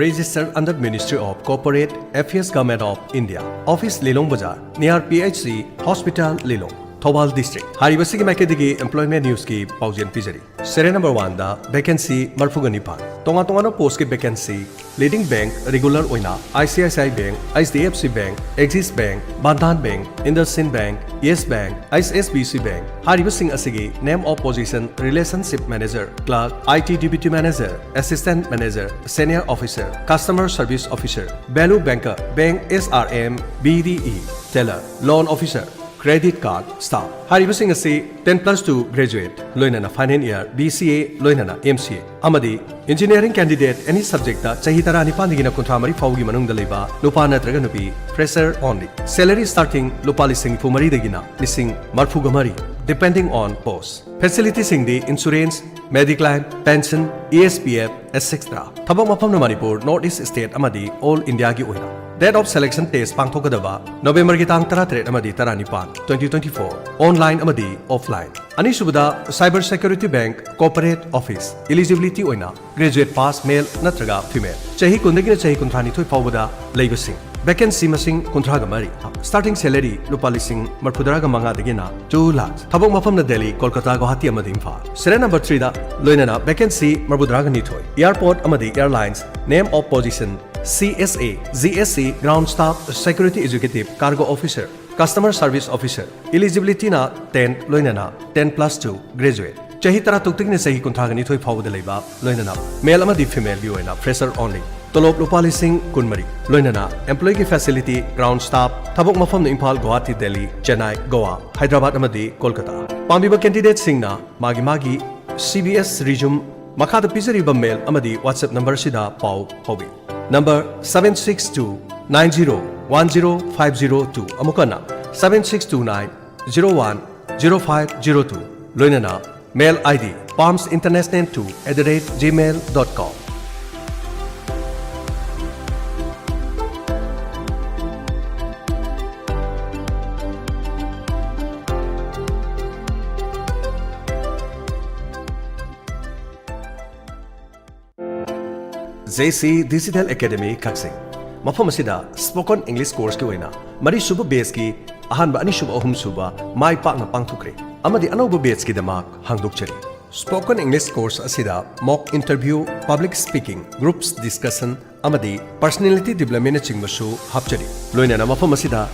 registered under Ministry of Corporate Affairs, Government of India, Office, ꯂꯤꯂꯣꯡ ꯕꯖꯥꯔ, near P H C Hospital, ꯂꯤꯂꯣꯡ, ꯊꯧꯕꯥꯜ district꯫ ꯍꯥꯏꯔꯤꯕꯁꯤꯒꯤ ꯃꯥꯏꯀꯩꯗꯒꯤ employment newsꯀꯤ ꯄꯥꯎꯖꯦꯜ ꯄꯤꯖꯔꯤ꯫ Serial number oneꯗ vacancy ꯃꯔꯐꯨꯒ ꯅꯤꯄꯥꯟ꯫ ꯇꯣꯉꯥꯟ ꯇꯣꯉꯥꯟꯕ postꯀꯤ vacancy, leading bank regular ꯑꯣꯏꯅ I C I C I Bank, H D F C Bank, Axis Bank, Bandhan Bank, IndusInd Bank, Yes Bank, H S B C Bank꯫ ꯍꯥꯏꯔꯤꯕꯁꯤꯡ ꯑꯁꯤꯒꯤ name of position, relationship manager, clerk, I T deputy manager, assistant manager, senior officer, customer service officer, value banker, bank S R M, B D E, teller, loan officer, credit card staff꯫ ꯍꯥꯏꯔꯤꯕꯁꯤꯡ ꯑꯁꯤ ten plus two graduate, ꯂꯣꯏꯅꯅ final year B C A, ꯂꯣꯏꯅꯅ M C A, ꯑꯃꯗꯤ engineering candidate any subjectꯇ ꯆꯍꯤ ꯇꯔꯥꯅꯤꯄꯥꯟꯗꯒꯤꯅ ꯀꯨꯟꯊ꯭ꯔꯥ ꯃꯔꯤ ꯐꯥꯎꯕꯒꯤ ꯃꯅꯨꯡꯗ ꯂꯩꯕ ꯅꯨꯄꯥ ꯅꯠꯇ꯭ꯔꯒ ꯅꯨꯄꯤ, fresher only꯫ Salary starting ꯂꯨꯄꯥ ꯂꯤꯁꯤꯡ ꯅꯤꯐꯨ ꯃꯔꯤꯗꯒꯤꯅ ꯂꯤꯁꯤꯡ ꯃꯔꯐꯨꯒ ꯃꯔꯤ꯫ depending on post. Facility ꯁꯤꯡꯗꯤ insurance, mediclaim, pension, E S P F, et cetera. ꯊꯕꯛ ꯃꯐꯝꯅ ꯃꯅꯤꯄꯨꯔ, North East State ꯑꯃꯗꯤ All India ꯒꯤ ꯑꯣꯏꯅ꯫ Date of selection test ꯄꯥꯡꯊꯣꯛꯀꯗꯕ November ꯒꯤ ꯇꯥꯡ ꯇꯔꯥꯇꯔꯦꯠ ꯑꯃꯗꯤ ꯇꯔꯥꯅꯤꯄꯥꯟ, twenty twenty-four, online ꯑꯃꯗꯤ offline꯫ ꯑꯅꯤꯁꯨꯕꯗ, Cyber Security Bank Corporate Office, eligibility ꯑꯣꯏꯅ graduate pass, male ꯅꯠꯇ꯭ꯔꯒ female, ꯆꯍꯤ ꯀꯨꯟꯗꯒꯤꯅ ꯆꯍꯤ ꯀꯨꯟꯊ꯭ꯔꯥꯅꯤꯊꯣꯏ ꯐꯥꯎꯕꯗ ꯂꯩꯕꯁꯤꯡ꯫ Vacancy ꯃꯁꯤꯡ ꯀꯨꯟꯊ꯭ꯔꯥꯒ ꯃꯔꯤ꯫ Starting salary ꯂꯨꯄꯥ ꯂꯤꯁꯤꯡ ꯃꯔꯤꯐꯨꯇꯔꯥꯒ ꯃꯉꯥꯗꯒꯤꯅ two lakhs꯫ ꯊꯕꯛ ꯃꯐꯝꯅ ꯗꯦꯜꯂꯤ, ꯀꯣꯜꯀꯇꯥ, ꯒꯨꯋꯥꯍꯥꯇꯤ ꯑꯃꯗꯤ ꯏꯝꯐꯥꯜ꯫ Serial number three ꯗ ꯂꯣꯏꯅꯅ vacancy ꯃꯔꯤꯐꯨꯇꯔꯥꯒ ꯅꯤꯊꯣꯏ꯫ Airport ꯑꯃꯗꯤ airlines, name of position, C S A, G S C, ground staff, security executive, cargo officer, customer service officer꯫ Eligibility ꯅ ten ꯂꯣꯏꯅꯅ ten plus two graduate꯫ ꯆꯍꯤ ꯇꯔꯥꯇꯔꯨꯛꯇꯒꯤꯅ ꯆꯍꯤ ꯀꯨꯟꯊ꯭ꯔꯥꯒ ꯅꯤꯊꯣꯏ ꯐꯥꯎꯕꯗ ꯂꯩꯕ, ꯂꯣꯏꯅꯅ male ꯑꯃꯗꯤ female ꯒꯤ ꯑꯣꯏꯅ fresher only꯫ ꯇꯣꯂꯣꯞ ꯂꯨꯄꯥ ꯂꯤꯁꯤꯡ ꯀꯨꯟꯃꯔꯤ꯫ ꯂꯣꯏꯅꯅ employee ꯒꯤ facility, ground staff, ꯊꯕꯛ ꯃꯐꯝꯅ ꯏꯝꯐꯥꯜ, ꯒꯨꯋꯥꯍꯥꯇꯤ, ꯗꯦꯜꯂꯤ, ꯆꯦꯟꯅꯥꯏ, ꯒꯣꯋꯥ, ꯍꯥꯏꯗ꯭ꯔꯕꯥꯗ ꯑꯃꯗꯤ ꯀꯣꯜꯀꯇꯥ꯫ ꯄꯥꯝꯕꯤꯕ candidate ꯁꯤꯡꯅ ꯃꯥꯒꯤ ꯃꯥꯒꯤ C V S resume ꯃꯈꯥꯗ ꯄꯤꯖꯔꯤꯕ mail ꯑꯃꯗꯤ WhatsApp number ꯁꯤꯗ ꯄꯥꯎ ꯐꯥꯎꯕꯤꯌꯨ꯫ Number seven six two nine zero one zero five zero two, ꯑꯃꯨꯛ ꯍꯟꯅ, seven six two nine zero one zero five zero two꯫ ꯂꯣꯏꯅꯅ mail I D palms international two at the rate gmail dot com꯫ J C Digital Academy ꯀꯛꯆꯤꯡ꯫ ꯃꯐꯝ ꯑꯁꯤꯗ spoken English course ꯀꯤ ꯑꯣꯏꯅ ꯃꯔꯤꯁꯨꯕ batch ꯀꯤ ꯑꯍꯥꯟꯕ, ꯑꯅꯤꯁꯨꯕ, ꯑꯍꯨꯝꯁꯨꯕ ꯃꯥꯏ ꯄꯥꯛꯅ ꯄꯥꯡꯊꯣꯛꯈ꯭ꯔꯦ ꯑꯃꯗꯤ ꯑꯅꯧꯕ batch ꯀꯤꯗꯃꯛ ꯍꯥꯡꯗꯣꯛꯆꯔꯤ꯫ Spoken English course ꯑꯁꯤꯗ mock interview, public speaking, groups discussion ꯑꯃꯗꯤ personality development ꯅꯆꯤꯡꯕꯁꯨ ꯍꯥꯞꯆꯔꯤ꯫ ꯂꯣꯏꯅꯅ ꯃꯐꯝ ꯑꯁꯤꯗ